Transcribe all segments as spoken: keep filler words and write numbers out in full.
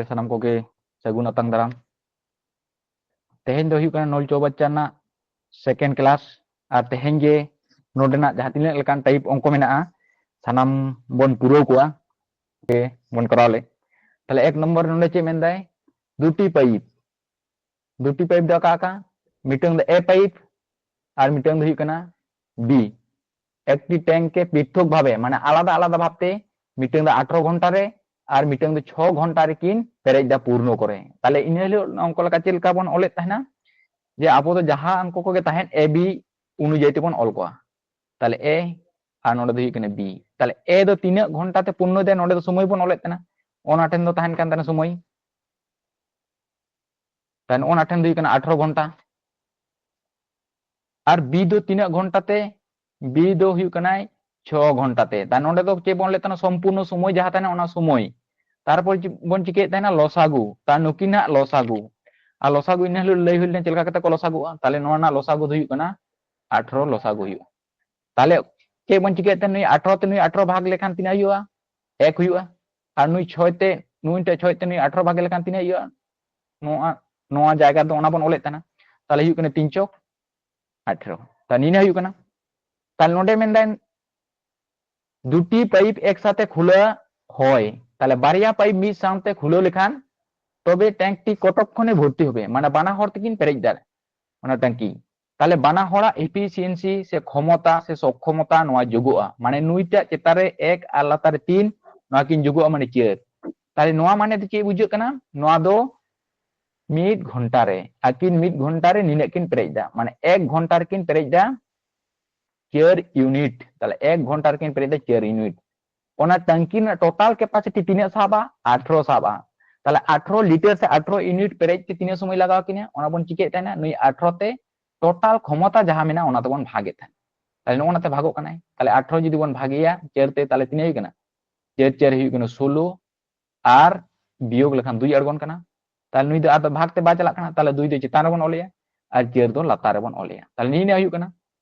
ᱥᱟᱱᱟᱢ ᱠᱚᱜᱮ ᱥᱟᱹᱜᱩᱱ ᱟᱛᱟᱝ ᱫᱟᱨᱟᱢ᱾ ᱛᱮᱦᱮᱧ ᱫᱚ ᱦᱩᱭᱩᱜ ᱠᱟᱱᱟ ᱱᱚᱞ ᱪᱳᱣᱵᱟᱪᱪᱟ ᱨᱮᱱᱟᱜ second class᱾ ᱟᱨ ᱛᱮᱦᱮᱧ ᱜᱮ ᱱᱚᱰᱮᱱᱟᱜ ᱡᱟᱦᱟᱸ ᱛᱤᱱᱟᱹᱜ ᱞᱮᱠᱟᱱ type ᱚᱝᱠᱚ ᱢᱮᱱᱟᱜᱼᱟ, ᱥᱟᱱᱟᱢ ᱵᱚᱱ ᱯᱩᱨᱟᱹᱣ ᱠᱚᱣᱟ᱾ ᱜᱮ ᱵᱚᱱ ᱠᱚᱨᱟᱣ ᱞᱮ᱾ ᱛᱟᱦᱞᱮ ᱮᱠ ᱱᱚᱢᱵᱚᱨ ᱱᱚᱰᱮ ᱪᱮᱫ ᱢᱮᱱᱫᱟᱭ? ᱫᱩᱴᱤ pipe᱾ ᱫᱩᱴᱤ pipe ᱫᱚ ᱚᱠᱟ ᱚᱠᱟ? ᱢᱤᱫᱴᱟᱝ ᱫᱚ A pipe ᱟᱨ ᱢᱤᱫᱴᱟᱝ ᱫᱚ ᱦᱩᱭᱩᱜ ᱠᱟᱱᱟ B᱾ ᱮᱠᱴᱤ ট্যাঙ্কে পৃথক ভাবে, ᱢᱟᱱᱮ ᱟᱞᱟᱫᱟ ᱟᱞᱟᱫᱟ ᱵᱷᱟᱵᱛᱮ, ᱢᱤᱫᱴᱟᱝ ᱫᱚ ᱟᱴᱷᱨᱚ ᱜᱷᱚᱱᱴᱟ ᱨᱮ ᱟᱨ ᱢᱤᱫᱴᱟᱝ ᱫᱚ ᱪᱷᱚ ᱜᱷᱚᱱᱴᱟ ᱨᱮᱠᱤᱱ ᱯᱮᱨᱮᱡ ᱫᱟ ᱯᱩᱨᱱᱚ ᱠᱚᱨᱮ᱾ ᱛᱟᱦᱞᱮ ᱤᱱᱟᱹ ᱦᱤᱞᱳᱜ ᱚᱝᱠᱚ ᱞᱮᱠᱟ ᱪᱮᱫ ᱞᱮᱠᱟ ᱵᱚᱱ ᱚᱞᱮᱫ ᱛᱟᱦᱮᱱᱟ? ᱡᱮ ᱟᱵᱚ ᱫᱚ ᱡᱟᱦᱟᱸ ᱚᱝᱠᱚ ᱠᱚᱜᱮ ᱛᱟᱦᱮᱱ, A B ᱚᱱᱩᱡᱟᱭᱤ ᱛᱮᱵᱚᱱ ᱚᱞ ᱠᱚᱣᱟ᱾ ᱛᱟᱦᱞᱮ A ᱟᱨ ᱱᱚᱰᱮ ᱫᱚ ᱦᱩᱭᱩᱜ ᱠᱟᱱᱟ B᱾ ᱛᱟᱦᱞᱮ A ᱫᱚ ᱛᱤᱱᱟᱹᱜ ᱜᱷᱚᱱᱴᱟ ᱛᱮ ᱯᱩᱨᱱᱚᱭ ᱫᱟᱭ, ᱱᱚᱰᱮ ᱫᱚ ᱥᱚᱢᱚᱭ ᱵᱚᱱ ᱚᱞᱮᱫ ᱛᱟᱦᱮᱱᱟ, ᱚᱱᱟ ᱴᱷᱮᱱ ᱫᱚ ᱛᱟᱦᱮᱱ ᱠᱟᱱ ᱛᱟᱦᱮᱱᱟ ᱥᱚᱢᱚᱭ᱾ ᱛᱟᱦᱞᱮ ᱚᱱᱟ ᱴᱷᱮᱱ ᱫᱚ ᱦᱩᱭᱩᱜ ᱠᱟᱱᱟ ᱟᱴᱷᱨᱚ ᱜᱷᱚᱱᱴᱟ᱾ ᱟᱨ B ᱫᱚ ᱛᱤᱱᱟᱹᱜ ᱜᱷᱚᱱᱴᱟ ᱛᱮ? B ᱫᱚ ᱦᱩᱭᱩᱜ ᱠᱟᱱᱟᱭ ᱪᱷᱚ ᱜᱷᱚᱱᱴᱟ ᱛᱮ᱾ ᱛᱟᱦᱞᱮ ᱱᱚᱰᱮ ᱫᱚ ᱪᱮᱫ ᱵᱚᱱ ᱞᱟᱹᱭᱮᱫ ᱛᱟᱦᱮᱱᱟ? ᱥᱚᱢᱯᱩᱨᱱᱚ ᱥᱚᱢᱚᱭ ᱡᱟᱦᱟᱸ ᱛᱟᱦᱮᱱᱟ, ᱚᱱᱟ ᱥᱚᱢᱚᱭ᱾ ᱛᱟᱨᱯᱚᱨ ᱪᱮᱫ ᱵᱚᱱ ᱪᱤᱠᱟᱹᱭᱮᱫ ᱛᱟᱦᱮᱱᱟ? ᱞᱚᱥᱟᱜᱩ᱾ ᱛᱟᱦᱞᱮ ᱱᱩᱠᱤᱱᱟᱜ ᱞᱚᱥᱟᱜᱩ᱾ ᱟᱨ ᱞᱚᱥᱟᱜᱩ ᱤᱱᱟᱹ ᱦᱤᱞᱳᱜ ᱞᱟᱹᱭ ᱦᱩᱭ ᱞᱮᱱᱟ ᱪᱮᱫ ᱞᱮᱠᱟ ᱠᱟᱛᱮ ᱠᱚ ᱞᱚᱥᱟᱜᱩᱜᱼᱟ᱾ ᱛᱟᱦᱞᱮ ᱱᱚᱣᱟ ᱨᱮᱱᱟᱜ ᱞᱚᱥᱟᱜᱩ ᱫᱚ ᱦᱩᱭᱩᱜ ᱠᱟᱱᱟ ᱟᱴᱷᱨᱚ ᱞᱚᱥᱟᱜᱩ ᱦᱩᱭᱩᱜᱼᱟ᱾ ᱛᱟᱦᱞᱮ ᱪᱮᱫ ᱵᱚᱱ ᱪᱤᱠᱟᱹᱭᱮᱫ ᱛᱟᱦᱮᱱᱟ? ᱱᱩᱭ ᱟᱴᱷᱨᱚ ᱛᱮ ᱱᱩᱭ ᱟᱴᱷᱨᱚ ᱵᱷᱟᱜᱽ ᱞᱮᱠᱷᱟᱱ ᱛᱤᱱᱟᱹᱜ ᱦᱩᱭᱩᱜᱼᱟ? ᱮᱠ ᱦᱩᱭᱩᱜᱼᱟ᱾ ᱟᱨ ᱱᱩᱭ ᱪᱷᱚᱭ ᱛᱮ, ᱱᱩᱭ ᱴᱷᱮᱱ ᱪᱷᱚᱭ ᱛᱮ ᱱᱩᱭ ᱟᱴᱷᱨᱚ ᱵᱷᱟᱜᱽ ᱞᱮᱠᱷᱟᱱ ᱛᱤᱱᱟᱹᱜ ᱦᱩᱭᱩᱜᱼᱟ? ᱱᱚᱣᱟ, ᱱᱚᱣᱟ ᱡᱟᱭᱜᱟ ᱫᱚ ᱚᱱᱟ ᱵᱚᱱ ᱚᱞᱮᱫ ᱛᱟᱦᱮᱱᱟ᱾ ᱛᱟᱦᱞᱮ ᱦᱩᱭᱩᱜ ᱠᱟᱱᱟ ᱛᱤᱱ ᱪᱚᱠ ᱟᱴᱷᱨᱚ᱾ ᱛᱟᱦᱞᱮ ᱱᱤᱭᱟᱹ ᱦᱩᱭᱩᱜ ᱠᱟᱱᱟ᱾ ᱛᱟᱦᱞᱮ ᱱᱚᱰᱮ ᱢᱮᱱᱫᱟᱭ দুটি pipe একসাথে খোলা হয়, ᱛᱟᱦᱞᱮ ᱵᱟᱨᱭᱟ pipe ᱢᱤᱫ ᱥᱟᱶᱛᱮ ᱠᱷᱩᱞᱟᱹᱣ ᱞᱮᱠᱷᱟᱱ ᱛᱚᱵᱮ ট্যাঙ্কটি কতক্ষণে ভর্তি হবে, ᱢᱟᱱᱮ ᱵᱟᱱᱟ ᱦᱚᱲ ᱛᱮᱠᱤᱱ ᱯᱮᱨᱮᱡ ᱫᱟᱲᱮᱭᱟᱜᱼᱟ ᱚᱱᱟ ᱴᱟᱝᱠᱤ᱾ ᱛᱟᱦᱞᱮ ᱵᱟᱱᱟ ᱦᱚᱲᱟᱜ efficiency ᱥᱮ ᱠᱷᱚᱢᱚᱛᱟ ᱥᱮ ᱥᱚᱠᱠᱷᱚᱢᱚᱛᱟ ᱱᱚᱣᱟ ᱡᱳᱜᱚᱜᱼᱟ, ᱢᱟᱱᱮ ᱱᱩᱭᱴᱟᱜ ᱪᱮᱛᱟᱱ ᱨᱮ ᱮᱠ ᱟᱨ ᱞᱟᱛᱟᱨ ᱨᱮ ᱛᱤᱱ, ᱱᱚᱣᱟ ᱠᱤᱱ ᱡᱳᱜᱚᱜᱼᱟ, ᱢᱟᱱᱮ ᱪᱟᱹᱨ᱾ ᱛᱟᱦᱞᱮ ᱱᱚᱣᱟ ᱢᱟᱱᱮ ᱫᱚ ᱪᱮᱫ ᱵᱩᱡᱷᱟᱹᱜ ᱠᱟᱱᱟ? ᱱᱚᱣᱟ ᱫᱚ ᱢᱤᱫ ᱜᱷᱚᱱᱴᱟ ᱨᱮ, ᱟᱹᱠᱤᱱ ᱢᱤᱫ ᱜᱷᱚᱱᱴᱟ ᱨᱮ ᱱᱤᱱᱟᱹᱜ ᱠᱤᱱ ᱯᱮᱨᱮᱡ ᱫᱟ, ᱢᱟᱱᱮ ᱮᱠ ᱜᱷᱚᱱᱴᱟ ᱨᱮᱠᱤᱱ ᱯᱮᱨᱮᱡ ᱫᱟ ᱪᱟᱹᱨ unit᱾ ᱛᱟᱦᱞᱮ ᱮᱠ ᱜᱷᱚᱱᱴᱟ ᱨᱮᱠᱤᱱ ᱯᱮᱨᱮᱡ ᱫᱟ ᱪᱟᱹᱨ unit᱾ ᱚᱱᱟ ᱴᱟᱝᱠᱤ ᱨᱮᱱᱟᱜ total capacity ᱛᱤᱱᱟᱹᱜ ᱥᱟᱵᱼᱟ? ᱟᱴᱷᱨᱚ ᱥᱟᱵᱼᱟ᱾ ᱛᱟᱦᱞᱮ ᱟᱴᱷᱨᱚ ᱞᱤᱴᱟᱨ ᱥᱮ ᱟᱴᱷᱨᱚ unit ᱯᱮᱨᱮᱡ ᱛᱮ ᱛᱤᱱᱟᱹᱜ ᱥᱚᱢᱚᱭ ᱞᱟᱜᱟᱣ ᱠᱤᱱᱟ? ᱚᱱᱟ ᱵᱚᱱ ᱪᱤᱠᱟᱹᱭᱮᱫ ᱛᱟᱦᱮᱱᱟ, ᱱᱩᱭ ᱟᱴᱷᱨᱚ ᱛᱮ total ᱠᱷᱚᱢᱚᱛᱟ ᱡᱟᱦᱟᱸ ᱢᱮᱱᱟᱜᱼᱟ, ᱚᱱᱟ ᱛᱮᱵᱚᱱ ᱵᱷᱟᱜᱮᱫ ᱛᱟᱦᱮᱱᱟ᱾ ᱛᱟᱦᱞᱮ ᱱᱚᱜᱼᱚ ᱱᱟᱛᱮ ᱵᱷᱟᱜᱚᱜ ᱠᱟᱱᱟᱭ᱾ ᱛᱟᱦᱞᱮ ᱟᱴᱷᱨᱚ ᱡᱩᱫᱤ ᱵᱚᱱ ᱵᱷᱟᱜᱮᱭᱟ ᱪᱟᱹᱨ ᱛᱮ, ᱛᱟᱦᱞᱮ ᱛᱤᱱᱟᱹᱜ ᱦᱩᱭᱩᱜ ᱠᱟᱱᱟ? ᱪᱟᱹᱨ ᱪᱟᱹᱨ ᱦᱩᱭᱩᱜ ᱠᱟᱱᱟ ᱥᱳᱞᱳ, ᱟᱨ ᱵᱤᱭᱳᱜᱽ ᱞᱮᱠᱷᱟᱱ ᱫᱩᱭ ᱟᱬᱜᱚᱱ ᱠᱟᱱᱟ᱾ ᱛᱟᱦᱞᱮ ᱱᱩᱭ ᱫᱚ ᱟᱫᱚ ᱵᱷᱟᱜᱽ ᱛᱮ ᱵᱟᱭ ᱪᱟᱞᱟᱜ ᱠᱟᱱᱟ, ᱛᱟᱦᱞᱮ ᱫᱩᱭ ᱫᱚ ᱪᱮᱛᱟᱱ ᱨᱮᱵᱚᱱ ᱚᱞᱮᱭᱟ ᱟᱨ ᱪᱟᱹᱨ ᱫᱚ ᱞᱟᱛᱟᱨ ᱨᱮᱵᱚᱱ ᱚᱞᱮᱭᱟ᱾ ᱛᱟᱦᱞᱮ ᱱᱤᱭᱟᱹ ᱦᱩᱭᱩᱜ ᱠᱟᱱᱟ᱾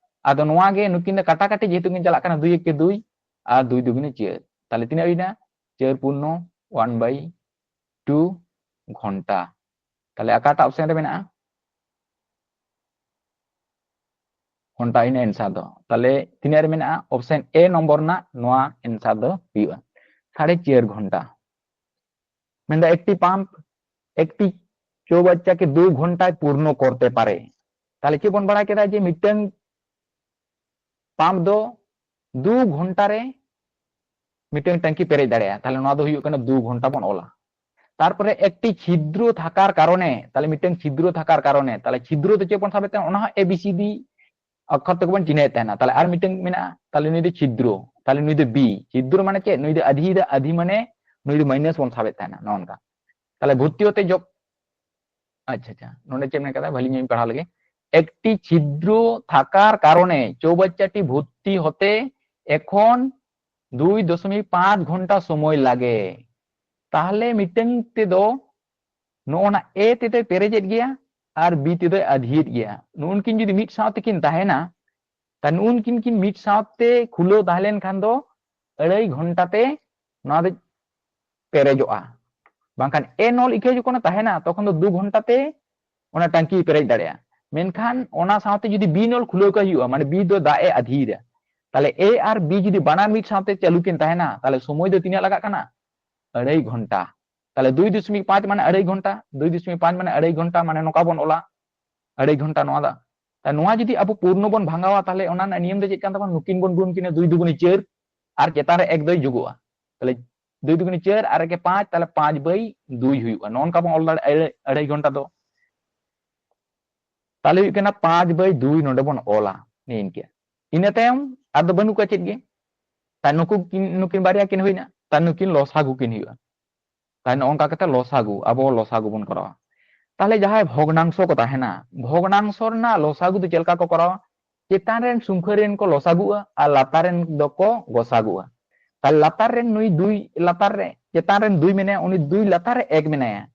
ᱟᱫᱚ ᱱᱚᱣᱟ ᱜᱮ ᱱᱩᱠᱤᱱ ᱫᱚ ᱠᱟᱴᱟᱠᱟᱴᱤ ᱡᱮᱦᱮᱛᱩ ᱠᱤᱱ ᱪᱟᱞᱟᱜ ᱠᱟᱱᱟ, ᱫᱩᱭ ᱮᱠᱮ ᱫᱩᱭ ᱟᱨ ᱫᱩᱭ ᱫᱩᱜᱩᱱᱮ ᱪᱟᱹᱨ, ᱛᱟᱦᱞᱮ ᱛᱤᱱᱟᱹᱜ ᱦᱩᱭᱱᱟ? ᱪᱟᱹᱨ ᱯᱩᱱᱱᱚ one by ᱴᱩ ᱜᱷᱚᱱᱴᱟ᱾ ᱛᱟᱦᱞᱮ ᱚᱠᱟᱴᱟᱜ ᱚᱯᱥᱮᱱ ᱨᱮ ᱢᱮᱱᱟᱜᱼᱟ? ᱜᱷᱚᱱᱴᱟ ᱤᱱᱟᱹ ᱮᱱᱥᱟᱨ ᱫᱚ᱾ ᱛᱟᱦᱞᱮ ᱛᱤᱱᱟᱹᱜ ᱨᱮ ᱢᱮᱱᱟᱜᱼᱟ? ᱚᱯᱥᱮᱱ ᱮ ᱱᱚᱢᱵᱚᱨ ᱨᱮᱱᱟᱜ ᱱᱚᱣᱟ ᱮᱱᱥᱟᱨ ᱫᱚ ᱦᱩᱭᱩᱜᱼᱟ ᱥᱟᱲᱮ ᱪᱟᱨ ᱜᱷᱚᱱᱴᱟ᱾ ᱢᱮᱱᱫᱟ ᱮᱠᱴᱤ ᱯᱟᱢᱯ ᱮᱠᱴᱤ ᱪᱳᱵᱟᱪᱪᱟ ᱠᱮ ᱫᱩ ᱜᱷᱚᱱᱴᱟᱭ ᱯᱩᱨᱱᱚ ᱠᱚᱨᱛᱮ ᱯᱟᱨᱮ᱾ ᱛᱟᱦᱞᱮ ᱪᱮᱫ ᱵᱚᱱ ᱵᱟᱲᱟᱭ ᱠᱮᱫᱟ ᱡᱮ ᱢᱤᱫᱴᱟᱝ ᱯᱟᱢᱯ ᱫᱚ ᱫᱩ ᱜᱷᱚᱱᱴᱟ ᱨᱮ ᱢᱤᱫᱴᱟᱝ ᱴᱟᱝᱠᱤ ᱯᱮᱨᱮᱡ ᱫᱟᱲᱮᱭᱟᱜᱼᱟ᱾ ᱛᱟᱦᱞᱮ ᱱᱚᱣᱟ ᱫᱚ ᱦᱩᱭᱩᱜ ᱠᱟᱱᱟ ᱫᱩ ᱜᱷᱚᱱᱴᱟ ᱵᱚᱱ ᱚᱞᱟ᱾ ᱛᱟᱨᱯᱚᱨᱮ ᱮᱠᱴᱤ ᱪᱷᱤᱫᱨᱚ ᱛᱷᱟᱠᱟᱨ ᱠᱟᱨᱚᱱᱮ, ᱛᱟᱦᱞᱮ ᱢᱤᱫᱴᱟᱝ ᱪᱷᱤᱫᱨᱚ ᱛᱷᱟᱠᱟᱨ ᱠᱟᱨᱚᱱᱮ, ᱛᱟᱦᱞᱮ ᱪᱷᱤᱫᱨᱚ ᱫᱚ ᱪᱮᱫ ᱵᱚᱱ ᱥᱟᱵᱮᱫ ᱛᱟᱦᱮᱸᱱᱟ? ᱚᱱᱟ ᱦᱚᱸ ᱮ ᱵᱤ ᱥᱤ ᱰᱤ ᱚᱠᱠᱷᱚᱨ ᱛᱮᱜᱮ ᱵᱚᱱ ᱪᱤᱱᱦᱟᱹᱭᱮᱫ ᱛᱟᱦᱮᱱᱟ᱾ ᱛᱟᱦᱞᱮ ᱟᱨ ᱢᱤᱫᱴᱟᱝ ᱢᱮᱱᱟᱜᱼᱟ, ᱛᱟᱦᱞᱮ ᱱᱩᱭ ᱫᱚ ᱪᱷᱤᱫᱨᱚ, ᱛᱟᱦᱞᱮ ᱱᱩᱭ ᱫᱚ ᱵᱤ᱾ ᱪᱷᱤᱫᱨᱚ ᱢᱟᱱᱮ ᱪᱮᱫ? ᱱᱩᱭ ᱫᱚ ᱟᱫᱷᱤ ᱫᱟ, ᱟᱫᱷᱤ ᱢᱟᱱᱮ ᱱᱩᱭ ᱫᱚ ᱢᱟᱭᱱᱟᱥ ᱵᱚᱱ ᱥᱟᱵᱮᱫ ᱛᱟᱦᱮᱱᱟ, ᱱᱚᱜᱼᱚ ᱱᱚᱝᱠᱟ᱾ ᱛᱟᱦᱞᱮ ᱵᱷᱚᱨᱛᱤ ᱦᱚᱛᱮ ᱡᱚᱠ ᱟᱪᱪᱷᱟ, ᱟᱪᱪᱷᱟ, ᱱᱚᱰᱮ ᱪᱮᱫ ᱢᱮᱱ ᱠᱟᱫᱟ? ᱵᱷᱟᱹᱞᱤ ᱧᱚᱜ ᱤᱧ ᱯᱟᱲᱦᱟᱣ ᱞᱮᱜᱮ᱾ একটি ছিদ্র থাকার কারণে চৌবাচ্চাটি ভর্তি হতে এখন দুই দশমিক পাঁচ ঘন্টা সময় লাগে। ᱛᱟᱦᱞᱮ ᱢᱤᱫᱴᱟᱝ ᱛᱮᱫᱚ ᱱᱚᱜᱼᱚ ᱱᱟ ᱮ ᱛᱮᱫᱚᱭ ᱯᱮᱨᱮᱡᱮᱫ ᱜᱮᱭᱟ ᱟᱨ ᱵᱤ ᱛᱮᱫᱚᱭ ᱟᱫᱷᱤᱭᱮᱫ ᱜᱮᱭᱟ᱾ ᱱᱩᱜᱼᱩᱱᱠᱤᱱ ᱡᱩᱫᱤ ᱢᱤᱫ ᱥᱟᱶ ᱛᱮᱠᱤᱱ ᱛᱟᱦᱮᱱᱟ, ᱛᱟ ᱱᱩᱜᱼᱩᱱᱠᱤᱱ ᱠᱤᱱ ᱢᱤᱫ ᱥᱟᱶᱛᱮ ᱠᱷᱩᱞᱟᱹᱣ ᱛᱟᱦᱮᱸ ᱞᱮᱱᱠᱷᱟᱱ ᱫᱚ ᱟᱹᱲᱟᱹᱭ ᱜᱷᱚᱱᱴᱟ ᱛᱮ ᱱᱚᱣᱟ ᱫᱚ ᱯᱮᱨᱮᱡᱚᱜᱼᱟ᱾ ᱵᱟᱝᱠᱷᱟᱱ ᱮ ᱱᱚᱞ ᱤᱠᱷᱟᱹ ᱡᱚᱠᱷᱚᱱ ᱛᱟᱦᱮᱱᱟ, ᱛᱚᱠᱷᱚᱱ ᱫᱚ ᱫᱩ ᱜᱷᱚᱱᱴᱟ ᱛᱮ ᱚᱱᱟ ᱴᱟᱝᱠᱤ ᱯᱮᱨᱮᱡ ᱫᱟᱲᱮᱭᱟᱜᱼᱟ᱾ ᱢᱮᱱᱠᱷᱟᱱ ᱚᱱᱟ ᱥᱟᱶᱛᱮ ᱡᱩᱫᱤ ᱵᱤ ᱱᱚᱞ ᱠᱷᱩᱞᱟᱹᱣ ᱠᱟᱜ ᱦᱩᱭᱩᱜᱼᱟ, ᱢᱟᱱᱮ ᱵᱤ ᱫᱚ ᱫᱟᱜ ᱮ ᱟᱫᱷᱤᱭᱮᱫᱟ, ᱛᱟᱦᱞᱮ ᱮ ᱟᱨ ᱵᱤ ᱡᱩᱫᱤ ᱵᱟᱱᱟᱨ ᱢᱤᱫ ᱥᱟᱶᱛᱮ ᱪᱟᱹᱞᱩ ᱠᱤᱱ ᱛᱟᱦᱮᱱᱟ, ᱛᱟᱦᱞᱮ ᱥᱚᱢᱚᱭ ᱫᱚ ᱛᱤᱱᱟᱹᱜ ᱞᱟᱜᱟᱜ ᱠᱟᱱᱟ? ᱟᱹᱲᱟᱹᱭ ᱜᱷᱚᱱᱴᱟ᱾ ᱛᱟᱦᱞᱮ ᱫᱩᱭ ᱫᱚᱥᱢᱤᱠ ᱯᱟᱸᱪ ᱢᱟᱱᱮ ᱟᱹᱲᱟᱹᱭ ᱜᱷᱚᱱᱴᱟ, ᱫᱩᱭ ᱫᱚᱥᱢᱤᱠ ᱯᱟᱸᱪ ᱢᱟᱱᱮ ᱟᱹᱲᱟᱹᱭ ᱜᱷᱚᱱᱴᱟ, ᱢᱟᱱᱮ ᱱᱚᱝᱠᱟ ᱵᱚᱱ ᱚᱞᱟ, ᱟᱹᱲᱟᱹᱭ ᱜᱷᱚᱱᱴᱟ ᱱᱚᱣᱟ ᱫᱚ᱾ ᱛᱟᱦᱞᱮ ᱱᱚᱣᱟ ᱡᱩᱫᱤ ᱟᱵᱚ ᱯᱩᱨᱱᱚ ᱵᱚᱱ ᱵᱷᱟঙᱟᱣᱟ, ᱛᱟᱦᱞᱮ ᱚᱱᱟ ᱨᱮᱱᱟᱜ ᱱᱤᱭᱚᱢ ᱫᱚ ᱪᱮᱫ ᱠᱟᱱ ᱛᱟᱵᱚᱱᱟ? ᱱᱩᱠᱤᱱ ᱵᱚᱱ ᱜᱩᱱ ᱠᱤᱱᱟ, ᱫᱩᱭ ᱫᱩᱜᱩᱱᱤ ᱪᱟᱹᱨ, ᱟᱨ ᱪᱮᱛᱟᱱ ᱨᱮ ᱮᱠ ᱫᱚᱭ ᱡᱳᱜᱚᱜᱼᱟ᱾ ᱛᱟᱦᱞᱮ ᱫᱩᱭ ᱫᱩᱜᱩᱱᱤ ᱪᱟᱹᱨ ᱟᱨ ᱮᱠᱮ ᱯᱟᱸᱪ, ᱛᱟᱦᱞᱮ ᱯᱟᱸᱪ ᱵᱟᱭ ᱫᱩᱭ ᱦᱩᱭᱩᱜᱼᱟ᱾ ᱱᱚᱜᱼᱚ ᱱᱚᱝᱠᱟ ᱵᱚᱱ ᱚᱞ ᱫᱟᱲᱮᱭᱟᱜᱼᱟ ᱟᱹᱲᱟᱹᱭ, ᱟᱹᱲᱟᱹᱭ ᱜᱷᱚᱱᱴᱟ ᱫᱚ᱾ ᱛᱟᱦᱞᱮ ᱦᱩᱭᱩᱜ ᱠᱟᱱᱟ ᱯᱟᱸᱪ ᱵᱟᱭ ᱫᱩᱭ ᱱᱚᱰᱮ ᱵᱚᱱ ᱚᱞᱟ ᱱᱤᱝᱠᱟᱹ᱾ ᱤᱱᱟᱹ ᱛᱟᱭᱚᱢ ᱟᱫᱚ ᱵᱟᱹᱱᱩᱜ ᱠᱚᱣᱟ ᱪᱮᱫ ᱜᱮ᱾ ᱛᱟᱦᱞᱮ ᱱᱩᱠᱩ ᱠᱤᱱ, ᱱᱩᱠᱤᱱ ᱵᱟᱨᱭᱟ ᱠᱤᱱ ᱦᱩᱭᱱᱟ, ᱛᱟᱦᱞᱮ ᱱᱩᱠᱤᱱ ᱞᱚᱥᱟᱜᱩ ᱠᱤᱱ ᱦᱩᱭᱩᱜᱼᱟ᱾ ᱛᱟᱦᱞᱮ ᱱᱚᱜᱼᱚ ᱱᱚᱝᱠᱟ ᱠᱟᱛᱮ ᱞᱚᱥᱟᱜᱩ, ᱟᱵᱚ ᱞᱚᱥᱟᱜᱩ ᱵᱚᱱ ᱠᱚᱨᱟᱣᱟ᱾ ᱛᱟᱦᱞᱮ ᱡᱟᱦᱟᱸᱭ ᱵᱷᱚᱜᱽᱱᱟᱝᱥᱚ ᱠᱚ ᱛᱟᱦᱮᱱᱟ, ᱵᱷᱚᱜᱽᱱᱟᱝᱥᱚ ᱨᱮᱱᱟᱜ ᱞᱚᱥᱟᱜᱩ ᱫᱚ ᱪᱮᱫ ᱞᱮᱠᱟ ᱠᱚ ᱠᱚᱨᱟᱣᱟ? ᱪᱮᱛᱟᱱ ᱨᱮᱱ ᱥᱚᱝᱠᱷᱭᱟᱹ ᱨᱮᱱ ᱠᱚ ᱞᱚᱥᱟᱜᱩᱜᱼᱟ ᱟᱨ ᱞᱟᱛᱟᱨ ᱨᱮᱱ ᱫᱚᱠᱚ ᱜᱚᱥᱟᱜᱩᱜᱼᱟ᱾ ᱛᱟᱦᱞᱮ ᱞᱟᱛᱟᱨ ᱨᱮᱱ ᱱᱩᱭ ᱫᱩᱭ ᱞᱟᱛᱟᱨ ᱨᱮ, ᱪᱮᱛᱟᱱ ᱨᱮᱱ ᱫᱩᱭ ᱢᱮᱱᱟᱭᱟ, ᱩᱱᱤ ᱫᱩᱭ ᱞᱟᱛᱟᱨ ᱨᱮ ᱮᱠ ᱢᱮᱱᱟᱭᱟ,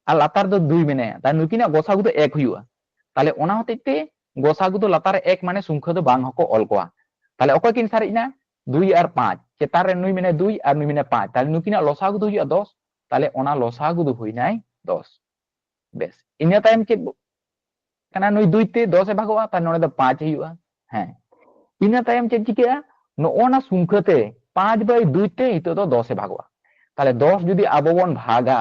ᱟᱨ ᱞᱟᱛᱟᱨ ᱫᱚ ᱫᱩᱭ ᱢᱮᱱᱟᱭᱟ, ᱛᱟᱦᱞᱮ ᱱᱩᱠᱤᱱᱟᱜ ᱜᱚᱥᱟᱜᱩ ᱫᱚ ᱮᱠ ᱦᱩᱭᱩᱜᱼᱟ᱾ ᱛᱟᱦᱞᱮ ᱚᱱᱟ ᱦᱚᱛᱮᱡ ᱛᱮ ᱜᱚᱥᱟᱜᱩ ᱫᱚ ᱞᱟᱛᱟᱨ ᱨᱮ ᱮᱠ ᱢᱟᱱᱮ ᱥᱚᱝᱠᱷᱭᱟᱹ ᱫᱚ ᱵᱟᱝ ᱦᱚᱸᱠᱚ ᱚᱞ ᱠᱚᱣᱟ᱾ ᱛᱟᱦᱞᱮ ᱚᱠᱚᱭ ᱠᱤᱱ ᱥᱟᱨᱮᱡ ᱮᱱᱟ? ᱫᱩᱭ ᱟᱨ ᱯᱟᱸᱪ, ᱪᱮᱛᱟᱱ ᱨᱮ ᱱᱩᱭ ᱢᱮᱱᱟᱭᱟ ᱫᱩᱭ ᱟᱨ ᱱᱩᱭ ᱢᱮᱱᱟᱭᱟ ᱯᱟᱸᱪ, ᱛᱟᱦᱞᱮ ᱱᱩᱠᱤᱱᱟᱜ ᱞᱚᱥᱟᱜᱩ ᱫᱚ ᱦᱩᱭᱩᱜᱼᱟ ᱫᱚᱥ᱾ ᱛᱟᱦᱞᱮ ᱚᱱᱟ ᱞᱚᱥᱟᱜᱩ ᱫᱚ ᱦᱩᱭᱱᱟᱭ ᱫᱚᱥ᱾ ᱵᱮᱥ, ᱤᱱᱟᱹ ᱛᱟᱭᱚᱢ ᱪᱮᱫ ᱠᱟᱱᱟ? ᱱᱩᱭ ᱫᱩᱭ ᱛᱮ ᱫᱚᱥ ᱮ ᱵᱷᱟᱜᱚᱜᱼᱟ, ᱛᱟᱦᱞᱮ ᱱᱚᱰᱮ ᱫᱚ ᱯᱟᱸᱪ ᱦᱩᱭᱩᱜᱼᱟ᱾ ᱦᱮᱸ, ᱤᱱᱟᱹ ᱛᱟᱭᱚᱢ ᱪᱮᱫ ᱪᱤᱠᱟᱹᱜᱼᱟ? ᱱᱚᱜᱼᱚ ᱱᱟ ᱥᱚᱝᱠᱷᱟ ᱛᱮ ᱯᱟᱸᱪ ᱵᱟᱭ ᱫᱩᱭ ᱛᱮ ᱱᱤᱛᱚᱜ ᱫᱚ ᱫᱚᱥ ᱮ ᱵᱷᱟᱜᱚᱜᱼᱟ᱾ ᱛᱟᱦᱞᱮ ᱫᱚᱥ ᱡᱩᱫᱤ ᱟᱵᱚ ᱵᱚᱱ ᱵᱷᱟᱜᱟ,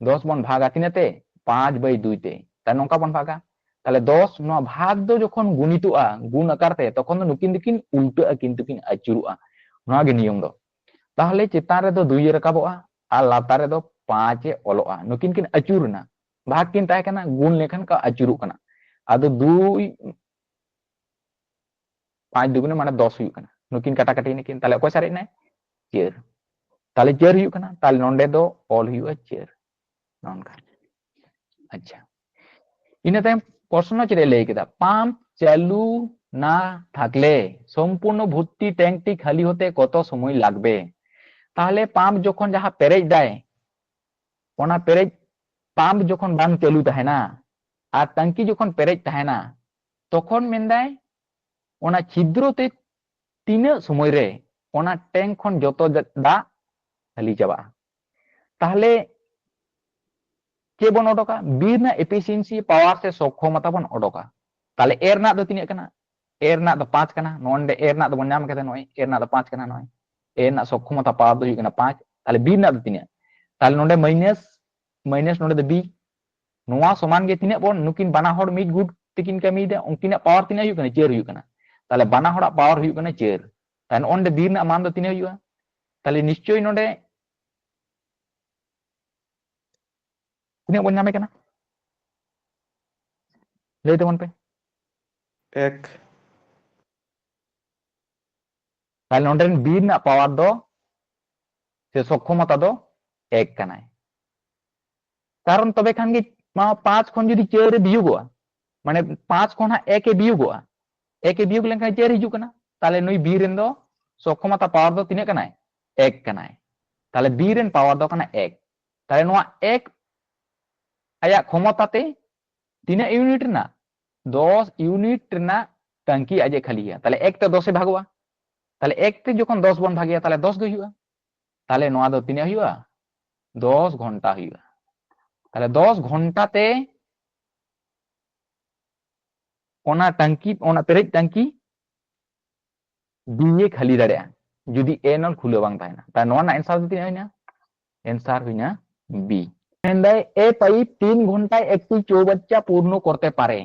ᱫᱚᱥ ᱵᱚᱱ ᱵᱷᱟᱜᱟ ᱛᱤᱱᱟᱹᱜ ᱛᱮ? ᱯᱟᱸᱪ ᱵᱟᱭ ᱫᱩᱭ ᱛᱮ᱾ ᱛᱟᱦᱞᱮ ᱱᱚᱝᱠᱟ ᱵᱚᱱ ᱵᱷᱟᱜᱟ᱾ ᱛᱟᱦᱞᱮ ᱫᱚᱥ ᱱᱚᱣᱟ ᱵᱷᱟᱜᱽ ᱫᱚ ᱡᱚᱠᱷᱚᱱ ᱜᱩᱱᱤᱛᱚᱜᱼᱟ ᱜᱩᱱ ᱟᱠᱟᱨ ᱛᱮ, ᱛᱚᱠᱷᱚᱱ ᱫᱚ ᱱᱩᱠᱤᱱ ᱫᱚᱠᱤᱱ ᱩᱞᱴᱟᱹᱜᱼᱟ, ᱠᱤᱱᱛᱩ ᱠᱤᱱ ᱟᱹᱪᱩᱨᱚᱜᱼᱟ᱾ ᱱᱚᱣᱟ ᱜᱮ ᱱᱤᱭᱚᱢ ᱫᱚ᱾ ᱛᱟᱦᱞᱮ ᱪᱮᱛᱟᱱ ᱨᱮᱫᱚ ᱫᱩᱭ ᱮ ᱨᱟᱠᱟᱵᱚᱜᱼᱟ ᱟᱨ ᱞᱟᱛᱟᱨ ᱨᱮᱫᱚ ᱯᱟᱸᱪ ᱮ ᱚᱞᱚᱜᱼᱟ᱾ ᱱᱩᱠᱤᱱ ᱠᱤᱱ ᱟᱹᱪᱩᱨ ᱮᱱᱟ, ᱵᱷᱟᱜᱽ ᱠᱤᱱ ᱛᱟᱦᱮᱸ ᱠᱟᱱᱟ, ᱜᱩᱱ ᱞᱮᱠᱷᱟᱱ ᱠᱚ ᱟᱹᱪᱩᱨᱚᱜ ᱠᱟᱱᱟ᱾ ᱟᱫᱚ ᱫᱩᱭ ᱯᱟᱸᱪ ᱫᱩᱜᱩᱱᱮ ᱢᱟᱱᱮ ᱫᱚᱥ ᱦᱩᱭᱩᱜ ᱠᱟᱱᱟ, ᱱᱩᱠᱤᱱ ᱠᱟᱴᱟᱠᱟᱴᱤ ᱱᱩᱠᱤᱱ, ᱛᱟᱦᱞᱮ ᱚᱠᱚᱭ ᱥᱟᱨᱮᱡ ᱮᱱᱟᱭ? ᱪᱟᱹᱨ᱾ ᱛᱟᱦᱞᱮ ᱪᱟᱹᱨ ᱦᱩᱭᱩᱜ ᱠᱟᱱᱟ, ᱛᱟᱦᱞᱮ ᱱᱚᱸᱰᱮ ᱫᱚ ᱚᱞ ᱦᱩᱭᱩᱜᱼᱟ ᱪᱟᱹᱨ, ᱱᱚᱝᱠᱟ᱾ ᱟᱪᱪᱷᱟ, ᱤᱱᱟᱹ ᱛᱟᱭᱚᱢ ᱯᱨᱚᱥᱱᱚ ᱪᱮᱫ ᱮ ᱞᱟᱹᱭ ᱠᱮᱫᱟ? পাম্প চালু না থাকলে সম্পূর্ণ ভর্তি ট্যাঙ্কটি খালি হতে কত সময় লাগবে? ᱛᱟᱦᱞᱮ ᱯᱟᱢᱯ ᱡᱚᱠᱷᱚᱱ ᱡᱟᱦᱟᱸ ᱯᱮᱨᱮᱡ ᱫᱟᱭ, ᱚᱱᱟ ᱯᱮᱨᱮᱡ, ᱯᱟᱢᱯ ᱡᱚᱠᱷᱚᱱ ᱵᱟᱝ ᱪᱟᱹᱞᱩ ᱛᱟᱦᱮᱱᱟ ᱟᱨ ᱴᱟᱝᱠᱤ ᱡᱚᱠᱷᱚᱱ ᱯᱮᱨᱮᱡ ᱛᱟᱦᱮᱱᱟ, ᱛᱚᱠᱷᱚᱱ ᱢᱮᱱᱫᱟᱭ ᱚᱱᱟ ᱪᱷᱤᱫᱨᱚ ᱛᱮ ᱛᱤᱱᱟᱹᱜ ᱥᱚᱢᱚᱭ ᱨᱮ ᱚᱱᱟ ᱴᱮᱝᱠ ᱠᱷᱚᱱ ᱡᱚᱛᱚ ᱫᱟᱜ ᱠᱷᱟᱹᱞᱤ ᱪᱟᱵᱟᱜᱼᱟ᱾ ᱛᱟᱦᱞᱮ ᱪᱮᱫ ᱵᱚᱱ ᱚᱰᱚᱠᱟ? ᱵᱤᱨ ᱨᱮᱱᱟᱜ efficiency, power ᱥᱮ ᱥᱚᱠᱠᱷᱚᱢᱚᱛᱟ ᱵᱚᱱ ᱚᱰᱚᱠᱟ᱾ ᱛᱟᱦᱞᱮ ᱮ ᱨᱮᱱᱟᱜ ᱫᱚ ᱛᱤᱱᱟᱹᱜ ᱠᱟᱱᱟ? ᱮ ᱨᱮᱱᱟᱜ ᱫᱚ ᱯᱟᱸᱪ ᱠᱟᱱᱟ᱾ ᱱᱚᱰᱮ ᱮ ᱨᱮᱱᱟᱜ ᱫᱚ ᱵᱚᱱ ᱧᱟᱢ ᱠᱮᱫᱟ, ᱱᱚᱜᱼᱚᱭ ᱮ ᱨᱮᱱᱟᱜ ᱫᱚ ᱯᱟᱸᱪ ᱠᱟᱱᱟ, ᱱᱚᱜᱼᱚᱭ ᱮ ᱨᱮᱱᱟᱜ ᱥᱚᱠᱠᱷᱚᱢᱚᱛᱟ, power ᱫᱚ ᱦᱩᱭᱩᱜ ᱠᱟᱱᱟ ᱯᱟᱸᱪ᱾ ᱛᱟᱦᱞᱮ ᱵᱤ ᱨᱮᱱᱟᱜ ᱫᱚ ᱛᱤᱱᱟᱹᱜ? ᱛᱟᱦᱞᱮ ᱱᱚᱰᱮ minus, minus ᱱᱚᱰᱮ ᱫᱚ ᱵᱤ᱾ ᱱᱚᱣᱟ ᱥᱚᱢᱟᱱ ᱜᱮ ᱛᱤᱱᱟᱹᱜ ᱵᱚᱱ, ᱱᱩᱠᱤᱱ ᱵᱟᱱᱟ ᱦᱚᱲ ᱢᱤᱫ ᱜᱩᱴ ᱛᱮᱠᱤᱱ ᱠᱟᱹᱢᱤᱭᱮᱫᱟ, ᱩᱱᱠᱤᱱᱟᱜ power ᱛᱤᱱᱟᱹᱜ ᱦᱩᱭᱩᱜ ᱠᱟᱱᱟ? ᱪᱟᱹᱨ ᱦᱩᱭᱩᱜ ᱠᱟᱱᱟ᱾ ᱛᱟᱦᱞᱮ ᱵᱟᱱᱟ ᱦᱚᱲᱟᱜ power ᱦᱩᱭᱩᱜ ᱠᱟᱱᱟ ᱪᱟᱹᱨ᱾ ᱛᱟᱦᱞᱮ ᱱᱚᱜᱼᱚ ᱱᱚᱰᱮ ᱵᱤ ᱨᱮᱱᱟᱜ ᱢᱟᱱ ᱫᱚ ᱛᱤᱱᱟᱹᱜ ᱦᱩᱭᱩᱜᱼᱟ? ᱛᱟᱦᱞᱮ ᱱᱤᱥᱪᱳᱭ ᱱᱚᱰᱮ ᱛᱤᱱᱟᱹᱜ ᱵᱚᱱ ᱧᱟᱢᱮ ᱠᱟᱱᱟ? ᱞᱟᱹᱭ ᱛᱟᱵᱚᱱ ᱯᱮ᱾ ᱮᱠ᱾ ᱛᱟᱦᱞᱮ ᱱᱚᱰᱮ ᱨᱮᱱ ᱵᱤ ᱨᱮᱱᱟᱜ power ᱫᱚ, ᱥᱮ ᱥᱚᱠᱠᱷᱚᱢᱚᱛᱟ ᱫᱚ ᱮᱠ ᱠᱟᱱᱟᱭ᱾ ᱠᱟᱨᱚᱱ ᱛᱚᱵᱮ ᱠᱷᱟᱱ ᱜᱮ ᱱᱚᱣᱟ ᱯᱟᱸᱪ ᱠᱷᱚᱱ ᱡᱩᱫᱤ ᱪᱟᱹᱨ ᱮ ᱵᱤᱭᱳᱜᱚᱜᱼᱟ, ᱢᱟᱱᱮ ᱯᱟᱸᱪ ᱠᱷᱚᱱ ᱦᱟᱸᱜ ᱮᱠ ᱮ ᱵᱤᱭᱳᱜᱚᱜᱼᱟ, ᱮᱠ ᱮ ᱵᱤᱭᱳᱜ ᱞᱮᱱᱠᱷᱟᱱ ᱪᱟᱹᱨ ᱦᱤᱡᱩᱜ ᱠᱟᱱᱟ, ᱛᱟᱦᱞᱮ ᱱᱩᱭ ᱵᱤ ᱨᱮᱱ ᱫᱚ ᱥᱚᱠᱠᱷᱚᱢᱚᱛᱟ, power ᱫᱚ ᱛᱤᱱᱟᱹᱜ ᱠᱟᱱᱟᱭ? ᱮᱠ ᱠᱟᱱᱟᱭ᱾ ᱛᱟᱦᱞᱮ ᱵᱤ ᱨᱮᱱ power ᱫᱚ ᱠᱟᱱᱟ ᱮᱠ᱾ ᱛᱟᱦᱞᱮ ᱱᱚᱣᱟ ᱮᱠ ᱟᱭᱟᱜ ᱠᱷᱚᱢᱚᱛᱟ ᱛᱮ ᱛᱤᱱᱟᱹᱜ ᱤᱭᱩᱱᱤᱴ ᱨᱮᱱᱟᱜ? ᱫᱚᱥ ᱤᱭᱩᱱᱤᱴ ᱨᱮᱱᱟᱜ ᱴᱟᱝᱠᱤ ᱟᱡ ᱮ ᱠᱷᱟᱹᱞᱤᱭᱟ᱾ ᱛᱟᱦᱞᱮ ᱮᱠ ᱛᱮ ᱫᱚᱥ ᱮ ᱵᱷᱟᱜᱚᱜᱼᱟ, ᱛᱟᱦᱞᱮ ᱮᱠ ᱛᱮ ᱡᱚᱠᱷᱚᱱ ᱫᱚᱥ ᱵᱚᱱ ᱵᱷᱟᱜᱮᱭᱟ, ᱛᱟᱦᱞᱮ ᱫᱚᱥ ᱜᱮ ᱦᱩᱭᱩᱜᱼᱟ᱾ ᱛᱟᱦᱞᱮ ᱱᱚᱣᱟ ᱫᱚ ᱛᱤᱱᱟᱹᱜ ᱦᱩᱭᱩᱜᱼᱟ? ᱫᱚᱥ ᱜᱷᱚᱱᱴᱟ ᱦᱩᱭᱩᱜᱼᱟ᱾ ᱛᱟᱦᱞᱮ ᱫᱚᱥ ᱜᱷᱚᱱᱴᱟ ᱛᱮ ᱚᱱᱟ ᱴᱟᱝᱠᱤ, ᱚᱱᱟ ᱯᱮᱨᱮᱡ ᱴᱟᱝᱠᱤ ᱵᱤ ᱮ ᱠᱷᱟᱹᱞᱤ ᱫᱟᱲᱮᱭᱟᱜᱼᱟ, ᱡᱩᱫᱤ ᱮ ᱱᱚᱞ ᱠᱷᱩᱞᱟᱹᱣ ᱵᱟᱝ ᱛᱟᱦᱮᱱᱟ᱾ ᱛᱟᱦᱞᱮ ᱱᱚᱣᱟ ᱨᱮᱱᱟᱜ ᱮᱱᱥᱟᱨ ᱫᱚ ᱛᱤᱱᱟᱹᱜ ᱦᱩᱭᱱᱟ? ᱮᱱᱥᱟᱨ ᱦᱩᱭᱱᱟ ᱵᱤ᱾ ᱢᱮᱱᱫᱟᱭ, ᱮ ᱯᱟᱭᱤᱯ ᱛᱤᱱ ᱜᱷᱚᱱᱴᱟᱭ ᱮᱠᱴᱤ ᱪᱳᱣᱵᱟᱪᱪᱟ ᱯᱩᱨᱱᱚ ᱠᱚᱨᱛᱮ ᱯᱟᱨᱮ᱾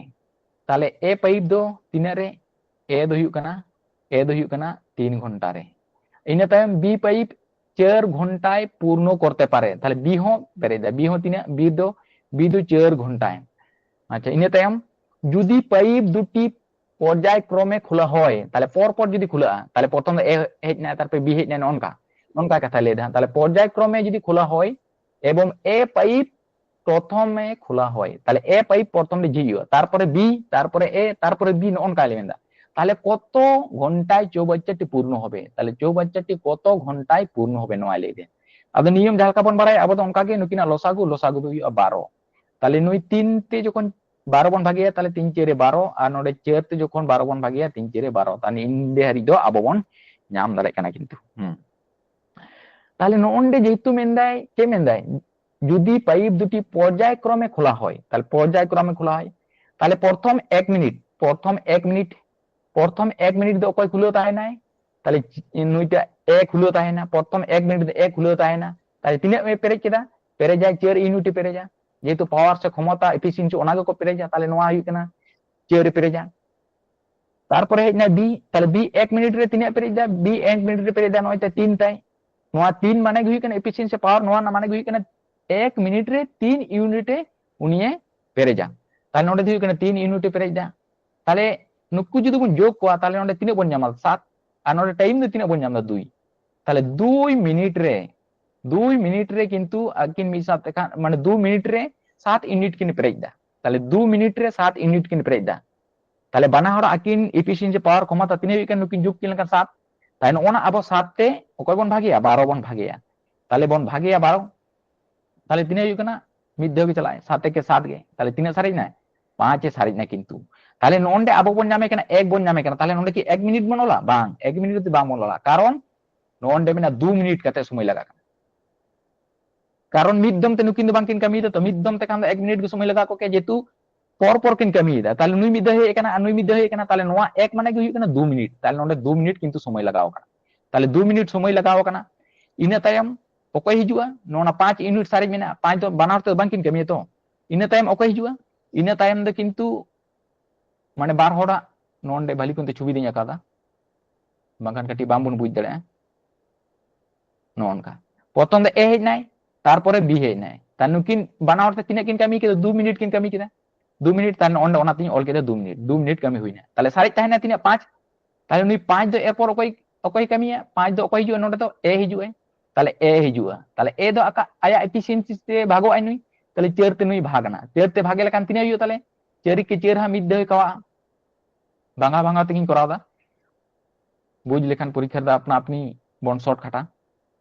ᱛᱟᱦᱞᱮ ᱮ ᱯᱟᱭᱤᱯ ᱫᱚ ᱛᱤᱱᱟᱹᱜ ᱨᱮ? ᱮ ᱫᱚ ᱦᱩᱭᱩᱜ ᱠᱟᱱᱟ, ᱮ ᱫᱚ ᱦᱩᱭᱩᱜ ᱠᱟᱱᱟ ᱛᱤᱱ ᱜᱷᱚᱱᱴᱟ ᱨᱮ᱾ ᱤᱱᱟᱹ ᱛᱟᱭᱚᱢ ᱵᱤ ᱯᱟᱭᱤᱯ ᱪᱟᱨ ᱜᱷᱚᱱᱴᱟᱭ ᱯᱩᱨᱱᱚ ᱠᱚᱨᱛᱮ ᱯᱟᱨᱮ᱾ ᱛᱟᱦᱞᱮ ᱵᱤ ᱦᱚᱸ ᱯᱮᱨᱮᱡ ᱫᱟ᱾ ᱵᱤ ᱦᱚᱸ ᱛᱤᱱᱟᱹᱜ? ᱵᱤ ᱫᱚ, ᱵᱤ ᱫᱚ ᱪᱟᱨ ᱜᱷᱚᱱᱴᱟᱭ᱾ ᱟᱪᱪᱷᱟ, ᱤᱱᱟᱹ ᱛᱟᱭᱚᱢ ᱡᱩᱫᱤ ᱯᱟᱭᱤᱯ ᱫᱩᱴᱤ ᱯᱚᱨᱡᱟᱭ ᱠᱨᱚᱢᱮ ᱠᱷᱩᱞᱟ ᱦᱚᱭ, ᱛᱟᱦᱞᱮ ᱯᱚᱨ ᱯᱚᱨ ᱡᱩᱫᱤ ᱠᱷᱩᱞᱟᱹᱜᱼᱟ, ᱛᱟᱦᱞᱮ ᱯᱨᱚᱛᱷᱚᱢ ᱫᱚ ᱮ ᱦᱮᱡ ᱮᱱᱟ, ᱛᱟᱨᱯᱚᱨᱮ ᱵᱤ ᱦᱮᱡ ᱮᱱᱟ, ᱱᱚᱜᱼᱚ ᱱᱚᱝᱠᱟ, ᱱᱚᱝᱠᱟ ᱠᱟᱛᱷᱟᱭ ᱞᱟᱹᱭ ᱮᱫᱟ᱾ ᱛᱟᱦᱞᱮ ᱯᱚᱨᱡᱟᱭ ᱠᱨᱚᱢᱮ ᱡᱩᱫᱤ ᱠᱷᱩᱞᱟ ᱦᱚᱭ ᱮᱵᱚᱝ ᱮ ᱯᱟᱭᱤᱯ ᱯᱨᱚᱛᱷᱚᱢᱮ ᱠᱷᱩᱞᱟ ᱦᱚᱭ, ᱛᱟᱦᱞᱮ ᱮ ᱯᱟᱭᱤᱯ ᱯᱨᱚᱛᱷᱚᱢ ᱨᱮ ᱡᱷᱤᱡ ᱦᱩᱭᱩᱜᱼᱟ, ᱛᱟᱨᱯᱚᱨᱮ ᱵᱤ, ᱛᱟᱨᱯᱚᱨᱮ ᱮ, ᱛᱟᱨᱯᱚᱨᱮ ᱵᱤ, ᱱᱚᱜᱼᱚ ᱱᱚᱝᱠᱟᱭ ᱞᱟᱹᱭ ᱮᱫᱟ᱾ ᱛᱟᱦᱞᱮ ᱠᱚᱛᱚ ᱜᱷᱚᱱᱴᱟᱭ ᱪᱳᱣᱵᱟᱪᱪᱟᱴᱤ ᱯᱩᱨᱱᱚ ᱦᱚᱵᱮ? ᱛᱟᱦᱞᱮ ᱪᱳᱣᱵᱟᱪᱪᱟᱴᱤ ᱠᱚᱛᱚ ᱜᱷᱚᱱᱴᱟᱭ ᱯᱩᱨᱱᱚ ᱦᱚᱵᱮ, ᱱᱚᱣᱟᱭ ᱞᱟᱹᱭ ᱮᱫᱟ᱾ ᱟᱫᱚ ᱱᱤᱭᱚᱢ ᱡᱟᱦᱟᱸ ᱞᱮᱠᱟ ᱵᱚᱱ ᱵᱟᱲᱟᱭᱟ ᱟᱵᱚ ᱫᱚ ᱚᱱᱠᱟ ᱜᱮ, ᱱᱩᱠᱤᱱᱟᱜ ᱞᱚᱥᱟᱜᱩ, ᱞᱚᱥᱟᱜᱩ ᱫᱚ ᱦᱩᱭᱩᱜᱼᱟ ᱵᱟᱨᱚ᱾ ᱛᱟᱦᱞᱮ ᱱᱩᱭ ᱛᱤᱱ ᱛᱮ ᱡᱚᱠᱷᱚᱱ ᱵᱟᱨᱚ ᱵᱚᱱ ᱵᱷᱟᱜᱮᱭᱟ, ᱛᱟᱦᱞᱮ ᱛᱤᱱ ᱪᱟᱹᱨᱮ ᱵᱟᱨᱚ, ᱟᱨ ᱱᱚᱰᱮ ᱪᱟᱨ ᱛᱮ ᱡᱚᱠᱷᱚᱱ ᱵᱟᱨᱚ ᱵᱚᱱ ᱵᱷᱟᱜᱮᱭᱟ, ᱛᱤᱱ ᱪᱟᱹᱨᱮ ᱵᱟᱨᱚ᱾ ᱛᱟᱦᱞᱮ ᱤᱱᱰᱮ ᱦᱟᱹᱨᱤᱡ ᱫᱚ ᱟᱵᱚ ᱵᱚᱱ ᱧᱟᱢ ᱫᱟᱲᱮᱭᱟᱜ ᱠᱟᱱᱟ ᱠᱤᱱᱛᱩ᱾ ᱦᱩᱸ᱾ ᱛᱟᱦᱞᱮ ᱱᱚᱜᱼᱚᱭ ᱱᱚᱰᱮ ᱡᱮᱦᱮᱛᱩ ᱢᱮᱱᱫᱟᱭ, ᱪᱮᱫ ᱢᱮᱱᱫᱟᱭ? ᱡᱩᱫᱤ ᱯᱟᱭᱤᱯ ᱫᱩᱴᱤ ᱯᱚᱨᱡᱟᱭ ᱠᱨᱚᱢᱮ ᱠᱷᱳᱞᱟ ᱦᱚᱭ, ᱛᱟᱦᱞᱮ ᱯᱚᱨᱡᱟᱭ ᱠᱨᱚᱢᱮ ᱠᱷᱳᱞᱟ ᱦᱚᱭ, ᱛᱟᱦᱞᱮ ᱯᱨᱚᱛᱷᱚᱢ ᱮᱠ ᱢᱤᱱᱤᱴ, ᱯᱨᱚᱛᱷᱚᱢ ᱮᱠ ᱢᱤᱱᱤᱴ, ᱯᱨᱚᱛᱷᱚᱢ ᱮᱠ ᱢᱤᱱᱤᱴ ᱫᱚ ᱚᱠᱚᱭ ᱠᱷᱩᱞᱟᱹᱣ ᱛᱟᱦᱮᱱᱟᱭ? ᱛᱟᱦᱞᱮ ᱱᱩᱭᱴᱟᱜ ᱮ ᱠᱷᱩᱞᱟᱹᱣ ᱛᱟᱦᱮᱱᱟ, ᱯᱨᱚᱛᱷᱚᱢ ᱮᱠ ᱢᱤᱱᱤᱴ ᱫᱚ ᱮ ᱠᱷᱩᱞᱟᱹᱣ ᱛᱟᱦᱮᱱᱟ᱾ ᱛᱟᱦᱞᱮ ᱛᱤᱱᱟᱹᱜ ᱮ ᱯᱮᱨᱮᱡ ᱠᱮᱫᱟ? ᱯᱮᱨᱮᱡᱟᱭ ᱪᱟᱨ ᱤᱭᱩᱱᱤᱴ ᱮ ᱯᱮᱨᱮᱡᱟ, ᱡᱮᱦᱮᱛᱩ ᱯᱟᱣᱟᱨ ᱥᱮ ᱠᱷᱚᱢᱚᱛᱟ, ᱮᱯᱷᱤᱥᱤᱭᱮᱱᱥᱤ, ᱚᱱᱟ ᱜᱮᱠᱚ ᱯᱮᱨᱮᱡᱟ᱾ ᱛᱟᱦᱞᱮ ᱱᱚᱣᱟ ᱦᱩᱭᱩᱜ ᱠᱟᱱᱟ ᱪᱟᱨ ᱮ ᱯᱮᱨᱮᱡᱟ᱾ ᱛᱟᱨᱯᱚᱨᱮ ᱦᱮᱡ ᱮᱱᱟ ᱵᱤ, ᱛᱟᱦᱞᱮ ᱵᱤ ᱮᱠ ᱢᱤᱱᱤᱴ ᱨᱮ ᱛᱤᱱᱟᱹᱜ ᱯᱮᱨᱮᱡ ᱫᱟ? ᱵᱤ ᱮᱠ ᱢᱤᱱᱤᱴ ᱨᱮ ᱯᱮᱨᱮᱡ ᱫᱟ ᱱᱚᱜᱼᱚᱭ ᱛᱤᱱ ᱛᱟᱭ᱾ ᱱᱚᱣᱟ ᱛᱤᱱ ᱢᱟᱱᱮ ᱜᱮ ᱦᱩᱭᱩᱜ ᱠᱟᱱᱟ ᱮᱯᱷᱤᱥᱤᱭᱮᱱᱥᱤ ᱯᱟᱣᱟᱨ, ᱱᱚᱣᱟ ᱨᱮᱱᱟᱜ ᱢᱟᱱᱮ ᱜᱮ ᱦᱩᱭᱩᱜ ᱠᱟᱱᱟ ᱮᱠ ᱢᱤᱱᱤᱴ ᱨᱮ ᱛᱤᱱ ᱤᱭᱩᱱᱤᱴ ᱮ ᱩᱱᱤᱭᱮ ᱯᱮᱨᱮᱡᱟ᱾ ᱛᱟᱦᱞᱮ ᱱᱚᱰᱮ ᱫᱚ ᱦᱩᱭᱩᱜ ᱠᱟᱱᱟ ᱛᱤᱱ ᱤᱭᱩᱱᱤᱴ ᱮ ᱯᱮᱨᱮᱡ ᱫᱟ᱾ ᱛᱟᱦᱞᱮ ᱱᱩᱠᱩ ᱡᱩᱫᱤ ᱵᱚᱱ ᱡᱳᱜᱽ ᱠᱚᱣᱟ, ᱛᱟᱦᱞᱮ ᱱᱚᱰᱮ ᱛᱤᱱᱟᱹᱜ ᱵᱚᱱ ᱧᱟᱢᱟ? ᱥᱟᱛ᱾ ᱟᱨ ᱱᱚᱰᱮ ᱴᱟᱭᱤᱢ ᱫᱚ ᱛᱤᱱᱟᱹᱜ ᱵᱚᱱ ᱧᱟᱢ ᱫᱟ? ᱫᱩᱭ᱾ ᱛᱟᱦᱞᱮ ᱫᱩᱭ ᱢᱤᱱᱤᱴ ᱨᱮ, ᱫᱩᱭ ᱢᱤᱱᱤᱴ ᱨᱮ ᱠᱤᱱᱛᱩ ᱟᱹᱠᱤᱱ ᱢᱤᱫ ᱥᱟᱶᱛᱮ ᱠᱷᱟᱱ, ᱢᱟᱱᱮ ᱫᱩ ᱢᱤᱱᱤᱴ ᱨᱮ ᱥᱟᱛ ᱤᱭᱩᱱᱤᱴ ᱠᱤᱱ ᱯᱮᱨᱮᱡ ᱫᱟ᱾ ᱛᱟᱦᱞᱮ ᱫᱩ ᱢᱤᱱᱤᱴ ᱨᱮ ᱥᱟᱛ ᱤᱭᱩᱱᱤᱴ ᱠᱤᱱ ᱯᱮᱨᱮᱡ ᱫᱟ᱾ ᱛᱟᱦᱞᱮ ᱵᱟᱱᱟ ᱦᱚᱲᱟᱜ ᱟᱹᱠᱤᱱ ᱮᱯᱷᱤᱥᱤᱭᱮᱱᱥᱤ ᱯᱟᱣᱟᱨ ᱠᱷᱚᱢᱚᱛᱟ ᱛᱤᱱᱟᱹᱜ ᱦᱩᱭᱩᱜ ᱠᱟᱱᱟ? ᱱᱩᱠᱤᱱ ᱡᱩᱜᱽ ᱠᱤᱱ ᱞᱮᱠᱷᱟᱱ ᱥᱟᱛ᱾ ᱛᱟᱦᱞᱮ ᱱᱚᱜᱼᱚ ᱱᱟ ᱟᱵᱚ ᱥᱟᱛ ᱛᱮ ᱚᱠᱚᱭ ᱵᱚᱱ ᱵᱷᱟᱜᱮᱭᱟ? ᱵᱟᱨᱚ ᱵᱚᱱ ᱵᱷᱟᱜᱮᱭᱟ᱾ ᱛᱟᱦᱞᱮ ᱵᱚᱱ ᱵᱷᱟᱜᱮᱭᱟ ᱵᱟᱨᱚ᱾ ᱛᱟᱦᱞᱮ ᱛᱤᱱᱟᱹᱜ ᱦᱩᱭᱩᱜ ᱠᱟᱱᱟ? ᱢᱤᱫ ᱫᱷᱟᱣ ᱜᱮ ᱪᱟᱞᱟᱜᱼᱟᱭ, ᱥᱟᱛ ᱮᱠᱮ ᱥᱟᱛ ᱜᱮ᱾ ᱛᱟᱦᱞᱮ ᱛᱤᱱᱟᱹᱜ ᱥᱟᱨᱮᱡ ᱮᱱᱟᱭ? ᱯᱟᱸᱪ ᱮ ᱥᱟᱨᱮᱡ ᱮᱱᱟ ᱠᱤᱱᱛᱩ᱾ ᱛᱟᱦᱞᱮ ᱱᱚᱜᱼᱚ ᱱᱚᱰᱮ ᱟᱵᱚ ᱵᱚᱱ ᱧᱟᱢᱮ ᱠᱟᱱᱟ ᱮᱠ ᱵᱚᱱ ᱧᱟᱢᱮ ᱠᱟᱱᱟ᱾ ᱛᱟᱦᱞᱮ ᱱᱚᱰᱮ ᱠᱤ ᱮᱠ ᱢᱤᱱᱤᱴ ᱵᱚᱱ ᱚᱞᱟ? ᱵᱟᱝ, ᱮᱠ ᱢᱤᱱᱤᱴ ᱫᱚ ᱵᱟᱝ ᱵᱚᱱ ᱚᱞᱟ, ᱠᱟᱨᱚᱱ ᱱᱚᱜᱼᱚ ᱱᱚᱰᱮ ᱢᱮᱱᱟᱜᱼᱟ ᱫᱩ ᱢᱤᱱᱤᱴ ᱠᱟᱛᱮ ᱥᱚᱢᱚᱭ ᱞᱟᱜᱟᱜ ᱠᱟᱱᱟ᱾ ᱠᱟᱨᱚᱱ ᱢᱤᱫ ᱫᱚᱢ ᱛᱮ ᱱᱩᱠᱤᱱ ᱫᱚ ᱵᱟᱝᱠᱤᱱ ᱠᱟᱹᱢᱤᱭᱮᱫᱟ, ᱛᱚ ᱢᱤᱫ ᱫᱚᱢ ᱛᱮ ᱠᱷᱟᱱ ᱫᱚ ᱮᱠ ᱢᱤᱱᱤᱴ ᱜᱮ ᱥᱚᱢᱚᱭ ᱞᱟᱜᱟᱣ ᱠᱚᱜ ᱠᱮᱭᱟ, ᱡᱮᱦᱮᱛᱩ ᱯᱚᱨ ᱯᱚᱨ ᱠᱤᱱ ᱠᱟᱹᱢᱤᱭᱮᱫᱟ᱾ ᱛᱟᱦᱞᱮ ᱱᱩᱭ ᱢᱤᱫ ᱫᱷᱟᱣ ᱦᱮᱡ ᱟᱠᱟᱱᱟ ᱟᱨ ᱱᱩᱭ ᱢᱤᱫ ᱫᱷᱟᱣ ᱦᱮᱡ ᱟᱠᱟᱱᱟ, ᱛᱟᱦᱞᱮ ᱱᱚᱣᱟ ᱮᱠ ᱢᱟᱱᱮ ᱜᱮ ᱦᱩᱭᱩᱜ ᱠᱟᱱᱟ ᱫᱩ ᱢᱤᱱᱤᱴ, ᱛᱟᱦᱞᱮ ᱱᱚᱰᱮ ᱫᱩ ᱢᱤᱱᱤᱴ ᱠᱤᱱᱛᱩ ᱥᱚᱢᱚᱭ ᱞᱟᱜᱟᱣ ᱟᱠᱟᱱᱟ᱾ ᱛᱟᱦᱞᱮ ᱫᱩ ᱢᱤᱱᱤᱴ ᱥᱚᱢᱚᱭ ᱞᱟᱜᱟᱣ ᱟᱠᱟᱱᱟ, ᱤᱱᱟᱹ ᱛᱟᱭᱚᱢ ᱚᱠᱚᱭ ᱦᱤᱡᱩᱜᱼᱟ? ᱱᱚᱣᱟ ᱯᱟᱸᱪ ᱤᱭᱩᱱᱤᱴ ᱥᱟᱨᱮᱡ ᱢᱮᱱᱟᱜᱼᱟ, ᱯᱟᱸᱪ ᱫᱚ ᱵᱟᱱᱟ ᱦᱚᱲ ᱛᱮᱫᱚ ᱵᱟᱝᱠᱤᱱ ᱠᱟᱹᱢᱤᱭᱟ ᱛᱚ᱾ ᱤᱱᱟᱹ ᱛᱟᱭᱚᱢ ᱚᱠᱚᱭ ᱦᱤᱡᱩᱜᱼᱟ? ᱤᱱᱟᱹ ᱛᱟᱭᱚᱢ ᱫᱚ ᱠᱤᱱᱛᱩ ᱢᱟᱱᱮ ᱵᱟᱨ ᱦᱚᱲᱟᱜ ᱱᱚᱰᱮ ᱵᱷᱟᱞᱤ ᱠᱚᱱᱛᱮ ᱪᱷᱚᱵᱤ ᱫᱚᱧ ᱟᱸᱠᱟᱣᱫᱟ, ᱵᱟᱝᱠᱷᱟᱱ ᱠᱟᱹᱴᱤᱡ ᱵᱟᱝᱵᱚᱱ ᱵᱩᱡᱽ ᱫᱟᱲᱮᱭᱟᱜᱼᱟ᱾ ᱱᱚᱜᱼᱚ ᱱᱚᱝᱠᱟ, ᱯᱨᱚᱛᱷᱚᱢ ᱫᱚ ᱮ ᱦᱮᱡ ᱱᱟᱭ, ᱛᱟᱨᱯᱚᱨᱮ ᱵᱤ ᱦᱮᱡ ᱱᱟᱭ, ᱛᱟᱦᱞᱮ ᱱᱩᱠᱤᱱ ᱵᱟᱱᱟ ᱦᱚᱲ ᱛᱮ ᱛᱤᱱᱟᱹᱜ ᱠᱤᱱ ᱠᱟᱹᱢᱤ ᱠᱮᱫᱟ? ᱫᱩ ᱢᱤᱱᱤᱴ ᱠᱤᱱ ᱠᱟᱹᱢᱤ ᱠᱮᱫᱟ, ᱫᱩ ᱢᱤᱱᱤᱴ᱾ ᱛᱟᱦᱞᱮ ᱚᱸᱰᱮ ᱚᱱᱟᱛᱤᱧ ᱚᱞ ᱠᱮᱫᱟ ᱫᱩ ᱢᱤᱱᱤᱴ, ᱫᱩ ᱢᱤᱱᱤᱴ ᱠᱟᱹᱢᱤ ᱦᱩᱭᱱᱟ᱾ ᱛᱟᱦᱞᱮ ᱥᱟᱨᱮᱡ ᱛᱟᱦᱮᱱᱟ ᱛᱤᱱᱟᱹᱜ? ᱯᱟᱸᱪ᱾ ᱛᱟᱦᱞᱮ ᱱᱩᱭ ᱯᱟᱸᱪ ᱫᱚ ᱮᱨᱯᱚᱨ ᱚᱠᱚᱭ, ᱚᱠᱚᱭ ᱠᱟᱹᱢᱤᱭᱟ? ᱯᱟᱸᱪ ᱫᱚ ᱚᱠᱚᱭ ᱦᱤᱡᱩᱜᱼᱟ? ᱱᱚᱰᱮ ᱫᱚ ᱮ ᱦᱤᱡᱩᱜᱼᱟᱭ, ᱛᱟᱦᱞᱮ ᱮ ᱦᱤᱡᱩᱜᱼᱟ᱾ ᱛᱟᱦᱞᱮ ᱮ ᱫᱚ ᱟᱠᱟ-, ᱟᱭᱟᱜ ᱮᱯᱷᱤᱥᱤᱭᱮᱱᱥᱤ ᱛᱮ ᱵᱷᱟᱜᱚᱜ ᱟᱭ ᱱᱩᱭ, ᱛᱟᱦᱞᱮ ᱪᱟᱹᱨ ᱛᱮ ᱱᱩᱭ ᱵᱷᱟᱜᱽ ᱮᱱᱟ᱾ ᱪᱟᱹᱨ ᱛᱮ ᱵᱷᱟᱜᱮ ᱞᱮᱠᱷᱟᱱ ᱛᱤᱱᱟᱹᱜ ᱦᱩᱭᱩᱜᱼᱟ? ᱛᱟᱦᱞᱮ ᱪᱟᱹᱨ ᱠᱮ ᱪᱟᱹᱨ ᱦᱟᱸᱜ ᱢᱤᱫ ᱫᱷᱟᱣ ᱠᱟᱣᱟᱜᱼᱟ, ᱵᱷᱟᱸᱜᱟ ᱵᱷᱟᱸᱜᱟ ᱛᱮᱜᱤᱧ ᱠᱚᱨᱟᱣ ᱫᱟ, ᱵᱩᱡᱽ ᱞᱮᱠᱷᱟᱱ ᱯᱚᱨᱤᱠᱠᱷᱟ ᱨᱮᱫᱚ ᱟᱯᱱᱟ ᱟᱯᱱᱤ ᱵᱚᱱ ᱥᱚᱨᱴ ᱠᱟᱴᱟ᱾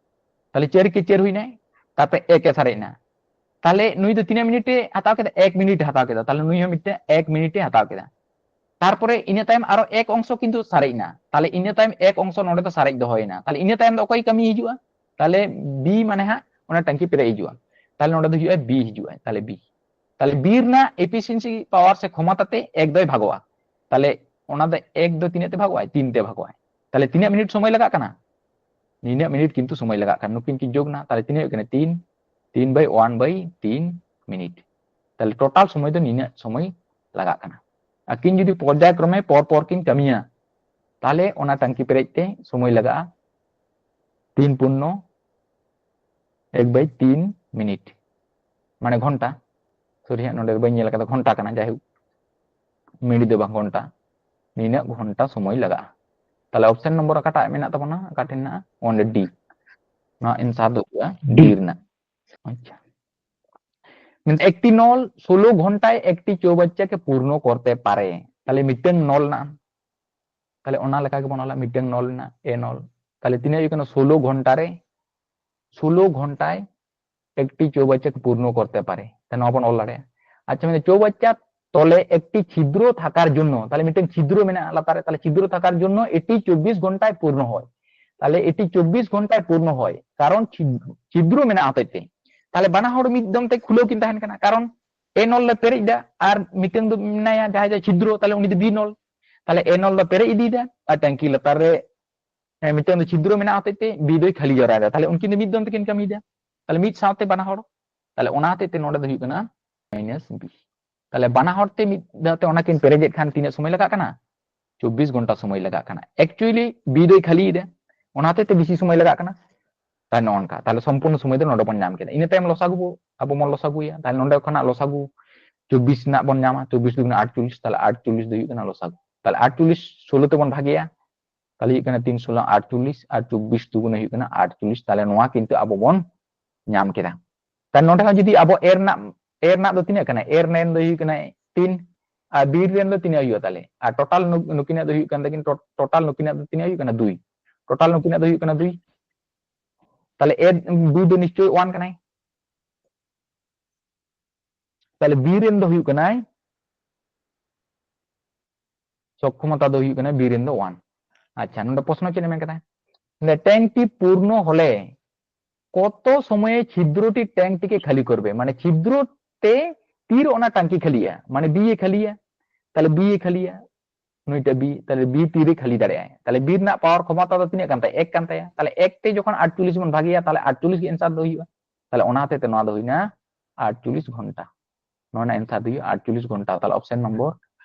ᱛᱟᱦᱞᱮ ᱪᱟᱹᱨ ᱠᱮ ᱪᱟᱹᱨ ᱦᱩᱭᱱᱟᱭ, ᱛᱟᱨᱯᱚᱨᱮ ᱮᱠ ᱮ ᱥᱟᱨᱮᱡ ᱮᱱᱟ᱾ ᱛᱟᱦᱞᱮ ᱱᱩᱭ ᱫᱚ ᱛᱤᱱᱟᱹᱜ ᱢᱤᱱᱤᱴ ᱮ ᱦᱟᱛᱟᱣ ᱠᱮᱫᱟ? ᱮᱠ ᱢᱤᱱᱤᱴ ᱮ ᱦᱟᱛᱟᱣ ᱠᱮᱫᱟ᱾ ᱛᱟᱦᱞᱮ ᱱᱩᱭ ᱦᱚᱸ ᱢᱤᱫᱴᱮᱱ ᱮᱠ ᱢᱤᱱᱤᱴ ᱮ ᱦᱟᱛᱟᱣ ᱠᱮᱫᱟ᱾ ᱛᱟᱨᱯᱚᱨᱮ ᱤᱱᱟᱹ ᱛᱟᱭᱚᱢ ᱟᱨᱚ ᱮᱠ ᱚᱝᱥᱚ ᱠᱤᱱᱛᱩ ᱥᱟᱨᱮᱡ ᱮᱱᱟ᱾ ᱛᱟᱦᱞᱮ ᱤᱱᱟᱹ ᱛᱟᱭᱚᱢ ᱮᱠ ᱚᱝᱥᱚ ᱱᱚᱰᱮ ᱫᱚ ᱥᱟᱨᱮᱡ ᱫᱚᱦᱚᱭᱮᱱᱟ᱾ ᱛᱟᱦᱞᱮ ᱤᱱᱟᱹ ᱛᱟᱭᱚᱢ ᱫᱚ ᱚᱠᱚᱭ ᱠᱟᱹᱢᱤ ᱦᱤᱡᱩᱜᱼᱟ? ᱛᱟᱦᱞᱮ ᱵᱤ, ᱢᱟᱱᱮ ᱦᱟᱸᱜ ᱚᱱᱟ ᱴᱟᱝᱠᱤ ᱯᱮᱨᱮᱡ ᱦᱤᱡᱩᱜᱼᱟ᱾ ᱛᱟᱦᱞᱮ ᱱᱚᱰᱮ ᱫᱚ ᱦᱤᱡᱩᱜᱼᱟ ᱵᱤ, ᱦᱤᱡᱩᱜᱼᱟ, ᱛᱟᱦᱞᱮ ᱵᱤ᱾ ᱛᱟᱦᱞᱮ ᱵᱤ ᱨᱮᱱᱟᱜ ᱮᱯᱷᱤᱥᱤᱭᱮᱱᱥᱤ ᱯᱟᱣᱟᱨ ᱥᱮ ᱠᱷᱚᱢᱚᱛᱟ ᱛᱮ ᱮᱠ ᱫᱚᱭ ᱵᱷᱟᱜᱚᱜᱼᱟ᱾ ᱛᱟᱦᱞᱮ ᱚᱱᱟ ᱫᱚ ᱮᱠ ᱫᱚ ᱛᱤᱱᱟᱹᱜ ᱛᱮ ᱵᱷᱟᱜᱚᱜᱼᱟᱭ? ᱛᱤᱱ ᱛᱮ ᱵᱷᱟᱜᱚᱜᱼᱟᱭ᱾ ᱛᱟᱦᱞᱮ ᱛᱤᱱᱟᱹᱜ ᱢᱤᱱᱤᱴ ᱥᱚᱢᱚᱭ ᱞᱟᱜᱟᱜ ᱠᱟᱱᱟ? ᱱᱤᱱᱟᱹᱜ ᱢᱤᱱᱤᱴ ᱠᱤᱱᱛᱩ ᱥᱚᱢᱚᱭ ᱞᱟᱜᱟᱜ ᱠᱟᱱᱟ᱾ ᱱᱩᱠᱤᱱ ᱠᱤᱱ ᱡᱳᱜᱽ ᱱᱟ, ᱛᱟᱦᱞᱮ ᱛᱤᱱᱟᱹᱜ ᱦᱩᱭᱩᱜ ᱠᱟᱱᱟ? ᱛᱤᱱ, ᱛᱤᱱ by one by ᱛᱤᱱ ᱢᱤᱱᱤᱴ᱾ ᱛᱟᱦᱞᱮ ᱴᱳᱴᱟᱞ ᱥᱚᱢᱚᱭ ᱫᱚ ᱱᱤᱱᱟᱹᱜ ᱥᱚᱢᱚᱭ ᱞᱟᱜᱟᱜ ᱠᱟᱱᱟ᱾ ᱟᱹᱠᱤᱱ ᱡᱩᱫᱤ ᱯᱚᱨᱡᱟᱭ ᱠᱨᱚᱢᱮ ᱯᱚᱨ ᱯᱚᱨ ᱠᱤᱱ ᱠᱟᱹᱢᱤᱭᱟ, ᱛᱟᱦᱞᱮ ᱚᱱᱟ ᱴᱟᱝᱠᱤ ᱯᱮᱨᱮᱡ ᱛᱮ ᱥᱚᱢᱚᱭ ᱞᱟᱜᱟᱜᱼᱟ ᱛᱤᱱ ᱯᱩᱱᱱᱚ ᱮᱠ by ᱛᱤᱱ ᱢᱤᱱᱤᱴ, ᱢᱟᱱᱮ ᱜᱷᱚᱱᱴᱟ᱾ ᱥᱚᱨᱤ, ᱦᱟᱸᱜ ᱱᱚᱰᱮ ᱫᱚ ᱵᱟᱹᱧ ᱧᱮᱞ ᱟᱠᱟᱫᱟ, ᱜᱷᱚᱱᱴᱟ ᱠᱟᱱᱟ, ᱡᱟᱭᱦᱳᱠ ᱢᱤᱱᱤᱴ ᱫᱚ ᱵᱟᱝ, ᱜᱷᱚᱱᱴᱟ᱾ ᱱᱤᱱᱟᱹᱜ ᱜᱷᱚᱱᱴᱟ ᱥᱚᱢᱚᱭ ᱞᱟᱜᱟᱜᱼᱟ᱾ ᱛᱟᱦᱞᱮ ᱚᱯᱥᱮᱱ ᱱᱚᱢᱵᱚᱨ ᱚᱠᱟᱴᱟᱜ ᱢᱮᱱᱟᱜ ᱛᱟᱵᱚᱱᱟ? ᱚᱠᱟ ᱴᱷᱮᱱ ᱢᱮᱱᱟᱜᱼᱟ? ᱚᱸᱰᱮ ᱰᱤ᱾ ᱱᱚᱣᱟ ᱮᱱᱥᱟᱨ ᱫᱚ ᱦᱩᱭᱩᱜᱼᱟ ᱰᱤ ᱨᱮᱱᱟᱜ᱾ ᱟᱪᱪᱷᱟ, ᱢᱮᱱ ᱮᱠᱴᱤ ᱱᱚᱞ ᱥᱳᱞᱳ ᱜᱷᱚᱱᱴᱟᱭ ᱮᱠᱴᱤ ᱪᱳᱵᱟᱪᱪᱟ ᱠᱮ ᱯᱩᱨᱱᱚ ᱠᱚᱨᱛᱮ ᱯᱟᱨᱮ᱾ ᱛᱟᱦᱞᱮ ᱢᱤᱫᱴᱟᱝ ᱱᱚᱞ ᱢᱮᱱᱟᱜᱼᱟ, ᱛᱟᱦᱞᱮ ᱚᱱᱟ ᱞᱮᱠᱟ ᱜᱮᱵᱚᱱ ᱚᱞᱟ, ᱢᱤᱫᱴᱟᱝ ᱱᱚᱞ ᱢᱮᱱᱟᱜᱼᱟ, ᱮ ᱱᱚᱞ᱾ ᱛᱟᱦᱞᱮ ᱛᱤᱱᱟᱹᱜ ᱦᱩᱭᱩᱜ ᱠᱟᱱᱟ? ᱥᱳᱞᱳ ᱜᱷᱚᱱᱴᱟ ᱨᱮ, ᱥᱳᱞᱳ ᱜᱷᱚᱱᱴᱟᱭ ᱮᱠᱴᱤ ᱪᱳᱵᱟᱪᱪᱟ ᱯᱩᱨᱱᱚ ᱠᱚᱨᱛᱮ ᱯᱟᱨᱮ᱾ ᱛᱟᱦᱞᱮ ᱱᱚᱣᱟ ᱵᱚᱱ ᱚᱞ ᱫᱟᱲᱮᱭᱟᱜᱼᱟ᱾ ᱟᱪᱪᱷᱟ, ᱢᱮᱱᱫᱟ ᱪᱳᱵᱟᱪᱪᱟ ᱛᱚᱞᱮ ᱮᱠᱴᱤ ᱪᱷᱤᱫᱨᱚ ᱛᱷᱟᱠᱟᱨ ᱡᱚᱱᱱᱚ, ᱛᱟᱦᱞᱮ ᱢᱤᱫᱴᱟᱝ ᱪᱷᱤᱫᱨᱚ ᱢᱮᱱᱟᱜᱼᱟ ᱞᱟᱛᱟᱨ ᱨᱮ, ᱛᱟᱦᱞᱮ ᱪᱷᱤᱫᱨᱚ ᱛᱷᱟᱠᱟᱨ ᱡᱚᱱᱱᱚ ᱮᱴᱤ ᱪᱚᱵᱵᱤᱥ ᱜᱷᱚᱱᱴᱟᱭ ᱯᱩᱨᱱᱚ ᱦᱚᱭ᱾ ᱛᱟᱦᱞᱮ ᱮᱴᱤ ᱪᱚᱵᱵᱤᱥ ᱜᱷᱚᱱᱴᱟᱭ ᱯᱩᱨᱱᱚ ᱦᱚᱭ, ᱠᱟᱨᱚᱱ ᱪᱷᱤᱫ-, ᱪᱷᱤᱫᱨᱚ ᱢᱮᱱᱟᱜ ᱦᱚᱛᱮᱡ ᱛᱮ᱾ ᱛᱟᱦᱞᱮ ᱵᱟᱱᱟ ᱦᱚᱲ ᱢᱤᱫ ᱫᱚᱢ ᱛᱮ ᱠᱷᱩᱞᱟᱹᱣ ᱠᱤᱱ ᱛᱟᱦᱮᱱ ᱠᱟᱱᱟ, ᱠᱟᱨᱚᱱ ᱮ ᱱᱚᱞ ᱞᱮ ᱯᱮᱨᱮᱡ ᱮᱫᱟ ᱟᱨ ᱢᱤᱫᱴᱟᱝ ᱫᱚ ᱢᱮᱱᱟᱭᱟ ᱡᱟᱦᱟᱸᱭ ᱫᱚ ᱪᱷᱤᱫᱨᱚ, ᱛᱟᱦᱞᱮ ᱩᱱᱤ ᱫᱚ ᱵᱤ ᱱᱚᱞ᱾ ᱛᱟᱦᱞᱮ ᱮ ᱱᱚᱞ ᱫᱚ ᱯᱮᱨᱮᱡ ᱤᱫᱤᱭᱮᱫᱟ ᱟᱨ ᱴᱟᱝᱠᱤ ᱞᱟᱛᱟᱨ ᱨᱮ ᱦᱮᱸ, ᱢᱤᱫᱴᱟᱝ ᱫᱚ ᱪᱷᱤᱫᱨᱚ ᱢᱮᱱᱟᱜ ᱦᱚᱛᱮᱡ ᱛᱮ ᱵᱤ ᱫᱚᱭ ᱠᱷᱟᱹᱞᱤ ᱡᱟᱣᱨᱟᱭᱮᱫᱟ᱾ ᱛᱟᱦᱞᱮ ᱩᱱᱠᱤᱱ ᱫᱚ ᱢᱤᱫ ᱫᱚᱢ ᱛᱮᱠᱤᱱ ᱠᱟᱹᱢᱤᱭᱮᱫᱟ, ᱛᱟᱦᱞᱮ ᱢᱤᱫ ᱥᱟᱶᱛᱮ ᱵᱟᱱᱟ ᱦᱚᱲ᱾ ᱛᱟᱦᱞᱮ ᱚᱱᱟ ᱦᱚᱛᱮᱡ ᱛᱮ ᱱᱚᱰᱮ ᱫᱚ ᱦᱩᱭᱩᱜ ᱠᱟᱱᱟ ᱢᱟᱭᱱᱟᱥ ᱵᱤ᱾ ᱛᱟᱦᱞᱮ ᱵᱟᱱᱟ ᱦᱚᱲ ᱛᱮ ᱢᱤᱫ ᱫᱷᱟᱣ ᱛᱮ ᱚᱱᱟ ᱠᱤᱱ ᱯᱮᱨᱮᱡᱮᱫ ᱠᱷᱟᱱ ᱛᱤᱱᱟᱹᱜ ᱥᱚᱢᱚᱭ ᱞᱟᱜᱟᱜ ᱠᱟᱱᱟ? ᱪᱚᱵᱵᱤᱥ ᱜᱷᱚᱱᱴᱟ ᱥᱚᱢᱚᱭ ᱞᱟᱜᱟᱜ ᱠᱟᱱᱟ᱾ ᱮᱠᱪᱩᱭᱮᱞᱤ ᱵᱤ ᱫᱚᱭ ᱠᱷᱟᱹᱞᱤᱭᱮᱫᱟ, ᱚᱱᱟ ᱦᱚᱛᱮᱡ ᱛᱮ ᱵᱮᱥᱤ ᱥᱚᱢᱚᱭ ᱞᱟᱜᱟᱜ ᱠᱟᱱᱟ᱾ ᱛᱟᱦᱞᱮ ᱱᱚᱜᱼᱚ ᱱᱚᱝᱠᱟ, ᱛᱟᱦᱞᱮ ᱥᱚᱢᱯᱩᱨᱱᱚ ᱥᱚᱢᱚᱭ ᱫᱚ ᱱᱚᱰᱮ ᱵᱚᱱ ᱧᱟᱢ ᱠᱮᱫᱟ᱾ ᱤᱱᱟᱹ ᱛᱟᱭᱚᱢ ᱞᱚᱥᱟᱜᱩ ᱵᱚ-, ᱟᱵᱚ ᱵᱚᱱ ᱞᱚᱥᱟᱜᱩᱭᱟ᱾ ᱛᱟᱦᱞᱮ ᱱᱚᱰᱮ ᱠᱷᱚᱱᱟᱜ ᱞᱚᱥᱟᱜᱩ ᱪᱚᱵᱵᱤᱥ ᱨᱮᱱᱟᱜ ᱵᱚᱱ ᱧᱟᱢᱟ, ᱪᱚᱵᱵᱤᱥ ᱫᱩᱜᱩᱱᱟ ᱟᱴᱪᱚᱞᱞᱤᱥ, ᱛᱟᱦᱞᱮ ᱟᱴᱪᱚᱞᱞᱤᱥ ᱫᱚ ᱦᱩᱭᱩᱜ ᱠᱟᱱᱟ ᱞᱚᱥᱟᱜᱩ᱾ ᱛᱟᱦᱞᱮ ᱟᱴᱪᱚᱞᱞᱤᱥ ᱥᱳᱞᱳ ᱛᱮᱵᱚᱱ ᱵᱷᱟᱜᱮᱭᱟ, ᱛᱟᱦᱞᱮ ᱦᱩᱭᱩᱜ ᱠᱟᱱᱟ ᱛᱤᱱ ᱥᱳᱞᱳ ᱟᱴᱪᱚᱞᱞᱤᱥ ᱟᱨ ᱪᱚᱵᱵᱤᱥ ᱫᱩᱜᱩᱱᱟ ᱦᱩᱭᱩᱜ ᱠᱟᱱᱟ ᱟᱴᱪᱚᱞᱞᱤᱥ᱾ ᱛᱟᱦᱞᱮ ᱱᱚᱣᱟ ᱠᱤᱱᱛᱩ ᱟᱵᱚ ᱵᱚᱱ ᱧᱟᱢ ᱠᱮᱫᱟ᱾ ᱛᱟᱦᱞᱮ ᱱᱚᱰᱮ ᱦᱚᱸ ᱡᱩᱫᱤ ᱟᱵᱚ ᱮ ᱨᱮᱱᱟᱜ, ᱮ ᱨᱮᱱᱟᱜ ᱫᱚ ᱛᱤᱱᱟᱹᱜ ᱠᱟᱱᱟ? ᱮ ᱨᱮᱱᱟᱜ ᱫᱚ ᱦᱩᱭᱩᱜ ᱠᱟᱱᱟ ᱛᱤᱱ, ᱟᱨ ᱵᱤ ᱨᱮᱱ ᱫᱚ ᱛᱤᱱᱟᱹᱜ ᱦᱩᱭᱩᱜᱼᱟ ᱛᱟᱦᱞᱮ? ᱟᱨ ᱴᱳᱴᱟᱞ ᱱᱩᱠᱤᱱᱟᱜ ᱫᱚ ᱦᱩᱭᱩᱜ ᱠᱟᱱ ᱛᱟᱹᱠᱤᱱ, ᱴᱳ-, ᱴᱳᱴᱟᱞ ᱱᱩᱠᱤᱱᱟᱜ ᱫᱚ ᱛᱤᱱᱟᱹᱜ ᱦᱩᱭᱩᱜ ᱠᱟᱱᱟ? ᱫᱩᱭ᱾ ᱴᱳᱴᱟᱞ ᱱᱩᱠᱤᱱᱟᱜ ᱫᱚ ᱦᱩᱭᱩᱜ ᱠᱟᱱᱟ ᱫᱩᱭ᱾ ᱛᱟᱦᱞᱮ ᱮ, ᱵᱤ ᱫᱚ ᱱᱤᱥᱪᱳᱭ ᱳᱣᱟᱱ ᱠᱟᱱᱟᱭ᱾ ᱛᱟᱦᱞᱮ ᱵᱤ ᱨᱮᱱ ᱫᱚ ᱦᱩᱭᱩᱜ ᱠᱟᱱᱟᱭ, ᱥᱚᱠᱠᱷᱚᱢᱚᱛᱟ ᱫᱚ ᱦᱩᱭᱩᱜ ᱠᱟᱱᱟ ᱵᱤ ᱨᱮᱱ ᱫᱚ ᱳᱣᱟᱱ᱾ ᱟᱪᱪᱷᱟ, ᱱᱚᱰᱮ ᱯᱨᱚᱥᱱᱚ ᱪᱮᱫ ᱮ ᱢᱮᱱ ᱠᱟᱫᱟ? ট্যাঙ্কটি পূর্ণ হলে কত সময়ে ছিদ্রটি ট্যাঙ্কটিকে খালি করবে? মানে ছিদ্রতে তীর ওনা ট্যাঙ্কি খালিয়া, মানে বি এ খালিয়া, তাহলে বি এ খালিয়া, ᱱᱩᱭᱴᱟ ᱵᱤ, ᱛᱟᱦᱞᱮ ᱵᱤ ᱛᱤᱨᱮ ᱠᱷᱟᱹᱞᱤ ᱫᱟᱲᱮᱭᱟᱜᱼᱟᱭ᱾ ᱛᱟᱦᱞᱮ ᱵᱤ ᱨᱮᱱᱟᱜ ᱯᱟᱣᱟᱨ ᱠᱷᱚᱢᱚᱛᱟ ᱫᱚ ᱛᱤᱱᱟᱹᱜ ᱠᱟᱱ ᱛᱟᱭᱟ? ᱮᱠ ᱠᱟᱱ ᱛᱟᱭᱟ᱾ ᱛᱟᱦᱞᱮ ᱮᱠ ᱛᱮ ᱡᱚᱠᱷᱚᱱ ᱟᱴᱪᱚᱞᱞᱤᱥ ᱵᱚᱱ ᱵᱷᱟᱜᱮᱭᱟ, ᱛᱟᱦᱞᱮ ᱟᱴᱪᱚᱞᱞᱤᱥ ᱜᱮ ᱮᱱᱥᱟᱨ ᱫᱚ ᱦᱩᱭᱩᱜᱼᱟ᱾ ᱛᱟᱦᱞᱮ ᱚᱱᱟ ᱦᱚᱛᱮᱡ ᱛᱮ ᱱᱚᱣᱟ ᱫᱚ ᱦᱩᱭᱱᱟ ᱟᱴᱪᱚᱞᱞᱤᱥ ᱜᱷᱚᱱᱴᱟ᱾ ᱱᱚᱣᱟ ᱨᱮᱱᱟᱜ ᱮᱱᱥᱟᱨ ᱫᱚ ᱦᱩᱭᱩᱜᱼᱟ ᱟᱴᱪᱚᱞᱞᱤᱥ ᱜᱷᱚᱱᱴᱟ᱾ ᱛᱟᱦᱞᱮ ᱚᱯᱥᱮᱱ ᱱᱚᱢᱵᱚᱨ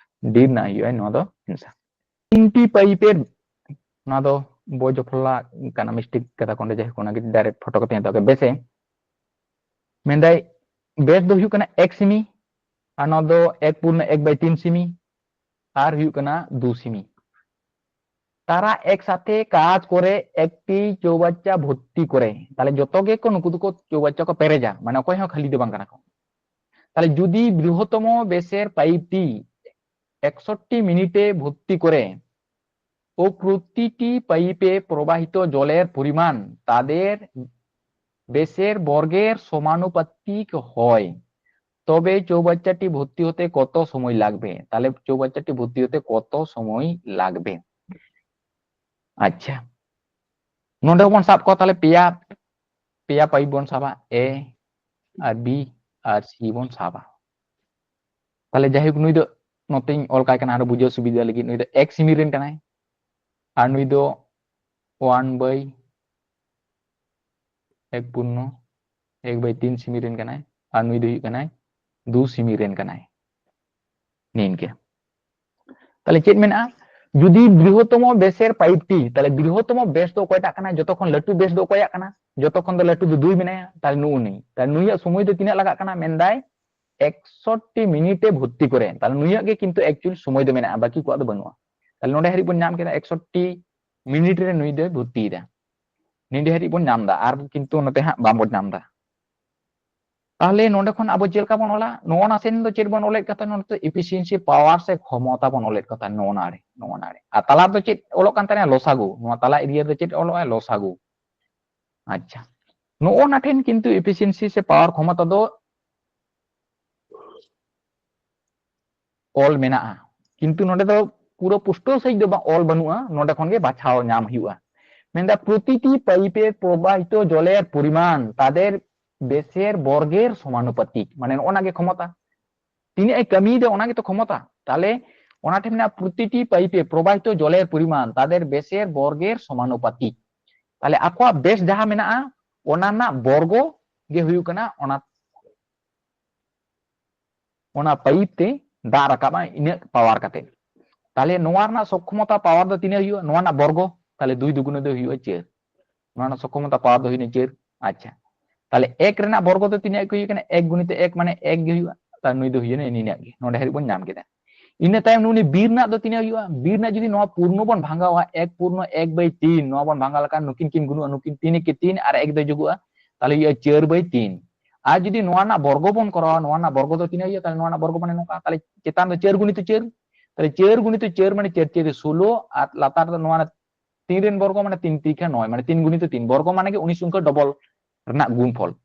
ᱰᱤ ᱨᱮᱱᱟᱜ ᱦᱩᱭᱩᱜᱼᱟ ᱱᱚᱣᱟ ᱫᱚ ᱮᱱᱥᱟᱨ᱾ তিনটি পাইপের, ᱱᱚᱣᱟ ᱫᱚ ᱵᱳᱭ ᱡᱚᱯᱷᱚᱞᱟ ᱠᱟᱱᱟ, ᱢᱤᱥᱴᱮᱠ ᱠᱟᱫᱟ ᱠᱚ ᱚᱸᱰᱮ, ᱡᱟᱭᱦᱳᱠ ᱚᱱᱟᱜᱮ ᱰᱟᱭᱨᱮᱠᱴ ᱯᱷᱳᱴᱳ ᱠᱟᱛᱮ ᱦᱟᱛᱟᱣ ᱠᱮᱫᱟ᱾ ᱵᱮᱥᱮ ᱢᱮᱱᱫᱟᱭ ᱵᱮᱥ ᱫᱚ ᱦᱩᱭᱩᱜ ᱠᱟᱱᱟ ᱮᱠ ᱥᱤᱢᱤ, ᱟᱨ ᱱᱚᱣᱟ ᱫᱚ ᱮᱠ ᱯᱩᱨᱱᱚ ᱮᱠ by ᱛᱤᱱ ᱥᱤᱢᱤ, ᱟᱨ ᱦᱩᱭᱩᱜ ᱠᱟᱱᱟ ᱫᱩ ᱥᱤᱢᱤ᱾ তারা একসাথে কাজ করে একটি চৌবাচ্চা ভর্তি করে। ᱛᱟᱦᱞᱮ ᱡᱚᱛᱚ ᱜᱮᱠᱚ ᱱᱩᱠᱩ ᱫᱚᱠᱚ ᱪᱳᱣᱵᱟᱪᱪᱟ ᱠᱚ ᱯᱮᱨᱮᱡᱟ, ᱢᱟᱱᱮ ᱚᱠᱚᱭ ᱦᱚᱸ ᱠᱷᱟᱹᱞᱤ ᱫᱚ ᱵᱟᱝ ᱠᱟᱱᱟ ᱠᱚ᱾ তাহলে যদি বৃহত্তম বেসের পাইপটি একষট্টি মিনিটে ভর্তি করে ও প্রতিটি পাইপে প্রবাহিত জলের পরিমাণ তাদের বেসের বর্গের সমানুপাতিক হয়, তবে চৌবাচ্চাটি ভর্তি হতে কত সময় লাগবে? তাহলে চৌবাচ্চাটি ভর্তি হতে কত সময় লাগবে? ᱟᱪᱪᱷᱟ, ᱱᱚᱰᱮ ᱵᱚᱱ ᱥᱟᱵ ᱠᱚᱣᱟ, ᱛᱟᱦᱞᱮ ᱯᱮᱭᱟ, ᱯᱮᱭᱟ ᱯᱟᱭᱤᱯ ᱵᱚᱱ ᱥᱟᱵᱟ, ᱮ, ᱟᱨ ᱵᱤ ᱟᱨ ᱥᱤ ᱵᱚᱱ ᱥᱟᱵᱟ᱾ ᱛᱟᱦᱞᱮ ᱡᱟᱭᱦᱳᱠ, ᱱᱩᱭ ᱫᱚ ᱱᱚᱛᱮᱧ ᱚᱞ ᱠᱟᱭ ᱠᱟᱱᱟ ᱟᱨᱚ ᱵᱩᱡᱷᱟᱹᱣ ᱥᱩᱵᱤᱫᱷᱟ ᱞᱟᱹᱜᱤᱫ, ᱱᱩᱭ ᱫᱚ ᱮᱠ ᱥᱤᱢᱤ ᱨᱮᱱ ᱠᱟᱱᱟᱭ ᱟᱨ ᱱᱩᱭ ᱫᱚ ᱳᱣᱟᱱ ᱵᱟᱭ ᱮᱠ ᱯᱩᱨᱱᱚ ᱮᱠ ᱵᱟᱭ ᱛᱤᱱ ᱥᱤᱢᱤ ᱨᱮᱱ ᱠᱟᱱᱟᱭ ᱟᱨ ᱱᱩᱭ ᱫᱚ ᱦᱩᱭᱩᱜ ᱠᱟᱱᱟᱭ ᱫᱩ ᱥᱤᱢᱤ ᱨᱮᱱ ᱠᱟᱱᱟᱭ᱾ ᱱᱤᱱᱠᱟᱹ᱾ ᱛᱟᱦᱞᱮ ᱪᱮᱫ ᱢᱮᱱᱟᱜᱼᱟ? ᱡᱩᱫᱤ ᱵᱨᱤᱦᱚᱛᱚᱢᱚ ᱵᱮᱥᱮᱨ ᱯᱟᱭᱤᱯ ᱴᱤ, ᱛᱟᱦᱞᱮ ᱵᱨᱤᱦᱚᱛᱚᱢᱚ ᱵᱮᱥ ᱫᱚ ᱚᱠᱚᱭᱴᱟᱜ ᱠᱟᱱᱟ? ᱡᱚᱛᱚ ᱠᱷᱚᱱ ᱞᱟᱹᱴᱩ ᱵᱮᱥ ᱫᱚ ᱚᱠᱚᱭᱟᱜ ᱠᱟᱱᱟ? ᱡᱚᱛᱚ ᱠᱷᱚᱱ ᱫᱚ ᱞᱟᱹᱴᱩ ᱫᱚ ᱫᱩᱭ ᱢᱮᱱᱟᱭᱟ, ᱛᱟᱦᱞᱮ ᱱᱩᱜᱼᱩ ᱱᱩᱭ᱾ ᱛᱟᱦᱞᱮ ᱱᱩᱭᱟᱜ ᱥᱚᱢᱚᱭ ᱫᱚ ᱛᱤᱱᱟᱹᱜ ᱞᱟᱜᱟᱜ ᱠᱟᱱᱟ? ᱢᱮᱱᱫᱟᱭ ᱮᱠᱥᱚᱴᱴᱤ ᱢᱤᱱᱤᱴᱮ ᱵᱷᱚᱨᱛᱤ ᱠᱚᱨᱮ᱾ ᱛᱟᱦᱞᱮ ᱱᱩᱭᱟᱜ ᱜᱮ ᱠᱤᱱᱛᱩ ᱮᱠᱪᱩᱭᱮᱞ ᱥᱚᱢᱚᱭ ᱫᱚ ᱢᱮᱱᱟᱜᱼᱟ, ᱵᱟᱹᱠᱤ ᱠᱚᱣᱟᱜ ᱫᱚ ᱵᱟᱹᱱᱩᱜᱼᱟ᱾ ᱛᱟᱦᱞᱮ ᱱᱚᱰᱮ ᱦᱟᱹᱨᱤᱡ ᱵᱚᱱ ᱧᱟᱢ ᱠᱮᱫᱟ ᱮᱠᱥᱚᱴᱴᱤ ᱢᱤᱱᱤᱴ ᱨᱮ ᱱᱩᱭ ᱫᱚᱭ ᱵᱷᱚᱨᱛᱤᱭᱮᱫᱟ᱾ ᱱᱤᱰᱮ ᱦᱟᱹᱨᱤᱡ ᱵᱚᱱ ᱧᱟᱢ ᱮᱫᱟ, ᱟᱨ ᱠᱤᱱᱛᱩ ᱱᱚᱛᱮ ᱦᱟᱸᱜ ᱵᱟᱝᱵᱚᱱ ᱧᱟᱢ ᱮᱫᱟ᱾ ᱛᱟᱦᱞᱮ ᱱᱚᱰᱮ ᱠᱷᱚᱱ ᱟᱵᱚ ᱪᱮᱫ ᱞᱮᱠᱟ ᱵᱚᱱ ᱚᱞᱟ? ᱱᱚᱜᱼᱚ ᱱᱟ ᱥᱮᱱ ᱫᱚ ᱪᱮᱫ ᱵᱚᱱ ᱚᱞᱮᱫ ᱠᱟᱛᱷᱟ? ᱱᱚᱛᱮ efficiency ᱯᱟᱣᱟᱨ ᱥᱮ ᱠᱷᱚᱢᱚᱛᱟ ᱵᱚᱱ ᱚᱞᱮᱫ ᱠᱟᱛᱷᱟ ᱱᱚᱜᱼᱚ ᱱᱟ ᱨᱮ, ᱱᱚᱜᱼᱚ ᱱᱟ ᱨᱮ᱾ ᱟᱨ ᱛᱟᱞᱟ ᱨᱮᱫᱚ ᱪᱮᱫ ᱚᱞᱚᱜ ᱠᱟᱱ ᱛᱟᱦᱮᱱᱟ? ᱞᱚᱥᱟᱜᱩ᱾ ᱱᱚᱣᱟ ᱛᱟᱞᱟ ᱮᱨᱤᱭᱟ ᱨᱮ ᱪᱮᱫ ᱚᱞᱚᱜᱼᱟ? ᱞᱚᱥᱟᱜᱩ᱾ ᱟᱪᱪᱷᱟ, ᱱᱚᱜᱼᱚ ᱱᱟ ᱴᱷᱮᱱ ᱠᱤᱱᱛᱩ efficiency ᱥᱮ ᱯᱟᱣᱟᱨ ᱠᱷᱚᱢᱚᱛᱟ ᱫᱚ ᱚᱞ ᱢᱮᱱᱟᱜᱼᱟ, ᱠᱤᱱᱛᱩ ᱱᱚᱰᱮ ᱫᱚ ᱯᱩᱨᱟᱹ ᱯᱩᱥᱴᱟᱹᱣ ᱥᱟᱺᱦᱤᱡ ᱫᱚ ᱵᱟᱝ ᱚᱞ ᱵᱟᱹᱱᱩᱜᱼᱟ, ᱱᱚᱰᱮ ᱠᱷᱚᱱ ᱜᱮ ᱵᱟᱪᱷᱟᱣ ᱧᱟᱢ ᱦᱩᱭᱩᱜᱼᱟ᱾ ᱢᱮᱱᱫᱟ ᱯᱨᱚᱛᱤᱴᱤ ᱯᱟᱭᱤᱯᱮ ᱯᱨᱚᱵᱟহিত জলের পরিমাণ তাদের ব্যাসের বর্গের সমানুপাতিক, মানে ᱱᱚᱜᱼᱚ ᱱᱟ ᱜᱮ ᱠᱷᱚᱢᱚᱛᱟ, ᱛᱤᱱᱟᱹᱜ ᱮ ᱠᱟᱹᱢᱤᱭᱮᱫᱟ ᱚᱱᱟ ᱜᱮᱛᱚ ᱠᱷᱚᱢᱚᱛᱟ᱾ ᱛᱟᱦᱞᱮ ᱚᱱᱟ ᱴᱷᱮᱱ ᱢᱮᱱᱟᱜᱼᱟ ᱯᱨᱚᱛᱤᱴᱤ ᱯᱟᱭᱤᱯᱮ ᱯᱨᱚᱵᱟহিত জলের পরিমাণ তাদের ব্যাসের বর্গের সমানুপাতিক, ᱛᱟᱦᱞᱮ ᱟᱠᱚᱣᱟᱜ ᱵᱮᱥ ᱡᱟᱦᱟᱸ ᱢᱮᱱᱟᱜᱼᱟ ᱚᱱᱟ ᱨᱮᱱᱟᱜ ᱵᱚᱨᱜᱚ ᱜᱮ ᱦᱩᱭᱩᱜ ᱠᱟᱱᱟ ᱚᱱᱟ ᱚᱱᱟ ᱯᱟᱭᱤᱯ ᱛᱮ ᱫᱟᱜ ᱨᱟᱠᱟᱵᱼᱟ ᱤᱱᱟᱹᱜ ᱯᱟᱣᱟᱨ ᱠᱟᱛᱮ᱾ ᱛᱟᱦᱞᱮ ᱱᱚᱣᱟ ᱨᱮᱱᱟᱜ ᱥᱚᱠᱠᱷᱚᱢᱚᱛᱟ ᱯᱟᱣᱟᱨ ᱫᱚ ᱛᱤᱱᱟᱹᱜ ᱦᱩᱭᱩᱜᱼᱟ? ᱱᱚᱣᱟ ᱨᱮᱱᱟᱜ ᱵᱚᱨᱜᱚ, ᱛᱟᱦᱞᱮ ᱫᱩᱭ ᱫᱩᱜᱩᱱᱚ ᱫᱚ ᱦᱩᱭᱩᱜᱼᱟ ᱪᱟᱹᱨ᱾ ᱱᱚᱣᱟ ᱨᱮᱱᱟᱜ ᱥᱚᱠᱠᱷᱚᱢᱚᱛᱟ ᱯᱟᱣᱟᱨ ᱫᱚ ᱦᱩᱭᱱᱟ ᱪᱟᱹᱨ᱾ ᱟᱪᱪᱷᱟ, ᱛᱟᱦᱞᱮ ᱮᱠ ᱨᱮᱱᱟᱜ ᱵᱚᱨᱜᱚ ᱫᱚ ᱛᱤᱱᱟᱹᱜ ᱠᱚ ᱦᱩᱭᱩᱜ ᱠᱟᱱᱟ? ᱮᱠ ᱜᱩᱱᱤᱛᱚ ᱮᱠ ᱢᱟᱱᱮ ᱮᱠ ᱜᱮ ᱦᱩᱭᱩᱜᱼᱟ᱾ ᱛᱟᱦᱞᱮ ᱱᱩᱭ ᱫᱚ ᱦᱩᱭᱱᱟ ᱱᱤᱱᱟᱹᱜ ᱜᱮ, ᱱᱚᱰᱮ ᱦᱟᱹᱨᱤᱡ ᱵᱚᱱ ᱧᱟᱢ ᱠᱮᱫᱟ᱾ ᱤᱱᱟᱹ ᱛᱟᱭᱚᱢ ᱱᱩᱭ ᱵᱤ ᱨᱮᱱᱟᱜ ᱫᱚ ᱛᱤᱱᱟᱹᱜ ᱦᱩᱭᱩᱜᱼᱟ? ᱵᱤ ᱨᱮᱱᱟᱜ ᱡᱩᱫᱤ ᱱᱚᱣᱟ ᱯᱩᱨᱱᱚ ᱵᱚᱱ ᱵᱷᱟᱜᱟᱣᱟ, ᱮᱠ ᱯᱩᱨᱱᱚ ᱮᱠ ᱵᱟᱭ ᱛᱤᱱ, ᱱᱚᱣᱟ ᱵᱚᱱ ᱵᱷᱟᱜᱟᱣ ᱞᱮᱠᱷᱟᱱ ᱱᱩᱠᱤᱱ ᱠᱤᱱ ᱜᱩᱱᱩᱜᱼᱟ, ᱱᱩᱠᱤᱱ ᱛᱤᱱ ᱮᱠᱮ ᱛᱤᱱ ᱟᱨ ᱮᱠ ᱫᱚ ᱡᱩᱜᱩᱜᱼᱟ, ᱛᱟᱦᱞᱮ ᱦᱩᱭᱩᱜᱼᱟ ᱪᱟᱹᱨ ᱵᱟᱭ ᱛᱤᱱ᱾ ᱟᱨ ᱡᱩᱫᱤ ᱱᱚᱣᱟ ᱨᱮᱱᱟᱜ ᱵᱚᱨᱜᱚ ᱵᱚᱱ ᱠᱚᱨᱟᱣᱟ, ᱱᱚᱣᱟ ᱨᱮᱱᱟᱜ ᱵᱚᱨᱜᱚ ᱫᱚ ᱛᱤᱱᱟᱹᱜ ᱦᱩᱭᱩᱜᱼᱟ? ᱛᱟᱦᱞᱮ ᱱᱚᱣᱟ ᱨᱮᱱᱟᱜ ᱵᱚᱨᱜᱚ ᱢᱟᱱᱮ ᱱᱚᱝᱠᱟ, ᱛᱟᱦᱞᱮ ᱪᱮᱛᱟᱱ ᱫᱚ ᱪᱟᱹᱨ ᱜᱩᱱᱤᱛᱚ ᱪᱟᱹᱨ, ᱛᱟᱦᱞᱮ ᱪᱟᱹᱨ ᱜᱩᱱᱤᱛᱚ ᱪᱟᱹᱨ ᱢᱟᱱᱮ ᱪᱟᱹᱨ ᱪᱟᱹᱨ ᱥᱳᱞᱳ, ᱟᱨ ᱞᱟᱛᱟᱨ ᱫᱚ ᱱᱚᱣᱟ ᱨᱮᱱᱟᱜ ᱛᱤᱱ ᱨᱮᱱ ᱵᱚᱨᱜᱚ ᱢᱟᱱᱮ ᱛᱤᱱ ᱛᱤᱠᱷᱟ ᱱᱚᱭ, ᱢᱟᱱᱮ ᱛᱤᱱ ᱜᱩᱱᱤᱛᱚ ᱛᱤᱱ, ᱵᱚᱨᱜᱚ ᱢᱟᱱᱮ ᱜᱮ ᱩᱱᱤ ᱥᱚᱝᱠᱷᱟ ᱰᱚᱵᱚᱞ ᱨᱮᱱᱟᱜ ᱜᱩᱱᱯᱷᱚᱞ᱾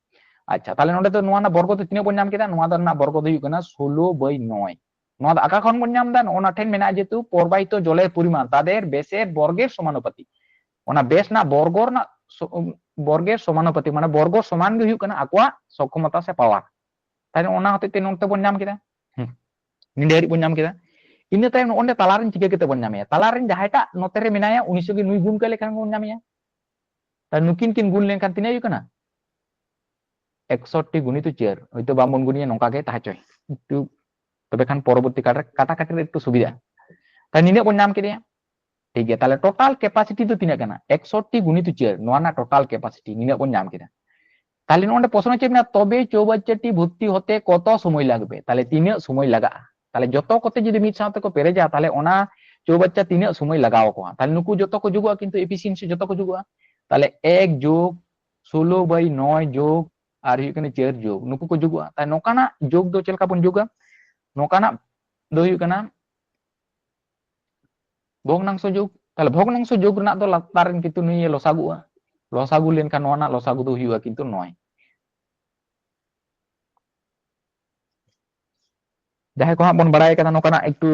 ᱟᱪᱪᱷᱟ, ᱛᱟᱦᱞᱮ ᱱᱚᱰᱮ ᱫᱚ ᱱᱚᱣᱟ ᱨᱮᱱᱟᱜ ᱵᱚᱨᱜᱚ ᱫᱚ ᱛᱤᱱᱟᱹᱜ ᱵᱚᱱ ᱧᱟᱢ ᱠᱮᱫᱟ? ᱱᱚᱣᱟ ᱫᱚ ᱨᱮᱱᱟᱜ ᱵᱚᱨᱜᱚ ᱫᱚ ᱦᱩᱭᱩᱜ ᱠᱟᱱᱟ ᱥᱳᱞᱳ ᱵᱟᱭ ᱱᱚᱭ᱾ ᱱᱚᱣᱟ ᱫᱚ ᱟᱠᱟ ᱠᱷᱚᱱ ᱵᱚᱱ ᱧᱟᱢ ᱮᱫᱟ? ᱱᱚᱜᱼᱚ ᱱᱟ ᱴᱷᱮᱱ ᱢᱮᱱᱟᱜᱼᱟ, ᱡᱮᱦᱮᱛᱩ ᱯᱨᱚᱵᱟᱦᱤᱛᱚ ᱡᱚᱞᱮᱨ ᱯᱚᱨᱤᱢᱟᱱ ᱛᱟᱫᱮᱨ ᱵᱮᱥᱮᱨ ᱵᱚᱨᱜᱮᱨ ᱥᱚᱢᱟᱱᱩᱯᱟᱛᱤ, ᱚᱱᱟ ᱵᱮᱥ ᱨᱮᱱᱟᱜ ᱵᱚᱨᱜᱚ ᱨᱮᱱᱟᱜ ᱥᱚ-, ᱩᱢ, ᱵᱚᱨᱜᱮᱨ ᱥᱚᱢᱟᱱᱩᱯᱟᱛᱤ, ᱢᱟᱱᱮ ᱵᱚᱨᱜᱚ ᱥᱚᱢᱟᱱ ᱜᱮ ᱦᱩᱭᱩᱜ ᱠᱟᱱᱟ ᱟᱠᱚᱣᱟᱜ ᱥᱚᱠᱠᱷᱚᱢᱚᱛᱟ ᱥᱮ ᱯᱟᱣᱟᱨ᱾ ᱛᱟᱦᱞᱮ ᱚᱱᱟ ᱦᱚᱛᱮᱡ ᱛᱮ ᱱᱚᱛᱮ ᱵᱚᱱ ᱧᱟᱢ ᱠᱮᱫᱟ, ᱦᱩᱸ, ᱱᱤᱰᱮ ᱦᱟᱹᱨᱤᱡ ᱵᱚᱱ ᱧᱟᱢ ᱠᱮᱫᱟ᱾ ᱤᱱᱟᱹ ᱛᱟᱭᱚᱢ ᱱᱚᱜᱼᱚ ᱱᱚᱰᱮ ᱛᱟᱞᱟᱨᱮ ᱪᱤᱠᱟᱹ ᱠᱟᱛᱮ ᱵᱚᱱ ᱧᱟᱢᱮᱭᱟ? ᱛᱟᱞᱟᱨᱮᱱ ᱡᱟᱦᱟᱸᱭᱴᱟᱜ ᱱᱚᱛᱮ ᱨᱮ ᱢᱮᱱᱟᱭᱟ, ᱩᱱᱤ ᱥᱚᱸᱜᱮ ᱱᱩᱭ ᱜᱩᱱ ᱠᱟᱭ ᱞᱮᱠᱷᱟᱱ ᱵᱚᱱ ᱧᱟᱢᱮᱭᱟ᱾ ᱛᱟᱦᱞᱮ ᱱᱩᱠᱤᱱ ᱠᱤᱱ ᱜᱩᱱ ᱞᱮᱱᱠᱷᱟᱱ ᱛᱤᱱᱟᱹᱜ ᱦᱩᱭᱩᱜ ᱠᱟᱱᱟ? ᱮᱠᱥᱚᱴᱴᱤ ᱜᱩᱱᱤᱛᱚ ᱪᱟᱹᱨ᱾ ᱦᱚᱭᱛᱳ ᱵᱟᱝᱵᱚᱱ ᱜᱩᱱᱤᱭᱟ, ᱱᱚᱝᱠᱟ ᱜᱮ ᱛᱟᱦᱮᱸ ᱦᱚᱪᱚᱭ ᱮᱠᱴᱩ, ᱛᱚᱵᱮ ᱠᱷᱟᱱ ᱯᱚᱨᱚᱵᱚᱨᱛᱤ ᱠᱟᱞ ᱨᱮ ᱠᱟᱴᱟᱠᱟᱴᱤ ᱨᱮ ᱮᱠᱴᱩ ᱥᱩᱵᱤᱫᱷᱟ᱾ ᱛᱟᱦᱞᱮ ᱱᱤᱱᱟᱹᱜ ᱵᱚᱱ ᱧᱟᱢ ᱠᱮᱫᱮᱭᱟ, ᱴᱷᱤᱠ ᱜᱮᱭᱟ᱾ ᱛᱟᱦᱞᱮ ᱴᱳᱴᱟᱞ ᱠᱮᱯᱟᱥᱤᱴᱤ ᱫᱚ ᱛᱤᱱᱟᱹᱜ ᱠᱟᱱᱟ? ᱮᱠᱥᱚᱴᱴᱤ ᱜᱩᱱᱤᱛᱚ ᱪᱟᱹᱨ, ᱱᱚᱣᱟ ᱨᱮᱱᱟᱜ ᱴᱳᱴᱟᱞ ᱠᱮᱯᱟᱥᱤᱴᱤ ᱱᱤᱱᱟᱹᱜ ᱵᱚᱱ ᱧᱟᱢ ᱠᱮᱫᱟ᱾ ᱛᱟᱦᱞᱮ ᱱᱚᱰᱮ ᱯᱨᱚᱥᱱᱚ ᱪᱮᱫ ᱢᱮᱱᱟᱜᱼᱟ? ᱛᱚᱵᱮ ᱪᱳᱣᱵᱟᱪᱪᱟᱴᱤ ᱵᱷᱚᱨᱛᱤ ᱦᱚᱛᱮ ᱠᱚᱛᱚ ᱥᱚᱢᱚᱭ ᱞᱟᱜᱽᱵᱮ? ᱛᱟᱦᱞᱮ ᱛᱤᱱᱟᱹᱜ ᱥᱚᱢᱚᱭ ᱞᱟᱜᱟᱜᱼᱟ? ᱛᱟᱦᱞᱮ ᱡᱚᱛᱚ ᱠᱚᱛᱮ ᱡᱩᱫᱤ ᱢᱤᱫ ᱥᱟᱶ ᱛᱮᱠᱚ ᱯᱮᱨᱮᱡᱟ, ᱛᱟᱦᱞᱮ ᱚᱱᱟ ᱪᱳᱣᱵᱟᱪᱪᱟ ᱛᱤᱱᱟᱹᱜ ᱥᱚᱢᱚᱭ ᱞᱟᱜᱟᱣ ᱟᱠᱚᱣᱟ? ᱛᱟᱦᱞᱮ ᱱᱩᱠᱩ ᱡᱚᱛᱚ ᱠᱚ ᱡᱳᱜᱚᱜᱼᱟ, ᱠᱤᱱᱛᱩ ᱮᱯᱷᱤᱥᱤᱭᱮᱱᱥᱤ ᱡᱚᱛᱚ ᱠᱚ ᱡᱳᱜᱚᱜᱼᱟ᱾ ᱛᱟᱦᱞᱮ ᱮᱠ ᱡᱳᱜᱽ ᱥᱳᱞᱳ ᱵᱟᱭ ᱱᱚᱭ ᱡᱳᱜᱽ ᱟᱨ ᱦᱩᱭᱩᱜ ᱠᱟᱱᱟ ᱪᱟᱹᱨ ᱡᱳᱜᱽ, ᱱᱩᱠᱩ ᱠᱚ ᱡᱳᱜᱚᱜᱼᱟ᱾ ᱛᱟᱦᱞᱮ ᱱᱚᱝᱠᱟᱱᱟᱜ ᱡᱳᱜᱽ ᱫᱚ ᱪᱮᱫ ᱞᱮᱠᱟ ᱵᱚᱱ ᱡᱳᱜᱟ? ᱱᱚᱝᱠᱟᱱᱟᱜ ᱫᱚ ᱦᱩᱭᱩᱜ ᱠᱟᱱᱟ ᱵᱷᱚᱜᱽᱱᱟᱝᱥᱚ ᱡᱳᱜᱽ᱾ ᱛᱟᱦᱞᱮ ᱵᱷᱚᱜᱽᱱᱟᱝᱥᱚ ᱡᱳᱜᱽ ᱨᱮᱱᱟᱜ ᱫᱚ ᱞᱟᱛᱟᱨ ᱨᱮᱱ ᱠᱤᱱᱛᱩ ᱱᱩᱭ ᱮ ᱞᱚᱥᱟᱜᱩᱜᱼᱟ, ᱞᱚᱥᱟᱜᱩ ᱞᱮᱱᱠᱷᱟᱱ ᱱᱚᱣᱟ ᱨᱮᱱᱟᱜ ᱞᱚᱥᱟᱜᱩ ᱫᱚ ᱦᱩᱭᱩᱜᱼᱟ ᱠᱤᱱᱛᱩ ᱱᱚᱭ᱾ ᱡᱟᱦᱟᱸᱭ ᱠᱚ ᱦᱟᱸᱜ ᱵᱚᱱ ᱵᱟᱲᱟᱭ ᱠᱟᱫᱟ ᱱᱚᱝᱠᱟᱱᱟᱜ ᱮᱠᱴᱩ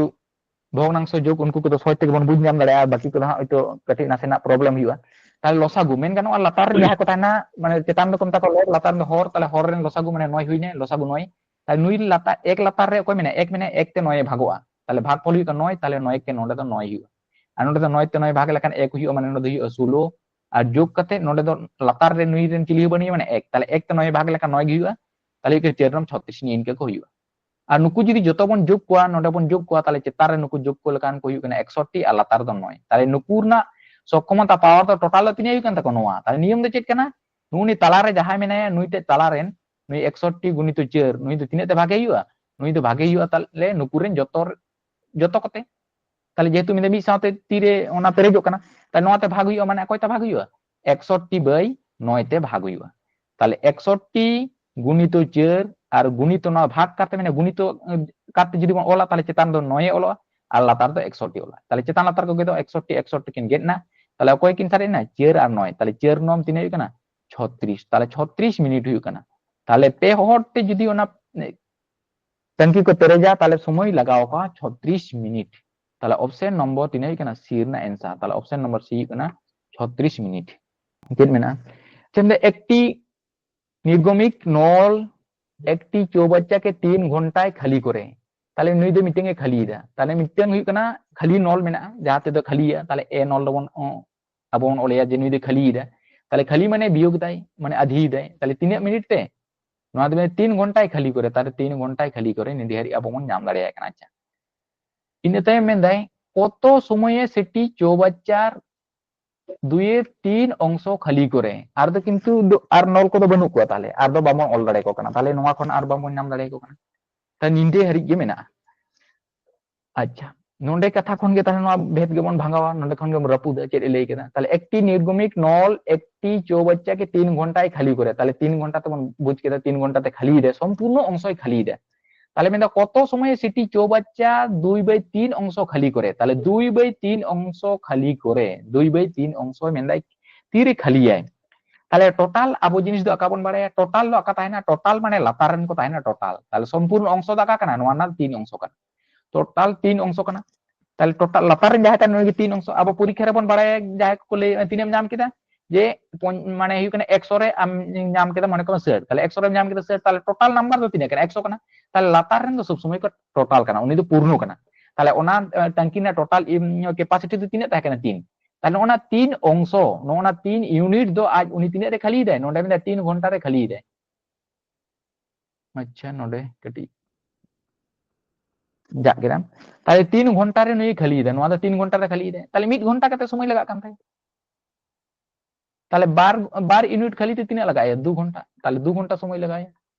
ᱵᱷᱚᱜᱽᱱᱟᱝᱥᱚ ᱡᱳᱜᱽ, ᱩᱱᱠᱩ ᱠᱚᱫᱚ ᱥᱚᱦᱚᱡ ᱛᱮᱜᱮ ᱵᱚᱱ ᱵᱩᱡᱽ ᱧᱟᱢ ᱫᱟᱲᱮᱭᱟᱜᱼᱟ, ᱵᱟᱹᱠᱤ ᱠᱚᱫᱚ ᱦᱟᱸᱜ ᱦᱚᱭᱛᱳ ᱠᱟᱹᱴᱤᱡ ᱱᱟᱥᱮᱱᱟᱜ ᱯᱨᱚᱵᱞᱮᱢ ᱦᱩᱭᱩᱜᱼᱟ᱾ ᱛᱟᱦᱞᱮ ᱞᱚᱥᱟᱜᱩ ᱢᱮᱱ ᱜᱟᱱᱚᱜᱼᱟ, ᱞᱟᱛᱟᱨ ᱨᱮ ᱡᱟᱦᱟᱸᱭ ᱠᱚ ᱛᱟᱦᱮᱱᱟ, ᱢᱟᱱᱮ ᱪᱮᱛᱟᱱ ᱫᱚᱠᱚ ᱢᱮᱛᱟ ᱠᱚᱣᱟ ᱞᱚᱜᱽ, ᱞᱟᱛᱟᱨ ᱫᱚ ᱦᱚᱨ, ᱛᱟᱦᱞᱮ ᱦᱚᱨ ᱨᱮᱱ ᱞᱚᱥᱟᱜᱩ ᱢᱟᱱᱮ ᱱᱚᱭ ᱦᱩᱭᱱᱟ, ᱞᱚᱥᱟᱜᱩ ᱱᱚᱭ᱾ ᱛᱟᱦᱞᱮ ᱱᱩᱭ ᱞᱟᱛᱟᱨ, ᱮᱠ ᱞᱟᱛᱟᱨ ᱨᱮ ᱚᱠᱚᱭ ᱢᱮᱱᱟᱭᱟ? ᱮᱠ ᱢᱮᱱᱟᱭᱟ, ᱮᱠ ᱛᱮ ᱱᱚᱭ ᱮ ᱵᱷᱟᱜᱚᱜᱼᱟ, ᱛᱟᱦᱞᱮ ᱵᱷᱟᱜᱽ ᱯᱷᱚᱞ ᱦᱩᱭᱩᱜ ᱠᱟᱱᱟ ᱱᱚᱭ, ᱛᱟᱦᱞᱮ ᱱᱚᱭ ᱮᱠ ᱱᱚᱰᱮ ᱫᱚ ᱱᱚᱭ ᱦᱩᱭᱩᱜᱼᱟ᱾ ᱟᱨ ᱱᱚᱰᱮ ᱫᱚ ᱱᱚᱭ ᱛᱮ ᱱᱚᱭ ᱵᱷᱟᱜᱽ ᱞᱮᱠᱷᱟᱱ ᱮᱠ ᱦᱩᱭᱩᱜᱼᱟ, ᱢᱟᱱᱮ ᱱᱚᱰᱮ ᱫᱚ ᱦᱩᱭᱩᱜᱼᱟ ᱥᱳᱞᱳ᱾ ᱟᱨ ᱡᱳᱜᱽ ᱠᱟᱛᱮ ᱱᱚᱰᱮ ᱫᱚ ᱞᱟᱛᱟᱨ ᱨᱮ ᱱᱩᱭ ᱨᱮᱱ ᱪᱤᱞᱤ ᱦᱚᱸ ᱵᱟᱹᱱᱩᱭᱟ, ᱢᱟᱱᱮ ᱮᱠ, ᱛᱟᱦᱞᱮ ᱮᱠ ᱛᱮ ᱱᱚᱭ ᱵᱷᱟᱜᱽ ᱞᱮᱠᱷᱟᱱ ᱱᱚᱭ ᱜᱮ ᱦᱩᱭᱩᱜᱼᱟ, ᱛᱟᱦᱞᱮ ᱦᱩᱭᱩᱜ ᱠᱟᱱᱟ ᱪᱟᱹᱨ ᱱᱚᱢ ᱪᱷᱚᱛᱨᱤᱥ, ᱱᱤᱭᱟᱹ ᱤᱱᱠᱟᱹ ᱠᱚ ᱦᱩᱭᱩᱜᱼᱟ᱾ ᱟᱨ ᱱᱩᱠᱩ ᱡᱩᱫᱤ ᱡᱚᱛᱚ ᱵᱚᱱ ᱡᱳᱜᱽ ᱠᱚᱣᱟ, ᱱᱚᱰᱮ ᱵᱚᱱ ᱡᱳᱜᱽ ᱠᱚᱣᱟ, ᱛᱟᱦᱞᱮ ᱪᱮᱛᱟᱱ ᱨᱮ ᱱᱩᱠᱩ ᱡᱳᱜᱽ ᱠᱚ ᱞᱮᱠᱷᱟᱱ ᱠᱚ ᱦᱩᱭᱩᱜ ᱠᱟᱱᱟ ᱮᱠᱥᱚᱴᱴᱤ ᱟᱨ ᱞᱟᱛᱟᱨ ᱫᱚ ᱱᱚᱭ᱾ ᱛᱟᱦᱞᱮ ᱱᱩᱠᱩ ᱨᱮᱱᱟᱜ ᱥᱚᱠᱠᱷᱚᱢᱚᱛᱟ ᱯᱟᱣᱟᱨ ᱫᱚ ᱴᱳᱴᱟᱞ ᱫᱚ ᱛᱤᱱᱟᱹᱜ ᱦᱩᱭᱩᱜ ᱠᱟᱱ ᱛᱟᱠᱚᱣᱟ? ᱱᱚᱣᱟ᱾ ᱛᱟᱦᱞᱮ ᱱᱤᱭᱚᱢ ᱫᱚ ᱪᱮᱫ ᱠᱟᱱᱟ? ᱱᱩᱜᱼᱩ ᱱᱩᱭ ᱛᱟᱞᱟᱨᱮ ᱡᱟᱦᱟᱸᱭ ᱢᱮᱱᱟᱭᱟ, ᱱᱩᱭ ᱴᱷᱮᱡ ᱛᱟᱞᱟᱨᱮᱱ, ᱱᱩᱭ ᱮᱠᱥᱚᱴᱴᱤ ᱜᱩᱱᱤᱛᱚ ᱪᱟᱹᱨ, ᱱᱩᱭ ᱫᱚ ᱛᱤᱱᱟᱹᱜ ᱛᱮ ᱵᱷᱟᱜᱮ ᱦᱩᱭᱩᱜᱼᱟ? ᱱᱩᱭ ᱫᱚ ᱵᱷᱟᱜᱮ ᱦᱩᱭᱩᱜᱼᱟ ᱛᱟᱦᱞᱮ ᱱᱩᱠᱩ ᱨᱮᱱ ᱡᱚᱛᱚ, ᱡᱚᱛᱚ ᱠᱚᱛᱮ᱾ ᱛᱟᱦᱞᱮ ᱡᱮᱦᱮᱛᱩ ᱢᱮᱱᱫᱟ ᱢᱤᱫ ᱥᱟᱶᱛᱮ ᱛᱤᱨᱮ ᱚᱱᱟ ᱯᱮᱨᱮᱡᱚᱜ ᱠᱟᱱᱟ, ᱛᱟᱦᱞᱮ ᱱᱚᱣᱟᱛᱮ ᱵᱷᱟᱜᱽ ᱦᱩᱭᱩᱜᱼᱟ, ᱢᱟᱱᱮ ᱚᱠᱚᱭᱛᱮ ᱵᱷᱟᱜᱽ ᱦᱩᱭᱩᱜᱼᱟ? ᱮᱠᱥᱚᱴᱴᱤ ᱵᱟᱭ ᱱᱚᱭ ᱛᱮ ᱵᱷᱟᱜᱽ ᱦᱩᱭᱩᱜᱼᱟ᱾ ᱛᱟᱦᱞᱮ ᱮᱠᱥᱚᱴᱴᱤ ᱜᱩᱱᱤᱛᱚ ᱪᱟᱹᱨ ᱟᱨ ᱜᱩᱱᱤᱛᱚ ᱱᱚᱣᱟ ᱵᱷᱟᱜᱽ ᱠᱟᱛᱮ, ᱢᱟᱱᱮ ᱜᱩᱱᱤᱛᱚ, ᱩᱸ, ᱠᱟᱛᱮ ᱡᱩᱫᱤ ᱵᱚᱱ ᱚᱞᱟ, ᱛᱟᱦᱞᱮ ᱪᱮᱛᱟᱱ ᱫᱚ ᱱᱚᱭ ᱮ ᱚᱞᱚᱜᱼᱟ ᱟᱨ ᱞᱟᱛᱟᱨ ᱫᱚ ᱮᱠᱥᱚᱴᱴᱤ ᱚᱞᱚᱜᱼᱟ᱾ ᱛᱟᱦᱞᱮ ᱪᱮᱛᱟᱱ ᱞᱟᱛᱟᱨ ᱠᱚᱜᱮ ᱫᱚ ᱮᱠᱥᱚᱴᱴᱤ, ᱮᱠᱥᱚᱴᱴᱤ ᱠᱤᱱ ᱜᱮᱫ ᱮᱱᱟ᱾ ᱛᱟᱦᱞᱮ ᱚᱠᱚᱭ ᱠᱤᱱ ᱥᱟᱨᱮᱡ ᱮᱱᱟ? ᱪᱟᱹᱨ ᱟᱨ ᱱᱚᱭ᱾ ᱛᱟᱦᱞᱮ ᱪᱟᱹᱨ ᱱᱚᱢ ᱛᱤᱱᱟᱹᱜ ᱦᱩᱭᱩᱜ ᱠᱟᱱᱟ? ᱪᱷᱚᱛᱨᱤᱥ᱾ ᱛᱟᱦᱞᱮ ᱪᱷᱚᱛᱨᱤᱥ ᱢᱤᱱᱤᱴ ᱦᱩᱭᱩᱜ ᱠᱟᱱᱟ᱾ ᱛᱟᱦᱞᱮ ᱯᱮ ᱦᱚᱲ ᱛᱮ ᱡᱩᱫᱤ ᱚᱱᱟ, ᱮ, ᱴᱟᱝᱠᱤ ᱠᱚ ᱯᱮᱨᱮᱡᱟ, ᱛᱟᱦᱞᱮ ᱥᱚᱢᱚᱭ ᱞᱟᱜᱟᱣ ᱟᱠᱚᱣᱟ ᱪᱷᱚᱛᱨᱤᱥ ᱢᱤᱱᱤᱴ᱾ ᱛᱟᱦᱞᱮ ᱚᱯᱥᱮᱱ ᱱᱚᱢᱵᱚᱨ ᱛᱤᱱᱟᱹᱜ ᱦᱩᱭᱩᱜ ᱠᱟᱱᱟ? ᱥᱤ ᱨᱮᱱᱟᱜ ᱮᱱᱥᱟᱨ᱾ ᱛᱟᱦᱞᱮ ᱚᱯᱥᱮᱱ ᱱᱚᱢᱵᱚᱨ ᱥᱤ ᱦᱩᱭᱩᱜ ᱠᱟᱱᱟ ᱪᱷᱚᱛᱨᱤᱥ ᱢᱤᱱᱤᱴ᱾ ᱪᱮᱫ ᱢᱮᱱᱟᱜᱼᱟ? ᱪᱮᱫ ᱮᱠᱴᱤ ᱱᱤᱨᱜᱚᱢᱤᱠ ᱱᱚᱞ ᱮᱠᱴᱤ ᱪᱳᱵᱟᱪᱪᱟ ᱠᱮ ᱛᱤᱱ ᱜᱷᱚᱱᱴᱟᱭ ᱠᱷᱟᱹᱞᱤ ᱠᱚᱨᱮ, ᱛᱟᱦᱞᱮ ᱱᱩᱭ ᱫᱚ ᱢᱤᱫᱴᱟᱝ ᱮ ᱠᱷᱟᱹᱞᱤᱭᱮᱫᱟ᱾ ᱛᱟᱦᱞᱮ ᱢᱤᱫᱴᱟᱝ ᱦᱩᱭᱩᱜ ᱠᱟᱱᱟ ᱠᱷᱟᱹᱞᱤ ᱱᱚᱞ ᱢᱮᱱᱟᱜᱼᱟ, ᱡᱟᱦᱟᱸ ᱛᱮᱫᱚ ᱠᱷᱟᱹᱞᱤᱭᱟ, ᱛᱟᱦᱞᱮ ᱮ ᱱᱚᱞ ᱫᱚᱵᱚᱱ ᱚ, ᱟᱵᱚ ᱵᱚᱱ ᱚᱞᱮᱭᱟ ᱡᱮ ᱱᱩᱭ ᱫᱚ ᱠᱷᱟᱹᱞᱤᱭᱮᱫᱟ᱾ ᱛᱟᱦᱞᱮ ᱠᱷᱟᱹᱞᱤ ᱢᱟᱱᱮ ᱵᱤᱭᱳᱜᱽ ᱫᱟᱭ, ᱢᱟᱱᱮ ᱟᱫᱷᱤᱭᱮᱫᱟᱭ᱾ ᱛᱟᱦᱞᱮ ᱛᱤᱱᱟᱹᱜ ᱢᱤᱱᱤᱴ ᱛᱮ? ᱱᱚᱣᱟ ᱫᱚ ᱢᱟᱱᱮ ᱛᱤᱱ ᱜᱷᱚᱱᱴᱟᱭ ᱠᱷᱟᱹᱞᱤ ᱠᱚᱨᱮ, ᱛᱟᱦᱞᱮ ᱛᱤᱱ ᱜᱷᱚᱱᱴᱟᱭ ᱠᱷᱟᱹᱞᱤ ᱠᱚᱨᱮ ᱱᱤᱰᱤ ᱦᱟᱹᱨᱤᱡ ᱟᱵᱚ ᱵᱚᱱ ᱧᱟᱢ ᱫᱟᱲᱮᱭᱟᱜ ᱠᱟᱱᱟ᱾ ᱟᱪᱪᱷᱟ, ᱤᱱᱟᱹ ᱛᱟᱭᱚᱢ ᱢᱮᱱᱫᱟᱭ ᱠᱚᱛᱚ ᱥᱚᱢᱚᱭᱮ ᱥᱮᱴᱤ ᱪᱳᱵᱟᱪᱪᱟᱨ ᱫᱩᱭᱮ ᱛᱤᱱ ᱚᱝᱥᱚ ᱠᱷᱟᱹᱞᱤ ᱠᱚᱨᱮ᱾ ᱟᱨ ᱫᱚ ᱠᱤᱱᱛᱩ ᱫᱚ ᱟᱨ ᱱᱚᱞ ᱠᱚᱫᱚ ᱵᱟᱹᱱᱩᱜ ᱠᱚᱣᱟ, ᱛᱟᱦᱞᱮ ᱟᱨ ᱫᱚ ᱵᱟᱵᱚᱱ ᱚᱞ ᱫᱟᱲᱮᱭᱟᱠᱚ ᱠᱟᱱᱟ, ᱛᱟᱦᱞᱮ ᱱᱚᱣᱟ ᱠᱷᱚᱱ ᱟᱨ ᱵᱟᱵᱚᱱ ᱧᱟᱢ ᱫᱟᱲᱮᱭᱟᱠᱚ ᱠᱟᱱᱟ᱾ ᱛᱟᱦᱞᱮ ᱱᱤᱰᱮ ᱦᱟᱹᱨᱤᱡ ᱜᱮ ᱢᱮᱱᱟᱜᱼᱟ᱾ ᱟᱪᱪᱷᱟ, ᱱᱚᱰᱮ ᱠᱟᱛᱷᱟ ᱠᱷᱚᱱ ᱜᱮ ᱛᱟᱦᱞᱮ ᱱᱚᱣᱟ ᱵᱷᱮᱫ ᱜᱮᱵᱚᱱ ᱵᱷᱟᱸᱜᱟᱣᱟ, ᱱᱚᱰᱮ ᱠᱷᱚᱱ ᱜᱮᱵᱚᱱ ᱨᱟᱹᱯᱩᱫᱟ ᱪᱮᱫ ᱮ ᱞᱟᱹᱭ ᱠᱮᱫᱟ᱾ ᱛᱟᱦᱞᱮ ᱮᱠᱴᱤ ᱱᱤᱨᱜᱚᱢᱤᱠ ᱱᱚᱞ ᱮᱠᱴᱤ ᱪᱳᱵᱟᱪᱪᱟ ᱠᱮ ᱛᱤᱱ ᱜᱷᱚᱱᱴᱟᱭ ᱠᱷᱟᱹᱞᱤ ᱠᱚᱨᱮ, ᱛᱟᱦᱞᱮ ᱛᱤᱱ ᱜᱷᱚᱱᱴᱟ ᱛᱮᱵᱚᱱ ᱵᱩᱡ ᱠᱮᱫᱟ, ᱛᱤᱱ ᱜᱷᱚᱱᱴᱟ ᱛᱮ ᱠᱷᱟᱹᱞᱤᱭᱮᱫᱟᱭ, ᱥᱚᱢᱯᱩᱨᱱᱚ ᱚᱝᱥᱚᱭ ᱠᱷᱟᱹᱞᱤᱭᱮᱫᱟᱭ᱾ ᱛᱟᱦᱞᱮ ᱢᱮᱱᱫᱟ ᱠᱚᱛᱚ ᱥᱚᱢᱚᱭ ᱥᱮᱴᱤ ᱪᱳᱵᱟᱪᱪᱟ ᱫᱩᱭ ᱵᱟᱭ ᱛᱤᱱ ᱚᱝᱥᱚ ᱠᱷᱟᱹᱞᱤ ᱠᱚᱨᱮ, ᱛᱟᱦᱞᱮ ᱫᱩᱭ ᱵᱟᱭ ᱛᱤᱱ ᱚᱝᱥᱚ ᱠᱷᱟᱹᱞᱤ ᱠᱚᱨᱮ, ᱫᱩᱭ ᱵᱟᱭ ᱛᱤᱱ ᱚᱝᱥᱚ ᱢᱮᱱᱫᱟᱭ ᱛᱤᱨᱮ ᱠᱷᱟᱹᱞᱤᱭᱟᱭ᱾ ᱛᱟᱦᱞᱮ ᱴᱳᱴᱟᱞ ᱟᱵᱚ ᱡᱤᱱᱤᱥ ᱫᱚ ᱟᱠᱟ ᱵᱚᱱ ᱵᱟᱲᱟᱭᱟ, ᱴᱳᱴᱟᱞ ᱫᱚ ᱟᱠᱟ ᱛᱟᱦᱮᱱᱟ, ᱴᱳᱴᱟᱞ ᱢᱟᱱᱮ ᱞᱟᱛᱟᱨ ᱨᱮᱱ ᱠᱚ ᱛᱟᱦᱮᱱᱟ ᱴᱳᱴᱟᱞ᱾ ᱛᱟᱦᱞᱮ ᱥᱚᱢᱯᱩᱨᱱᱚ ᱚᱝᱥᱚ ᱫᱚ ᱟᱠᱟ ᱠᱟᱱᱟ? ᱱᱚᱣᱟ ᱨᱮᱱᱟᱜ ᱛᱤᱱ ᱚᱝᱥᱚ ᱠᱟᱱᱟ, ᱴᱳᱴᱟᱞ ᱛᱤᱱ ᱚᱝᱥᱚ ᱠᱟᱱᱟ᱾ ᱛᱟᱦᱞᱮ ᱴᱳᱴᱟᱞ ᱞᱟᱛᱟᱨ ᱨᱮ ᱡᱟᱦᱟᱸ ᱛᱟᱦᱮᱱᱟ ᱩᱱᱤ ᱜᱮ ᱛᱤᱱ ᱚᱝᱥᱚ᱾ ᱟᱵᱚ ᱯᱚᱨᱤᱠᱠᱷᱟ ᱨᱮᱵᱚᱱ ᱵᱟᱲᱟᱭᱟ, ᱡᱟᱦᱟᱸᱭ ᱠᱚᱠᱚ ᱞᱟᱹᱭ, ᱛᱤᱱᱟᱹᱜ ᱮᱢ ᱧᱟᱢ ᱠᱮᱫᱟ? ᱡᱮ ᱯᱚᱧ-, ᱢᱟᱱᱮ ᱦᱩᱭᱩᱜ ᱠᱟᱱᱟ ᱮᱠᱥᱚ ᱨᱮ ᱟᱢ ᱧᱟᱢ ᱠᱮᱫᱟ ᱢᱚᱱᱮ ᱠᱟᱜ ᱢᱮ ᱥᱟᱴ, ᱛᱟᱦᱞᱮ ᱮᱠᱥᱚ ᱨᱮᱢ ᱧᱟᱢ ᱠᱮᱫᱟ ᱥᱟᱴ, ᱛᱟᱦᱞᱮ ᱴᱳᱴᱟᱞ ᱱᱟᱢᱵᱟᱨ ᱫᱚ ᱛᱤᱱᱟᱹᱜ ᱠᱟᱱᱟ? ᱮᱠᱥᱚ ᱠᱟᱱᱟ᱾ ᱛᱟᱦᱞᱮ ᱞᱟᱛᱟᱨ ᱨᱮᱱ ᱫᱚ ᱥᱚᱵ ᱥᱚᱢᱚᱭ ᱠᱚ ᱴᱳᱴᱟᱞ ᱠᱟᱱᱟ, ᱩᱱᱤ ᱫᱚ ᱯᱩᱨᱱᱚ ᱠᱟᱱᱟ᱾ ᱛᱟᱦᱞᱮ ᱚᱱᱟ ᱮ, ᱴᱟᱝᱠᱤ ᱨᱮᱱᱟᱜ ᱴᱳᱴᱟᱞ ᱠᱮᱯᱟᱥᱤᱴᱤ ᱫᱚ ᱛᱤᱱᱟᱹᱜ ᱛᱟᱦᱮᱸ ᱠᱟᱱᱟ? ᱛᱤᱱ᱾ ᱛᱟᱦᱞᱮ ᱚᱱᱟ ᱛᱤᱱ ᱚᱝᱥᱚ, ᱱᱚᱜᱼᱚ ᱱᱟ ᱛᱤᱱ ᱤᱭᱩᱱᱤᱴ ᱫᱚ ᱟᱡ ᱩᱱᱤ ᱛᱤᱱᱟᱹᱜ ᱨᱮ ᱠᱷᱟᱹᱞᱤᱭᱮᱫᱟᱭ? ᱱᱚᱰᱮ ᱢᱮᱱᱫᱟ ᱛᱤᱱ ᱜᱷᱚᱱᱴᱟ ᱨᱮ ᱠᱷᱟᱹᱞᱤᱭᱮᱫᱟᱭ᱾ ᱟᱪᱪᱷᱟ, ᱱᱚᱰᱮ ᱠᱟᱹᱴᱤᱡ ᱡᱟᱜ ᱠᱮᱫᱟᱢ᱾ ᱛᱟᱦᱞᱮ ᱛᱤᱱ ᱜᱷᱚᱱᱴᱟ ᱨᱮ ᱱᱩᱭ ᱠᱷᱟᱹᱞᱤᱭᱮᱫᱟ, ᱱᱚᱣᱟ ᱫᱚ ᱛᱤᱱ ᱜᱷᱚᱱᱴᱟ ᱨᱮ ᱠᱷᱟᱹᱞᱤᱭᱮᱫᱟᱭ, ᱛᱟᱦᱞᱮ ᱢᱤᱫ ᱜᱷᱚᱱᱴᱟ ᱠᱟᱛᱮ ᱥᱚᱢᱚᱭ ᱞᱟᱜᱟᱜ ᱠᱟᱱ ᱛᱟᱭᱟ᱾ ᱛᱟᱦᱞᱮ ᱵᱟᱨ, ᱵᱟᱨ ᱤᱭᱩᱱᱤᱴ ᱠᱷᱟᱹᱞᱤ ᱛᱮ ᱛᱤᱱᱟᱹᱜ ᱞᱟᱜᱟᱜᱼᱟ? ᱫᱩ ᱜᱷᱚᱱᱴᱟ᱾ ᱛᱟᱦᱞᱮ ᱫᱩ ᱜᱷᱚᱱᱴᱟ ᱥᱚᱢᱚᱭ ᱞᱟᱜᱟᱜᱼᱟ᱾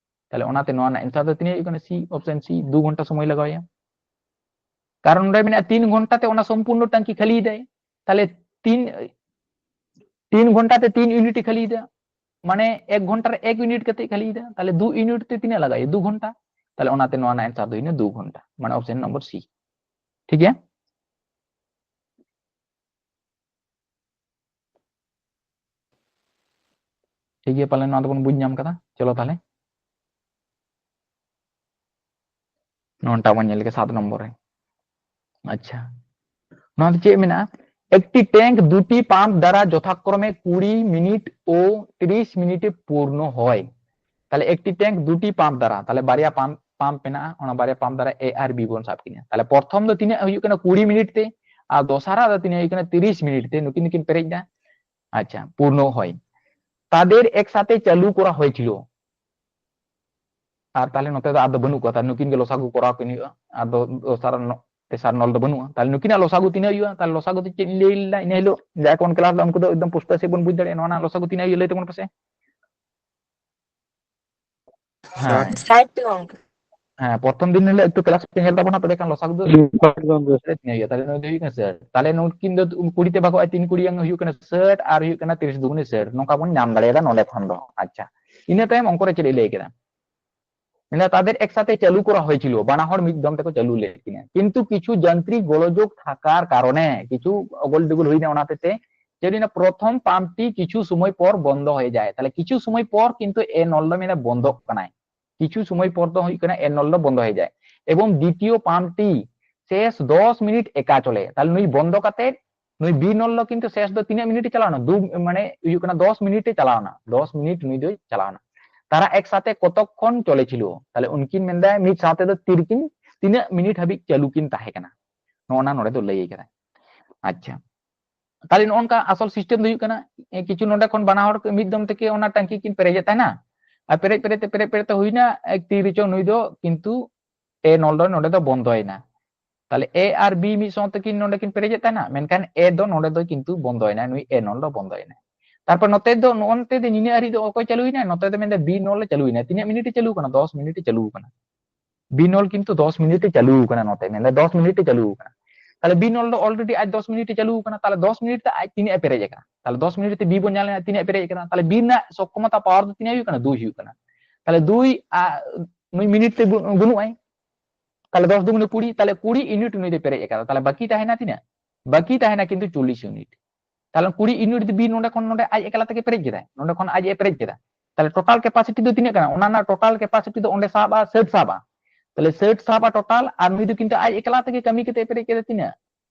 ᱛᱟᱦᱞᱮ ᱚᱱᱟᱛᱮ ᱱᱚᱣᱟ ᱨᱮᱱᱟᱜ ᱮᱱᱥᱟᱨ ᱫᱚ ᱛᱤᱱᱟᱹᱜ ᱦᱩᱭᱩᱜ ᱠᱟᱱᱟ? ᱥᱤ, ᱚᱯᱥᱮᱱ ᱥᱤ, ᱫᱩ ᱜᱷᱚᱱᱴᱟ ᱥᱚᱢᱚᱭ ᱞᱟᱜᱟᱣ ᱮᱭᱟ᱾ ᱠᱟᱨᱚᱱ ᱱᱚᱰᱮ ᱢᱮᱱᱟᱜᱼᱟ ᱛᱤᱱ ᱜᱷᱚᱱᱴᱟ ᱛᱮ ᱚᱱᱟ ᱥᱚᱢᱯᱩᱨᱱᱚ ᱴᱟᱝᱠᱤ ᱠᱷᱟᱹᱞᱤᱭᱮᱫᱟᱭ᱾ ᱛᱟᱦᱞᱮ ᱛᱤᱱ, ᱛᱤᱱ ᱜᱷᱚᱱᱴᱟ ᱛᱮ ᱛᱤᱱ ᱤᱭᱩᱱᱤᱴ ᱮ ᱠᱷᱟᱹᱞᱤᱭᱮᱫᱟ, ᱢᱟᱱᱮ ᱮᱠ ᱜᱷᱚᱱᱴᱟ ᱨᱮ ᱮᱠ ᱤᱭᱩᱱᱤᱴ ᱠᱟᱛᱮ ᱠᱷᱟᱹᱞᱤᱭᱮᱫᱟ᱾ ᱛᱟᱦᱞᱮ ᱫᱩ ᱤᱭᱩᱱᱤᱴ ᱛᱮ ᱛᱤᱱᱟᱹᱜ ᱞᱟᱜᱟᱜᱼᱟ? ᱫᱩ ᱜᱷᱚᱱᱴᱟ᱾ ᱛᱟᱦᱞᱮ ᱚᱱᱟᱛᱮ ᱱᱚᱣᱟ ᱨᱮᱱᱟᱜ ᱮᱱᱥᱟᱨ ᱫᱚ ᱦᱩᱭᱱᱟ ᱫᱩ ᱜᱷᱚᱱᱴᱟ, ᱢᱟᱱᱮ ᱚᱯᱥᱮᱱ ᱱᱚᱢᱵᱚᱨ ᱥᱤ᱾ ᱴᱷᱤᱠ ᱜᱮᱭᱟ, ᱴᱷᱤᱠ ᱜᱮᱭᱟ, ᱯᱟᱞᱮ ᱱᱚᱣᱟ ᱫᱚᱵᱚᱱ ᱵᱩᱡᱽ ᱧᱟᱢ ᱠᱟᱫᱟ᱾ ᱪᱚᱞᱚ ᱛᱟᱦᱞᱮ ᱱᱚᱣᱟᱴᱟᱜ ᱵᱚᱱ ᱧᱮᱞ ᱞᱮᱜᱮ, ᱥᱟᱛ ᱱᱚᱢᱵᱚᱨ ᱨᱮ᱾ ᱟᱪᱪᱷᱟ, ᱱᱚᱣᱟ ᱫᱚ ᱪᱮᱫ ᱢᱮᱱᱟᱜᱼᱟ? একটি ট্যাঙ্ক দুটি পাম্প দ্বারা যথাক্রমে কুড়ি মিনিট ও তিরিশ মিনিটে পূর্ণ হয়। তাহলে একটি ট্যাঙ্ক দুটি পাম্প দ্বারা, তাহলে বারয়া পাম্প পাম্প ᱢᱮᱱᱟᱜᱼᱟ, ᱚᱱᱟ ᱵᱟᱨᱭᱟ ᱯᱟᱢᱯ ᱫᱟᱨᱟ ᱮ ᱟᱨ ᱵᱤ ᱵᱚᱱ ᱥᱟᱵ ᱠᱤᱱᱟ᱾ ᱛᱟᱦᱚᱞᱮ ᱯᱨᱚᱛᱷᱚᱢ ᱫᱚ ᱛᱤᱱᱟᱹᱜ ᱦᱩᱭᱩᱜ ᱠᱟᱱᱟ? ᱠᱩᱲᱤ ᱢᱤᱱᱤᱴ ᱛᱮ, ᱟᱨ ᱫᱚᱥᱟᱨᱟᱜ ᱫᱚ ᱛᱤᱱᱟᱹᱜ ᱦᱩᱭᱩᱜ ᱠᱟᱱᱟ? ᱛᱤᱨᱤᱥ ᱢᱤᱱᱤᱴ ᱛᱮ ᱱᱩᱠᱤᱱ ᱫᱚᱠᱤᱱ ᱯᱮᱨᱮᱡ ᱮᱫᱟ᱾ ᱟᱪᱪᱷᱟ, ᱯᱩᱨᱱᱚ ᱦᱚᱭ᱾ তাদের একসাথে চালু করা হয়েছিল। ᱟᱨ ᱛᱟᱦᱚᱞᱮ ᱱᱚᱛᱮ ᱫᱚ ᱟᱫᱚ ᱵᱟᱹᱱᱩᱜ ᱠᱚᱣᱟ, ᱛᱟᱦᱚᱞᱮ ᱱᱩᱠᱤᱱ ᱜᱮ ᱞᱚᱥᱟᱜᱩ ᱠᱚᱨᱟᱣ ᱠᱤᱱ ᱦᱩᱭᱩᱜᱼᱟ᱾ ᱟᱫᱚ ᱫᱚᱥᱟᱨ ᱱᱚ-, ᱛᱮᱥᱟᱨ ᱱᱚᱞ ᱫᱚ ᱵᱟᱹᱱᱩᱜᱼᱟ᱾ ᱛᱟᱦᱚᱞᱮ ᱱᱩᱠᱤᱱᱟᱜ ᱞᱚᱥᱟᱜᱩ ᱛᱤᱱᱟᱹᱜ ᱦᱩᱭᱩᱜᱼᱟ? ᱛᱟᱦᱚᱞᱮ ᱞᱚᱥᱟᱜᱩ ᱫᱚ ᱪᱮᱫ ᱤᱧ ᱞᱟᱹᱭ ᱞᱮᱫᱟ ᱤᱱᱟᱹ ᱦᱤᱞᱳᱜ, ᱡᱟᱦᱟᱸᱭ ᱠᱚᱵᱚᱱ ᱠᱞᱟᱥ ᱞᱮᱫᱟ ᱩᱱᱠᱩ ᱫᱚ ᱮᱠᱫᱚᱢ ᱯᱩᱥᱴᱟᱹ ᱥᱮᱫ ᱵᱚᱱ ᱵᱩᱡᱽ ᱫᱟᱲᱮᱭᱟᱜᱼᱟ᱾ ᱱᱚᱣᱟ ᱨᱮᱱᱟᱜ ᱞᱚᱥᱟᱜᱩ ᱛᱤᱱᱟᱹᱜ ᱦᱩᱭᱩᱜᱼᱟ ᱞᱟᱹᱭ ᱛᱟᱵᱚᱱ ᱯᱮᱥᱮ᱾ ᱦᱮᱸ᱾ ᱥᱟᱴ ᱜᱚᱝᱠᱮ᱾ ᱦᱮᱸ, ᱯᱨᱚᱛᱷᱚᱢ ᱫᱤᱱ ᱦᱤᱞᱳᱜ ᱮᱠᱴᱩ ᱠᱞᱟᱥ ᱯᱮ ᱧᱮᱞ ᱛᱟᱵᱚᱱᱟ, ᱛᱚᱵᱮ ᱠᱷᱟᱱ ᱞᱚᱥᱟᱜᱩ ᱫᱚ ᱦᱩᱸ, ᱥᱟᱴ ᱜᱚᱝᱠᱮ᱾ ᱛᱤᱱᱟᱹᱜ ᱦᱩᱭᱩᱜᱼᱟ? ᱛᱟᱦᱚᱞᱮ ᱱᱩᱠᱤᱱ ᱫᱚ ᱠᱩᱲᱤ ᱛᱮ ᱵᱷᱟᱜᱚᱜᱼᱟ, ᱛᱤᱱ ᱠᱩᱲᱤ ᱦᱩᱭᱩᱜ ᱠᱟᱱᱟ ᱥᱟᱴ, ᱟᱨ ᱦᱩᱭᱩᱜ ᱠᱟᱱᱟ ᱛᱤᱨᱤᱥ ᱫᱩᱜᱩᱱᱮ ᱥᱟᱴ᱾ ᱱᱚᱝᱠᱟ ᱵᱚᱱ ᱧᱟᱢ ᱫᱟᱲᱮᱭᱟᱫᱟ ᱱᱚᱰᱮ ᱠᱷᱚᱱ ᱫᱚ᱾ ᱟᱪᱪᱷᱟ, ᱤᱱᱟᱹ ᱛᱟᱭᱚᱢ ᱚᱝᱠᱚ ᱨᱮ ᱪᱮᱫ ᱮ ᱞᱟᱹᱭ ᱠᱮᱫᱟ? ᱢᱮᱱᱫᱟ, তাদের একসাথে চালু করা হয়েছিল, বানাহᱚᱲ ᱢᱤᱫ ᱫᱚᱢ ᱛᱮᱠᱚ ᱪᱟᱹᱞᱩ ᱞᱮᱫ ᱠᱤᱱᱟ, কিন্তু কিছু যান্ত্রিক গোলযোগ থাকার কারণে, কিছু ᱚᱜᱚᱞ ᱵᱤᱜᱚᱞ ᱦᱩᱭᱱᱟ, ᱚᱱᱟ ᱦᱚᱛᱮᱛᱮ ᱪᱮᱫ ᱦᱩᱭᱱᱟ, ᱯᱨᱚᱛᱷᱚᱢ ᱯᱟᱢᱯᱴᱤ কিছু সময় পর বন্ধ হয়ে যায়। ᱛᱟᱦᱚᱞᱮ কিছু সময় পর কিন্তু এ ᱱᱚᱞ ᱫᱚ ᱢᱮᱱᱟ ᱵᱚᱱᱫᱚᱜ ᱠᱟᱱᱟᱭ, কিছু সময় পর ᱫᱚ ᱦᱩᱭᱩᱜ ᱠᱟᱱᱟ ᱮ ᱱᱚᱞ ᱫᱚ ᱵᱚᱱᱫᱚ ᱦᱩᱭᱩᱜᱼᱟ᱾ এবং দ্বিতীয় পাম্পটি শেষ দশ মিনিট একা চলে। ᱛᱟᱦᱚᱞᱮ ᱱᱩᱭ ᱵᱚᱱᱫᱚ ᱠᱟᱛᱮ ᱱᱩᱭ ᱵᱤ ᱱᱚᱞ ᱫᱚ ᱠᱤᱱᱛᱩ শেষ ᱫᱚ ᱛᱤᱱᱟᱹᱜ ᱢᱤᱱᱤᱴ ᱮ ᱪᱟᱞᱟᱣᱱᱟ? ᱫᱩ, ᱢᱟᱱᱮ ᱦᱩᱭᱩᱜ ᱠᱟᱱᱟ ᱫᱚᱥ ᱢᱤᱱᱤᱴ ᱮ ᱪᱟᱞᱟᱣᱱᱟ, ᱫᱚᱥ ᱢᱤᱱᱤᱴ ᱱᱩᱭ ᱫᱚᱭ ᱪᱟᱞᱟᱣᱱᱟ᱾ তারা একসাথে কতক্ষণ চলেছিল? ᱛᱟᱦᱚᱞᱮ ᱩᱱᱠᱤᱱ ᱢᱮᱱᱫᱟ ᱢᱤᱫ ᱥᱟᱶᱛᱮ ᱫᱚ ᱛᱤᱨᱠᱤᱱ ᱛᱤᱱᱟᱹᱜ ᱢᱤᱱᱤᱴ ᱦᱟᱹᱵᱤᱡ ᱪᱟᱹᱞᱩ ᱠᱤᱱ ᱛᱟᱦᱮᱸ ᱠᱟᱱᱟ, ᱱᱚᱜᱼᱚ ᱱᱟ ᱱᱚᱰᱮ ᱫᱚ ᱞᱟᱹᱭ ᱠᱟᱫᱟᱭ᱾ ᱟᱪᱪᱷᱟ, ᱛᱟᱦᱚᱞᱮ ᱱᱚᱜᱼᱚ ᱱᱚᱝᱠᱟ ᱟᱥᱚᱞ ᱥᱤᱥᱴᱮᱢ ᱫᱚ ᱦᱩᱭᱩᱜ ᱠᱟᱱᱟ, ᱮ, ᱠᱤᱪᱷᱩ ᱱᱚᱰᱮ ᱠᱷᱚᱱ ᱵᱟᱱᱟ ᱦᱚᱲ ᱢᱤᱫ ᱫᱚᱢ ᱛᱮᱠᱮ ᱚᱱᱟ ᱴᱟᱝᱠᱤ ᱠᱤᱱ ᱯᱮᱨᱮᱡᱮᱫ ᱛᱟᱦᱮᱱᱟ, ᱟᱨ ᱯᱮᱨᱮᱡ ᱯᱮᱨᱮᱡ ᱛᱮ ᱯᱮᱨᱮᱡ ᱯᱮᱨᱮᱡ ᱛᱮ ᱦᱩᱭᱱᱟ, ᱮ, ᱛᱤ ᱨᱮᱪᱚ ᱱᱩᱭ ᱫᱚ ᱠᱤᱱᱛᱩ ᱮ ᱱᱚᱞ ᱫᱚ ᱱᱚᱰᱮ ᱫᱚ ᱵᱚᱱᱫᱚᱭᱮᱱᱟ᱾ ᱛᱟᱦᱚᱞᱮ ᱮ ᱟᱨ ᱵᱤ ᱢᱤᱫ ᱥᱟᱶᱛᱮ ᱠᱤᱱ ᱱᱚᱰᱮ ᱠᱤᱱ ᱯᱮᱨᱮᱡᱮᱫ ᱛᱟᱦᱮᱱᱟ, ᱢᱮᱱᱠᱷᱟᱱ ᱮ ᱫᱚ ᱱᱚᱰᱮ ᱫᱚ ᱠᱤᱱᱛᱩ ᱵᱚᱱᱫᱚᱭᱮᱱᱟ, ᱱᱩᱭ ᱮ ᱱᱚᱞ ᱫᱚ ᱵᱚᱱᱫᱚᱭᱮᱱᱟ᱾ ᱛᱟᱨᱯᱚᱨ ᱱᱚᱛᱮ ᱫᱚ ᱱᱚᱜᱼᱚ ᱱᱚᱛᱮ ᱫᱚ ᱱᱤᱱᱟᱹᱜ ᱦᱟᱹᱨᱤᱡ ᱫᱚ ᱚᱠᱚᱭ ᱪᱟᱹᱞᱩᱭᱮᱱᱟ? ᱱᱚᱛᱮ ᱫᱚ ᱢᱮᱱᱫᱟ ᱵᱤ ᱱᱚᱞ ᱮ ᱪᱟᱹᱞᱩᱭᱮᱱᱟ᱾ ᱛᱤᱱᱟᱹᱜ ᱢᱤᱱᱤᱴ ᱮ ᱪᱟᱹᱞᱩ ᱠᱟᱱᱟ? ᱫᱚᱥ ᱢᱤᱱᱤᱴ ᱮ ᱪᱟᱹᱞᱩ ᱠᱟᱱᱟ᱾ ᱵᱤ ᱱᱚᱞ ᱠᱤᱱᱛᱩ ᱫᱚᱥ ᱢᱤᱱᱤᱴ ᱮ ᱪᱟᱹᱞᱩ ᱠᱟᱱᱟ, ᱱᱚᱛᱮ ᱢᱮᱱᱫᱟ ᱫᱚᱥ ᱢᱤᱱᱤᱴ ᱮ ᱪᱟᱹᱞᱩ ᱠᱟᱱᱟ᱾ ᱛᱟᱦᱞᱮ ᱵᱤ ᱱᱚᱞ ᱫᱚ already ᱟᱡ ᱫᱚᱥ ᱢᱤᱱᱤᱴ ᱮ ᱪᱟᱹᱞᱩ ᱠᱟᱱᱟ, ᱛᱟᱦᱞᱮ ᱫᱚᱥ ᱢᱤᱱᱤᱴ ᱛᱮ ᱟᱡ ᱛᱤᱱᱟᱹᱜ ᱮ ᱯᱮᱨᱮᱡ ᱟᱠᱟᱱᱟ? ᱛᱟᱦᱞᱮ ᱫᱚᱥ ᱢᱤᱱᱤᱴ ᱛᱮ ᱵᱤ ᱵᱚᱱ ᱧᱮᱞ ᱞᱮᱠᱷᱟᱱ ᱛᱤᱱᱟᱹᱜ ᱮ ᱯᱮᱨᱮᱡ ᱟᱠᱟᱱᱟ? ᱛᱟᱦᱞᱮ ᱵᱤ ᱨᱮᱱᱟᱜ ᱥᱚᱠᱠᱷᱚᱢᱚᱛᱟ ᱯᱟᱣᱟᱨ ᱫᱚ ᱛᱤᱱᱟᱹᱜ ᱦᱩᱭᱩᱜ ᱠᱟᱱᱟ? ᱫᱩᱭ ᱦᱩᱭᱩᱜ ᱠᱟᱱᱟ᱾ ᱛᱟᱦᱞᱮ ᱫᱩᱭ, ᱟ, ᱱᱩᱭ ᱢᱤᱱᱤᱴ ᱛᱮ ᱵᱩ-, ᱜᱩᱱᱩᱜ ᱟᱭ᱾ ᱛᱟᱦᱞᱮ ᱫᱚᱥ ᱫᱩᱜᱩᱱᱮ ᱠᱩᱲᱤ, ᱛᱟᱦᱞᱮ ᱠᱩᱲᱤ ᱤᱭᱩᱱᱤᱴ ᱱᱩᱭ ᱫᱚᱭ ᱯᱮᱨᱮᱡ ᱟᱠᱟᱫᱟ᱾ ᱛᱟᱦᱞᱮ ᱵᱟᱠᱤ ᱛᱟᱦᱮᱱᱟ ᱛᱤᱱᱟᱹᱜ? ᱵᱟᱠᱤ ᱛᱟᱦᱮᱱᱟ ᱠᱤᱱᱛᱩ ᱪᱚᱞᱞᱤᱥ ᱤᱭᱩᱱᱤᱴ᱾ ᱛᱟᱦᱞᱮ ᱠᱩᱲᱤ ᱤᱭᱩᱱᱤᱴ ᱫᱚ ᱵᱤ ᱱᱚᱰᱮ ᱠᱷᱚᱱ ᱱᱚᱰᱮ ᱟᱡ ᱮᱠᱞᱟ ᱛᱮᱜᱮ ᱯᱮᱨᱮᱡ ᱠᱮᱫᱟᱭ, ᱱᱚᱰᱮ ᱠᱷᱚᱱ ᱟᱡ ᱮ ᱯᱮᱨᱮᱡ ᱠᱮᱫᱟ᱾ ᱛᱟᱦᱞᱮ ᱴᱳᱴᱟᱞ ᱠᱮᱯᱟᱥᱤᱴᱤ ᱫᱚ ᱛᱤᱱᱟᱹᱜ ᱠᱟᱱᱟ? ᱚᱱᱟ ᱨᱮᱱᱟᱜ ᱴᱳᱴᱟᱞ ᱠᱮᱯᱟᱥᱤᱴᱤ ᱫᱚ ᱚᱸᱰᱮ ᱥᱟᱵᱟ, ᱥᱟᱴ ᱥᱟᱵᱟ᱾ ᱛᱟᱦᱞᱮ ᱥᱟᱴ ᱥᱟᱵᱟ ᱴᱳᱴᱟᱞ, ᱟᱨ ᱱᱩᱭ ᱫᱚ ᱠᱤᱱᱛᱩ ᱟᱡ ᱮᱠᱞᱟ ᱛᱮᱜᱮ ᱠᱟᱹᱢᱤ ᱠᱟᱛᱮ ᱯᱮᱨᱮᱡ ᱠᱮᱫᱟ ᱛᱤᱱᱟᱹᱜ?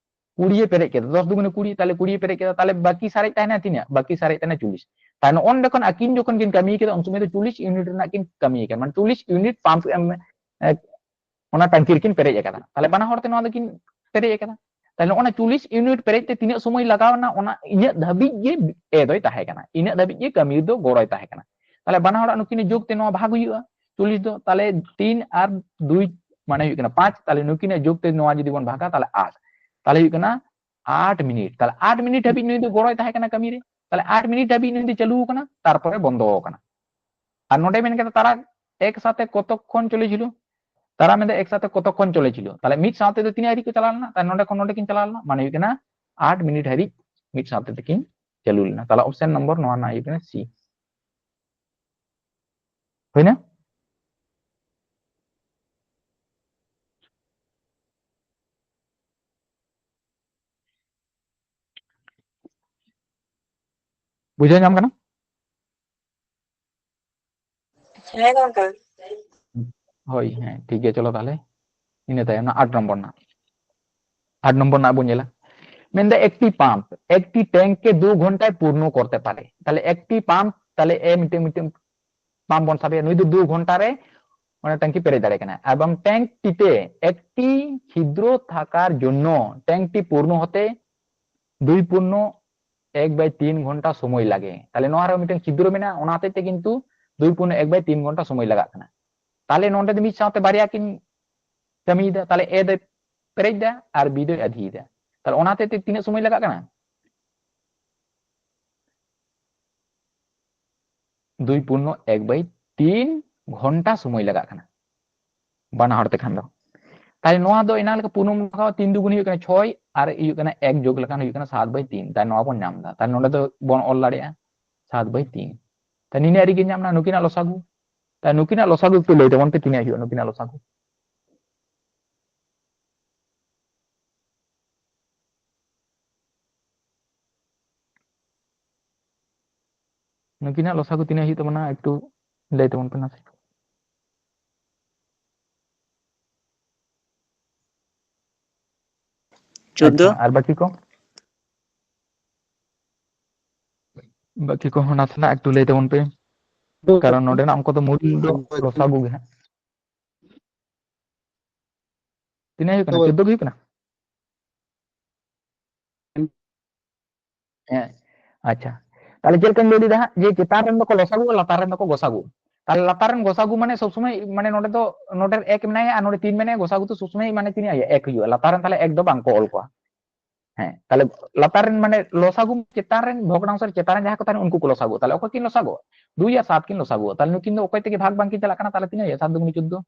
ᱠᱩᱲᱤ ᱮ ᱯᱮᱨᱮᱡ ᱠᱮᱫᱟ, ᱫᱚᱥ ᱫᱩᱜᱩᱱᱮ ᱠᱩᱲᱤ, ᱛᱟᱦᱚᱞᱮ ᱠᱩᱲᱤ ᱮ ᱯᱮᱨᱮᱡ ᱠᱮᱫᱟ, ᱛᱟᱦᱚᱞᱮ ᱵᱟᱹᱠᱤ ᱥᱟᱨᱮᱡ ᱛᱟᱦᱮᱱᱟ ᱛᱤᱱᱟᱹᱜ? ᱵᱟᱹᱠᱤ ᱥᱟᱨᱮᱡ ᱛᱟᱦᱮᱱᱟ ᱪᱚᱞᱞᱤᱥ᱾ ᱛᱟᱦᱞᱮ ᱱᱚᱜᱼᱚ ᱱᱚᱰᱮ ᱠᱷᱚᱱ ᱟᱹᱠᱤᱱ ᱡᱚᱠᱷᱚᱱ ᱠᱤᱱ ᱠᱟᱹᱢᱤ ᱠᱮᱫᱟ, ᱩᱱ ᱥᱚᱢᱚᱭ ᱫᱚ ᱪᱚᱞᱞᱤᱥ ᱤᱭᱩᱱᱤᱴ ᱨᱮᱱᱟᱜ ᱠᱤᱱ ᱠᱟᱹᱢᱤ ᱠᱟᱱᱟ, ᱢᱟᱱᱮ ᱪᱚᱞᱞᱤᱥ ᱤᱭᱩᱱᱤᱴ ᱯᱟᱢᱯ ᱮᱢ, ᱮ, ᱚᱱᱟ ᱴᱟᱝᱠᱤ ᱨᱮᱠᱤᱱ ᱯᱮᱨᱮᱡ ᱟᱠᱟᱫᱟ᱾ ᱛᱟᱦᱞᱮ ᱵᱟᱱᱟ ᱦᱚᱲ ᱛᱮ ᱱᱚᱣᱟ ᱫᱚᱠᱤᱱ ᱯᱮᱨᱮᱡ ᱟᱠᱟᱫᱟ᱾ ᱛᱟᱦᱞᱮ ᱚᱱᱟ ᱪᱚᱞᱞᱤᱥ ᱤᱭᱩᱱᱤᱴ ᱯᱮᱨᱮᱡ ᱛᱮ ᱛᱤᱱᱟᱹᱜ ᱥᱚᱢᱚᱭ ᱞᱟᱜᱟᱣ ᱮᱱᱟ, ᱚᱱᱟ ᱤᱱᱟᱹᱜ ᱫᱷᱟᱹᱵᱤᱡ ᱜᱮ ᱮ ᱫᱚᱭ ᱛᱟᱦᱮᱸ ᱠᱟᱱᱟ, ᱤᱱᱟᱹᱜ ᱫᱷᱟᱹᱵᱤᱡ ᱜᱮ ᱠᱟᱹᱢᱤ ᱫᱚ ᱜᱚᱲᱚᱭ ᱛᱟᱦᱮᱸ ᱠᱟᱱᱟ᱾ ᱛᱟᱦᱞᱮ ᱵᱟᱱᱟ ᱦᱚᱲᱟᱜ ᱱᱩᱠᱤᱱ ᱡᱳᱜᱽ ᱛᱮ ᱱᱚᱣᱟ ᱵᱷᱟᱜᱽ ᱦᱩᱭᱩᱜᱼᱟ, ᱪᱚᱞᱞᱤᱥ ᱫᱚ, ᱛᱟᱦᱞᱮ ᱛᱤᱱ ᱟᱨ ᱫᱩᱭ ᱢᱟᱱᱮ ᱦᱩᱭᱩᱜ ᱠᱟᱱᱟ ᱯᱟᱸᱪ, ᱛᱟᱦᱞᱮ ᱱᱩᱠᱤᱱᱟᱜ ᱡᱳᱜᱽ ᱛᱮ ᱱᱚᱣᱟ ᱡᱩᱫᱤ ᱵᱚᱱ ᱵᱷᱟᱜᱟ, ᱛᱟᱦᱞᱮ ᱟᱴ, ᱛᱟᱦᱞᱮ ᱦᱩᱭᱩᱜ ᱠᱟᱱᱟ ᱟᱴ ᱢᱤᱱᱤᱴ᱾ ᱛᱟᱦᱞᱮ ᱟᱴ ᱢᱤᱱᱤᱴ ᱦᱟᱹᱵᱤᱡ ᱱᱩᱭ ᱫᱚ ᱜᱚᱲᱚᱭ ᱛᱟᱦᱮᱸ ᱠᱟᱱᱟ ᱠᱟᱹᱢᱤ ᱨᱮ, ᱛᱟᱦᱞᱮ ᱟᱴ ᱢᱤᱱᱤᱴ ᱦᱟᱹᱵᱤᱡ ᱱᱩᱭ ᱫᱚ ᱪᱟᱹᱞᱩ ᱟᱠᱟᱱᱟ, ᱛᱟᱨᱯᱚᱨᱮ ᱵᱚᱱᱫᱚ ᱟᱠᱟᱱᱟ᱾ ᱟᱨ ᱱᱚᱰᱮ ᱢᱮᱱ ᱠᱟᱫᱟ ᱛᱟᱨᱟ ᱮᱠ ᱥᱟᱛᱷᱮ ᱠᱚᱛᱚᱠᱠᱷᱚᱱ ᱪᱚᱞᱮ ᱪᱤᱞᱩ, ᱛᱟᱨᱟ ᱢᱮᱱᱫᱟ ᱮᱠ ᱥᱟᱛᱷᱮ ᱠᱚᱛᱚᱠᱠᱷᱚᱱ ᱪᱚᱞᱮ ᱪᱤᱞᱩ, ᱛᱟᱦᱞᱮ ᱢᱤᱫ ᱥᱟᱶᱛᱮ ᱫᱚ ᱛᱤᱱᱟᱹᱜ ᱦᱟᱹᱨᱤᱡ ᱠᱚ ᱪᱟᱞᱟᱣ ᱞᱮᱱᱟ? ᱛᱟᱦᱞᱮ ᱱᱚᱰᱮ ᱠᱷᱚᱱ ᱱᱚᱰᱮ ᱠᱤᱱ ᱪᱟᱞᱟᱣ ᱞᱮᱱᱟ, ᱢᱟᱱᱮ ᱦᱩᱭᱩᱜ ᱠᱟᱱᱟ ᱟᱴ ᱢᱤᱱᱤᱴ ᱦᱟᱹᱨᱤᱡ ᱢᱤᱫ ᱥᱟᱶᱛᱮ ᱛᱟᱹᱠᱤᱱ ᱪᱟᱹᱞᱩ ᱞᱮᱱᱟ᱾ ᱛᱟᱦᱞᱮ ᱚᱯᱥᱮᱱ ᱱᱚᱢᱵᱚᱨ ᱱᱚᱣᱟ ᱨᱮᱱᱟᱜ ᱦᱩᱭᱩᱜ ᱠᱟᱱᱟ ᱥᱤ᱾ ᱦᱩᱭᱱᱟ? ᱵᱩᱡᱷᱟᱹᱣ ᱧᱟᱢ ᱠᱟᱱᱟ? ᱦᱮᱸ ᱜᱚᱝᱠᱮ᱾ ᱦᱳᱭ, ᱦᱮᱸ, ᱴᱷᱤᱠ ᱜᱮᱭᱟ, ᱪᱚᱞᱚ ᱛᱟᱦᱞᱮ ᱤᱱᱟᱹ ᱛᱟᱭᱚᱢ ᱟᱴ ᱱᱚᱢᱵᱚᱨ ᱨᱮᱱᱟᱜ, ᱟᱴ ᱱᱚᱢᱵᱚᱨ ᱨᱮᱱᱟᱜ ᱵᱚᱱ ᱧᱮᱞᱟ᱾ ᱢᱮᱱᱫᱟ একটি পাম্প একটি ট্যাঙ্কে দু ঘন্টায় পূর্ণ করতে পারে। তাহলে একটি পাম্প, তাহলে এ মিটার মিটার পাম্প বন সাবে নুই দু ঘন্টা রে মানে ট্যাঙ্কি পেরে দাঁড়ে কেনা। এবং ট্যাঙ্কটিতে একটি ছিদ্র থাকার জন্য ট্যাঙ্কটি পূর্ণ হতে দুই পূর্ণ এক বাই তিন ঘন্টা সময় লাগে। তাহলে ᱱᱚᱣᱟ ᱨᱮ ᱢᱤᱫᱴᱟᱝ ᱪᱷᱤᱫᱨᱚ ᱢᱮᱱᱟᱜᱼᱟ, ᱚᱱᱟ ᱦᱚᱛᱮᱡ ᱛᱮ ᱠᱤᱱᱛᱩ ᱫᱩᱭ ᱯᱩᱱ ᱮᱠ ᱵᱟᱭ ᱛᱤᱱ ᱜᱷᱚᱱᱴᱟ ᱥᱚᱢᱚᱭ ᱞᱟᱜᱟᱜ ᱠᱟᱱᱟ᱾ ᱛᱟᱦᱞᱮ ᱱᱚᱰᱮ ᱫᱚ ᱢᱤᱫ ᱥᱟᱶᱛᱮ ᱵᱟᱨᱭᱟ ᱠᱤᱱ ᱠᱟᱹᱢᱤᱭᱮᱫᱟ, ᱛᱟᱦᱞᱮ ᱮ ᱫᱚᱭ ᱯᱮᱨᱮᱡ ᱫᱟ ᱟᱨ ᱵᱤ ᱫᱚᱭ ᱟᱫᱷᱤᱭᱮᱫᱟ᱾ ᱛᱟᱦᱞᱮ ᱚᱱᱟ ᱦᱚᱛᱮᱡ ᱛᱮ ᱛᱤᱱᱟᱹᱜ ᱥᱚᱢᱚᱭ ᱞᱟᱜᱟᱜ ᱠᱟᱱᱟ? ᱫᱩᱭ ᱯᱩᱱᱱᱚ ᱮᱠ ᱵᱟᱭ ᱛᱤᱱ ᱜᱷᱚᱱᱴᱟ ᱥᱚᱢᱚᱭ ᱞᱟᱜᱟᱜ ᱠᱟᱱᱟ ᱵᱟᱱᱟ ᱦᱚᱲ ᱛᱮᱠᱷᱟᱱ ᱫᱚ᱾ ᱛᱟᱦᱞᱮ ᱱᱚᱣᱟ ᱫᱚ ᱮᱱᱟᱝ ᱞᱮᱠᱟ ᱯᱩᱱ ᱵᱚᱱ ᱵᱷᱟᱜᱟᱣᱟ, ᱛᱤᱱ ᱫᱩᱜᱩᱱ ᱦᱩᱭᱩᱜ ᱠᱟᱱᱟ ᱪᱷᱚᱭ ᱟᱨ ᱦᱩᱭᱩᱜ ᱠᱟᱱᱟ ᱮᱠ ᱡᱳᱜᱽ ᱞᱮᱠᱷᱟᱱ ᱦᱩᱭᱩᱜ ᱠᱟᱱᱟ ᱥᱟᱛ ᱵᱟᱭ ᱛᱤᱱ᱾ ᱛᱟᱦᱞᱮ ᱱᱚᱣᱟ ᱵᱚᱱ ᱧᱟᱢ ᱮᱫᱟ, ᱛᱟᱦᱞᱮ ᱱᱚᱰᱮ ᱫᱚ ᱵᱚᱱ ᱚᱞ ᱫᱟᱲᱮᱭᱟᱜᱼᱟ ᱥᱟᱛ ᱵᱟᱭ ᱛᱤᱱ᱾ ᱛᱟᱦᱞᱮ ᱱᱤᱱᱟᱹᱜ ᱨᱮᱜᱮ ᱧᱟᱢ ᱮᱱᱟ ᱱᱩᱠᱤᱱᱟᱜ ᱞᱚᱥᱟᱜᱩ᱾ ᱛᱟᱦᱞᱮ ᱱᱩᱠᱤᱱᱟᱜ ᱞᱚᱥᱟᱜᱩ ᱮᱠᱴᱩ ᱞᱟᱹᱭ ᱛᱟᱵᱚᱱ ᱯᱮ, ᱛᱤᱱᱟᱹᱜ ᱦᱩᱭᱩᱜᱼᱟ ᱱᱩᱠᱤᱱᱟᱜ ᱞᱚᱥᱟᱜᱩ? ᱱᱩᱠᱤᱱᱟᱜ ᱞᱚᱥᱟᱜᱩ ᱛᱤᱱᱟᱹᱜ ᱦᱩᱭᱩᱜ ᱛᱟᱵᱚᱱᱟ ᱮᱠᱴᱩ ᱞᱟᱹᱭ ᱛᱟᱵᱚᱱ ᱯᱮ ᱱᱟᱥᱮ᱾ ᱪᱳᱫᱫᱳ᱾ ᱟᱪᱪᱷᱟ, ᱟᱨ ᱵᱟᱹᱠᱤ ᱠᱚ? ᱵᱟᱹᱠᱤ ᱠᱚᱦᱚᱸ ᱱᱟᱥᱮᱱᱟᱜ ᱮᱠᱴᱩ ᱞᱟᱹᱭ ᱛᱟᱵᱚᱱ ᱯᱮ, ᱠᱟᱨᱚᱱ ᱱᱚᱰᱮᱱᱟᱜ ᱚᱝᱠᱚ ᱫᱚ ᱢᱩᱞ ᱫᱚ ᱞᱚᱥᱟᱜᱩ ᱜᱮ ᱦᱟᱸᱜ᱾ ᱛᱤᱱᱟᱹᱜ ᱦᱩᱭᱩᱜ ᱠᱟᱱᱟ? ᱦᱳᱭ᱾ ᱪᱳᱫᱫᱳ ᱜᱮ ᱦᱩᱭᱩᱜ ᱠᱟᱱᱟ? ᱦᱮᱸ, ᱟᱪᱪᱷᱟ᱾ ᱛᱟᱦᱞᱮ ᱪᱮᱫ ᱞᱮᱠᱟᱧ ᱞᱟᱹᱭ ᱞᱮᱫᱟ ᱦᱟᱸᱜ, ᱡᱮ ᱪᱮᱛᱟᱱ ᱨᱮᱱ ᱫᱚᱠᱚ ᱞᱚᱥᱟᱜᱩ, ᱞᱟᱛᱟᱨ ᱨᱮᱱ ᱫᱚᱠᱚ ᱜᱚᱥᱟᱜᱩ᱾ ᱛᱟᱦᱞᱮ ᱞᱟᱛᱟᱨ ᱨᱮᱱ ᱜᱚᱥᱟᱜᱩ ᱢᱟᱱᱮ ᱥᱚᱵ ᱥᱚᱢᱚᱭ, ᱢᱟᱱᱮ ᱱᱚᱰᱮ ᱫᱚ, ᱱᱚᱰᱮ ᱮᱠ ᱢᱮᱱᱟᱭᱟ ᱟᱨ ᱱᱚᱰᱮ ᱛᱤᱱ ᱢᱮᱱᱟᱭᱟ, ᱜᱚᱥᱟᱜᱩ ᱫᱚ ᱥᱚᱵ ᱥᱚᱢᱚᱭ ᱢᱟᱱᱮ ᱛᱤᱱᱟᱹᱜ ᱦᱩᱭᱩᱜᱼᱟ? ᱮᱠ ᱦᱩᱭᱩᱜᱼᱟ᱾ ᱞᱟᱛᱟᱨ ᱨᱮᱱ ᱛᱟᱦᱞᱮ ᱮᱠ ᱫᱚ ᱵᱟᱝ ᱠᱚ ᱚᱞ ᱠᱚᱣᱟ᱾ ᱦᱮᱸ, ᱛᱟᱦᱞᱮ ᱞᱟᱛᱟᱨ ᱨᱮᱱ ᱢᱟᱱᱮ ᱞᱚᱥᱟᱜᱩ ᱪᱮᱛᱟᱱ ᱨᱮᱱ, ᱵᱷᱚᱜᱽᱱᱟᱝᱥᱚ ᱨᱮ ᱪᱮᱛᱟᱱ ᱨᱮ ᱡᱟᱦᱟᱸᱭ ᱠᱚ ᱛᱟᱦᱮᱱᱟ ᱩᱱᱠᱩ ᱠᱚ ᱞᱚᱥᱟᱜᱩ᱾ ᱛᱟᱦᱞᱮ ᱚᱠᱚᱭ ᱠᱤᱱ ᱞᱚᱥᱟᱜᱩ? ᱫᱩᱭ ᱟᱨ ᱥᱟᱛ ᱠᱤᱱ ᱞᱚᱥᱟᱜᱩ᱾ ᱛᱟᱦᱞᱮ ᱱᱩᱠᱤᱱ ᱫᱚ ᱚᱠᱚᱭ ᱛᱮᱜᱮ ᱵᱷᱟᱜᱽ ᱵᱟᱝᱠᱤᱱ ᱪᱟᱞᱟᱜ ᱠᱟᱱᱟ, ᱛᱟᱦᱞᱮ ᱛᱤᱱᱟᱹᱜ ᱦᱩᱭᱩᱜᱼᱟ? ᱥᱟᱛ ᱫᱩᱜᱩᱱᱤ ᱪᱳᱫᱫᱳ᱾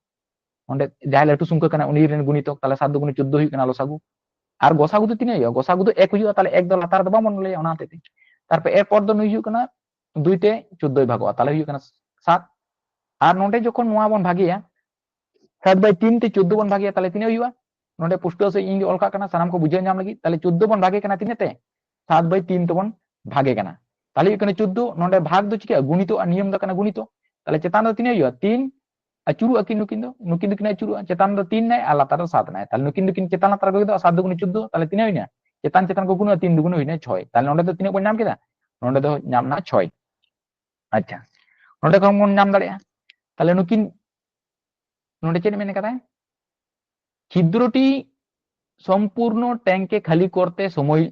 ᱚᱸᱰᱮ ᱡᱟᱦᱟᱸᱭ ᱞᱟᱹᱴᱩ ᱥᱚᱝᱠᱷᱟ ᱠᱟᱱᱟ ᱩᱱᱤ ᱨᱮᱱ ᱜᱩᱱᱤᱛᱚᱠ, ᱛᱟᱦᱞᱮ ᱥᱟᱛ ᱫᱩᱜᱩᱱᱤ ᱪᱳᱫᱫᱳ ᱦᱩᱭᱩᱜ ᱠᱟᱱᱟ ᱞᱚᱥᱟᱜᱩ᱾ ᱟᱨ ᱜᱚᱥᱟᱜᱩ ᱫᱚ ᱛᱤᱱᱟᱹᱜ ᱦᱩᱭᱩᱜᱼᱟ? ᱜᱚᱥᱟᱜᱩ ᱫᱚ ᱮᱠ ᱦᱩᱭᱩᱜᱼᱟ, ᱛᱟᱦᱞᱮ ᱮᱠ ᱫᱚ ᱞᱟᱛᱟᱨ ᱨᱮᱫᱚ ᱵᱟᱵᱚᱱ ᱞᱟᱹᱭᱟ, ᱚᱱᱟ ᱦᱚᱛᱮᱡ ᱛᱮ᱾ ᱛᱟᱨᱯᱚᱨ ᱮᱨᱯᱚᱨ ᱫᱚ ᱱᱩᱭ ᱦᱩᱭᱩᱜ ᱠᱟᱱᱟ ᱫᱩᱭ ᱛᱮ ᱪᱳᱫᱫᱳᱭ ᱵᱷᱟᱜᱚᱜᱼᱟ, ᱛᱟᱦᱞᱮ ᱦᱩᱭᱩᱜ ᱠᱟᱱᱟ ᱥᱟᱛ᱾ ᱟᱨ ᱱᱚᱰᱮ ᱡᱚᱠᱷᱚᱱ ᱱᱚᱣᱟ ᱵᱚᱱ ᱵᱷᱟᱜᱮᱭᱟ, ᱥᱟᱛ by ᱛᱤᱱ ᱛᱮ ᱪᱳᱫᱫᱳ ᱵᱚᱱ ᱵᱷᱟᱜᱮᱭᱟ, ᱛᱟᱦᱞᱮ ᱛᱤᱱᱟᱹᱜ ᱦᱩᱭᱩᱜᱼᱟ? ᱱᱚᱰᱮ ᱯᱩᱥᱴᱟᱹᱣ ᱥᱟᱺᱦᱤᱡ ᱤᱧ ᱚᱞ ᱠᱟᱜ ᱠᱟᱱᱟ, ᱥᱟᱱᱟᱢ ᱠᱚ ᱵᱩᱡᱷᱟᱹᱣ ᱧᱟᱢ ᱞᱟᱹᱜᱤᱫ᱾ ᱛᱟᱦᱞᱮ ᱪᱳᱫᱫᱳ ᱵᱚᱱ ᱵᱷᱟᱜᱮ ᱠᱟᱱᱟ ᱛᱤᱱᱟᱹᱜ ᱛᱮ? ᱥᱟᱛ by ᱛᱤᱱ ᱛᱮᱵᱚᱱ ᱵᱷᱟᱜᱮ ᱠᱟᱱᱟ᱾ ᱛᱟᱦᱞᱮ ᱦᱩᱭᱩᱜ ᱠᱟᱱᱟ ᱪᱳᱫᱫᱳ, ᱱᱚᱰᱮ ᱵᱷᱟᱜᱽ ᱫᱚ ᱪᱤᱠᱟᱹᱜᱼᱟ? ᱜᱩᱱᱤᱛᱚᱜᱼᱟ, ᱱᱤᱭᱚᱢ ᱫᱚ ᱠᱟᱱᱟ ᱜᱩᱱᱤᱛᱚᱜ᱾ ᱛᱟᱦᱞᱮ ᱪᱮᱛᱟᱱ ᱫᱚ ᱛᱤᱱᱟᱹᱜ ᱦᱩᱭᱩᱜᱼᱟ? ᱛᱤᱱ ᱟᱹᱪᱩᱨᱚᱜᱼᱟ ᱠᱤᱱ ᱱᱩᱠᱤᱱ ᱫᱚ, ᱱᱩᱠᱤᱱ ᱫᱚᱠᱤᱱ ᱟᱹᱪᱩᱨᱚᱜᱼᱟ, ᱪᱮᱛᱟᱱ ᱫᱚ ᱛᱤᱱ ᱱᱟᱭ ᱟᱨ ᱞᱟᱛᱟᱨ ᱫᱚ ᱥᱟᱛ ᱱᱟᱭ᱾ ᱛᱟᱦᱞᱮ ᱱᱩᱠᱤᱱ ᱫᱚᱠᱤᱱ ᱪᱮᱛᱟᱱ ᱞᱟᱛᱟᱨ ᱜᱚᱫᱚᱜᱼᱟ, ᱥᱟᱛ ᱫᱩᱜᱩᱱᱤ ᱪᱳᱫᱫᱳ, ᱛᱟᱦᱞᱮ ᱛᱤᱱᱟᱹᱜ ᱦᱩᱭᱱᱟ? ᱪᱮᱛᱟᱱ ᱪᱮᱛᱟᱱ ᱠᱚ ᱜᱩᱱᱚᱜᱼᱟ, ᱛᱤᱱ ᱫᱩᱜᱩᱱᱤ ᱦᱩᱭᱱᱟ ᱪᱷᱚᱭ᱾ ᱛᱟᱦᱞᱮ ᱱᱚᱰᱮ ᱫᱚ ᱛᱤᱱᱟᱹᱜ ᱵᱚᱱ ᱧᱟᱢ ᱠᱮᱫᱟ? ᱱᱚᱰᱮ ᱫᱚ ᱧᱟᱢ ᱱᱟ ᱪᱷᱚᱭ᱾ ᱟᱪᱪᱷᱟ, ᱱᱚᱰᱮ ᱠᱷᱚᱱ ᱵᱚᱱ ᱧᱟᱢ ᱫᱟᱲᱮᱭᱟᱜᱼᱟ᱾ ᱛᱟᱦᱞᱮ ᱱᱩᱠᱤᱱ, ᱱᱚᱰᱮ ᱪᱮᱫ ᱢᱮᱱ ᱠᱟᱫᱟᱭ? ᱪᱷᱤᱫᱨᱚᱴᱤ ᱥᱚᱢᱯᱩᱨᱱᱚ ᱴᱮᱝᱠᱮ ᱠᱷᱟᱹᱞᱤ ᱠᱚᱨᱛᱮ ᱥᱚᱢᱚᱭ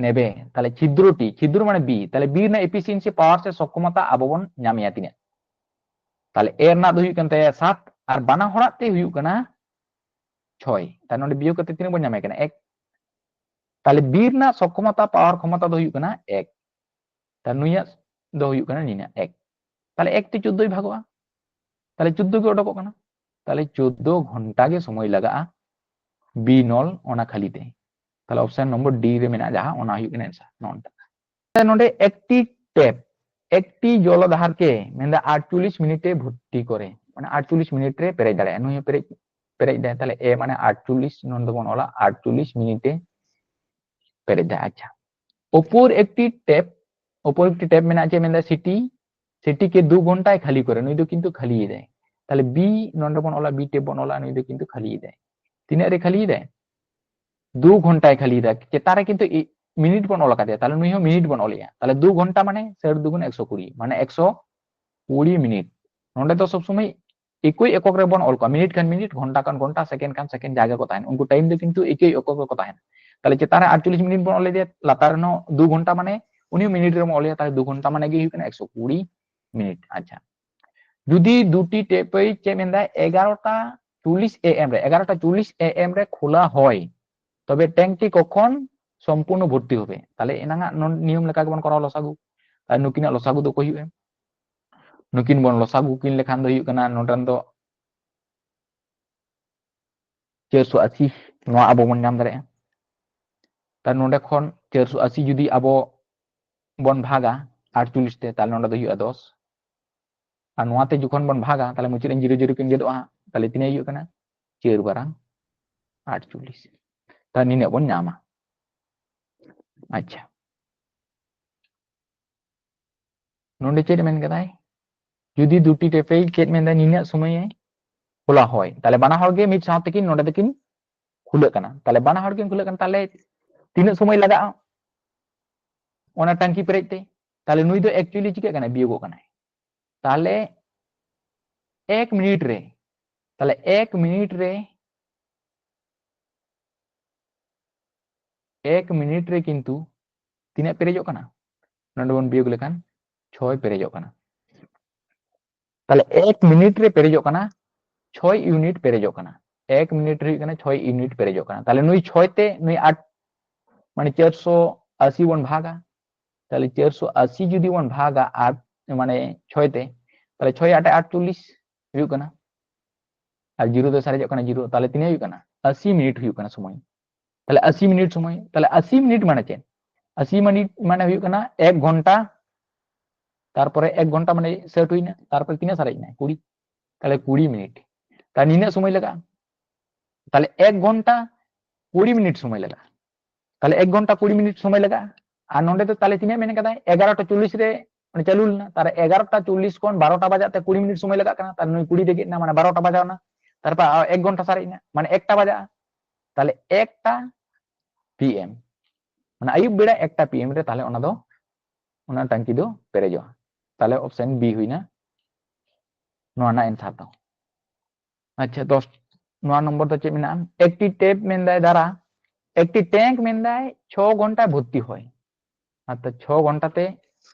ᱱᱮᱵᱮ᱾ ᱛᱟᱦᱞᱮ ᱪᱷᱤᱫᱨᱚᱴᱤ, ᱪᱷᱤᱫᱨᱚ ᱢᱟᱱᱮ ᱵᱤ, ᱛᱟᱦᱞᱮ ᱵᱤ ᱨᱮᱱᱟᱜ efficiency, power ᱥᱮ ᱥᱚᱠᱠᱷᱚᱢᱚᱛᱟ ᱟᱵᱚ ᱵᱚᱱ ᱧᱟᱢᱮᱭᱟ ᱛᱤᱱᱟᱹᱜ? ᱛᱟᱦᱞᱮ ᱮ ᱨᱮᱱᱟᱜ ᱫᱚ ᱦᱩᱭᱩᱜ ᱠᱟᱱ ᱛᱟᱭᱟ ᱥᱟᱛ ᱟᱨ ᱵᱟᱱᱟ ᱦᱚᱲᱟᱜ ᱛᱮ ᱦᱩᱭᱩᱜ ᱠᱟᱱᱟ ᱪᱷᱚᱭ᱾ ᱛᱟᱦᱞᱮ ᱱᱚᱰᱮ ᱵᱤᱭᱳᱜ ᱠᱟᱛᱮ ᱛᱤᱱᱟᱹᱜ ᱵᱚᱱ ᱧᱟᱢᱮ ᱠᱟᱱᱟ? ᱮᱠ᱾ ᱛᱟᱦᱞᱮ ᱵᱤ ᱨᱮᱱᱟᱜ ᱥᱚᱠᱠᱷᱚᱢᱚᱛᱟ, power ᱠᱷᱚᱢᱚᱛᱟ ᱫᱚ ᱦᱩᱭᱩᱜ ᱠᱟᱱᱟ ᱮᱠ᱾ ᱛᱟᱦᱞᱮ ᱱᱩᱭᱟᱜ ᱫᱚ ᱦᱩᱭᱩᱜ ᱠᱟᱱᱟ ᱱᱤᱱᱟᱹᱜ ᱮᱠ᱾ ᱛᱟᱦᱞᱮ ᱮᱠ ᱛᱮ ᱪᱳᱫᱫᱳᱭ ᱵᱷᱟᱜᱚᱜᱼᱟ, ᱛᱟᱦᱞᱮ ᱪᱳᱫᱫᱳ ᱜᱮ ᱚᱰᱚᱠᱚᱜ ᱠᱟᱱᱟ᱾ ᱛᱟᱦᱞᱮ ᱪᱳᱫᱫᱳ ᱜᱷᱚᱱᱴᱟ ᱜᱮ ᱥᱚᱢᱚᱭ ᱞᱟᱜᱟᱜᱼᱟ ᱵᱤ ᱱᱚᱞ ᱚᱱᱟ ᱠᱷᱟᱹᱞᱤ ᱛᱮ᱾ ᱛᱟᱦᱞᱮ option number D ᱨᱮ ᱢᱮᱱᱟᱜᱼᱟ ᱡᱟᱦᱟᱸ, ᱚᱱᱟ ᱦᱩᱭᱩᱜ ᱠᱟᱱᱟ answer, ᱱᱚᱜᱼᱚ ᱱᱚᱝᱠᱟ᱾ ᱱᱚᱰᱮ ᱮᱠᱴᱤ ᱴᱮᱯ, ᱮᱠᱴᱤ ᱡᱚᱞᱚᱫᱷᱟᱨ ᱠᱮ ᱢᱮᱱᱫᱟ ᱟᱴᱪᱚᱞᱞᱤᱥ ᱢᱤᱱᱤᱴ ᱮ ᱵᱷᱚᱨᱛᱤ ᱠᱚᱨᱮ, ᱢᱟᱱᱮ ᱟᱴᱪᱚᱞᱞᱤᱥ ᱢᱤᱱᱤᱴ ᱨᱮ ᱯᱮᱨᱮᱡ ᱫᱟᱲᱮᱭᱟᱜᱼᱟ᱾ ᱱᱩᱭ ᱦᱚᱸ ᱯᱮᱨᱮᱡ, ᱯᱮᱨᱮᱡ ᱫᱟᱭ᱾ ᱛᱟᱦᱞᱮ ᱮ ᱢᱟᱱᱮ ᱟᱴᱪᱚᱞᱞᱤᱥ, ᱱᱚᱰᱮ ᱵᱚᱱ ᱚᱞᱟ ᱟᱴᱪᱚᱞᱞᱤᱥ ᱢᱤᱱᱤᱴ ᱮ ᱯᱮᱨᱮᱡ ᱫᱟᱭ᱾ ᱟᱪᱪᱷᱟ, ᱚᱯᱚᱨ ᱮᱠᱴᱤ ᱴᱮᱯ, ᱚᱯᱚᱨ ᱮᱠᱴᱤ ᱴᱮᱯ ᱢᱮᱱᱟᱜᱼᱟ ᱪᱮᱫ ᱢᱮᱱᱫᱟ? ᱥᱤᱴᱤ, ᱥᱤᱴᱤ ᱠᱮ ᱫᱩ ᱜᱷᱚᱱᱴᱟᱭ ᱠᱷᱟᱹᱞᱤ ᱠᱚᱨᱮ, ᱱᱩᱭ ᱫᱚ ᱠᱤᱱᱛᱩ ᱠᱷᱟᱹᱞᱤᱭᱮᱫᱟᱭ᱾ ᱛᱟᱦᱞᱮ ᱵᱤ ᱱᱚᱰᱮ ᱵᱚᱱ ᱚᱞᱟ, ᱵᱤ ᱴᱮᱯ ᱵᱚᱱ ᱚᱞᱟ, ᱱᱩᱭ ᱫᱚ ᱠᱤᱱᱛᱩ ᱠᱷᱟᱹᱞᱤᱭᱮᱫᱟᱭ᱾ ᱛᱤᱱᱟᱹᱜ ᱨᱮ ᱠᱷᱟᱹᱞᱤᱭᱮᱫᱟᱭ? ᱫᱩ ᱜᱷᱚᱱᱴᱟᱭ ᱠᱷᱟᱹᱞᱤᱭᱮᱫᱟ, ᱪᱮᱛᱟᱱ ᱨᱮ ᱠᱤᱱᱛᱩ ᱢᱤᱱᱤᱴ ᱵᱚᱱ ᱚᱞ ᱟᱠᱟᱫᱮᱭᱟ, ᱛᱟᱦᱚᱞᱮ ᱱᱩᱭ ᱦᱚᱸ ᱢᱤᱱᱤᱴ ᱵᱚᱱ ᱚᱞᱮᱭᱟ᱾ ᱛᱟᱦᱚᱞᱮ ᱫᱩ ᱜᱷᱚᱱᱴᱟ ᱢᱟᱱᱮ ᱥᱟᱴ ᱫᱩᱜᱩᱱ ᱮᱠᱥᱚ ᱠᱩᱲᱤ, ᱢᱟᱱᱮ ᱮᱠᱥᱚ ᱠᱩᱲᱤ ᱢᱤᱱᱤᱴ᱾ ᱱᱚᱰᱮ ᱫᱚ ᱥᱚᱵ ᱥᱚᱢᱚᱭ ᱮᱠᱳᱭ ᱮᱠᱚᱠ ᱨᱮᱵᱚᱱ ᱚᱞ ᱠᱚᱣᱟ, ᱢᱤᱱᱤᱴ ᱠᱷᱟᱱ ᱢᱤᱱᱤᱴ, ᱜᱷᱚᱱᱴᱟ ᱠᱷᱟᱱ ᱜᱷᱚᱱᱴᱟ, ᱥᱮᱠᱮᱱᱰ ᱠᱷᱟᱱ ᱥᱮᱠᱮᱱᱰ, ᱡᱟᱭᱜᱟ ᱠᱚ ᱛᱟᱦᱮᱱᱟ, ᱩᱱᱠᱩ ᱴᱟᱭᱤᱢ ᱫᱚ ᱠᱤᱱᱛᱩ ᱮᱠᱳᱭ ᱮᱠᱚᱠ ᱨᱮᱠᱚ ᱛᱟᱦᱮᱱᱟ᱾ ᱛᱟᱦᱚᱞᱮ ᱪᱮᱛᱟᱱ ᱨᱮ ᱟᱴᱪᱚᱞᱞᱤᱥ ᱢᱤᱱᱤᱴ ᱵᱚᱱ ᱚᱞ ᱞᱮᱫᱮᱭᱟ, ᱞᱟᱛᱟᱨ ᱨᱮᱦᱚᱸ ᱫᱩ ᱜᱷᱚᱱᱴᱟ, ᱢᱟᱱᱮ ᱩᱱᱤ ᱦᱚᱸ ᱢᱤᱱᱤᱴ ᱨᱮᱢ ᱚᱞᱮᱭᱟ, ᱛᱟᱦᱚᱞᱮ ᱫᱩ ᱜᱷᱚᱱᱴᱟ ᱢᱟᱱᱮ ᱜᱮ ᱦᱩᱭᱩᱜ ᱠᱟᱱᱟ ᱮᱠᱥᱚ ᱠᱩᱲᱤ ᱢᱤᱱᱤᱴ᱾ ᱟᱪᱪᱷᱟ, ᱡᱩᱫᱤ ᱫᱩᱴᱤ ᱴᱮᱯᱮᱡ ᱪᱮᱫ ᱢᱮᱱᱫᱟᱭ, ᱮᱜᱟᱨᱚᱴᱟ ᱪᱚᱞᱞᱤᱥ ᱮ ᱮᱢ ᱨᱮ, ᱮᱜᱟᱨᱚᱴᱟ ᱪᱚᱞᱞᱤᱥ ᱮ ᱮᱢ ᱨᱮ ᱠᱷᱳᱞᱟ ᱦᱚᱭ, ᱛᱚᱵᱮ ট্যাঙ্কটি কখন সম্পূর্ণ ভর্তি হবে? তাহলে ᱮᱱᱟᱝᱟᱜ ᱱᱚ-, ᱱᱤᱭᱚᱢ ᱞᱮᱠᱟ ᱜᱮᱵᱚᱱ ᱠᱚᱨᱟᱣᱟ ᱞᱚᱥᱟᱜᱩ᱾ ᱟᱨ ᱱᱩᱠᱤᱱᱟᱜ ᱞᱚᱥᱟᱜᱩ ᱫᱚ ᱚᱠᱚᱭ ᱦᱩᱭᱩᱜᱼᱟ? ᱱᱩᱠᱤᱱ ᱵᱚᱱ ᱞᱚᱥᱟᱜᱩ ᱠᱤᱱ ᱞᱮᱠᱷᱟᱱ ᱫᱚ ᱦᱩᱭᱩᱜ ᱠᱟᱱᱟ, ᱱᱚᱰᱮᱱ ᱫᱚ ᱪᱟᱨᱥᱚ ᱟᱥᱤ, ᱱᱚᱣᱟ ᱟᱵᱚ ᱵᱚᱱ ᱧᱟᱢ ᱫᱟᱲᱮᱭᱟᱜᱼᱟ᱾ ᱛᱟᱦᱞᱮ ᱱᱚᱰᱮ ᱠᱷᱚᱱ ᱪᱟᱨᱥᱚ ᱟᱥᱤ ᱡᱩᱫᱤ ᱟᱵᱚ ᱵᱚᱱ ᱵᱷᱟᱜᱟ ᱟᱴᱪᱚᱞᱞᱤᱥ ᱛᱮ, ᱛᱟᱦᱞᱮ ᱱᱚᱰᱮ ᱫᱚ ᱦᱩᱭᱩᱜᱼᱟ ᱫᱚᱥ᱾ ᱟᱨ ᱱᱚᱣᱟᱛᱮ ᱡᱚᱠᱷᱚᱱ ᱵᱚᱱ ᱵᱷᱟᱜᱟ, ᱛᱟᱦᱞᱮ ᱢᱩᱪᱟᱹᱫ ᱨᱮ ᱡᱤᱨᱳ ᱡᱤᱨᱳ ᱠᱤᱱ ᱜᱮᱫᱚᱜᱼᱟ ᱦᱟᱸᱜ᱾ ᱛᱟᱦᱞᱮ ᱛᱤᱱᱟᱹᱜ ᱦᱩᱭᱩᱜ ᱠᱟᱱᱟ? ᱪᱟᱨ ᱵᱟᱨᱟᱝ ᱟᱴᱪᱚᱞᱞᱤᱥ᱾ ᱛᱟᱦᱞᱮ ᱱᱤᱱᱟᱹᱜ ᱵᱚᱱ ᱧᱟᱢᱟ᱾ ᱟᱪᱪᱷᱟ, ᱱᱚᱰᱮ ᱪᱮᱫ ᱢᱮᱱ ᱠᱟᱫᱟᱭ? ᱡᱩᱫᱤ ᱫᱩᱴᱤ ᱴᱮᱯᱮᱡ ᱪᱮᱫ ᱢᱮᱱᱫᱟᱭ? ᱱᱤᱱᱟᱹᱜ ᱥᱚᱢᱚᱭᱮ ᱠᱷᱳᱞᱟ ᱦᱚᱭ, ᱛᱟᱦᱞᱮ ᱵᱟᱱᱟ ᱦᱚᱲ ᱜᱮ ᱢᱤᱫ ᱥᱟᱶ ᱛᱮᱠᱤᱱ ᱱᱚᱰᱮ ᱫᱚᱠᱤᱱ ᱠᱷᱩᱞᱟᱹᱜ ᱠᱟᱱᱟ᱾ ᱛᱟᱦᱞᱮ ᱵᱟᱱᱟ ᱦᱚᱲ ᱠᱤᱱ ᱠᱷᱩᱞᱟᱹᱜ ᱠᱟᱱᱟ, ᱛᱟᱦᱞᱮ ᱛᱤᱱᱟᱹᱜ ᱥᱚᱢᱚᱭ ᱞᱟᱜᱟᱜᱼᱟ ᱚᱱᱟ ᱴᱟᱝᱠᱤ ᱯᱮᱨᱮᱡ ᱛᱮ? ᱛᱟᱦᱞᱮ ᱱᱩᱭ ᱫᱚ actually ᱪᱤᱠᱟᱹᱜ ᱠᱟᱱᱟᱭ? ᱵᱤᱭᱳᱜᱚᱜ ᱠᱟᱱᱟᱭ᱾ ᱛᱟᱦᱞᱮ ᱮᱠ ᱢᱤᱱᱤᱴ ᱨᱮ, ᱛᱟᱦᱞᱮ ᱮᱠ ᱢᱤᱱᱤᱴ ᱨᱮ, ᱮᱠ ᱢᱤᱱᱤᱴ ᱨᱮ ᱠᱤᱱᱛᱩ ᱛᱤᱱᱟᱹᱜ ᱯᱮᱨᱮᱡᱚᱜ ᱠᱟᱱᱟ? ᱱᱚᱰᱮ ᱵᱚᱱ ᱵᱤᱭᱳᱜ ᱞᱮᱠᱷᱟᱱ ᱪᱷᱚᱭ ᱯᱮᱨᱮᱡᱚᱜ ᱠᱟᱱᱟ᱾ ᱛᱟᱦᱞᱮ ᱮᱠ ᱢᱤᱱᱤᱴ ᱨᱮ ᱯᱮᱨᱮᱡᱚᱜ ᱠᱟᱱᱟ, ᱪᱷᱚᱭ ᱤᱭᱩᱱᱤᱴ ᱯᱮᱨᱮᱡᱚᱜ ᱠᱟᱱᱟ᱾ ᱮᱠ ᱢᱤᱱᱤᱴ ᱨᱮ ᱦᱩᱭᱩᱜ ᱠᱟᱱᱟ ᱪᱷᱚᱭ ᱤᱭᱩᱱᱤᱴ ᱯᱮᱨᱮᱡᱚᱜ ᱠᱟᱱᱟ᱾ ᱛᱟᱦᱞᱮ ᱱᱩᱭ ᱪᱷᱚᱭ ᱛᱮ ᱱᱩᱭ ᱟᱴ, ᱢᱟᱱᱮ ᱪᱟᱨᱥᱚ ᱟᱥᱤ ᱵᱚᱱ ᱵᱷᱟᱜᱟ, ᱛᱟᱦᱞᱮ ᱪᱟᱨᱥᱚ ᱟᱥᱤ ᱡᱩᱫᱤ ᱵᱚᱱ ᱵᱷᱟᱜᱟ ᱟᱴ, ᱢᱟᱱᱮ ᱪᱷᱚᱭ ᱛᱮ, ᱛᱟᱦᱞᱮ ᱪᱷᱚᱭ ᱟᱴᱮ ᱟᱴᱪᱚᱞᱞᱤᱥ ᱦᱩᱭᱩᱜ ᱠᱟᱱᱟ, ᱟᱨ ᱡᱤᱨᱳ ᱫᱚ ᱥᱟᱨᱮᱡᱚᱜ ᱠᱟᱱᱟ ᱡᱤᱨᱳ, ᱛᱟᱦᱞᱮ ᱛᱤᱱᱟᱹᱜ ᱦᱩᱭᱩᱜ ᱠᱟᱱᱟ? ᱟᱥᱤ ᱢᱤᱱᱤᱴ ᱦᱩᱭᱩᱜ ᱠᱟᱱᱟ ᱥᱚᱢᱚᱭ᱾ ᱛᱟᱦᱞᱮ ᱟᱥᱤ ᱢᱤᱱᱤᱴ ᱥᱚᱢᱚᱭ, ᱛᱟᱦᱞᱮ ᱟᱥᱤ ᱢᱤᱱᱤᱴ ᱢᱟᱱᱮ ᱪᱮᱫ? ᱟᱥᱤ ᱢᱤᱱᱤᱴ ᱢᱟᱱᱮ ᱦᱩᱭᱩᱜ ᱠᱟᱱᱟ ᱮᱠ ᱜᱷᱚᱱᱴᱟ, ᱛᱟᱨᱯᱚᱨᱮ ᱮᱠ ᱜᱷᱚᱱᱴᱟ ᱢᱟᱱᱮ ᱥᱟᱴ ᱦᱩᱭᱱᱟ, ᱛᱟᱨᱯᱚᱨᱮ ᱛᱤᱱᱟᱹᱜ ᱥᱟᱨᱮᱡ ᱮᱱᱟ? ᱠᱩᱲᱤ᱾ ᱛᱟᱦᱞᱮ ᱠᱩᱲᱤ ᱢᱤᱱᱤᱴ, ᱛᱟᱦᱞᱮ ᱱᱤᱱᱟᱹᱜ ᱥᱚᱢᱚᱭ ᱞᱟᱜᱟᱜᱼᱟ᱾ ᱛᱟᱦᱞᱮ ᱮᱠ ᱜᱷᱚᱱᱴᱟ ᱠᱩᱲᱤ ᱢᱤᱱᱤᱴ ᱥᱚᱢᱚᱭ ᱞᱟᱜᱟᱜᱼᱟ᱾ ᱛᱟᱦᱞᱮ ᱮᱠ ᱜᱷᱚᱱᱴᱟ ᱠᱩᱲᱤ ᱢᱤᱱᱤᱴ ᱥᱚᱢᱚᱭ ᱞᱟᱜᱟᱜᱼᱟ᱾ ᱟᱨ ᱱᱚᱰᱮ ᱫᱚ ᱛᱟᱦᱞᱮ ᱛᱤᱱᱟᱹᱜ ᱢᱮᱱ ᱠᱟᱫᱟᱭ? ᱮᱜᱟᱨᱚᱴᱟ ᱪᱚᱞᱞᱤᱥ ᱨᱮ ᱢᱟᱱᱮ ᱪᱟᱹᱞᱩ ᱞᱮᱱᱟ, ᱛᱟᱦᱞᱮ ᱮᱜᱟᱨᱚᱴᱟ ᱪᱚᱞᱞᱤᱥ ᱠᱷᱚᱱ ᱵᱟᱨᱚᱴᱟ ᱵᱟᱡᱟᱜ ᱛᱮ ᱠᱩᱲᱤ ᱢᱤᱱᱤᱴ ᱥᱚᱢᱚᱭ ᱞᱟᱜᱟᱜ ᱠᱟᱱᱟ, ᱛᱟᱦᱞᱮ ᱱᱩᱭ ᱠᱩᱲᱤ ᱨᱮ ᱜᱮᱫ ᱮᱱᱟ, ᱢᱟᱱᱮ ᱵᱟᱨᱚᱴᱟ ᱵᱟᱡᱟᱣ ᱮᱱᱟ, ᱛᱟᱨᱯᱚᱨ ᱮᱠ ᱜᱷᱚᱱᱴᱟ ᱥᱟᱨᱮᱡ ᱮᱱᱟ, ᱢᱟᱱᱮ ᱮᱠᱴᱟ ᱵᱟᱡᱟᱜᱼᱟ᱾ ᱛᱟᱦᱞᱮ ᱮᱠᱴᱟ ᱯᱤ ᱮᱢ, ᱢᱟᱱᱮ ᱟᱹᱭᱩᱵ ᱵᱮᱲᱟ ᱮᱠᱴᱟ ᱯᱤ ᱮᱢ ᱨᱮ ᱛᱟᱦᱞᱮ ᱚᱱᱟ ᱫᱚ, ᱚᱱᱟ ᱴᱟᱝᱠᱤ ᱫᱚ ᱯᱮᱨᱮᱡᱚᱜᱼᱟ᱾ ᱛᱟᱦᱞᱮ ᱚᱯᱥᱮᱱ ᱵᱤ ᱦᱩᱭᱱᱟ ᱱᱚᱣᱟ ᱨᱮᱱᱟᱜ ᱮᱱᱥᱟᱨ ᱫᱚ᱾ ᱟᱪᱪᱷᱟ, ᱫᱚᱥ ᱱᱚᱣᱟ ᱱᱚᱢᱵᱚᱨ ᱫᱚ ᱪᱮᱫ ᱢᱮᱱᱟᱜᱼᱟ? একটি ট্যাপ ᱢᱮᱱᱫᱟᱭ ᱫᱟᱨᱟ, একটি ট্যাঙ্ক ᱢᱮᱱᱫᱟᱭ ᱪᱷᱚ ᱜᱷᱚᱱᱴᱟ ᱵᱷᱚᱨᱛᱤ ᱦᱚᱭ, ᱚᱨᱛᱷᱟᱛ ᱪᱷᱚ ᱜᱷᱚᱱᱴᱟ ᱛᱮ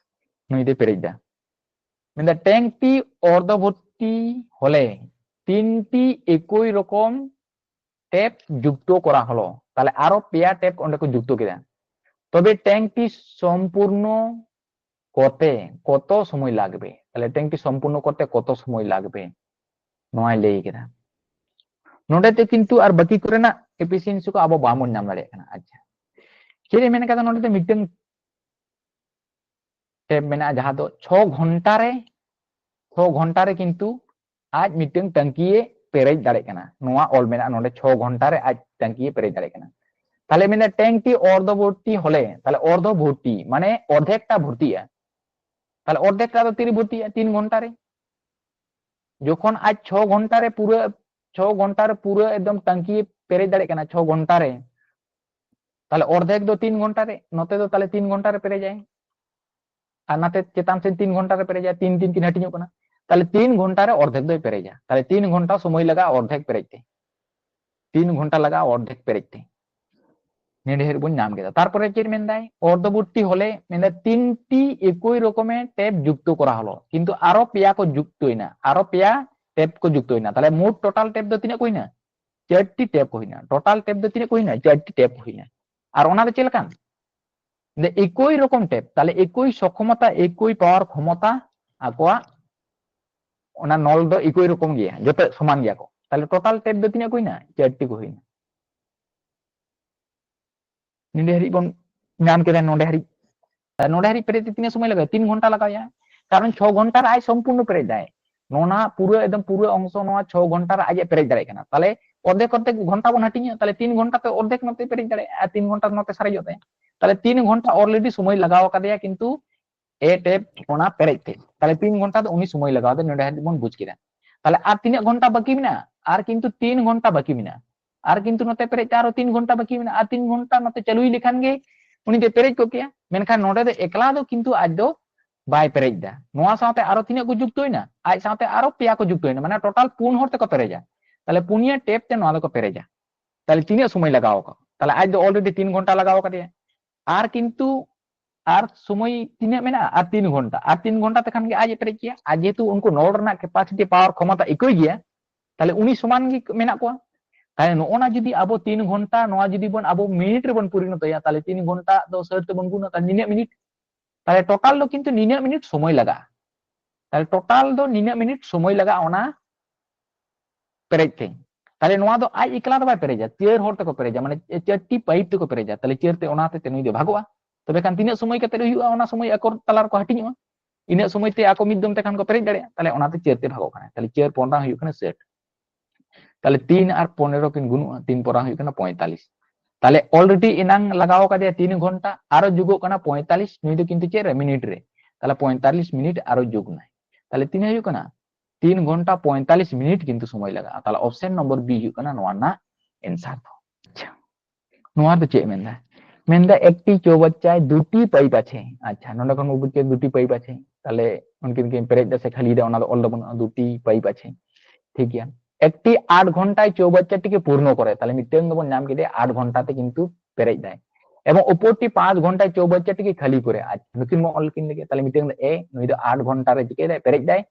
ᱱᱩᱭ ᱫᱚᱭ ᱯᱮᱨᱮᱡ ᱫᱟ᱾ ᱢᱮᱱᱫᱟ ট্যাঙ্কটি অর্ধ ভর্তি হলে তিনটি একই রকম ট্যাপ যুক্ত করা হলো, তাহলে আরো ᱯᱮᱭᱟ ᱴ্যাপ ᱚᱸᱰᱮ ᱠᱚ ᱡᱩᱠᱛᱚ ᱠᱮᱫᱟ᱾ তবে ট্যাঙ্কটি সম্পূর্ণ করতে কত সময় লাগবে? তাহলে ট্যাঙ্কটি সম্পূর্ণ করতে কত সময় লাগবে? ᱱᱚᱣᱟᱭ ᱞᱟᱹᱭ ᱠᱮᱫᱟ᱾ ᱱᱚᱰᱮ ᱛᱮ ᱠᱤᱱᱛᱩ ᱟᱨ ᱵᱟᱹᱠᱤ ᱠᱚᱨᱮᱱᱟᱜ ᱮᱯᱷᱤᱥᱤᱭᱮᱱᱥᱤ ᱠᱚ ᱟᱵᱚ ᱵᱟᱵᱚᱱ ᱧᱟᱢ ᱫᱟᱲᱮᱭᱟᱜ ᱠᱟᱱᱟ᱾ ᱟᱪᱪᱷᱟ, ᱪᱮᱫ ᱮ ᱢᱮᱱ ᱠᱟᱫᱟ ᱱᱚᱰᱮ ᱫᱚ? ᱢᱤᱫᱴᱟᱝ ᱴᱮᱯ ᱢᱮᱱᱟᱜᱼᱟ ᱡᱟᱦᱟᱸ ᱫᱚ ᱪᱷᱚ ᱜᱷᱚᱱᱴᱟ ᱨᱮ, ᱪᱷᱚ ᱜᱷᱚᱱᱴᱟ ᱨᱮ ᱠᱤᱱᱛᱩ ᱟᱡ ᱢᱤᱫᱴᱟᱝ ᱴᱟᱝᱠᱤᱭᱮ ᱯᱮᱨᱮᱡ ᱫᱟᱲᱮᱭᱟᱜ ᱠᱟᱱᱟ᱾ ᱱᱚᱣᱟ ᱚᱞ ᱢᱮᱱᱟᱜᱼᱟ ᱱᱚᱰᱮ, ᱪᱷᱚ ᱜᱷᱚᱱᱴᱟ ᱨᱮ ᱟᱡ ᱴᱟᱝᱠᱤᱭᱮ ᱯᱮᱨᱮᱡ ᱫᱟᱲᱮᱭᱟᱜ ᱠᱟᱱᱟ᱾ ᱛᱟᱦᱞᱮ ᱢᱮᱱᱫᱟ ট্যাঙ্কটি অর্ধ ভর্তি হলে, ᱛᱟᱦᱞᱮ ᱚᱨᱫᱷᱚ ᱵᱷᱚᱨᱛᱤ ᱢᱟᱱᱮ ᱚᱨᱫᱷᱮᱠᱴᱟ ᱵᱷᱚᱨᱛᱤᱜᱼᱟ᱾ ᱛᱟᱦᱞᱮ ᱚᱨᱫᱷᱮᱠᱴᱟ ᱫᱚ ᱛᱤᱨᱮ ᱵᱷᱚᱨᱛᱤᱜᱼᱟ? ᱛᱤᱱ ᱜᱷᱚᱱᱴᱟ ᱨᱮ᱾ ᱡᱚᱠᱷᱚᱱ ᱟᱡ ᱪᱷᱚ ᱜᱷᱚᱱᱴᱟ ᱨᱮ ᱯᱩᱨᱟᱹ, ᱪᱷᱚ ᱜᱷᱚᱱᱴᱟ ᱨᱮ ᱯᱩᱨᱟᱹ ᱮᱠᱫᱚᱢ ᱴᱟᱝᱠᱤ ᱯᱮᱨᱮᱡ ᱫᱟᱲᱮᱭᱟᱜ ᱠᱟᱱᱟ ᱪᱷᱚ ᱜᱷᱚᱱᱴᱟ ᱨᱮ, ᱛᱟᱦᱞᱮ ᱚᱨᱫᱷᱮᱠ ᱫᱚ ᱛᱤᱱ ᱜᱷᱚᱱᱴᱟ ᱨᱮ, ᱱᱚᱛᱮ ᱫᱚ ᱛᱟᱦᱞᱮ ᱛᱤᱱ ᱜᱷᱚᱱᱴᱟ ᱨᱮ ᱯᱮᱨᱮᱡᱟᱭ, ᱟᱨ ᱱᱟᱛᱮ ᱪᱮᱛᱟᱱ ᱥᱮᱫ ᱛᱤᱱ ᱜᱷᱚᱱᱴᱟ ᱨᱮ ᱯᱮᱨᱮᱡᱟᱭ, ᱛᱤᱱ ᱛᱤᱱ ᱠᱤᱱ ᱦᱟᱹᱴᱤᱧᱚᱜ ᱠᱟᱱᱟ, ᱛᱟᱦᱞᱮ ᱛᱤᱱ ᱜᱷᱚᱱᱴᱟ ᱨᱮ ᱚᱨᱫᱷᱮᱠ ᱫᱚᱭ ᱯᱮᱨᱮᱡᱟ᱾ ᱛᱟᱦᱞᱮ ᱛᱤᱱ ᱜᱷᱚᱱᱴᱟ ᱥᱚᱢᱚᱭ ᱞᱟᱜᱟᱜᱼᱟ ᱚᱨᱫᱷᱮᱠ ᱯᱮᱨᱮᱡ ᱛᱮ, ᱛᱤᱱ ᱜᱷᱚᱱᱴᱟ ᱞᱟᱜᱟᱜᱼᱟ ᱚᱨᱫᱷᱮᱠ ᱯᱮᱨᱮᱡ ᱛᱮ᱾ ᱱᱮᱰᱮ ᱦᱟᱹᱨᱤᱡ ᱵᱚᱱ ᱧᱟᱢ ᱠᱮᱫᱟ᱾ ᱛᱟᱨᱯᱚᱨᱮ ᱪᱮᱫ ᱢᱮᱱᱫᱟᱭ? অর্ধ ভর্তি হলে ᱢᱮᱱᱫᱟᱭ তিনটি একই রকমের ট্যাপ যুক্ত করা হলো, কিন্তু আরো ᱯᱮᱭᱟ ᱠᱚ ᱡᱩᱠᱛᱚᱭᱮᱱᱟ, ᱟᱨᱚ ᱯᱮᱭᱟ ᱴᱮᱯ ᱠᱚ ᱡᱩᱠᱛᱚᱭᱮᱱᱟ᱾ ᱛᱟᱦᱞᱮ ᱢᱳᱴ ᱴᱳᱴᱟᱞ ᱴᱮᱯ ᱫᱚ ᱛᱤᱱᱟᱹᱜ ᱠᱚ ᱦᱩᱭᱱᱟ? ᱪᱟᱨᱴᱤ ᱴᱮᱯ ᱠᱚ ᱦᱩᱭᱱᱟ᱾ ᱴᱳᱴᱟᱞ ᱴᱮᱯ ᱫᱚ ᱛᱤᱱᱟᱹᱜ ᱠᱚ ᱦᱩᱭᱱᱟ? ᱪᱟᱨᱴᱤ ᱴᱮᱯ ᱠᱚ ᱦᱩᱭᱱᱟ᱾ ᱟᱨ ᱚᱱᱟ ᱫᱚ ᱪᱮᱫ ᱞᱮᱠᱟᱱ? ᱮᱠᱳᱭ ᱨᱚᱠᱚᱢ ᱴᱮᱯ, ᱛᱟᱦᱞᱮ ᱮᱠᱳᱭ ᱥᱚᱠᱷᱚᱢᱚᱛᱟ, ᱮᱠᱳᱭ ᱯᱟᱣᱟᱨ ᱠᱷᱚᱢᱚᱛᱟ ᱟᱠᱚᱣᱟᱜ, ᱚᱱᱟ ᱱᱚᱞ ᱫᱚ ᱮᱠᱳᱭ ᱨᱚᱠᱚᱢ ᱜᱮᱭᱟ, ᱡᱚᱛᱚ ᱥᱚᱢᱟᱱ ᱜᱮᱭᱟ ᱠᱚ᱾ ᱛᱟᱦᱞᱮ ᱴᱳᱴᱟᱞ ᱴᱮᱯ ᱫᱚ ᱛᱤᱱᱟᱹᱜ ᱠᱚ ᱦᱩᱭᱱᱟ? ᱪᱟᱨᱴᱤ ᱠᱚ ᱦᱩᱭᱱᱟ᱾ ᱱᱚᱰᱮ ᱦᱟᱹᱨᱤᱡ ᱵᱚᱱ ᱧᱟᱢ ᱠᱮᱫᱟ, ᱱᱚᱰᱮ ᱦᱟᱹᱨᱤᱡ᱾ ᱟᱨ ᱱᱚᱰᱮ ᱦᱟᱹᱨᱤᱡ ᱯᱮᱨᱮᱡ ᱛᱮ ᱛᱤᱱᱟᱹᱜ ᱥᱚᱢᱚᱭ ᱞᱟᱜᱟᱜᱼᱟ? ᱛᱤᱱ ᱜᱷᱚᱱᱴᱟ ᱞᱟᱜᱟᱣᱮᱭᱟ, ᱠᱟᱨᱚᱱ ᱪᱷᱚ ᱜᱷᱚᱱᱴᱟ ᱨᱮ ᱟᱡ ᱥᱚᱢᱯᱩᱨᱱᱚ ᱯᱮᱨᱮᱡ ᱫᱟᱭ᱾ ᱱᱚᱣᱟ ᱯᱩᱨᱟᱹ ᱮᱠᱫᱚᱢ ᱯᱩᱨᱟᱹ ᱚᱝᱥᱚ ᱱᱚᱣᱟ ᱪᱷᱚ ᱜᱷᱚᱱᱴᱟ ᱨᱮ ᱟᱡ ᱮ ᱯᱮᱨᱮᱡ ᱫᱟᱲᱮᱭᱟᱜ ᱠᱟᱱᱟ᱾ ᱛᱟᱦᱞᱮ ᱚᱨᱫᱷᱮᱠ ᱚᱨᱫᱷᱮᱠ ᱜᱷᱚᱱᱴᱟ ᱵᱚᱱ ᱦᱟᱹᱴᱤᱧᱟ, ᱛᱟᱦᱞᱮ ᱛᱤᱱ ᱜᱷᱚᱱᱴᱟ ᱛᱮ ᱚᱨᱫᱷᱮᱠ ᱱᱚᱛᱮ ᱯᱮᱨᱮᱡ ᱫᱟᱲᱮᱭᱟᱜᱼᱟ, ᱟᱨ ᱛᱤᱱ ᱜᱷᱚᱱᱴᱟ ᱱᱚᱛᱮ ᱥᱟᱨᱮᱡᱚᱜ ᱛᱟᱭᱟ᱾ ᱛᱟᱦᱞᱮ ᱛᱤᱱ ᱜᱷᱚᱱᱴᱟ already ᱥᱚᱢᱚᱭ ᱞᱟᱜᱟᱣ ᱟᱠᱟᱫᱮᱭᱟ, ᱠᱤᱱᱛᱩ ᱮ ᱴᱮᱯ ᱚᱱᱟ ᱯᱮᱨᱮᱡ ᱛᱮ᱾ ᱛᱟᱦᱞᱮ ᱛᱤᱱ ᱜᱷᱚᱱᱴᱟ ᱫᱚ ᱩᱱᱤ ᱥᱚᱢᱚᱭ ᱞᱟᱜᱟᱣ ᱟᱫᱮ, ᱱᱚᱰᱮ ᱦᱟᱹᱵᱤᱡ ᱵᱚᱱ ᱵᱩᱡᱽ ᱠᱮᱫᱟ᱾ ᱛᱟᱦᱞᱮ ᱟᱨ ᱛᱤᱱᱟᱹᱜ ᱜᱷᱚᱱᱴᱟ ᱵᱟᱹᱠᱤ ᱢᱮᱱᱟᱜᱼᱟ? ᱟᱨ ᱠᱤᱱᱛᱩ ᱛᱤᱱ ᱜᱷᱚᱱᱴᱟ ᱵᱟᱹᱠᱤ ᱢᱮᱱᱟᱜᱼᱟ᱾ ᱟᱨ ᱠᱤᱱᱛᱩ ᱱᱚᱛᱮ ᱯᱮᱨᱮᱡ ᱛᱮ ᱟᱨᱚ ᱛᱤᱱ ᱜᱷᱚᱱᱴᱟ ᱵᱟᱹᱠᱤ ᱢᱮᱱᱟᱜᱼᱟ, ᱟᱨ ᱛᱤᱱ ᱜᱷᱚᱱᱴᱟ ᱱᱚᱛᱮ ᱪᱟᱹᱞᱩᱭ ᱞᱮᱠᱷᱟᱱ ᱜᱮ ᱩᱱᱤ ᱫᱚᱭ ᱯᱮᱨᱮᱡ ᱠᱚᱜ ᱠᱮᱭᱟ᱾ ᱢᱮᱱᱠᱷᱟᱱ ᱱᱚᱰᱮ ᱫᱚ ᱮᱠᱞᱟ ᱫᱚ ᱠᱤᱱᱛᱩ ᱟᱡ ᱫᱚ ᱵᱟᱭ ᱯᱮᱨᱮᱡ ᱮᱫᱟ᱾ ᱱᱚᱣᱟ ᱥᱟᱶᱛᱮ ᱟᱨᱚ ᱛᱤᱱᱟᱹᱜ ᱠᱚ ᱡᱩᱠᱛᱚᱭᱮᱱᱟ? ᱟᱡ ᱥᱟᱶᱛᱮ ᱟᱨᱚ ᱯᱮᱭᱟ ᱠᱚ ᱡᱩᱠᱛᱚᱭᱮᱱᱟ, ᱢᱟᱱᱮ ᱴᱳᱴᱟᱞ ᱯᱩᱱ ᱦᱚᱲ ᱛᱮᱠᱚ ᱯᱮᱨᱮᱡᱟ᱾ ᱛᱟᱦᱞᱮ ᱯᱩᱱᱭᱟᱹ ᱴᱮᱯ ᱛᱮ ᱱᱚᱣᱟ ᱫᱚᱠᱚ ᱯᱮᱨᱮᱡᱟ᱾ ᱛᱟᱦᱞᱮ ᱛᱤᱱᱟᱹᱜ ᱥᱚᱢᱚᱭ ᱞᱟᱜᱟᱣ ᱟᱠᱟᱫ? ᱛᱟᱦᱞᱮ ᱟᱡ ᱫᱚ ᱚᱞᱨᱮᱰᱤ ᱛᱤᱱ ᱜᱷᱚᱱᱴᱟ ᱞᱟᱜᱟᱣ ᱟᱠᱟᱫᱮᱭᱟ᱾ ᱟᱨ ᱠᱤᱱᱛᱩ ᱟᱨ ᱥᱚᱢᱚᱭ ᱛᱤᱱᱟᱹᱜ ᱢᱮᱱᱟᱜᱼᱟ? ᱟᱨ ᱛᱤᱱ ᱜᱷᱚᱱᱴᱟ᱾ ᱟᱨ ᱛᱤᱱ ᱜᱷᱚᱱᱴᱟ ᱛᱮᱠᱷᱟᱱ ᱜᱮ ᱟᱡ ᱮ ᱯᱮᱨᱮᱡ ᱠᱮᱭᱟ᱾ ᱟᱨ ᱡᱮᱦᱮᱛᱩ ᱩᱱᱠᱩ ᱱᱚᱞ ᱨᱮᱱᱟᱜ ᱠᱮᱯᱟᱥᱤᱴᱤ, ᱯᱟᱣᱟᱨ, ᱠᱷᱚᱢᱚᱛᱟ ᱮᱠᱳᱭ ᱜᱮᱭᱟ, ᱛᱟᱦᱞᱮ ᱩᱱᱤ ᱥᱚᱢᱟᱱ ᱜᱮ ᱢᱮᱱᱟᱜ ᱠᱚᱣᱟ᱾ ᱛᱟᱦᱞᱮ ᱱᱚᱜᱼᱚ ᱱᱟ ᱡᱩᱫᱤ ᱟᱵᱚ ᱛᱤᱱ ᱜᱷᱚᱱᱴᱟ, ᱱᱚᱣᱟ ᱡᱩᱫᱤ ᱵᱚᱱ ᱟᱵᱚ ᱢᱤᱱᱤᱴ ᱨᱮᱵᱚᱱ ᱯᱚᱨᱤᱱᱚᱛᱚᱭᱟ, ᱛᱟᱦᱞᱮ ᱛᱤᱱ ᱜᱷᱚᱱᱴᱟ ᱫᱚ ᱥᱟᱹᱴ ᱛᱮᱵᱚᱱ ᱜᱩᱱᱟ, ᱛᱟᱦᱞᱮ ᱱᱤᱱᱟᱹᱜ ᱢᱤᱱᱤᱴ᱾ ᱛᱟᱦᱞᱮ ᱴᱳᱴᱟᱞ ᱫᱚ ᱠᱤᱱᱛᱩ ᱱᱤᱱᱟᱹᱜ ᱢᱤᱱᱤᱴ ᱥᱚᱢᱚᱭ ᱞᱟᱜᱟᱜᱼᱟ᱾ ᱛᱟᱦᱞᱮ ᱴᱳᱴᱟᱞ ᱫᱚ ᱱᱤᱱᱟᱹᱜ ᱢᱤᱱᱤᱴ ᱥᱚᱢᱚᱭ ᱞᱟᱜᱟᱜᱼᱟ ᱚᱱᱟ ᱯᱮᱨᱮᱡ ᱛᱮ᱾ ᱛᱟᱦᱞᱮ ᱱᱚᱣᱟ ᱫᱚ ᱟᱡ ᱮᱠᱞᱟ ᱫᱚ ᱵᱟᱭ ᱯᱮᱨᱮᱡᱟ, ᱪᱟᱹᱨ ᱦᱚᱲ ᱛᱮᱠᱚ ᱯᱮᱨᱮᱡᱟ, ᱢᱟᱱᱮ ᱪᱟᱨᱴᱤ ᱯᱟᱭᱤᱯ ᱛᱮᱠᱚ ᱯᱮᱨᱮᱡᱟ᱾ ᱛᱟᱦᱞᱮ ᱪᱟᱹᱨ ᱛᱮ ᱚᱱᱟᱛᱮ ᱱᱩᱭ ᱫᱚ ᱵᱷᱟᱜᱚᱜᱼᱟ᱾ ᱛᱚᱵᱮ ᱠᱷᱟᱱ ᱛᱤᱱᱟᱹᱜ ᱥᱚᱢᱚᱭ ᱠᱟᱛᱮ ᱦᱩᱭᱩᱜᱼᱟ, ᱚᱱᱟ ᱥᱚᱢᱚᱭ ᱟᱠᱚ ᱛᱟᱞᱟ ᱨᱮᱠᱚ ᱦᱟᱹᱴᱤᱧᱚᱜᱼᱟ᱾ ᱤᱱᱟᱹᱜ ᱥᱚᱢᱚᱭ ᱛᱮ ᱟᱠᱚ ᱢᱤᱫ ᱫᱚᱢ ᱛᱮᱠᱷᱟᱱ ᱠᱚ ᱯᱮᱨᱮᱡ ᱫᱟᱲᱮᱭᱟᱜᱼᱟ᱾ ᱛᱟᱦᱞᱮ ᱚᱱᱟᱛᱮ ᱪᱟᱹᱨ ᱛᱮ ᱵᱷᱟᱜᱚᱜ ᱠᱟᱱᱟ᱾ ᱛᱟᱦᱞᱮ ᱪᱟᱹᱨ ᱯᱚᱱᱨᱟ ᱦᱩᱭᱩᱜ ᱠᱟᱱᱟ ᱥᱟᱹᱴ᱾ ᱛᱟᱦᱞᱮ ᱛᱤᱱ ᱟᱨ ᱯᱚᱱᱮᱨᱚ ᱠᱤᱱ ᱜᱩᱱᱩᱜᱼᱟ, ᱛᱤᱱ ᱯᱚᱱᱨᱟ ᱦᱩᱭᱩᱜ ᱠᱟᱱᱟ ᱯᱚᱸᱭᱛᱟᱞᱤᱥ᱾ ᱛᱟᱦᱞᱮ ᱚᱞᱨᱮᱰᱤ ᱮᱱᱟᱝ ᱞᱟᱜᱟᱣ ᱟᱠᱟᱫᱮᱭᱟ ᱛᱤᱱ ᱜᱷᱚᱱᱴᱟ, ᱟᱨᱚ ᱡᱩᱜᱚᱜ ᱠᱟᱱᱟ ᱯᱚᱸᱭᱛᱟᱞᱤᱥ, ᱱᱩᱭ ᱫᱚ ᱠᱤᱱᱛᱩ ᱪᱮᱫ ᱨᱮ? ᱢᱤᱱᱤᱴ ᱨᱮ᱾ ᱛᱟᱦᱞᱮ ᱯᱚᱸᱭᱛᱟᱞᱤᱥ ᱢᱤᱱᱤᱴ ᱟᱨᱚ ᱡᱩᱜᱽ ᱱᱟᱭ᱾ ᱛᱟᱦᱞᱮ ᱛᱤᱱᱟᱹᱜ ᱦᱩᱭᱩᱜ ᱠᱟᱱᱟ? ᱛᱤᱱ ᱜᱷᱚᱱᱴᱟ ᱯᱚᱸᱭᱛᱟᱞᱤᱥ ᱢᱤᱱᱤᱴ ᱠᱤᱱᱛᱩ ᱥᱚᱢᱚᱭ ᱞᱟᱜᱟᱜᱼᱟ᱾ ᱛᱟᱦᱞᱮ ᱚᱯᱥᱮᱱ ᱱᱚᱢᱵᱚᱨ ᱵᱤ ᱦᱩᱭᱩᱜ ᱠᱟᱱᱟ ᱱᱚᱣᱟ ᱨᱮᱱᱟᱜ ᱮᱱᱥᱟᱨ ᱫᱚ᱾ ᱟᱪᱪᱷᱟ, ᱱᱚᱣᱟ ᱫᱚ ᱪᱮᱫ ᱢᱮᱱᱫᱟ? ᱢᱮᱱᱫᱟ ᱮᱠᱴᱤ চৌবাচ্চায় দুটি পাইপ আছে। আচ্ছা, ᱱᱚᱰᱮ ᱠᱷᱚᱱ ᱵᱚ ᱵᱩᱡᱽ ᱠᱮᱫᱟ দুটি পাইপ আছে, ᱛᱟᱦᱞᱮ ᱩᱱᱠᱤᱱ ᱠᱤᱱ ᱯᱮᱨᱮᱡ ᱫᱟ ᱥᱮ ᱠᱷᱟᱹᱞᱤ ᱫᱟ, ᱚᱱᱟ ᱫᱚ ᱚᱞ ᱫᱚ ᱵᱟᱹᱱᱩᱜᱼᱟ, দুটি পাইপ আছে, ᱴᱷᱤᱠ ᱜᱮᱭᱟ᱾ একটি আট ঘন্টায় চৌবাচ্চাটিকে পূর্ণ করে, ᱛᱟᱦᱞᱮ ᱢᱤᱫᱴᱟᱝ ᱫᱚᱵᱚᱱ ᱧᱟᱢ ᱠᱮᱫᱮᱭᱟ, ᱟᱴ ᱜᱷᱚᱱᱴᱟ ᱛᱮ ᱠᱤᱱᱛᱩ ᱯᱮᱨᱮᱡ ᱫᱟᱭ᱾ এবং অপরটি পাঁচ ঘন্টায় চৌবাচ্চাটিকে খালি করে, ᱟᱪᱪᱷᱟ, ᱱᱩᱠᱤᱱ ᱵᱚᱱ ᱚᱞ ᱠᱤᱱ ᱞᱮᱜᱮ, ᱛᱟᱦᱞᱮ ᱢᱤᱫᱴᱟᱝ ᱫᱚ ᱮ, ᱱᱩᱭ ᱫᱚ ᱟᱴ ᱜᱷᱚᱱᱴᱟ ᱨᱮ ᱪᱤᱠᱟᱹᱭ ᱫᱟᱭ? ᱯᱮᱨᱮᱡ ᱫᱟᱭ᱾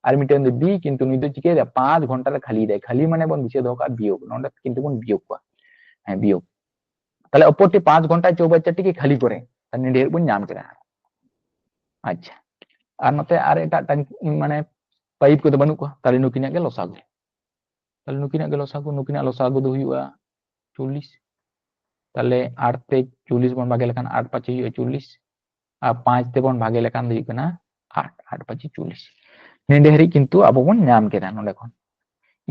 ᱟᱨ ᱢᱤᱫᱴᱟᱝ ᱫᱚ ᱵᱤ, ᱠᱤᱱᱛᱩ ᱱᱩᱭ ᱫᱚ ᱪᱤᱠᱟᱹᱭ ᱫᱟᱭ? ᱯᱟᱸᱪ ᱜᱷᱚᱱᱴᱟ ᱨᱮ ᱠᱷᱟᱹᱞᱤ ᱫᱟᱭ᱾ ᱠᱷᱟᱹᱞᱤ ᱢᱟᱱᱮ ᱵᱚᱱ ᱫᱤᱥᱟᱹ ᱫᱚᱦᱚ ᱠᱟᱜᱼᱟ ᱵᱤᱭᱳᱜ, ᱱᱚᱰᱮ ᱠᱤᱱᱛᱩ ᱵᱚᱱ ᱵᱤᱭᱳᱜ ᱠᱚᱣᱟ᱾ ᱦᱮᱸ, ᱵᱤᱭᱳᱜ᱾ ᱛᱟᱦᱞᱮ ᱚᱯᱚᱨᱴᱤ ᱯᱟᱸᱪ ᱜᱷᱚᱱᱴᱟ চৌবাচ্চাটিকে খালি করে, ᱛᱟᱦᱞᱮ ᱱᱤᱰᱷᱮᱨ ᱵᱚᱱ ᱧᱟᱢ ᱠᱮᱫᱟ᱾ ᱟᱪᱪᱷᱟ, ᱟᱨ ᱱᱚᱛᱮ ᱟᱨ ᱮᱴᱟᱜ ᱴᱟᱝ-, ᱢᱟᱱᱮ ᱯᱟᱭᱤᱯ ᱠᱚᱫᱚ ᱵᱟᱹᱱᱩᱜ ᱠᱚᱣᱟ, ᱛᱟᱦᱞᱮ ᱱᱩᱠᱤᱱᱟᱜ ᱜᱮ ᱞᱚᱥᱟᱜᱩ᱾ ᱛᱟᱦᱞᱮ ᱱᱩᱠᱤᱱᱟᱜ ᱜᱮ ᱞᱚᱥᱟᱜᱩ, ᱱᱩᱠᱤᱱᱟᱜ ᱞᱚᱥᱟᱜᱩ ᱫᱚ ᱦᱩᱭᱩᱜᱼᱟ ᱪᱚᱞᱞᱤᱥ᱾ ᱛᱟᱦᱞᱮ ᱟᱴ ᱛᱮ ᱪᱚᱞᱞᱤᱥ ᱵᱚᱱ ᱵᱷᱟᱜᱮ ᱞᱮᱠᱷᱟᱱ ᱟᱴ ᱯᱟᱸᱪᱮ ᱦᱩᱭᱩᱜᱼᱟ ᱪᱚᱞᱞᱤᱥ, ᱟᱨ ᱯᱟᱸᱪ ᱛᱮᱵᱚᱱ ᱵᱷᱟᱜᱮ ᱞᱮᱠᱷᱟᱱ ᱫᱚ ᱦᱩᱭᱩᱜ ᱠᱟᱱᱟ ᱟᱴ, ᱟᱴ ᱯᱟᱸᱪᱮ ᱪᱚᱞᱞᱤᱥ᱾ ᱱᱚᱰᱮ ᱦᱟᱹᱨᱤᱡ ᱠᱤᱱᱛᱩ ᱟᱵᱚ ᱵᱚᱱ ᱧᱟᱢ ᱠᱮᱫᱟ ᱱᱚᱰᱮ ᱠᱷᱚᱱ᱾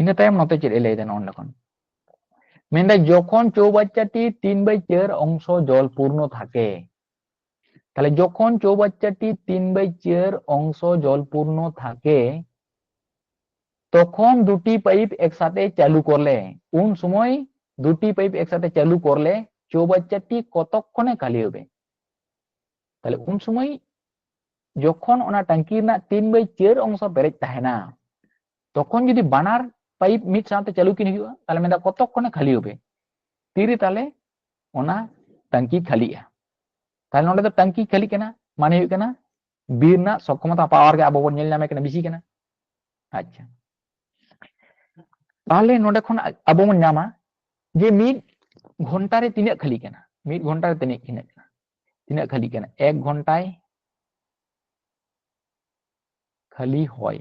ᱤᱱᱟᱹ ᱛᱟᱭᱚᱢ ᱱᱚᱛᱮ ᱪᱮᱫ ᱮ ᱞᱟᱹᱭ ᱮᱫᱟ ᱱᱚᱰᱮ ᱠᱷᱚᱱ? ᱢᱮᱱᱫᱟᱭ যখন চৌবাচ্চাটি তিন বাই চার অংশ জল পূর্ণ থাকে, ᱛᱟᱦᱞᱮ যখন চৌবাচ্চাটি তিন বাই চার অংশ জল পূর্ণ থাকে, তখন দুটি পাইপ একসাথে চালু করলে, ᱩᱱ ᱥᱚᱢᱚᱭ দুটি পাইপ একসাথে চালু করলে চৌবাচ্চাটি কতক্ষণে খালি হবে? তাহলে উন সময় যখন ᱚᱱᱟ ᱴᱟᱝᱠᱤ ᱨᱮᱱᱟᱜ ᱛᱤᱱ ᱵᱟᱭ ᱪᱟᱨ ᱚᱝᱥᱚ ᱯᱮᱨᱮᱡ ᱛᱟᱦᱮᱱᱟ, ᱛᱚᱠᱷᱚᱱ ᱡᱩᱫᱤ ᱵᱟᱱᱟᱨ ᱯᱟᱭᱤᱯ ᱢᱤᱫ ᱥᱟᱶᱛᱮ ᱪᱟᱹᱞᱩ ᱠᱤᱱ ᱦᱩᱭᱩᱜᱼᱟ, ᱛᱟᱦᱞᱮ ᱢᱮᱱᱫᱟ ᱠᱚᱛᱚᱠ ᱠᱷᱚᱱᱮ ᱠᱷᱟᱹᱞᱤ ᱦᱚᱵᱮ, ᱛᱤᱨᱮ ᱛᱟᱦᱞᱮ ᱚᱱᱟ ᱴᱟᱝᱠᱤ ᱠᱷᱟᱹᱞᱤᱜᱼᱟ᱾ ᱛᱟᱦᱞᱮ ᱱᱚᱰᱮ ᱫᱚ ᱴᱟᱝᱠᱤ ᱠᱷᱟᱹᱞᱤᱜ ᱠᱟᱱᱟ, ᱢᱟᱱᱮ ᱦᱩᱭᱩᱜ ᱠᱟᱱᱟ ᱵᱤᱨ ᱨᱮᱱᱟᱜ ᱥᱚᱠᱠᱷᱚᱢᱚᱛᱟ, ᱯᱟᱣᱟᱨ ᱜᱮ ᱟᱵᱚ ᱵᱚᱱ ᱧᱮᱞ ᱧᱟᱢᱮ ᱠᱟᱱᱟ, ᱵᱮᱥᱤ ᱠᱟᱱᱟ᱾ ᱟᱪᱪᱷᱟ, ᱛᱟᱦᱞᱮ ᱱᱚᱰᱮ ᱠᱷᱚᱱ ᱟᱵᱚ ᱵᱚᱱ ᱧᱟᱢᱟ ᱡᱮ ᱢᱤᱫ ᱜᱷᱚᱱᱴᱟ ᱨᱮ ᱛᱤᱱᱟᱹᱜ ᱠᱷᱟᱹᱞᱤ ᱠᱟᱱᱟ, ᱢᱤᱫ ᱜᱷᱚᱱᱴᱟ ᱨᱮ ᱛᱤᱱᱟᱹᱜ ᱠᱷᱟᱹᱞᱤ ᱠᱟᱱᱟ, ᱛᱤᱱᱟᱹᱜ ᱠᱷᱟᱹᱞᱤ ᱠᱟᱱᱟ, ᱮᱠ ᱜᱷᱚᱱᱴᱟᱭ ᱠᱷᱟᱹᱞᱤ ᱦᱚᱭ᱾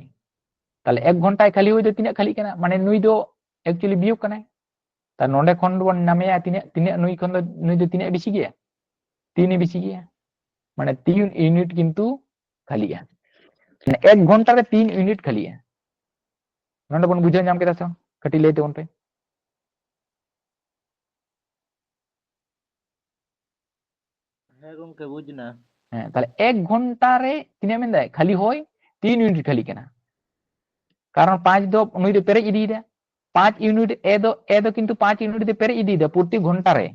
ᱛᱟᱦᱞᱮ ᱮᱠ ᱜᱷᱚᱱᱴᱟᱭ ᱠᱷᱟᱹᱞᱤ ᱦᱚᱭ ᱫᱚ ᱛᱤᱱᱟᱹᱜ ᱠᱷᱟᱹᱞᱤᱜ ᱠᱟᱱᱟ? ᱢᱟᱱᱮ ᱱᱩᱭ ᱫᱚ actually ᱵᱤᱭᱳᱜ ᱠᱟᱱᱟᱭ᱾ ᱛᱟ ᱱᱚᱰᱮ ᱠᱷᱚᱱ ᱵᱚᱱ ᱧᱟᱢᱮᱭᱟ ᱛᱤᱱᱟᱹᱜ, ᱛᱤᱱᱟᱹᱜ ᱱᱩᱭ ᱠᱷᱚᱱ ᱫᱚ, ᱱᱩᱭ ᱫᱚ ᱛᱤᱱᱟᱹᱜ ᱵᱮᱥᱤ ᱜᱮᱭᱟ? ᱛᱤᱱ ᱮ ᱵᱮᱥᱤ ᱜᱮᱭᱟ, ᱢᱟᱱᱮ ᱛᱤᱱ ᱤᱭᱩᱱᱤᱴ ᱠᱤᱱᱛᱩ ᱠᱷᱟᱹᱞᱤᱜᱼᱟ᱾ ᱢᱟᱱᱮ ᱮᱠ ᱜᱷᱚᱱᱴᱟ ᱨᱮ ᱛᱤᱱ ᱤᱭᱩᱱᱤᱴ ᱠᱷᱟᱹᱞᱤᱜᱼᱟ᱾ ᱱᱚᱰᱮ ᱵᱚᱱ ᱵᱩᱡᱷᱟᱹᱣ ᱧᱟᱢ ᱠᱮᱫᱟ ᱥᱮ ᱵᱟᱝ? ᱠᱟᱹᱴᱤᱡ ᱞᱟᱹᱭ ᱛᱟᱵᱚᱱ ᱯᱮ᱾ ᱦᱮᱸ ᱜᱚᱝᱠᱮ, ᱵᱩᱡᱽ ᱮᱱᱟ᱾ ᱦᱮᱸ, ᱛᱟᱦᱞᱮ ᱮᱠ ᱜᱷᱚᱱᱴᱟ ᱨᱮ ᱛᱤᱱᱟᱹᱜ ᱢᱮᱱᱫᱟᱭ? ᱠᱷᱟᱹᱞᱤ ᱦᱚᱭ ᱛᱤᱱ ᱤᱭᱩᱱᱤᱴ ᱠᱷᱟᱹᱞᱤ ᱠᱟᱱᱟ, ᱠᱟᱨᱚᱱ ᱯᱟᱸᱪ ᱫᱚ ᱱᱩᱭ ᱫᱚ ᱯᱮᱨᱮᱡ ᱤᱫᱤᱭᱮᱫᱟ, ᱯᱟᱸᱪ ᱤᱭᱩᱱᱤᱴ ᱮ ᱫᱚ, ᱮ ᱫᱚ ᱠᱤᱱᱛᱩ ᱯᱟᱸᱪ ᱤᱭᱩᱱᱤᱴ ᱫᱚ ᱯᱮᱨᱮᱡ ᱤᱫᱤᱭᱮᱫᱟ ᱯᱨᱚᱛᱤ ᱜᱷᱚᱱᱴᱟ ᱨᱮ,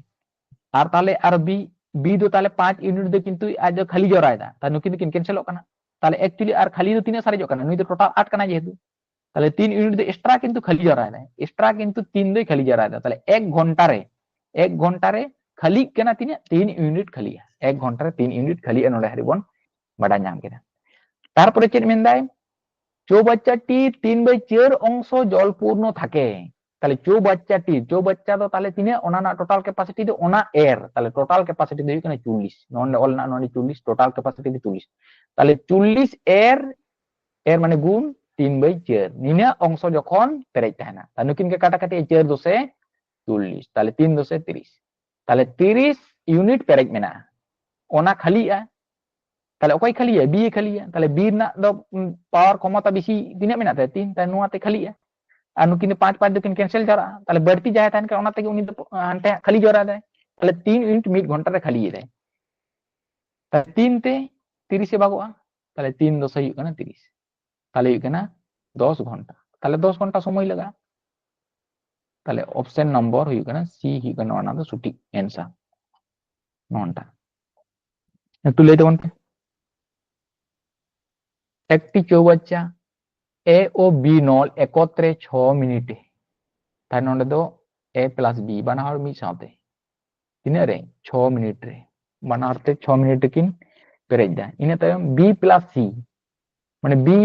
ᱟᱨ ᱛᱟᱦᱞᱮ ᱟᱨ ᱵᱤ, ᱵᱤ ᱫᱚ ᱛᱟᱦᱞᱮ ᱯᱟᱸᱪ ᱤᱭᱩᱱᱤᱴ ᱫᱚ ᱠᱤᱱᱛᱩ ᱟᱡ ᱫᱚ ᱠᱷᱟᱹᱞᱤ ᱡᱟᱣᱨᱟᱭᱮᱫᱟ, ᱛᱟᱦᱞᱮ ᱱᱩᱠᱤᱱ ᱫᱚᱠᱤᱱ ᱠᱮᱱᱥᱮᱞᱚᱜ ᱠᱟᱱᱟ᱾ ᱛᱟᱦᱞᱮ actually ᱟᱨ ᱠᱷᱟᱹᱞᱤ ᱫᱚ ᱛᱤᱱᱟᱹᱜ ᱥᱟᱨᱮᱡᱚᱜ ᱠᱟᱱᱟ? ᱱᱩᱭ ᱫᱚ ᱴᱳᱴᱟᱞ ᱟᱴ ᱠᱟᱱᱟᱭ ᱡᱮᱦᱮᱛᱩ, ᱛᱟᱦᱞᱮ ᱛᱤᱱ ᱤᱭᱩᱱᱤᱴ ᱫᱚ ᱮᱠᱥᱴᱨᱟ ᱠᱤᱱᱛᱩ ᱠᱷᱟᱹᱞᱤ ᱡᱟᱣᱨᱟᱭᱮᱫᱟᱭ, ᱮᱠᱥᱴᱨᱟ ᱠᱤᱱᱛᱩ ᱛᱤᱱ ᱫᱚᱭ ᱠᱷᱟᱹᱞᱤ ᱡᱟᱣᱨᱟᱭᱮᱫᱟ᱾ ᱛᱟᱦᱞᱮ ᱮᱠ ᱜᱷᱚᱱᱴᱟ ᱨᱮ, ᱮᱠ ᱜᱷᱚᱱᱴᱟ ᱨᱮ ᱠᱷᱟᱹᱞᱤᱜ ᱠᱟᱱᱟ ᱛᱤᱱᱟᱹᱜ? ᱛᱤᱱ ᱤᱭᱩᱱᱤᱴ ᱠᱷᱟᱹᱞᱤᱜᱼᱟ, ᱮᱠ ᱜᱷᱚᱱᱴᱟ ᱨᱮ ᱛᱤᱱ ᱤᱭᱩᱱᱤᱴ ᱠᱷᱟᱹᱞᱤᱜᱼᱟ, ᱱᱚᱰᱮ ᱦᱟᱹᱨᱤᱡ ᱵᱚᱱ ᱵᱟᱰᱟᱭ ᱧᱟᱢ ᱠᱮᱫᱟ᱾ ᱛᱟᱨᱯᱚᱨᱮ ᱪᱮᱫ ᱢᱮᱱᱫᱟᱭ? চৌবাচ্চাটি তিন বাই চার অংশ জল পূর্ণ থাকে। তাহলে চৌবাচ্চাটি, চৌবাচ্চা ᱫᱚ ᱛᱟᱦᱞᱮ ᱛᱤᱱᱟᱹᱜ? ᱚᱱᱟ ᱨᱮᱱᱟᱜ ᱴᱳᱴᱟᱞ ᱠᱮᱯᱟᱥᱤᱴᱤ ᱫᱚ, ᱚᱱᱟ ᱮᱨ, ᱛᱟᱦᱞᱮ ᱴᱳᱴᱟᱞ ᱠᱮᱯᱟᱥᱤᱴᱤ ᱫᱚ ᱦᱩᱭᱩᱜ ᱠᱟᱱᱟ ᱪᱚᱞᱞᱤᱥ᱾ ᱱᱚᱰᱮ ᱚᱞ ᱢᱮᱱᱟᱜᱼᱟ, ᱱᱚᱰᱮ ᱪᱚᱞᱞᱤᱥ, ᱴᱳᱴᱟᱞ ᱠᱮᱯᱟᱥᱤᱴᱤ ᱫᱚ ᱪᱚᱞᱞᱤᱥ᱾ ᱛᱟᱦᱞᱮ ᱪᱚᱞᱞᱤᱥ ᱮᱨ, ᱮᱨ ᱢᱟᱱᱮ ᱜᱩᱱ ᱛᱤᱱ ᱵᱟᱭ ᱪᱟᱨ, ᱱᱤᱱᱟᱹᱜ ᱚᱝᱥᱚ ᱡᱚᱠᱷᱚᱱ ᱯᱮᱨᱮᱡ ᱛᱟᱦᱮᱱᱟ, ᱛᱟᱦᱞᱮ ᱱᱩᱠᱤᱱ ᱜᱮ ᱠᱟᱴᱟᱠᱟᱴᱤ, ᱪᱟᱨ ᱫᱚᱥᱮ ᱪᱚᱞᱞᱤᱥ, ᱛᱟᱦᱞᱮ ᱛᱤᱱ ᱫᱚᱥᱮ ᱛᱤᱨᱤᱥ, ᱛᱟᱦᱞᱮ ᱛᱤᱨᱤᱥ ᱤᱭᱩᱱᱤᱴ ᱯᱮᱨᱮᱡ ᱢᱮᱱᱟᱜᱼᱟ, ᱚᱱᱟ ᱠᱷᱟᱹᱞᱤᱜᱼᱟ᱾ ᱛᱟᱦᱞᱮ ᱚᱠᱚᱭ ᱠᱷᱟᱹᱞᱤᱭᱟ? ᱵᱤ ᱮ ᱠᱷᱟᱹᱞᱤᱭᱟ᱾ ᱛᱟᱦᱞᱮ ᱵᱤ ᱨᱮᱱᱟᱜ ᱫᱚ ᱯᱟᱣᱟᱨ ᱠᱷᱚᱢᱚᱛᱟ ᱵᱮᱥᱤ ᱛᱤᱱᱟᱹᱜ ᱢᱮᱱᱟᱜ ᱛᱟᱭᱟ? ᱛᱤᱱ᱾ ᱛᱟᱦᱞᱮ ᱱᱚᱣᱟ ᱛᱮ ᱠᱷᱟᱹᱞᱤᱜᱼᱟ᱾ ᱟᱨ ᱱᱩᱠᱤᱱ ᱫᱚ ᱯᱟᱸᱪ ᱯᱟᱸᱪ ᱫᱚᱠᱤᱱ ᱠᱮᱱᱥᱮᱞ ᱡᱟᱣᱨᱟᱜᱼᱟ᱾ ᱛᱟᱦᱞᱮ ᱵᱟᱹᱲᱛᱤ ᱡᱟᱦᱟᱸᱭ ᱛᱟᱦᱮᱱ ᱠᱟᱱᱟ, ᱚᱱᱟ ᱛᱮᱜᱮ ᱩᱱᱤ ᱫᱚ ᱦᱟᱱᱛᱮ ᱦᱟᱸᱜ ᱠᱷᱟᱹᱞᱤ ᱡᱟᱣᱨᱟᱭ ᱫᱟᱭ᱾ ᱛᱟᱦᱞᱮ ᱛᱤᱱ ᱤᱭᱩᱱᱤᱴ ᱢᱤᱫ ᱜᱷᱚᱱᱴᱟ ᱨᱮ ᱠᱷᱟᱹᱞᱤᱭᱮᱫᱟᱭ᱾ ᱛᱟᱦᱞᱮ ᱛᱤᱱ ᱛᱮ ᱛᱤᱨᱤᱥ ᱮ ᱵᱷᱟᱜᱚᱜᱼᱟ᱾ ᱛᱟᱦᱞᱮ ᱛᱤᱱ ᱫᱚᱥᱮ ᱦᱩᱭᱩᱜ ᱠᱟᱱᱟ ᱛᱤᱨᱤᱥ᱾ ᱛᱟᱦᱞᱮ ᱦᱩᱭᱩᱜ ᱠᱟᱱᱟ ᱫᱚᱥ ᱜᱷᱚᱱᱴᱟ᱾ ᱛᱟᱦᱞᱮ ᱫᱚᱥ ᱜᱷᱚᱱᱴᱟ ᱥᱚᱢᱚᱭ ᱞᱟᱜᱟᱜᱼᱟ᱾ ᱛᱟᱦᱞᱮ ᱚᱯᱥᱮᱱ ᱱᱚᱢᱵᱚᱨ ᱦᱩᱭᱩᱜ ᱠᱟᱱᱟ ᱥᱤ, ᱦᱩᱭᱩᱜ ᱠᱟᱱᱟ ᱚᱱᱟ ᱫᱚ ᱥᱚᱴᱷᱤᱠ ᱮᱱᱥᱟᱨ᱾ ᱱᱚᱝᱠᱟ ᱮᱠᱴᱩ ᱞᱟᱹᱭ ᱛᱟᱵᱚᱱ ᱯᱮ᱾ একটি চৌবাচ্চা এ ও বি নল একত্রে ছ মিনিটে, তাই ᱱᱚᱰᱮ ᱫᱚ ᱮ ᱯᱞᱟᱥ ᱵᱤ ᱵᱟᱱᱟ ᱦᱚᱲ ᱢᱤᱫ ᱥᱟᱶᱛᱮ ᱛᱤᱱᱟᱹᱜ ᱨᱮ? ᱪᱷᱚ ᱢᱤᱱᱤᱴ ᱨᱮ᱾ ᱵᱟᱱᱟ ᱦᱚᱲ ᱛᱮ ᱪᱷᱚ ᱢᱤᱱᱤᱴ ᱨᱮᱠᱤᱱ ᱯᱮᱨᱮᱡ ᱫᱟ᱾ ᱤᱱᱟᱹ ᱛᱟᱭᱚᱢ ᱵᱤ ᱯᱞᱟᱥ ᱥᱤ, ᱢᱟᱱᱮ ᱵᱤ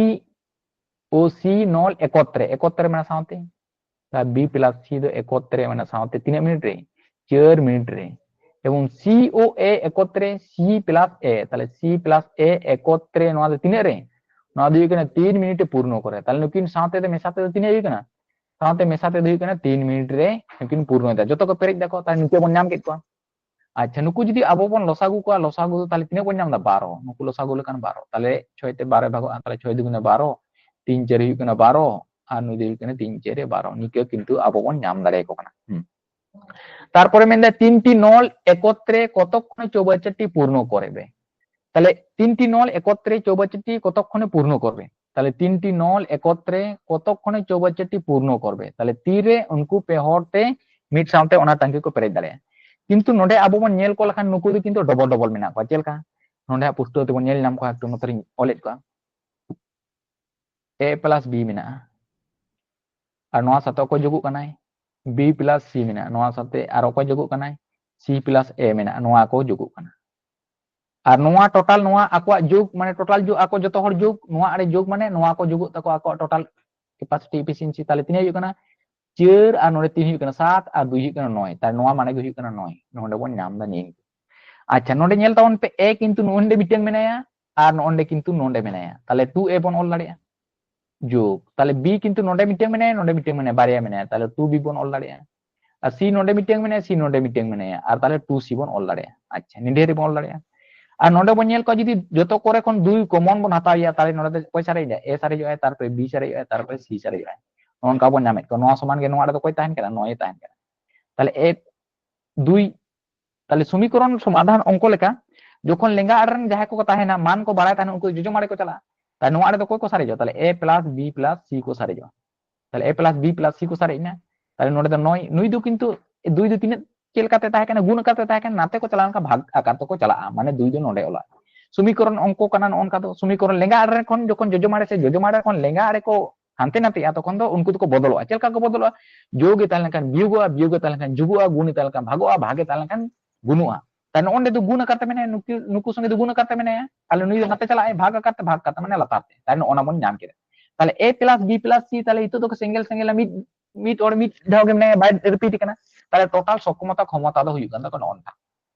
ᱳ ᱥᱤ ᱱᱚᱞ ᱮᱠᱚᱛᱨᱮ, ᱮᱠᱚᱛᱨᱮ ᱢᱟᱱᱮ ᱥᱟᱶᱛᱮ, ᱛᱟ ᱵᱤ ᱯᱞᱟᱥ ᱥᱤ ᱫᱚ ᱮᱠᱚᱛᱨᱮ ᱢᱟᱱᱮ ᱥᱟᱶᱛᱮ ᱛᱤᱱᱟᱹᱜ ᱢᱤᱱᱤᱴ ᱨᱮ? ᱪᱟᱨ ᱢᱤᱱᱤᱴ ᱨᱮ᱾ ᱮᱵᱚᱝ ᱥᱤ ᱳ ᱮ ᱮᱠᱚᱛᱨᱮ, ᱥᱤ ᱯᱞᱟᱥ ᱮ, ᱛᱟᱦᱞᱮ ᱥᱤ ᱯᱞᱟᱥ ᱮ ᱮᱠᱚᱛᱨᱮ ᱱᱚᱣᱟ ᱫᱚ ᱛᱤᱱᱟᱹᱜ ᱨᱮ? ᱱᱚᱣᱟ ᱫᱚ ᱦᱩᱭᱩᱜ ᱠᱟᱱᱟ ᱛᱤᱱ ᱢᱤᱱᱤᱴ ᱮ ᱯᱩᱨᱱᱚ ᱠᱚᱨᱮ᱾ ᱛᱟᱦᱞᱮ ᱱᱩᱠᱤᱱ ᱥᱟᱶᱛᱮ ᱫᱚ ᱢᱮᱥᱟ ᱛᱮᱫᱚ ᱛᱤᱱᱟᱹᱜ ᱦᱩᱭᱩᱜ ᱠᱟᱱᱟ? ᱥᱟᱶᱛᱮ ᱢᱮᱥᱟ ᱛᱮᱫᱚ ᱦᱩᱭᱩᱜ ᱠᱟᱱᱟ ᱛᱤᱱ ᱢᱤᱱᱤᱴ ᱨᱮ ᱱᱩᱠᱤᱱ ᱯᱩᱨᱱᱚᱭᱮᱫᱟ, ᱡᱚᱛᱚ ᱠᱚ ᱯᱮᱨᱮᱡ ᱫᱟᱠᱚ᱾ ᱛᱟᱦᱞᱮ ᱱᱩᱠᱩ ᱵᱚᱱ ᱧᱟᱢ ᱠᱮᱫ ᱠᱚᱣᱟ᱾ ᱟᱪᱪᱷᱟ, ᱱᱩᱠᱩ ᱡᱩᱫᱤ ᱟᱵᱚ ᱵᱚᱱ ᱞᱚᱥᱟᱜᱩ ᱠᱚᱣᱟ, ᱞᱚᱥᱟᱜᱩ ᱫᱚ ᱛᱟᱦᱞᱮ ᱛᱤᱱᱟᱹᱜ ᱵᱚᱱ ᱧᱟᱢ ᱮᱫᱟ? ᱵᱟᱨᱚ᱾ ᱱᱩᱠᱩ ᱞᱚᱥᱟᱜᱩ ᱞᱮᱠᱷᱟᱱ ᱵᱟᱨᱚ, ᱛᱟᱦᱞᱮ ᱪᱷᱚᱭ ᱛᱮ ᱵᱟᱨᱚᱭ ᱵᱷᱟᱜᱚᱜᱼᱟ, ᱛᱟᱦᱞᱮ ᱪᱷᱚᱭ ᱫᱩᱜᱩᱱᱮ ᱵᱟᱨᱚ, ᱛᱤᱱ ᱪᱟᱹᱨ ᱦᱩᱭᱩᱜ ᱠᱟᱱᱟ ᱵᱟᱨᱚ, ᱟᱨ ᱱᱩᱭ ᱫᱚ ᱦᱩᱭᱩᱜ ᱠᱟᱱᱟ ᱛᱤᱱ ᱪᱟᱹᱨᱮ ᱵᱟᱨᱚ᱾ ᱱᱤᱝᱠᱟᱹ ᱠᱤᱱᱛᱩ ᱟᱵᱚ ᱵᱚᱱ ᱧᱟᱢ ᱫᱟᱲᱮᱭᱟᱠᱚ ᱠᱟᱱᱟ᱾ ᱦᱩᱸ᱾ তারপরে ᱢᱮᱱᱫᱟ তিনটি নল একত্রে কতক্ষণে চৌবাচ্চাটি পূর্ণ করবে? তাহলে তিনটি নল একত্রে চৌবাচ্চাটি কতক্ষণে পূর্ণ করবে? তাহলে তিনটি নল একত্রে কতক্ষণে চৌবাচ্চাটি পূর্ণ করবে? তাহলে ᱛᱤᱨᱮ ᱩᱱᱠᱩ ᱯᱮ ᱦᱚᱲ ᱛᱮ ᱢᱤᱫ ᱥᱟᱶᱛᱮ ᱚᱱᱟ ᱴᱟᱝᱠᱤ ᱠᱚ ᱯᱮᱨᱮᱡ ᱫᱟᱲᱮᱭᱟᱜᱼᱟ᱾ ᱠᱤᱱᱛᱩ ᱱᱚᱰᱮ ᱟᱵᱚ ᱵᱚᱱ ᱧᱮᱞ ᱠᱚ ᱞᱮᱠᱷᱟᱱ ᱱᱩᱠᱩ ᱫᱚ ᱠᱤᱱᱛᱩ ᱰᱚᱵᱚᱞ ᱰᱚᱵᱚᱞ ᱢᱮᱱᱟᱜ ᱠᱚᱣᱟ᱾ ᱪᱮᱫ ᱞᱮᱠᱟ? ᱱᱚᱰᱮ ᱦᱟᱸᱜ ᱯᱩᱥᱴᱟᱹᱣ ᱛᱮᱵᱚᱱ ᱧᱮᱞ ᱧᱟᱢ ᱠᱚᱣᱟ, ᱮᱠᱴᱩ ᱱᱚᱛᱮ ᱨᱤᱧ ᱚᱞᱮᱫ ᱠᱚᱣᱟ᱾ ᱮ ᱯᱞᱟᱥ ᱵᱤ ᱢᱮᱱᱟᱜᱼᱟ, ᱟᱨ ᱱᱚᱣᱟ ᱥᱟᱛᱮ ᱚᱠᱚᱭ ᱡᱳᱜᱚᱜ ᱠᱟᱱᱟᱭ? ᱵᱤ ᱯᱞᱟᱥ ᱥᱤ ᱢᱮᱱᱟᱜᱼᱟ, ᱱᱚᱣᱟ ᱥᱟᱛᱮ ᱟᱨ ᱚᱠᱚᱭ ᱡᱳᱜᱚᱜ ᱠᱟᱱᱟᱭ? ᱥᱤ ᱯᱞᱟᱥ ᱮ ᱢᱮᱱᱟᱜᱼᱟ, ᱱᱚᱣᱟ ᱠᱚ ᱡᱳᱜᱚᱜ ᱠᱟᱱᱟ᱾ ᱟᱨ ᱱᱚᱣᱟ ᱴᱳᱴᱟᱞ, ᱱᱚᱣᱟ ᱟᱠᱚᱣᱟᱜ ᱡᱳᱜᱽ, ᱢᱟᱱᱮ ᱴᱳᱴᱟᱞ ᱡᱳᱜᱽ, ᱟᱠᱚ ᱡᱚᱛᱚ ᱦᱚᱲ ᱡᱳᱜᱽ, ᱱᱚᱣᱟ ᱟᱲᱮ ᱡᱳᱜᱽ, ᱢᱟᱱᱮ ᱱᱚᱣᱟ ᱠᱚ ᱡᱳᱜᱚᱜ ᱛᱟᱠᱚ ᱟᱠᱚᱣᱟᱜ ᱴᱳᱴᱟᱞ ᱠᱮᱯᱟᱥᱤᱴᱤ ᱮᱯᱷᱤᱥᱤᱭᱮᱱᱥᱤ, ᱛᱟᱦᱞᱮ ᱛᱤᱱᱟᱹᱜ ᱦᱩᱭᱩᱜ ᱠᱟᱱᱟ? ᱪᱟᱨ ᱟᱨ ᱱᱚᱰᱮ ᱛᱤᱱ ᱦᱩᱭᱩᱜ ᱠᱟᱱᱟ? ᱥᱟᱛ ᱟᱨ ᱫᱩᱭ ᱦᱩᱭᱩᱜ ᱠᱟᱱᱟ ᱱᱚᱭ᱾ ᱛᱟᱦᱞᱮ ᱱᱚᱣᱟ ᱢᱟᱱᱮ ᱜᱮ ᱦᱩᱭᱩᱜ ᱠᱟᱱᱟ ᱱᱚᱭ᱾ ᱱᱚᱰᱮ ᱵᱚᱱ ᱧᱟᱢ ᱮᱫᱟ ᱱᱤᱭᱟᱹ᱾ ᱟᱪᱪᱷᱟ, ᱱᱚᱰᱮ ᱧᱮᱞ ᱛᱟᱵᱚᱱ ᱯᱮ, ᱮ ᱠᱤᱱᱛᱩ ᱱᱚᱰᱮ ᱢᱤᱫᱴᱮᱱ ᱢᱮᱱᱟᱭᱟ ᱟᱨ ᱱᱚᱰᱮ ᱠᱤᱱᱛᱩ ᱱᱚᱰᱮ ᱢᱮᱱᱟᱭᱟ, ᱛᱟᱦᱞᱮ ᱴᱩ ᱮ ᱵᱚᱱ ᱚᱞ ᱫᱟᱲᱮᱭᱟᱜᱼᱟ᱾ ᱡᱳᱜᱽ, ᱛᱟᱦᱞᱮ ᱵᱤ ᱠᱤᱱᱛᱩ ᱱᱚᱰᱮ ᱢᱤᱫᱴᱮᱱ ᱢᱮᱱᱟᱭᱟ, ᱱᱚᱰᱮ ᱢᱤᱫᱴᱮᱱ ᱢᱮᱱᱟᱭᱟ, ᱵᱟᱨᱭᱟ ᱢᱮᱱᱟᱭᱟ, ᱛᱟᱦᱞᱮ ᱴᱩ ᱵᱤ ᱵᱚᱱ ᱚᱞ ᱫᱟᱲᱮᱭᱟᱜᱼᱟ᱾ ᱟᱨ ᱥᱤ ᱱᱚᱰᱮ ᱢᱤᱫᱴᱮᱱ ᱢᱮᱱᱟᱭᱟ, ᱥᱤ ᱱᱚᱰᱮ ᱢᱤᱫᱴᱮᱱ ᱢᱮᱱᱟᱭᱟ, ᱟᱨ ᱛᱟᱦᱞᱮ ᱴᱩ ᱥᱤ ᱵᱚᱱ ᱚᱞ ᱫᱟᱲᱮᱭᱟᱜᱼᱟ᱾ ᱟᱪᱪᱷᱟ, ᱱᱤᱰᱮ ᱨᱮᱵᱚᱱ ᱚᱞ ᱫᱟᱲᱮᱭᱟᱜᱼᱟ᱾ ᱟᱨ ᱱᱚᱰᱮ ᱵᱚᱱ ᱧᱮᱞ ᱠᱚᱣᱟ, ᱡᱩᱫᱤ ᱡᱚᱛᱚ ᱠᱚᱨᱮ ᱠᱷᱚᱱ ᱫᱩᱭ ᱠᱚᱢᱚᱱ ᱵᱚᱱ ᱦᱟᱛᱟᱣ ᱮᱭᱟ, ᱛᱟᱦᱞᱮ ᱱᱚᱰᱮ ᱫᱚ ᱚᱠᱚᱭ ᱥᱟᱨᱮᱡ ᱮᱫᱟ? ᱮ ᱥᱟᱨᱮᱡᱚᱜᱼᱟᱭ, ᱛᱟᱨᱯᱚᱨᱮ ᱵᱤ ᱥᱟᱨᱮᱡᱚᱜᱼᱟᱭ, ᱛᱟᱨᱯᱚᱨᱮ ᱥᱤ ᱥᱟᱨᱮᱡᱚᱜᱼᱟᱭ᱾ ᱱᱚᱜᱼᱚ ᱱᱚᱝᱠᱟ ᱵᱚᱱ ᱧᱟᱢᱮᱫ ᱠᱚᱣᱟ᱾ ᱱᱚᱣᱟ ᱥᱚᱢᱟᱱ ᱜᱮ ᱱᱚᱣᱟ ᱨᱮᱫᱚ ᱚᱠᱚᱭ ᱛᱟᱦᱮᱱ ᱠᱟᱱᱟ? ᱱᱚᱭ ᱛᱟᱦᱮᱱ ᱠᱟᱱᱟ᱾ ᱛᱟᱦᱞᱮ ᱮ ᱫᱩᱭ, ᱛᱟᱦᱞᱮ ᱥᱚᱢᱤᱠᱚᱨᱚᱱ ᱥᱚᱢᱟᱫᱷᱟᱱ ᱚᱝᱠᱚ ᱞᱮᱠᱟ, ᱡᱚᱠᱷᱚᱱ ᱞᱮᱸᱜᱟ ᱟᱲᱮ ᱨᱮᱱ ᱡᱟᱦᱟᱸᱭ ᱠᱚᱠᱚ ᱛᱟᱦᱮᱱᱟ, ᱢᱟᱱ ᱠᱚ ᱵᱟᱲᱟᱭ ᱛᱟᱦᱮᱱᱟ, ᱩᱱᱠᱩ ᱡᱚᱡᱚᱢ ᱟᱲᱮ ᱠᱚ ᱪᱟᱞᱟᱜᱼᱟ᱾ ᱛᱟᱦᱞᱮ ᱱᱚᱣᱟ ᱟᱲᱮ ᱫᱚ ᱚᱠᱚᱭ ᱠᱚ ᱥᱟᱨᱮᱡᱚᱜᱼᱟ? ᱛᱟᱦᱞᱮ ᱮ ᱯᱞᱟᱥ ᱵᱤ ᱯᱞᱟᱥ ᱥᱤ ᱠᱚ ᱥᱟᱨᱮᱡᱚᱜᱼᱟ᱾ ᱛᱟᱦᱞᱮ ᱮ ᱯᱞᱟᱥ ᱵᱤ ᱯᱞᱟᱥ ᱥᱤ ᱠᱚ ᱥᱟᱨᱮᱡ ᱮᱱᱟ᱾ ᱛᱟᱦᱞᱮ ᱱᱚᱰᱮ ᱫᱚ ᱱᱚᱭ, ᱱᱩᱭ ᱫᱚ ᱠᱤᱱᱛᱩ ᱫᱩᱭ ᱫᱚ ᱛᱤᱱᱟᱹᱜ, ᱪᱮᱫ ᱞᱮᱠᱟᱛᱮ ᱛᱟᱦᱮᱸ ᱠᱟᱱᱟ? ᱜᱩᱱ ᱟᱠᱟᱨ ᱛᱮ ᱛᱟᱦᱮᱸ ᱠᱟᱱᱟ, ᱱᱟᱛᱮ ᱠᱚ ᱪᱟᱞᱟᱣ ᱞᱮᱱᱠᱷᱟᱱ ᱵᱷᱟᱜᱽ ᱟᱠᱟᱨ ᱛᱮᱠᱚ ᱪᱟᱞᱟᱜᱼᱟ, ᱢᱟᱱᱮ ᱫᱩᱭ ᱫᱚ ᱱᱚᱰᱮ ᱚᱞᱚᱜᱼᱟ᱾ ᱥᱚᱢᱤᱠᱚᱨᱚᱱ ᱚᱝᱠᱚ ᱠᱟᱱᱟ ᱱᱚᱜᱼᱚ ᱱᱚᱝᱠᱟ ᱫᱚ, ᱥᱚᱢᱤᱠᱚᱨᱚᱱ ᱞᱮᱸᱜᱟ ᱟᱲᱮ ᱠᱷᱚᱱ ᱡᱚᱠᱷᱚᱱ ᱡᱚᱡᱚᱢ ᱟᱲᱮ ᱥᱮ ᱡᱚᱡᱚᱢ ᱟᱲᱮ ᱠᱷᱚᱱ ᱞᱮᱸᱜᱟ ᱟᱲᱮ ᱠᱚ ᱦᱟᱱᱛᱮ ᱱᱟᱛᱮᱜᱼᱟ, ᱛᱚᱠᱷᱚᱱ ᱫᱚ ᱩᱱᱠᱩ ᱫᱚᱠᱚ ᱵᱚᱫᱚᱞᱚᱜᱼᱟ᱾ ᱪᱮᱫ ᱞᱮᱠᱟ ᱠᱚ ᱵᱚᱫᱚᱞᱚᱜᱼᱟ? ᱡᱳᱜ ᱮ ᱛᱟᱦᱮᱸ ᱞᱮᱱᱠᱷᱟᱱ ᱵᱤᱭᱳᱜᱚᱜᱼᱟ, ᱵᱤᱭᱳᱜ ᱮ ᱛᱟᱦᱮᱸ ᱞᱮᱱᱠᱷᱟᱱ ᱡᱳᱜᱚᱜᱼᱟ, ᱜᱩᱱ ᱮ ᱛᱟᱦᱮᱸ ᱞᱮᱱᱠᱷᱟᱱ ᱵᱷᱟᱜᱚᱜᱼᱟ, ᱵᱷᱟᱜᱽ ᱮ ᱛᱟᱦᱮᱸ ᱞᱮᱱᱠᱷᱟᱱ ᱜᱩᱱᱚᱜᱼᱟ᱾ ᱛᱟᱦᱞᱮ ᱱᱚᱜᱼᱚ ᱱᱚᱰᱮ ᱫᱚ ᱜᱩᱱ ᱟᱠᱟᱨ ᱛᱮ ᱢᱮᱱᱟᱭᱟ, ᱱᱩᱠᱤ-, ᱱᱩᱠᱩ ᱥᱚᱸᱜᱮ ᱫᱚ ᱜᱩᱱ ᱟᱠᱟᱨ ᱛᱮ ᱢᱮᱱᱟᱭᱟ᱾ ᱛᱟᱦᱞᱮ ᱱᱩᱭ ᱫᱚ ᱱᱟᱛᱮ ᱪᱟᱞᱟᱜ ᱟᱭ, ᱵᱷᱟᱜᱽ ᱟᱠᱟᱨ ᱛᱮ, ᱵᱷᱟᱜᱽ ᱠᱟᱛᱮ ᱢᱟᱱᱮ ᱞᱟᱛᱟᱨ ᱛᱮ᱾ ᱛᱟᱦᱞᱮ ᱱᱚᱜᱼᱚ ᱱᱟ ᱵᱚᱱ ᱧᱟᱢ ᱠᱮᱫᱟ᱾ ᱛᱟᱦᱞᱮ A plus B plus C, ᱛᱟᱦᱞᱮ ᱱᱤᱛᱚᱜ ᱫᱚᱠᱚ ᱥᱮᱸᱜᱮᱞ ᱥᱮᱸᱜᱮᱞᱟ, ᱢᱤᱫ, ᱢᱤᱫ ᱦᱚᱲ ᱢᱤᱫ ᱫᱷᱟᱣ ᱜᱮ ᱢᱮᱱᱟᱭᱟ, ᱵᱟᱭ repeat ᱠᱟᱱᱟ᱾ ᱛᱟᱦᱞᱮ total ᱥᱚᱠᱠᱷᱚᱢᱚᱛᱟ, ᱠᱷᱚᱢᱚᱛᱟ ᱫᱚ ᱦᱩᱭᱩᱜ ᱠᱟᱱ ᱛᱟᱠᱚᱣᱟ ᱱᱚᱜᱼᱚ ᱱᱚᱝᱠᱟ᱾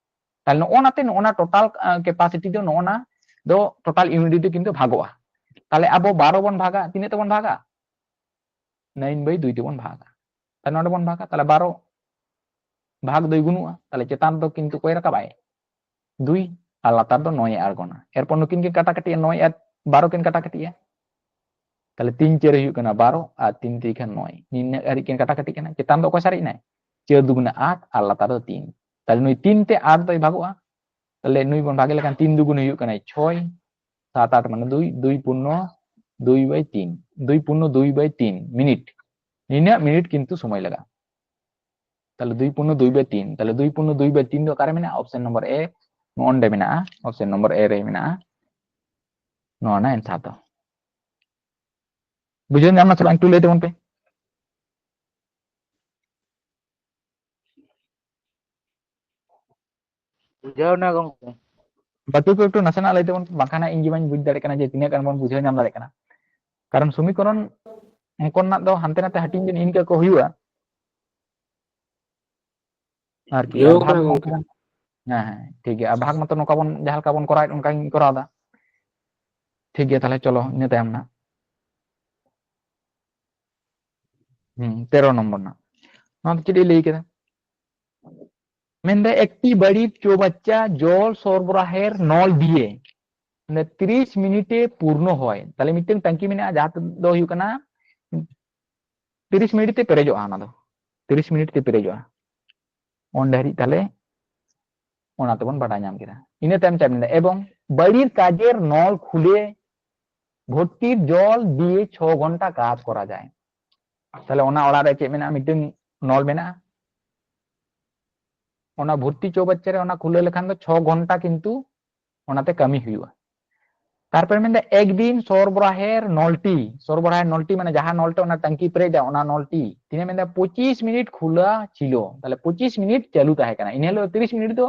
ᱛᱟᱦᱞᱮ ᱱᱚᱜᱼᱚ ᱱᱟᱛᱮ ᱱᱚᱜᱼᱚ ᱱᱟ total, ᱟᱸ, capacity ᱫᱚ ᱱᱚᱜᱼᱚ ᱱᱟ ᱫᱚ total unit ᱫᱚ ᱠᱤᱱᱛᱩ ᱵᱷᱟᱜᱚᱜᱼᱟ᱾ ᱛᱟᱦᱞᱮ ᱟᱵᱚ ᱵᱟᱨᱚ ᱵᱚᱱ ᱵᱷᱟᱜᱟ, ᱛᱤᱱᱟᱹᱜ ᱛᱮᱵᱚᱱ ᱵᱷᱟᱜᱟ? Nine by ᱫᱩᱭ ᱛᱮᱵᱚᱱ ᱵᱷᱟᱜᱟ᱾ ᱛᱟᱦᱞᱮ ᱱᱚᱰᱮ ᱵᱚᱱ ᱵᱷᱟᱜᱟ, ᱛᱟᱦᱞᱮ ᱵᱟᱨᱚ ᱵᱷᱟᱜᱽ ᱫᱩᱭ ᱜᱩᱱᱩᱜᱼᱟ, ᱛᱟᱦᱞᱮ ᱪᱮᱛᱟᱱ ᱫᱚ ᱠᱤᱱᱛᱩ ᱚᱠᱚᱭ ᱨᱟᱠᱟᱵᱟᱭ? ᱫᱩᱭ, ᱟᱨ ᱞᱟᱛᱟᱨ ᱫᱚ ᱱᱚᱭ ᱮ ᱟᱬᱜᱚᱱᱟ᱾ ᱮᱨᱯᱚᱨ ᱱᱩᱠᱤᱱ ᱠᱤᱱ ᱠᱟᱴᱟ ᱠᱟᱹᱴᱤᱡᱼᱟ, ᱱᱚᱭ ᱟᱨ ᱵᱟᱨᱚ ᱠᱤᱱ ᱠᱟᱴᱟ ᱠᱟᱹᱴᱤᱡᱼᱟ, ᱛᱟᱦᱞᱮ ᱛᱤᱱ ᱪᱟᱹᱨ ᱦᱩᱭᱩᱜ ᱠᱟᱱᱟ ᱵᱟᱨᱚ, ᱟᱨ ᱛᱤᱱ ᱛᱤ ᱠᱷᱟᱱ ᱱᱚᱭ, ᱱᱤᱱᱟᱹᱜ ᱦᱟᱹᱨᱤᱡ ᱠᱤᱱ ᱠᱟᱴᱟ ᱠᱟᱹᱴᱤᱡ ᱠᱟᱱᱟ, ᱪᱮᱛᱟᱱ ᱫᱚ ᱚᱠᱚᱭ ᱥᱟᱨᱮᱡ ᱮᱱᱟᱭ? ᱪᱟᱹᱨ ᱫᱩᱜᱩᱱᱟ ᱟᱴ ᱟᱨ ᱞᱟᱛᱟᱨ ᱫᱚ ᱛᱤᱱ᱾ ᱛᱟᱦᱞᱮ ᱱᱩᱭ ᱛᱤᱱ ᱛᱮ ᱟᱴ ᱫᱚᱭ ᱵᱷᱟᱜᱚᱜᱼᱟ, ᱛᱟᱦᱞᱮ ᱱᱩᱭ ᱵᱚᱱ ᱵᱷᱟᱜᱮ ᱞᱮᱠᱷᱟᱱ ᱛᱤᱱ ᱫᱩᱜᱩᱱ ᱦᱩᱭᱩᱜ ᱠᱟᱱᱟᱭ ᱪᱷᱚᱭ, ᱥᱟᱛ ᱟᱴ ᱢᱟᱱᱮ ᱫᱩᱭ, ᱫᱩᱭ ᱯᱩᱱᱱᱚ ᱫᱩᱭ by ᱛᱤᱱ, ᱫᱩᱭ ᱯᱩᱱᱱᱚ ᱫᱩᱭ by ᱛᱤᱱ ᱢᱤᱱᱤᱴ, ᱱᱤᱱᱟᱹᱜ ᱢᱤᱱᱤᱴ ᱠᱤᱱᱛᱩ ᱥᱚᱢᱚᱭ ᱞᱟᱜᱟᱜᱼᱟ᱾ ᱛᱟᱦᱞᱮ ᱫᱩᱭ ᱯᱩᱱᱱᱚ ᱫᱩᱭ by ᱛᱤᱱ, ᱛᱟᱦᱞᱮ ᱫᱩᱭ ᱯᱩᱱᱱᱚ ᱫᱩᱭ by ᱛᱤᱱ ᱫᱚ ᱚᱠᱟᱨᱮ ᱢᱮᱱᱟᱜᱼᱟ? Option number A, ᱱᱚᱜᱼᱚ ᱱᱚᱰᱮ ᱢᱮᱱᱟᱜᱼᱟ, option number A ᱨᱮ ᱢᱮᱱᱟᱜᱼᱟ ᱱᱚᱣᱟ ᱨᱮᱱᱟᱜ answer ᱫᱚ᱾ ᱵᱩᱡᱷᱟᱹᱣ ᱧᱟᱢ ᱱᱟ ᱥᱮ ᱵᱟᱝ? ᱮᱠᱴᱩ ᱞᱟᱹᱭ ᱛᱟᱵᱚᱱ ᱯᱮ᱾ ᱵᱩᱡᱷᱟᱹᱣ ᱱᱟ ᱜᱚᱝᱠᱮ᱾ ᱵᱟᱹᱠᱤ ᱠᱚ ᱮᱠᱴᱩ ᱱᱟᱥᱮᱱᱟᱜ ᱞᱟᱹᱭ ᱛᱟᱵᱚᱱ ᱯᱮ, ᱵᱟᱝᱠᱷᱟᱱ ᱤᱧ ᱜᱮ ᱵᱟᱹᱧ ᱵᱩᱡᱽ ᱫᱟᱲᱮᱭᱟᱜ ᱠᱟᱱᱟ ᱡᱮ ᱛᱤᱱᱟᱹᱜ ᱜᱟᱱ ᱵᱚᱱ ᱵᱩᱡᱷᱟᱹᱣ ᱧᱟᱢ ᱫᱟᱲᱮᱭᱟᱜ ᱠᱟᱱᱟ᱾ ᱠᱟᱨᱚᱱ ᱥᱚᱢᱤᱠᱚᱨᱚᱱ ᱚᱝᱠᱚ ᱨᱮᱱᱟᱜ ᱫᱚ ᱦᱟᱱᱛᱮ ᱱᱟᱛᱮ ᱦᱟᱹᱴᱤᱧ ᱡᱮ ᱤᱱᱠᱟᱹ ᱠᱚ ᱦᱩᱭᱩᱜᱼᱟ ᱟᱨᱠᱤ᱾ ᱵᱩᱡᱷᱟᱹᱣ ᱟᱨ ᱵᱷᱟᱜᱽ ᱠᱟᱱᱟ ᱵᱚᱱ ᱜᱚᱝᱠᱮ᱾ ᱦᱮᱸ, ᱦᱮᱸ, ᱴᱷᱤᱠ ᱜᱮᱭᱟ᱾ ᱟᱨ ᱵᱷᱟᱜᱽ ᱢᱟᱛᱚ ᱱᱚᱝᱠᱟ ᱵᱚᱱ, ᱡᱟᱦᱟᱸ ᱞᱮᱠᱟ ᱵᱚᱱ ᱠᱚᱨᱟᱣᱮᱫ, ᱚᱱᱠᱟ ᱜᱤᱧ ᱠᱚᱨᱟᱣ ᱮᱫᱟ᱾ ᱴᱷᱤᱠ ᱜᱮᱭᱟ, ᱛᱟᱦᱞᱮ ᱪᱚᱞᱚ, ᱤᱱᱟᱹ ᱛᱟᱭᱚᱢ ᱱᱟᱜ᱾ ᱦᱩᱸ, ᱛᱮᱨᱚ ᱱᱚᱢᱵᱚᱨ ᱱᱟᱜ᱾ ᱱᱚᱣᱟ ᱫᱚ ᱪᱮᱫ ᱮ ᱞᱟᱹᱭ ᱠᱮᱫᱟ? ᱢᱮᱱᱫᱟ, একটি বাড়ির চৌবাচ্চা জল সরবরাহের নল দিয়ে মানে ত্রিশ মিনিটে পূর্ণ হয়। তাহলে ᱢᱤᱫᱴᱟᱝ ᱴᱟᱝᱠᱤ ᱢᱮᱱᱟᱜᱼᱟ, ᱡᱟᱦᱟᱸ ᱫᱚ ᱦᱩᱭᱩᱜ ᱠᱟᱱᱟ ᱛᱤᱨᱤᱥ ᱢᱤᱱᱤᱴ ᱛᱮ ᱯᱮᱨᱮᱡᱚᱜᱼᱟ, ᱚᱱᱟ ᱫᱚ ᱛᱤᱨᱤᱥ ᱢᱤᱱᱤᱴ ᱛᱮ ᱯᱮᱨᱮᱡᱚᱜᱼᱟ᱾ ᱚᱸᱰᱮ ᱦᱟᱹᱨᱤᱡ ᱛᱟᱦᱞᱮ ᱚᱱᱟ ᱛᱮᱵᱚᱱ ᱵᱟᱰᱟᱭ ᱧᱟᱢ ᱠᱮᱫᱟ᱾ ᱤᱱᱟᱹ ᱛᱟᱭᱚᱢ ᱪᱮᱫ ᱢᱮᱱᱫᱟ? এবং বাড়ির কাজের নল খুলে ভর্তির জল দিয়ে ছ ঘন্টা কাজ করা যায়। ᱛᱟᱦᱞᱮ ᱚᱱᱟ ᱚᱲᱟᱜ ᱨᱮ ᱪᱮᱫ ᱢᱮᱱᱟᱜᱼᱟ? ᱢᱤᱫᱴᱟᱝ ᱱᱚᱞ ᱢᱮᱱᱟᱜᱼᱟ᱾ ᱚᱱᱟ ᱵᱷᱚᱨᱛᱤ ᱪᱳᱵᱟᱪᱪᱟ ᱨᱮ ᱚᱱᱟ ᱠᱷᱩᱞᱟᱹᱣ ᱞᱮᱠᱷᱟᱱ ᱫᱚ ᱪᱷᱚ ᱜᱷᱚᱱᱴᱟ ᱠᱤᱱᱛᱩ ᱚᱱᱟᱛᱮ ᱠᱟᱹᱢᱤ ᱦᱩᱭᱩᱜᱼᱟ᱾ ᱛᱟᱨᱯᱚᱨᱮ ᱢᱮᱱᱫᱟ ᱮᱠ ᱫᱤᱱ ᱥᱚᱨᱵᱚᱨᱟᱦᱮᱨ ᱱᱚᱞᱴᱤ, ᱥᱚᱨᱵᱚᱨᱟᱦᱮᱨ ᱱᱚᱞᱴᱤ ᱢᱟᱱᱮ ᱡᱟᱦᱟᱸ ᱱᱚᱞ ᱛᱮ ᱚᱱᱟ ᱴᱟᱝᱠᱤ ᱯᱮᱨᱮᱡ ᱫᱟ, ᱚᱱᱟ ᱱᱚᱞᱴᱤ ᱛᱤᱱᱟᱹᱜ ᱢᱮᱱᱫᱟ ᱯᱚᱸᱪᱤᱥ ᱢᱤᱱᱤᱴ ᱠᱷᱩᱞᱟ ᱪᱤᱞᱚ, ᱛᱟᱦᱞᱮ ᱯᱚᱸᱪᱤᱥ ᱢᱤᱱᱤᱴ ᱪᱟᱹᱞᱩ ᱛᱟᱦᱮᱸ ᱠᱟᱱᱟ, ᱤᱱᱟᱹ ᱦᱤᱞᱳᱜ ᱛᱤᱨᱤᱥ ᱢᱤᱱᱤᱴ ᱫᱚ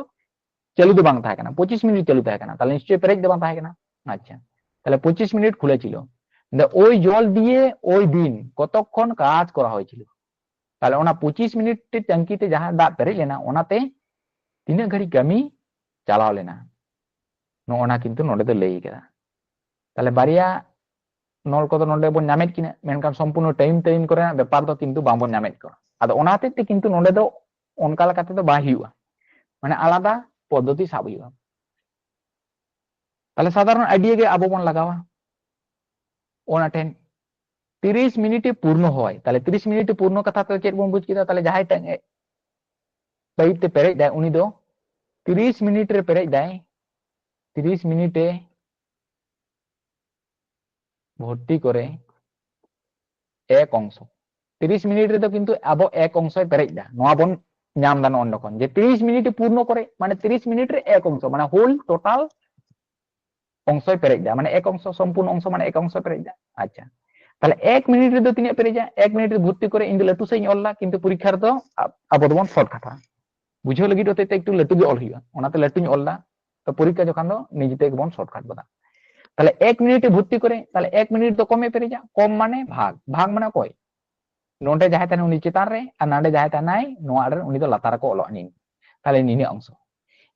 ᱪᱟᱹᱞᱩ ᱫᱚ ᱵᱟᱝ ᱛᱟᱦᱮᱸ ᱠᱟᱱᱟ, ᱯᱚᱸᱪᱤᱥ ᱢᱤᱱᱤᱴ ᱪᱟᱹᱞᱩ ᱛᱟᱦᱮᱸ ᱠᱟᱱᱟ, ᱛᱟᱦᱞᱮ ᱱᱤᱥᱪᱚᱭ ᱯᱮᱨᱮᱡ ᱫᱚ ᱵᱟᱝ ᱛᱟᱦᱮᱸ ᱠᱟᱱᱟ᱾ ᱟᱪᱪᱷᱟ, ᱛᱟᱦᱞᱮ ᱯᱚᱸᱪᱤᱥ ᱢᱤᱱᱤᱴ ᱠᱷᱩᱞᱟ ᱪᱤᱞᱚ, ᱢᱮᱱᱫᱟ ᱳᱭ ᱡᱚᱞ ᱫᱤᱭᱮ ᱳᱭ ᱫᱤᱱ ᱠᱚᱛᱚᱠᱠᱷᱚᱱ ᱠᱟᱡᱽ ᱠᱚᱨᱟ ᱦᱚᱭᱮᱪᱤᱞ, ᱛᱟᱦᱞᱮ ᱚᱱᱟ ᱯᱚᱸᱪᱤᱥ ᱢᱤᱱᱤᱴ ᱴᱟᱝᱠᱤ ᱛᱮ ᱡᱟᱦᱟᱸ ᱫᱟᱜ ᱯᱮᱨᱮᱡ ᱞᱮᱱᱟ ᱚᱱᱟᱛᱮ ᱛᱤᱱᱟᱹᱜ ᱜᱷᱟᱹᱲᱤᱡ ᱠᱟᱹᱢᱤ ᱪᱟᱞᱟᱣ ᱞᱮᱱᱟ, ᱱᱚᱜᱼᱚ ᱱᱟ ᱠᱤᱱᱛᱩ ᱱᱚᱰᱮ ᱫᱚ ᱞᱟᱹᱭ ᱠᱟᱫᱟ᱾ ᱛᱟᱦᱞᱮ ᱵᱟᱨᱭᱟ ᱱᱚᱞ ᱠᱚᱫᱚ ᱱᱚᱰᱮ ᱵᱚᱱ ᱧᱟᱢᱮᱫ ᱠᱤᱱᱟ, ᱢᱮᱱᱠᱷᱟᱱ ᱥᱚᱢᱯᱩᱨᱱᱚ ᱴᱟᱭᱤᱢ ᱴᱟᱭᱤᱢ ᱠᱚᱨᱮᱱᱟᱜ ᱵᱮᱯᱟᱨ ᱫᱚ ᱠᱤᱱᱛᱩ ᱵᱟᱝᱵᱚᱱ ᱧᱟᱢᱮᱫ ᱠᱚᱣᱟ᱾ ᱟᱫᱚ ᱚᱱᱟ ᱦᱚᱛᱮᱡ ᱛᱮ ᱠᱤᱱᱛᱩ ᱱᱚᱰᱮ ᱫᱚ ᱚᱱᱠᱟ ᱞᱮᱠᱟ ᱛᱮᱫᱚ ᱵᱟᱭ ᱦᱩᱭᱩᱜᱼᱟ, ᱢᱟᱱᱮ ᱟᱞᱟᱫᱟ ᱯᱚᱫᱽᱫᱷᱚᱛᱤ ᱥᱟᱵ ᱦᱩᱭᱩᱜᱼᱟ᱾ ᱛᱟᱦᱞᱮ ᱥᱟᱫᱷᱟᱨᱚᱱ ᱟᱭᱰᱤᱭᱟ ᱜᱮ ᱟᱵᱚ ᱵᱚᱱ ᱞᱟᱜᱟᱣᱟ ᱚᱱᱟ ᱴᱷᱮᱱ᱾ ᱛᱤᱨᱤᱥ ᱢᱤᱱᱤᱴᱮ ᱯᱩᱨᱱᱚ ᱦᱚᱭ, ᱛᱟᱦᱞᱮ ᱛᱤᱨᱤᱥ ᱢᱤᱱᱤᱴᱮ ᱯᱩᱨᱱᱚ ᱠᱟᱛᱷᱟ ᱛᱮ ᱪᱮᱫ ᱵᱚᱱ ᱵᱩᱡ ᱠᱮᱫᱟ? ᱛᱟᱦᱞᱮ ᱡᱟᱦᱟᱸᱭ ᱴᱟᱝ ᱯᱟᱭᱤᱯ ᱛᱮ ᱯᱮᱨᱮᱡ ᱫᱟᱭ ᱩᱱᱤ ᱫᱚ ᱛᱤᱨᱤᱥ ᱢᱤᱱᱤᱴ ᱨᱮ ᱯᱮᱨᱮᱡ ᱫᱟᱭ, ᱛᱤᱨᱤᱥ ᱢᱤᱱᱤᱴᱮ ᱵᱷᱚᱨᱛᱤ ᱠᱚᱨᱮ ᱮᱠ ᱚᱝᱥᱚ, ᱛᱤᱨᱤᱥ ᱢᱤᱱᱤᱴ ᱨᱮᱫᱚ ᱠᱤᱱᱛᱩ ᱟᱵᱚ ᱮᱠ ᱚᱝᱥᱚᱭ ᱯᱮᱨᱮᱡ ᱫᱟ, ᱱᱚᱣᱟ ᱵᱚᱱ ᱧᱟᱢ ᱫᱟ ᱱᱚᱜᱼᱚ ᱱᱚᱸᱰᱮ ᱠᱷᱚᱱ ᱡᱮ ᱛᱤᱨᱤᱥ ᱢᱤᱱᱤᱴ ᱯᱩᱨᱱᱚ ᱠᱚᱨᱮ, ᱢᱟᱱᱮ ᱛᱤᱨᱤᱥ ᱢᱤᱱᱤᱴ ᱨᱮ ᱮᱠ ᱚᱝᱥᱚ, ᱢᱟᱱᱮ ᱦᱳᱞ ᱴᱳᱴᱟᱞ ᱚᱝᱥᱚᱭ ᱯᱮᱨᱮᱡ ᱫᱟ, ᱢᱟᱱᱮ ᱮᱠ ᱚᱝᱥᱚ, ᱥᱚᱢᱯᱩᱨᱱᱚ ᱚᱝᱥᱚ ᱢᱟᱱᱮ ᱮᱠ ᱚᱝᱥᱚᱭ ᱯᱮᱨᱮᱡ ᱫᱟ᱾ ᱟᱪᱪᱷᱟ, ᱛᱟᱦᱞᱮ ᱮᱠ ᱢᱤᱱᱤᱴ ᱨᱮᱫᱚ ᱛᱤᱱᱟᱹᱜ ᱯᱮᱨᱮᱡᱟ? ᱮᱠ ᱢᱤᱱᱤᱴ ᱨᱮ ᱵᱷᱚᱨᱛᱤ ᱠᱚᱨᱮ ᱤᱧ ᱫᱚ ᱞᱟᱹᱴᱩ ᱥᱟᱺᱦᱤᱡ ᱤᱧ ᱚᱞ ᱫᱟ, ᱠᱤᱱᱛᱩ ᱯᱚᱨᱤᱠᱠᱷᱟ ᱨᱮᱫᱚ ᱟ-, ᱟᱵᱚ ᱫᱚᱵᱚᱱ ᱥᱚᱨᱴ ᱠᱟᱴᱟ᱾ ᱵᱩᱡᱷᱟᱹᱣ ᱞᱟᱹᱜᱤᱫ ᱦᱚᱛᱮᱡ ᱛᱮ ᱮᱠᱴᱩ ᱞᱟᱹᱴᱩ ᱜᱮ ᱚᱞ ᱦᱩᱭᱩᱜᱼᱟ, ᱚᱱᱟᱛᱮ ᱞᱟᱹᱴᱩᱧ ᱚᱞ ᱫᱟ᱾ ᱛᱚ ᱯᱚᱨᱤᱠᱠᱷᱟ ᱡᱚᱠᱷᱚᱱ ᱫᱚ ᱱᱤᱡᱮ ᱛᱮᱜᱮ ᱵᱚᱱ ᱥᱚᱨᱴ ᱠᱟᱴ ᱜᱚᱫᱟ᱾ ᱛᱟᱦᱞᱮ ᱮᱠ ᱢᱤᱱᱤᱴ ᱮ ᱵᱷᱚᱨᱛᱤ ᱠᱚᱨᱮ, ᱛᱟᱦᱞᱮ ᱮᱠ ᱢᱤᱱᱤᱴ ᱫᱚ ᱠᱚᱢᱮ ᱯᱮᱨᱮᱡᱟ, ᱠᱚᱢ ᱢᱟᱱᱮ ᱵᱷᱟᱜᱽ, ᱵᱷᱟᱜᱽ ᱢᱟᱱᱮ ᱚᱠᱚᱭ? ᱱᱚᱰᱮ ᱡᱟᱦᱟᱸᱭ ᱛᱟᱦᱮᱱᱟ ᱩᱱᱤ ᱪᱮᱛᱟᱱ ᱨᱮ, ᱟᱨ ᱱᱟᱰᱮ ᱡᱟᱦᱟᱸᱭ ᱛᱟᱦᱮᱱᱟᱭ ᱱᱚᱣᱟ ᱟᱲᱮ ᱨᱮ, ᱩᱱᱤ ᱫᱚ ᱞᱟᱛᱟᱨ ᱨᱮᱠᱚ ᱚᱞᱚᱜᱼᱟ ᱱᱤᱱ᱾ ᱛᱟᱦᱞᱮ ᱱᱤᱱᱟᱹᱜ ᱚᱝᱥᱚ᱾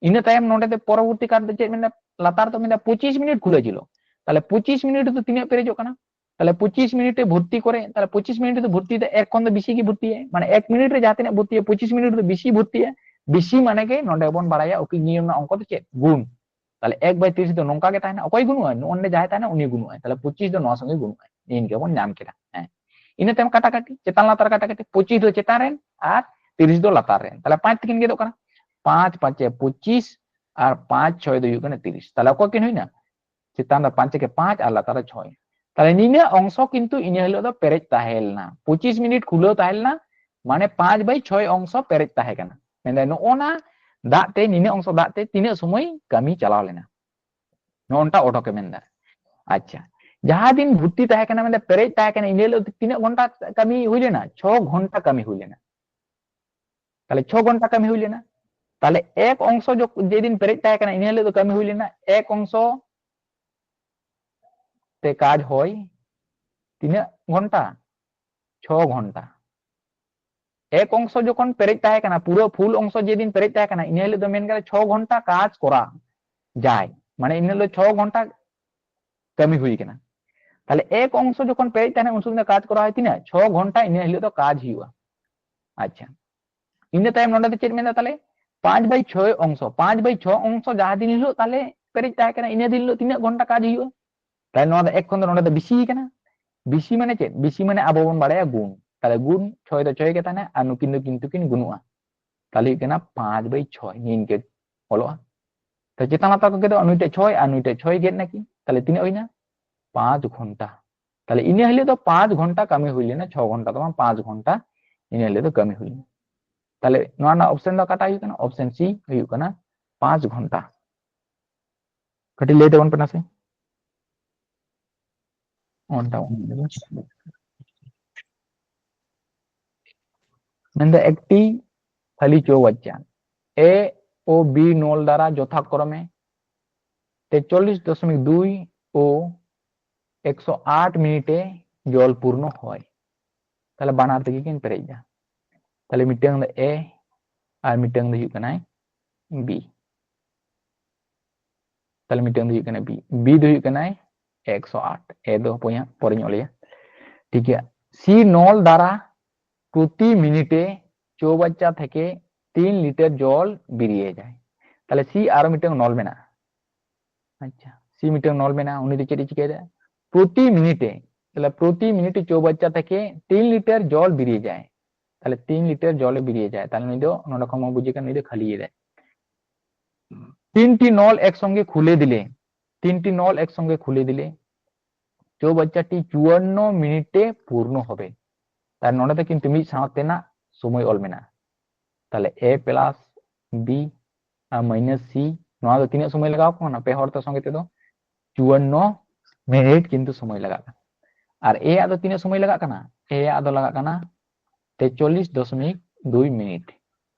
ᱤᱱᱟᱹ ᱛᱟᱭᱚᱢ ᱱᱚᱰᱮ ᱫᱚ ᱯᱚᱨᱚᱵᱚᱨᱛᱤ ᱠᱟᱨ ᱫᱚ ᱪᱮᱫ ᱢᱮᱱᱟ? ᱞᱟᱛᱟᱨ ᱫᱚ ᱢᱮᱱᱟ ᱯᱚᱸᱪᱤᱥ ᱢᱤᱱᱤᱴ ᱠᱷᱩᱞᱟᱹ ᱪᱤᱞᱚ᱾ ᱛᱟᱦᱞᱮ ᱯᱚᱸᱪᱤᱥ ᱢᱤᱱᱤᱴ ᱫᱚ ᱛᱤᱱᱟᱹᱜ ᱯᱮᱨᱮᱡᱚᱜ ᱠᱟᱱᱟ? ᱛᱟᱦᱞᱮ ᱯᱚᱸᱪᱤᱥ ᱢᱤᱱᱤᱴ ᱮ ᱵᱷᱚᱨᱛᱤ ᱠᱚᱨᱮ, ᱛᱟᱦᱞᱮ ᱯᱚᱸᱪᱤᱥ ᱢᱤᱱᱤᱴ ᱫᱚ ᱵᱷᱚᱨᱛᱤ ᱫᱚ ᱮᱠ ᱠᱷᱚᱱ ᱫᱚ ᱵᱮᱥᱤ ᱜᱮ ᱵᱷᱚᱨᱛᱤᱭᱟ, ᱢᱟᱱᱮ ᱮᱠ ᱢᱤᱱᱤᱴ ᱨᱮ ᱡᱟᱦᱟᱸ ᱛᱤᱱᱟᱹᱜ ᱵᱷᱚᱨᱛᱤᱭᱟ, ᱯᱚᱸᱪᱤᱥ ᱢᱤᱱᱤᱴ ᱫᱚ ᱵᱮᱥᱤ ᱵᱷᱚᱨᱛᱤᱭᱟ᱾ ᱵᱮᱥᱤ ᱢᱟᱱᱮ ᱜᱮ ᱱᱚᱰᱮ ᱵᱚᱱ ᱵᱟᱲᱟᱭᱟ ᱩᱠᱤᱞ ᱱᱤᱭᱚᱢ ᱨᱮᱱᱟᱜ ᱚᱝᱠᱚ ᱫᱚ ᱪᱮᱫ? ᱜᱩᱱ᱾ ᱛᱟᱦᱞᱮ ᱮᱠ ᱵᱟᱭ ᱛᱤᱨᱤᱥ ᱫᱚ ᱱᱚᱝᱠᱟ ᱜᱮ ᱛᱟᱦᱮᱱᱟ, ᱚᱠᱚᱭ ᱜᱩᱱᱩᱜᱼᱟ? ᱱᱚᱜᱼᱚ ᱱᱚᱰᱮ ᱡᱟᱦᱟᱸᱭ ᱛᱟᱦᱮᱱᱟ ᱩᱱᱤ ᱜᱩᱱᱩᱜᱼᱟᱭ᱾ ᱛᱟᱦᱞᱮ ᱯᱚᱸᱪᱤᱥ ᱫᱚ ᱱᱚᱣᱟ ᱥᱚᱸᱜᱮ ᱜᱩᱱᱩᱜᱼᱟᱭ, ᱤᱱᱠᱟᱹ ᱵᱚᱱ ᱧᱟᱢ ᱠᱮᱫᱟ᱾ ᱦᱮᱸ, ᱤᱱᱟᱹ ᱛᱟᱭᱚᱢ ᱠᱟᱴᱟᱠᱟᱴᱤ, ᱪᱮᱛᱟᱱ ᱞᱟᱛᱟᱨ ᱠᱟᱴᱟᱠᱟᱴᱤ, ᱯᱚᱸᱪᱤᱥ ᱫᱚ ᱪᱮᱛᱟᱱ ᱨᱮᱱ ᱟᱨ ᱛᱤᱨᱤᱥ ᱫᱚ ᱞᱟᱛᱟᱨ ᱨᱮᱱ, ᱛᱟᱦᱞᱮ ᱯᱟᱸᱪ ᱛᱮᱠᱤᱱ ᱜᱮᱫᱚᱜ ᱠᱟᱱᱟ, ᱯᱟᱸᱪ ᱯᱟᱸᱪᱮ ᱯᱚᱸᱪᱤᱥ ᱟᱨ ᱯᱟᱸᱪ ᱪᱷᱚᱭ ᱫᱚ ᱦᱩᱭᱩᱜ ᱠᱟᱱᱟ ᱛᱤᱨᱤᱥ᱾ ᱛᱟᱦᱞᱮ ᱚᱠᱚᱭ ᱠᱤᱱ ᱦᱩᱭᱱᱟ? ᱪᱮᱛᱟᱱ ᱨᱮ ᱯᱟᱸᱪ ᱮᱠᱮ ᱯᱟᱸᱪ ᱟᱨ ᱞᱟᱛᱟᱨ ᱨᱮ ᱪᱷᱚᱭ᱾ ᱛᱟᱦᱞᱮ ᱱᱤᱱᱟᱹᱜ ᱚᱝᱥᱚ ᱠᱤᱱᱛᱩ ᱤᱱᱟᱹ ᱦᱤᱞᱳᱜ ᱫᱚ ᱯᱮᱨᱮᱡ ᱛᱟᱦᱮᱸ ᱞᱮᱱᱟ, ᱯᱚᱸᱪᱤᱥ ᱢᱤᱱᱤᱴ ᱠᱷᱩᱞᱟᱹᱣ ᱛᱟᱦᱮᱸ ᱞᱮᱱᱟ, ᱢᱟᱱᱮ ᱯᱟᱸᱪ ᱵᱟᱭ ᱪᱷᱚᱭ ᱚᱝᱥᱚ ᱯᱮᱨᱮᱡ ᱛᱟᱦᱮᱸ ᱠᱟᱱᱟ᱾ ᱢᱮᱱᱫᱟᱭ ᱱᱚᱜᱼᱚ ᱱᱟ ᱫᱟᱜ ᱛᱮ, ᱱᱤᱱᱟᱹᱜ ᱚᱝᱥᱚ ᱫᱟᱜ ᱛᱮ ᱛᱤᱱᱟᱹᱜ ᱥᱚᱢᱚᱭ ᱠᱟᱹᱢᱤ ᱪᱟᱞᱟᱣ ᱞᱮᱱᱟ, ᱱᱚᱜᱼᱚ ᱱᱚᱝᱠᱟ ᱚᱰᱚᱠᱮ ᱢᱮᱱᱫᱟ᱾ ᱟᱪᱪᱷᱟ, ᱡᱟᱦᱟᱸ ᱫᱤᱱ ᱵᱷᱩᱛᱛᱤ ᱛᱟᱦᱮᱸ ᱠᱟᱱᱟ, ᱢᱮᱱᱫᱟ ᱯᱮᱨᱮᱡ ᱛᱟᱦᱮᱸ ᱠᱟᱱᱟ, ᱤᱱᱟᱹ ᱦᱤᱞᱳᱜ ᱛᱤᱱᱟᱹᱜ ᱜᱷᱚᱱᱴᱟ ᱠᱟᱹᱢᱤ ᱦᱩᱭ ᱞᱮᱱᱟ? ᱪᱷᱚ ᱜᱷᱚᱱᱴᱟ ᱠᱟᱹᱢᱤ ᱦᱩᱭ ᱞᱮᱱᱟ᱾ ᱛᱟᱦᱞᱮ ᱪᱷᱚ ᱜᱷᱚᱱᱴᱟ ᱠᱟᱹᱢᱤ ᱦᱩᱭ ᱞᱮᱱᱟ᱾ ᱛᱟᱦᱞᱮ ᱮᱠ ᱚᱝᱥᱚ ᱡᱚᱠ-, ᱡᱮᱫᱤᱱ ᱯᱮᱨᱮᱡ ᱛᱟᱦᱮᱸ ᱠᱟᱱᱟ, ᱤᱱᱟᱹ ᱦᱤᱞᱳᱜ ᱫᱚ ᱠᱟᱹᱢᱤ ᱦᱩᱭ ᱞᱮᱱᱟ ᱮᱠ ᱚᱝᱥᱚ ᱛᱮ ᱠᱟᱡᱽ ᱦᱚᱭ ᱛᱤᱱᱟᱹᱜ ᱜᱷᱚᱱᱴᱟ? ᱪᱷᱚ ᱜᱷᱚᱱᱴᱟ᱾ ᱮᱠ ᱚᱝᱥᱚ ᱡᱚᱠᱷᱚᱱ ᱯᱮᱨᱮᱡ ᱛᱟᱦᱮᱸ ᱠᱟᱱᱟ, ᱯᱩᱨᱟᱹ ᱯᱷᱩᱞ ᱚᱝᱥᱚ ᱡᱮᱫᱤᱱ ᱯᱮᱨᱮᱡ ᱛᱟᱦᱮᱸ ᱠᱟᱱᱟ, ᱤᱱᱟᱹ ᱦᱤᱞᱳᱜ ᱫᱚ ᱢᱮᱱ ᱜᱟᱱᱚᱜᱼᱟ ᱪᱷᱚ ᱜᱷᱚᱱᱴᱟ ᱠᱟᱡᱽ ᱠᱚᱨᱟ ᱡᱟᱭ, ᱢᱟᱱᱮ ᱤᱱᱟᱹ ᱦᱤᱞᱳᱜ ᱪᱷᱚ ᱜᱷᱚᱱᱴᱟ ᱠᱟᱹᱢᱤ ᱦᱩᱭ ᱠᱟᱱᱟ᱾ ᱛᱟᱦᱞᱮ ᱮᱠ ᱚᱝᱥᱚ ᱡᱚᱠᱷᱚᱱ ᱯᱮᱨᱮᱡ ᱛᱟᱦᱮᱱᱟ, ᱩᱱ ᱥᱚᱢᱚᱭ ᱫᱚ ᱠᱟᱡᱽ ᱠᱚᱨᱟᱣ ᱦᱩᱭᱩᱜ ᱛᱤᱱᱟᱹᱜ? ᱪᱷᱚ ᱜᱷᱚᱱᱴᱟ ᱤᱱᱟᱹ ᱦᱤᱞᱳᱜ ᱫᱚ ᱠᱟᱡᱽ ᱦᱩᱭᱩᱜᱼᱟ᱾ ᱟᱪᱪᱷᱟ, ᱤᱱᱟᱹ ᱛᱟᱭᱚᱢ ᱱᱚᱰᱮ ᱫᱚ ᱪᱮᱫ ᱢᱮᱱᱫᱟ ᱛᱟᱦᱞᱮ? ᱯᱟᱸᱪ ᱵᱟᱭ ᱪᱷᱚᱭ ᱚᱝᱥᱚ, ᱯᱟᱸᱪ ᱵᱟᱭ ᱪᱷᱚ ᱚᱝᱥᱚ ᱡᱟᱦᱟᱸ ᱫᱤᱱ ᱦᱤᱞᱳᱜ ᱛᱟᱦᱞᱮ ᱯᱮᱨᱮᱡ ᱛᱟᱦᱮᱸ ᱠᱟᱱᱟ, ᱤᱱᱟᱹ ᱫᱤᱱ ᱦᱤᱞᱳᱜ ᱛᱤᱱᱟᱹᱜ ᱜᱷᱚᱱᱴᱟ ᱠᱟᱡᱽ ᱦᱩᱭᱩᱜᱼᱟ? ᱛᱟᱦᱞᱮ ᱱᱚᱣᱟ ᱫᱚ ᱮᱠ ᱠᱷᱚᱱ ᱫᱚ ᱱᱚᱰᱮ ᱫᱚ ᱵᱤᱥᱤ ᱠᱟᱱᱟ᱾ ᱵᱤᱥᱤ ᱢᱟᱱᱮ ᱪᱮᱫ? ᱵᱤᱥᱤ ᱢᱟᱱᱮ ᱟᱵᱚ ᱵᱚᱱ ᱵᱟᱲᱟᱭᱟ ᱜᱩᱱ᱾ ᱛᱟᱦᱞᱮ ᱜᱩᱱ ᱪᱷᱚᱭ ᱫᱚ ᱪᱷᱚᱭ ᱜᱮ ᱛᱟᱦᱮᱱᱟ, ᱟᱨ ᱱᱩᱠᱤᱱ ᱫᱚ ᱠᱤᱱᱛᱩ ᱠᱤᱱ ᱜᱩᱱᱩᱜᱼᱟ᱾ ᱛᱟᱦᱞᱮ ᱦᱩᱭᱩᱜ ᱠᱟᱱᱟ ᱯᱟᱸᱪ ᱵᱟᱭ ᱪᱷᱚᱭ, ᱱᱤᱝᱠᱟᱹ ᱚᱞᱚᱜᱼᱟ᱾ ᱛᱟᱦᱞᱮ ᱪᱮᱛᱟᱱ ᱞᱟᱛᱟᱨ ᱠᱚ ᱜᱮᱫᱚᱜᱼᱟ, ᱱᱩᱭᱴᱟᱜ ᱪᱷᱚᱭ ᱟᱨ ᱱᱩᱭᱴᱟᱜ ᱪᱷᱚᱭ ᱜᱮᱫ ᱱᱟᱠᱤᱱ, ᱛᱟᱦᱞᱮ ᱛᱤᱱᱟᱹᱜ ᱦᱩᱭᱱᱟ? ᱯᱟᱸᱪ ᱜᱷᱚᱱᱴᱟ᱾ ᱛᱟᱦᱞᱮ ᱤᱱᱟᱹ ᱦᱤᱞᱳᱜ ᱫᱚ ᱯᱟᱸᱪ ᱜᱷᱚᱱᱴᱟ ᱠᱟᱹᱢᱤ ᱦᱩᱭ ᱞᱮᱱᱟ, ᱪᱷᱚ ᱜᱷᱚᱱᱴᱟ ᱫᱚ ᱵᱟᱝ, ᱯᱟᱸᱪ ᱜᱷᱚᱱᱴᱟ ᱤᱱᱟᱹ ᱦᱤᱞᱳᱜ ᱫᱚ ᱠᱟᱹᱢᱤ ᱦᱩᱭ ᱞᱮᱱᱟ᱾ ᱛᱟᱦᱞᱮ ᱱᱚᱣᱟ ᱨᱮᱱᱟᱜ ᱚᱯᱥᱮᱱ ᱫᱚ ᱚᱠᱟᱴᱟᱜ ᱦᱩᱭᱩᱜ ᱠᱟᱱᱟ? ᱚᱯᱥᱮᱱ ᱥᱤ ᱦᱩᱭᱩᱜ ᱠᱟᱱᱟ, ᱯᱟᱸᱪ ᱜᱷᱚᱱᱴᱟ᱾ ᱠᱟᱹᱴᱤᱡ ᱞᱟᱹᱭ ᱛᱟᱵᱚᱱ ᱯᱮ ᱱᱟᱥᱮ᱾ ᱚᱱᱴᱟ ᱚᱱ ᱞᱮᱜᱮ᱾ ᱢᱮᱱᱫᱚ ᱮᱠᱴᱤ ᱠᱷᱟᱹᱞᱤ ᱪᱳᱣᱵᱟᱪᱪᱟ ᱮ ᱳ ᱵᱤ ᱱᱚᱞ ᱫᱟᱨᱟ ᱡᱚᱛᱷᱟᱠᱨᱚᱢᱮ ᱛᱮᱪᱚᱞᱞᱤᱥ ᱫᱚᱥᱚᱢᱤᱠ ᱫᱩᱭ ᱳ ᱮᱠᱥᱚ ᱟᱴ ᱢᱤᱱᱤᱴᱮ ᱡᱚᱞ ᱯᱩᱨᱱᱚ ᱦᱚᱭ᱾ ᱛᱟᱦᱞᱮ ᱵᱟᱱᱟᱨ ᱛᱮᱜᱮ ᱠᱤᱱ ᱯᱮᱨᱮᱡ ᱮᱫᱟ᱾ ᱛᱟᱦᱞᱮ ᱢᱤᱫᱴᱟᱝ ᱫᱚ ᱮ ᱟᱨ ᱢᱤᱫᱴᱟᱝ ᱫᱚ ᱦᱩᱭᱩᱜ ᱠᱟᱱᱟᱭ ᱵᱤ᱾ ᱛᱟᱦᱞᱮ ᱢᱤᱫᱴᱟᱝ ᱫᱚ ᱦᱩᱭᱩᱜ ᱠᱟᱱᱟ ᱵᱤ, ᱵᱤ ᱫᱚ ᱦᱩᱭᱩᱜ ᱠᱟᱱᱟᱭ ᱮᱠᱥᱚ ᱟᱴ, ᱮ ᱫᱚ ᱦᱟᱯᱳᱭ ᱦᱟᱸᱜ ᱯᱚᱨᱮᱧ ᱚᱞᱮᱭᱟ᱾ ᱴᱷᱤᱠ ᱜᱮᱭᱟ, ᱥᱤ ᱱᱚᱞ ᱫᱟᱨᱟ ᱯᱨᱚᱛᱤ ᱢᱤᱱᱤᱴᱮ ᱪᱳᱣᱵᱟᱪᱪᱟ ᱛᱷᱮᱠᱮ ᱛᱤᱱ ᱞᱤᱴᱟᱨ ᱡᱚᱞ ᱵᱮᱨᱤᱭᱮ ᱡᱟᱭ᱾ ᱛᱟᱦᱞᱮ ᱥᱤ ᱟᱨᱚ ᱢᱤᱫᱴᱟᱝ ᱱᱚᱞ ᱢᱮᱱᱟᱜᱼᱟ᱾ ᱟᱪᱪᱷᱟ, ᱥᱤ ᱢᱤᱫᱴᱟᱝ ᱱᱚᱞ ᱢᱮᱱᱟᱜᱼᱟ, ᱩᱱᱤ ᱫᱚ ᱪᱮᱫ ᱮ ᱪᱤᱠᱟᱹᱭᱮᱫᱟ? ᱯᱨᱚᱛᱤ ᱢᱤᱱᱤᱴᱮ, ᱛᱟᱦᱞᱮ ᱯᱨᱚᱛᱤ ᱢᱤᱱᱤᱴᱮ ᱪᱳᱣᱵᱟᱪᱪᱟ ᱛᱷᱮᱠᱮ ᱛᱤᱱ ᱞᱤᱴᱟᱨ ᱡᱚᱞ ᱵᱮᱨᱤᱭᱮ ᱡᱟᱭ᱾ ᱛᱟᱦᱞᱮ ᱛᱤᱱ ᱞᱤᱴᱟᱨ ᱡᱚᱞᱮ ᱵᱮᱨᱤᱭᱮ ᱡᱟᱭ, ᱛᱟᱦᱞᱮ ᱱᱩᱭ ᱫᱚ ᱱᱚᱰᱮ ᱠᱷᱚᱱ ᱵᱚᱱ ᱵᱩᱡᱮ ᱠᱟᱱᱟ ᱱᱩᱭ ᱫᱚ ᱠᱷᱟᱹᱞᱤᱭᱮᱫᱟᱭ᱾ ᱛᱤᱱᱴᱤ ᱱᱚᱞ ᱮᱠᱥᱚᱝᱜᱮ ᱠᱷᱩᱞᱮ ᱫᱤᱞᱮ, ᱛᱤᱱᱴᱤ ᱱᱚᱞ ᱮᱠᱥᱚᱝᱜᱮ ᱠᱷᱩᱞᱮ ᱫᱤᱞᱮ, ᱫᱳ ᱵᱟᱪᱪᱟᱴᱤ ᱪᱩᱣᱟᱱᱱᱚ ᱢᱤᱱᱤᱴ ᱮ ᱯᱩᱨᱱᱚ ᱦᱚᱵᱮ᱾ ᱛᱟᱦᱞᱮ ᱱᱚᱰᱮ ᱫᱚ ᱠᱤᱱᱛᱩ ᱢᱤᱫ ᱥᱟᱶ ᱛᱮᱱᱟᱜ ᱥᱚᱢᱚᱭ ᱚᱞ ᱢᱮᱱᱟᱜᱼᱟ᱾ ᱛᱟᱦᱞᱮ ᱮ ᱯᱞᱟᱥ ᱵᱤ ᱟᱨ ᱢᱟᱭᱱᱟᱥ ᱥᱤ, ᱱᱚᱣᱟ ᱫᱚ ᱛᱤᱱᱟᱹᱜ ᱥᱚᱢᱚᱭ ᱞᱟᱜᱟᱣ ᱠᱟᱱᱟ? ᱯᱮ ᱦᱚᱲ ᱛᱮ ᱥᱚᱸᱜᱮ ᱛᱮᱫᱚ ᱪᱩᱣᱟᱱᱱᱚ ᱢᱤᱱᱤᱴ ᱠᱤᱱᱛᱩ ᱥᱚᱢᱚᱭ ᱞᱟᱜᱟᱜ ᱠᱟᱱᱟ᱾ ᱟᱨ ᱮ ᱟᱜ ᱫᱚ ᱛᱤᱱᱟᱹᱜ ᱥᱚᱢᱚᱭ ᱞᱟᱜᱟᱜ ᱠᱟᱱᱟ? ᱮ ᱟᱜ ᱫᱚ ᱞᱟᱜᱟᱜ ᱠᱟᱱᱟ ᱛᱮᱪᱚᱞᱞᱤᱥ ᱫᱚᱥᱚᱢᱤᱠ ᱫᱩᱭ ᱢᱤᱱᱤᱴ᱾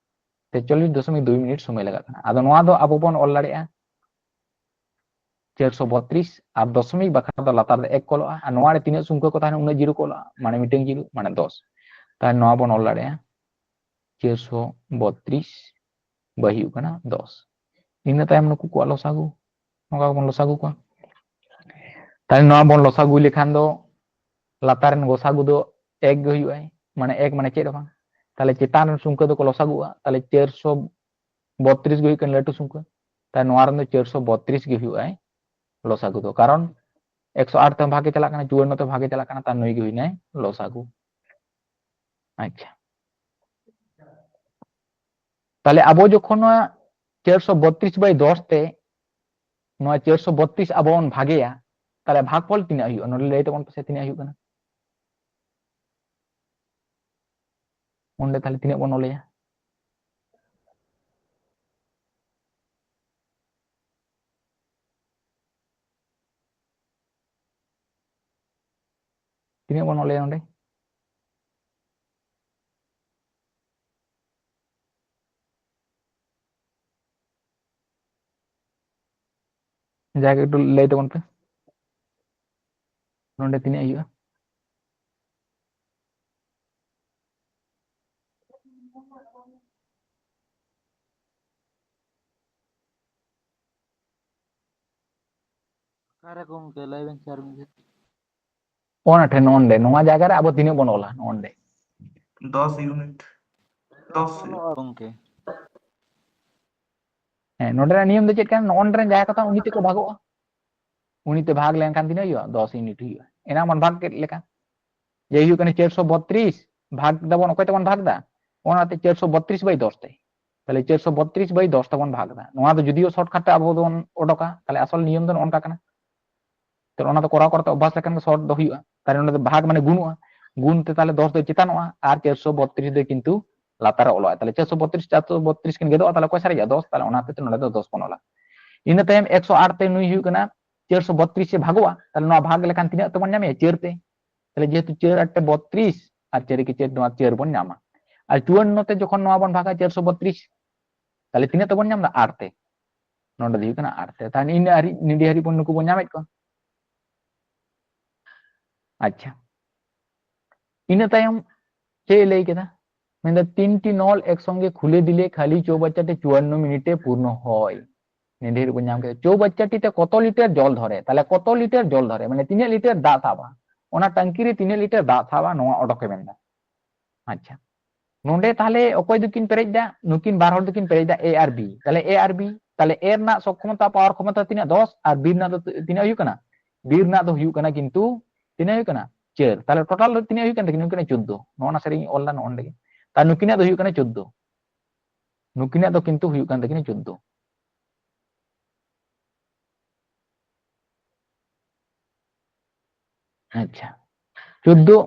ᱛᱮᱪᱚᱞᱞᱤᱥ ᱫᱚᱥᱚᱢᱤᱠ ᱫᱩᱭ ᱢᱤᱱᱤᱴ ᱥᱚᱢᱚᱭ ᱞᱟᱜᱟᱜ ᱠᱟᱱᱟ᱾ ᱟᱫᱚ ᱱᱚᱣᱟ ᱫᱚ ᱟᱵᱚ ᱵᱚᱱ ᱚᱞ ᱫᱟᱲᱮᱭᱟᱜᱼᱟ ᱪᱟᱨᱥᱚ ᱵᱚᱛᱨᱤᱥ, ᱟᱨ ᱫᱚᱥᱚᱢᱤᱠ ᱵᱟᱠᱷᱨᱟ ᱫᱚ ᱞᱟᱛᱟᱨ ᱨᱮ ᱮᱠ ᱠᱚᱞᱚᱜᱼᱟ, ᱟᱨ ᱱᱚᱣᱟ ᱨᱮ ᱛᱤᱱᱟᱹᱜ ᱥᱚᱝᱠᱷᱟ ᱠᱚ ᱛᱟᱦᱮᱱᱟ ᱩᱱᱟᱹᱜ ᱡᱤᱨᱳ ᱠᱚᱞᱚᱜᱼᱟ, ᱢᱟᱱᱮ ᱢᱤᱫᱴᱟᱝ ᱡᱤᱨᱳ, ᱢᱟᱱᱮ ᱫᱚᱥ᱾ ᱛᱟᱦᱞᱮ ᱱᱚᱣᱟ ᱵᱚᱱ ᱚᱞ ᱫᱟᱲᱮᱭᱟᱜᱼᱟ ᱪᱟᱨᱥᱚ ᱵᱚᱛᱨᱤᱥ ᱵᱟᱭ ᱦᱩᱭᱩᱜ ᱠᱟᱱᱟ ᱫᱚᱥ᱾ ᱤᱱᱟᱹ ᱛᱟᱭᱚᱢ ᱱᱩᱠᱩ ᱠᱚᱣᱟᱜ ᱞᱚᱥᱟᱜᱩ, ᱱᱚᱝᱠᱟ ᱜᱮᱵᱚᱱ ᱞᱚᱥᱟᱜᱩ ᱠᱚᱣᱟ᱾ ᱛᱟᱦᱞᱮ ᱱᱚᱣᱟ ᱵᱚᱱ ᱞᱚᱥᱟᱜᱩ ᱞᱮᱠᱷᱟᱱ ᱫᱚ ᱞᱟᱛᱟᱨ ᱨᱮᱱ ᱜᱚᱥᱟᱜᱩ ᱫᱚ ᱮᱠ ᱜᱮ ᱦᱩᱭᱩᱜᱼᱟᱭ, ᱢᱟᱱᱮ ᱮᱠ ᱢᱟᱱᱮ ᱪᱮᱫ ᱦᱚᱸ ᱵᱟᱝ᱾ ᱛᱟᱦᱞᱮ ᱪᱮᱛᱟᱱ ᱨᱮᱱ ᱥᱚᱝᱠᱷᱟ ᱫᱚᱠᱚ ᱞᱚᱥᱟᱜᱩᱜᱼᱟ, ᱛᱟᱦᱞᱮ ᱪᱟᱨᱥᱚ ᱵᱚᱛᱨᱤᱥ ᱜᱮ ᱦᱩᱭᱩᱜ ᱠᱟᱱᱟ ᱞᱟᱹᱴᱩ ᱥᱚᱝᱠᱷᱟ᱾ ᱛᱟᱦᱞᱮ ᱱᱚᱣᱟ ᱨᱮᱱ ᱫᱚ ᱪᱟᱨᱥᱚ ᱵᱚᱛᱨᱤᱥ ᱜᱮ ᱦᱩᱭᱩᱜᱼᱟᱭ ᱞᱚᱥᱟᱜᱩ ᱫᱚ, ᱠᱟᱨᱚᱱ ᱮᱠᱥᱚ ᱟᱴ ᱛᱮ ᱵᱷᱟᱜᱮ ᱪᱟᱞᱟᱜ ᱠᱟᱱᱟ, ᱪᱩᱣᱟᱱᱱᱚ ᱛᱮ ᱵᱷᱟᱜᱮ ᱪᱟᱞᱟᱜ ᱠᱟᱱᱟ, ᱛᱟᱦᱞᱮ ᱱᱩᱭ ᱜᱮ ᱦᱩᱭᱱᱟᱭ ᱞᱚᱥᱟᱜᱩ᱾ ᱟᱪᱪᱷᱟ, ᱛᱟᱦᱞᱮ ᱟᱵᱚ ᱡᱚᱠᱷᱚᱱ ᱱᱚᱣᱟ ᱪᱟᱨᱥᱚ ᱵᱚᱛᱨᱤᱥ ᱵᱟᱭ ᱫᱚᱥ ᱛᱮ ᱱᱚᱣᱟ ᱪᱟᱨᱥᱚ ᱵᱚᱛᱨᱤᱥ ᱟᱵᱚ ᱵᱚᱱ ᱵᱷᱟᱜᱮᱭᱟ, ᱛᱟᱦᱞᱮ ᱵᱷᱟᱜᱽᱯᱷᱚᱞ ᱛᱤᱱᱟᱹᱜ ᱦᱩᱭᱩᱜᱼᱟ? ᱱᱚᱰᱮ ᱞᱟᱹᱭ ᱛᱟᱵᱚᱱ ᱯᱮᱥᱮ ᱛᱤᱱᱟᱹᱜ ᱦᱩᱭᱩᱜ ᱠᱟᱱᱟ? ᱚᱸᱰᱮ ᱛᱟᱦᱞᱮ ᱛᱤᱱᱟᱹᱜ ᱵᱚᱱ ᱚᱞᱮᱭᱟ? ᱛᱤᱱᱟᱹᱜ ᱵᱚᱱ ᱚᱞᱮᱭᱟ ᱱᱚᱰᱮ? ᱡᱟᱜᱮ ᱮᱠᱴᱩ ᱞᱟᱹᱭ ᱛᱟᱵᱚᱱ ᱯᱮ, ᱱᱚᱰᱮ ᱛᱤᱱᱟᱹᱜ ᱦᱩᱭᱩᱜᱼᱟ? ᱚᱠᱟᱨᱮ ᱜᱚᱢᱠᱮ? ᱞᱟᱹᱭ ᱵᱮᱱ ᱥᱮ ᱟᱨ ᱢᱤᱫ ᱫᱷᱟᱣ᱾ ᱚᱱᱟ ᱴᱷᱮᱱ ᱱᱚᱰᱮ, ᱱᱚᱣᱟ ᱡᱟᱭᱜᱟ ᱨᱮ ᱟᱵᱚ ᱛᱤᱱᱟᱹᱜ ᱵᱚᱱ ᱚᱞᱟ? ᱱᱚᱰᱮ ᱫᱚᱥ ᱤᱭᱩᱱᱤᱴ᱾ ᱫᱚᱥ ᱚᱞᱚᱜᱼᱟ ᱜᱚᱢᱠᱮ᱾ ᱦᱮᱸ, ᱱᱚᱰᱮᱱᱟᱜ ᱱᱤᱭᱚᱢ ᱫᱚ ᱪᱮᱫ ᱠᱟᱱᱟ? ᱱᱚᱜᱼᱚ ᱱᱚᱰᱮ ᱨᱮᱱ ᱡᱟᱦᱟᱸᱭ ᱠᱚ ᱛᱟᱦᱮᱸ, ᱩᱱᱤ ᱛᱮᱠᱚ ᱵᱷᱟᱜᱚᱜᱼᱟ᱾ ᱩᱱᱤ ᱛᱮ ᱵᱷᱟᱜᱽ ᱞᱮᱱᱠᱷᱟᱱ ᱛᱤᱱᱟᱹᱜ ᱦᱩᱭᱩᱜᱼᱟ? ᱫᱚᱥ ᱤᱭᱩᱱᱤᱴ ᱦᱩᱭᱩᱜᱼᱟ᱾ ᱮᱱᱟᱝ ᱵᱚᱱ ᱵᱷᱟᱜᱽ ᱠᱮᱫ ᱞᱮᱠᱟ, ᱡᱮ ᱦᱩᱭᱩᱜ ᱠᱟᱱᱟ ᱪᱟᱨᱥᱚ ᱵᱚᱛᱨᱤᱥ, ᱵᱷᱟᱜᱽ ᱫᱟᱵᱚᱱ, ᱚᱠᱚᱭ ᱛᱮᱵᱚᱱ ᱵᱷᱟᱜᱽ ᱫᱟ? ᱚᱱᱟᱛᱮ ᱪᱟᱨᱥᱚ ᱵᱚᱛᱨᱤᱥ ᱵᱟᱭ ᱫᱚᱥ ᱛᱮ, ᱛᱟᱦᱞᱮ ᱪᱟᱨᱥᱚ ᱵᱚᱛᱨᱤᱥ ᱵᱟᱭ ᱫᱚᱥ ᱛᱮᱵᱚᱱ ᱵᱷᱟᱜᱽ ᱫᱟ᱾ ᱱᱚᱣᱟ ᱫᱚ ᱡᱩᱫᱤᱭᱳ ᱥᱚᱨᱴᱠᱟᱴ ᱛᱮ ᱟᱵᱚ ᱵᱚᱱ ᱚᱰᱚᱠᱟ, ᱛᱟᱦᱞᱮ ᱟᱥᱚᱞ ᱱᱤᱭᱚᱢ ᱫᱚ ᱱᱚᱜᱼᱚ ᱱᱚᱝᱠᱟ ᱠᱟᱱᱟ᱾ ᱛᱟᱦᱞᱮ ᱚᱱᱟ ᱫᱚ ᱠᱚᱨᱟᱣ ᱠᱚᱨᱟᱣ ᱛᱮ ᱚᱵᱷᱟᱥ ᱞᱮᱠᱷᱟᱱ ᱜᱮ ᱥᱚᱨᱴ ᱫᱚ ᱦᱩᱭᱩᱜᱼᱟ᱾ ᱛᱟᱦᱞᱮ ᱱᱚᱰᱮ ᱫᱚ ᱵᱷᱟᱜᱽ ᱢᱟᱱᱮ ᱜᱩᱱᱚᱜᱼᱟ, ᱜᱩᱱ ᱛᱮ ᱛᱟᱦᱞᱮ ᱫᱚᱥ ᱫᱚ ᱪᱮᱛᱟᱱᱚᱜᱼᱟ ᱟᱨ ᱪᱟᱨᱥᱚ ᱵᱚᱛᱨᱤᱥ ᱫᱚ ᱠᱤᱱᱛᱩ ᱞᱟᱛᱟᱨ ᱨᱮ ᱚᱞᱚᱜᱼᱟ᱾ ᱛᱟᱦᱞᱮ ᱪᱟᱨᱥᱚ ᱵᱚᱛᱨᱤᱥ, ᱪᱟᱨᱥᱚ ᱵᱚᱛᱨᱤᱥ ᱠᱤᱱ ᱜᱮᱫᱚᱜᱼᱟ, ᱛᱟᱦᱞᱮ ᱚᱠᱚᱭ ᱥᱟᱨᱮᱡᱟ? ᱫᱚᱥ᱾ ᱛᱟᱦᱞᱮ ᱚᱱᱟ ᱦᱚᱛᱮᱡ ᱛᱮ ᱱᱚᱰᱮ ᱫᱚ ᱫᱚᱥ ᱵᱚᱱ ᱚᱞᱟ᱾ ᱤᱱᱟᱹ ᱛᱟᱭᱚᱢ ᱮᱠᱥᱚ ᱟᱴ ᱛᱮ ᱱᱩᱭ ᱦᱩᱭᱩᱜ ᱠᱟᱱᱟ ᱪᱟᱨᱥᱚ ᱵᱚᱛᱨᱤᱥ ᱮ ᱵᱷᱟᱜᱚᱜᱼᱟ, ᱛᱟᱦᱞᱮ ᱱᱚᱣᱟ ᱵᱷᱟᱜᱽ ᱞᱮᱠᱷᱟᱱ ᱛᱤᱱᱟᱹᱜ ᱛᱮᱵᱚᱱ ᱧᱟᱢᱮᱭᱟ? ᱪᱟᱨ ᱛᱮ᱾ ᱛᱟᱦᱞᱮ ᱡᱮᱦᱮᱛᱩ ᱪᱟᱨ ᱟᱴ ᱛᱮ ᱵᱚᱛᱨᱤᱥ ᱟᱨ ᱪᱟᱨ ᱮᱠᱮ ᱪᱟᱨ, ᱱᱚᱣᱟ ᱪᱟᱨ ᱵᱚᱱ ᱧᱟᱢᱟ᱾ ᱟᱨ ᱪᱩᱣᱟᱱᱱᱚ ᱛᱮ ᱡᱚᱠᱷᱚᱱ ᱱᱚᱣᱟ ᱵᱚᱱ ᱵᱷᱟᱜᱟ ᱪᱟᱨᱥᱚ ᱵᱚᱛᱨᱤᱥ, ᱛᱟᱦᱞᱮ ᱛᱤᱱᱟᱹᱜ ᱛᱮᱵᱚᱱ ᱧᱟᱢ ᱮᱫᱟ? ᱟᱴ ᱛᱮ᱾ ᱱᱚᱰᱮ ᱫᱚ ᱦᱩᱭᱩᱜ ᱠᱟᱱᱟ ᱟᱴ ᱛᱮ᱾ ᱛᱟᱦᱞᱮ ᱤᱱᱟᱹ ᱦᱟᱹᱨᱤᱡ, ᱱᱤᱰᱤ ᱦᱟᱹᱨᱤᱡ ᱵᱚᱱ ᱱᱩᱠᱩ ᱵᱚᱱ ᱧᱟᱢᱮᱫ ᱠᱚᱣᱟ᱾ ᱟᱪᱪᱷᱟ, ᱤᱱᱟᱹ ᱛᱟᱭᱚᱢ ᱪᱮᱫ ᱮ ᱞᱟᱹᱭ ᱠᱮᱫᱟ? ᱢᱮᱱᱫᱟ, "তিনটি নল একসঙ্গে খুলে দিলে খালি চৌবাচ্চাটি চুয়ান্ন মিনিটে পূর্ণ হয়।" ᱱᱤᱰᱤ ᱦᱟᱹᱨᱤᱡ ᱵᱚᱱ ᱧᱟᱢ ᱠᱮᱫᱟ, ᱪᱳᱣ ᱵᱟᱪᱪᱟᱴᱤ ᱛᱮ ᱠᱚᱛᱚ ᱞᱤᱴᱟᱨ ᱡᱚᱞ ᱫᱷᱚᱨᱮ, ᱛᱟᱦᱞᱮ ᱠᱚᱛᱚ ᱞᱤᱴᱟᱨ ᱡᱚᱞ ᱫᱷᱚᱨᱮ, ᱢᱟᱱᱮ ᱛᱤᱱᱟᱹᱜ ᱞᱤᱴᱟᱨ ᱫᱟᱜ ᱥᱟᱵᱟ, ᱚᱱᱟ ᱴᱟᱝᱠᱤ ᱨᱮ ᱛᱤᱱᱟᱹᱜ ᱞᱤᱴᱟᱨ ᱫᱟᱜ ᱥᱟᱵᱟ, ᱱᱚᱣᱟ ᱚᱰᱚᱠᱮ ᱢᱮᱱᱫᱟ᱾ ᱟᱪᱪᱷᱟ, ᱱᱚᱰᱮ ᱛᱟᱦᱞᱮ ᱚᱠᱚᱭ ᱫᱚᱠᱤᱱ ᱯᱮᱨᱮᱡ ᱫᱟ? ᱱᱩᱠᱤᱱ ᱵᱟᱨ ᱦᱚᱲ ᱫᱚᱠᱤᱱ ᱯᱮᱨᱮᱡ ᱫᱟ ᱮ ᱟᱨ ᱵᱤ᱾ ᱛᱟᱦᱞᱮ ᱮ ᱟᱨ ᱵᱤ, ᱛᱟᱦᱞᱮ ᱮ ᱨᱮᱱᱟᱜ ᱥᱚᱠᱠᱷᱚᱢᱚᱛᱟ, ᱯᱟᱣᱟᱨ ᱠᱷᱚᱢᱚᱛᱟ ᱛᱤᱱᱟᱹᱜ? ᱫᱚᱥ᱾ ᱟᱨ ᱵᱤ ᱨᱮᱱᱟᱜ ᱫᱚ ᱛᱤᱱᱟᱹᱜ ᱦᱩᱭᱩᱜ ᱠᱟᱱᱟ? ᱵᱤ ᱨᱮᱱᱟᱜ ᱫᱚ ᱦᱩᱭᱩᱜ ᱠᱟᱱᱟ ᱠᱤᱱᱛᱩ ᱛᱤᱱᱟᱹᱜ ᱦᱩᱭᱩᱜ ᱠᱟᱱᱟ? ᱪᱟᱨ᱾ ᱛᱟᱦᱞᱮ ᱴᱳᱴᱟᱞ ᱫᱚ ᱛᱤᱱᱟᱹᱜ ᱦᱩᱭᱩᱜ ᱠᱟᱱ ᱛᱟᱹᱠᱤᱱᱟ? ᱦᱩᱭᱩᱜ ᱠᱟᱱᱟ ᱪᱳᱫᱫᱳ᱾ ᱱᱚᱜᱼᱚ ᱱᱟ ᱥᱟᱹᱨᱤᱧ ᱚᱞ ᱫᱟ ᱱᱚᱜᱼᱚ ᱱᱚᱰᱮ ᱜᱮ᱾ ᱛᱟᱦᱞᱮ ᱱᱩᱠᱤᱱᱟᱜ ᱫᱚ ᱦᱩᱭᱩᱜ ᱠᱟᱱᱟ ᱪᱳᱫᱫᱳ, ᱱᱩᱠᱤᱱᱟᱜ ᱫᱚ ᱠᱤᱱᱛᱩ ᱦᱩᱭᱩᱜ ᱠᱟᱱ ᱛᱟᱹᱠᱤᱱᱟ ᱪᱳᱫᱫᱳ᱾ ᱟᱪᱪᱷᱟ, ᱪᱳᱫᱫᱳ᱾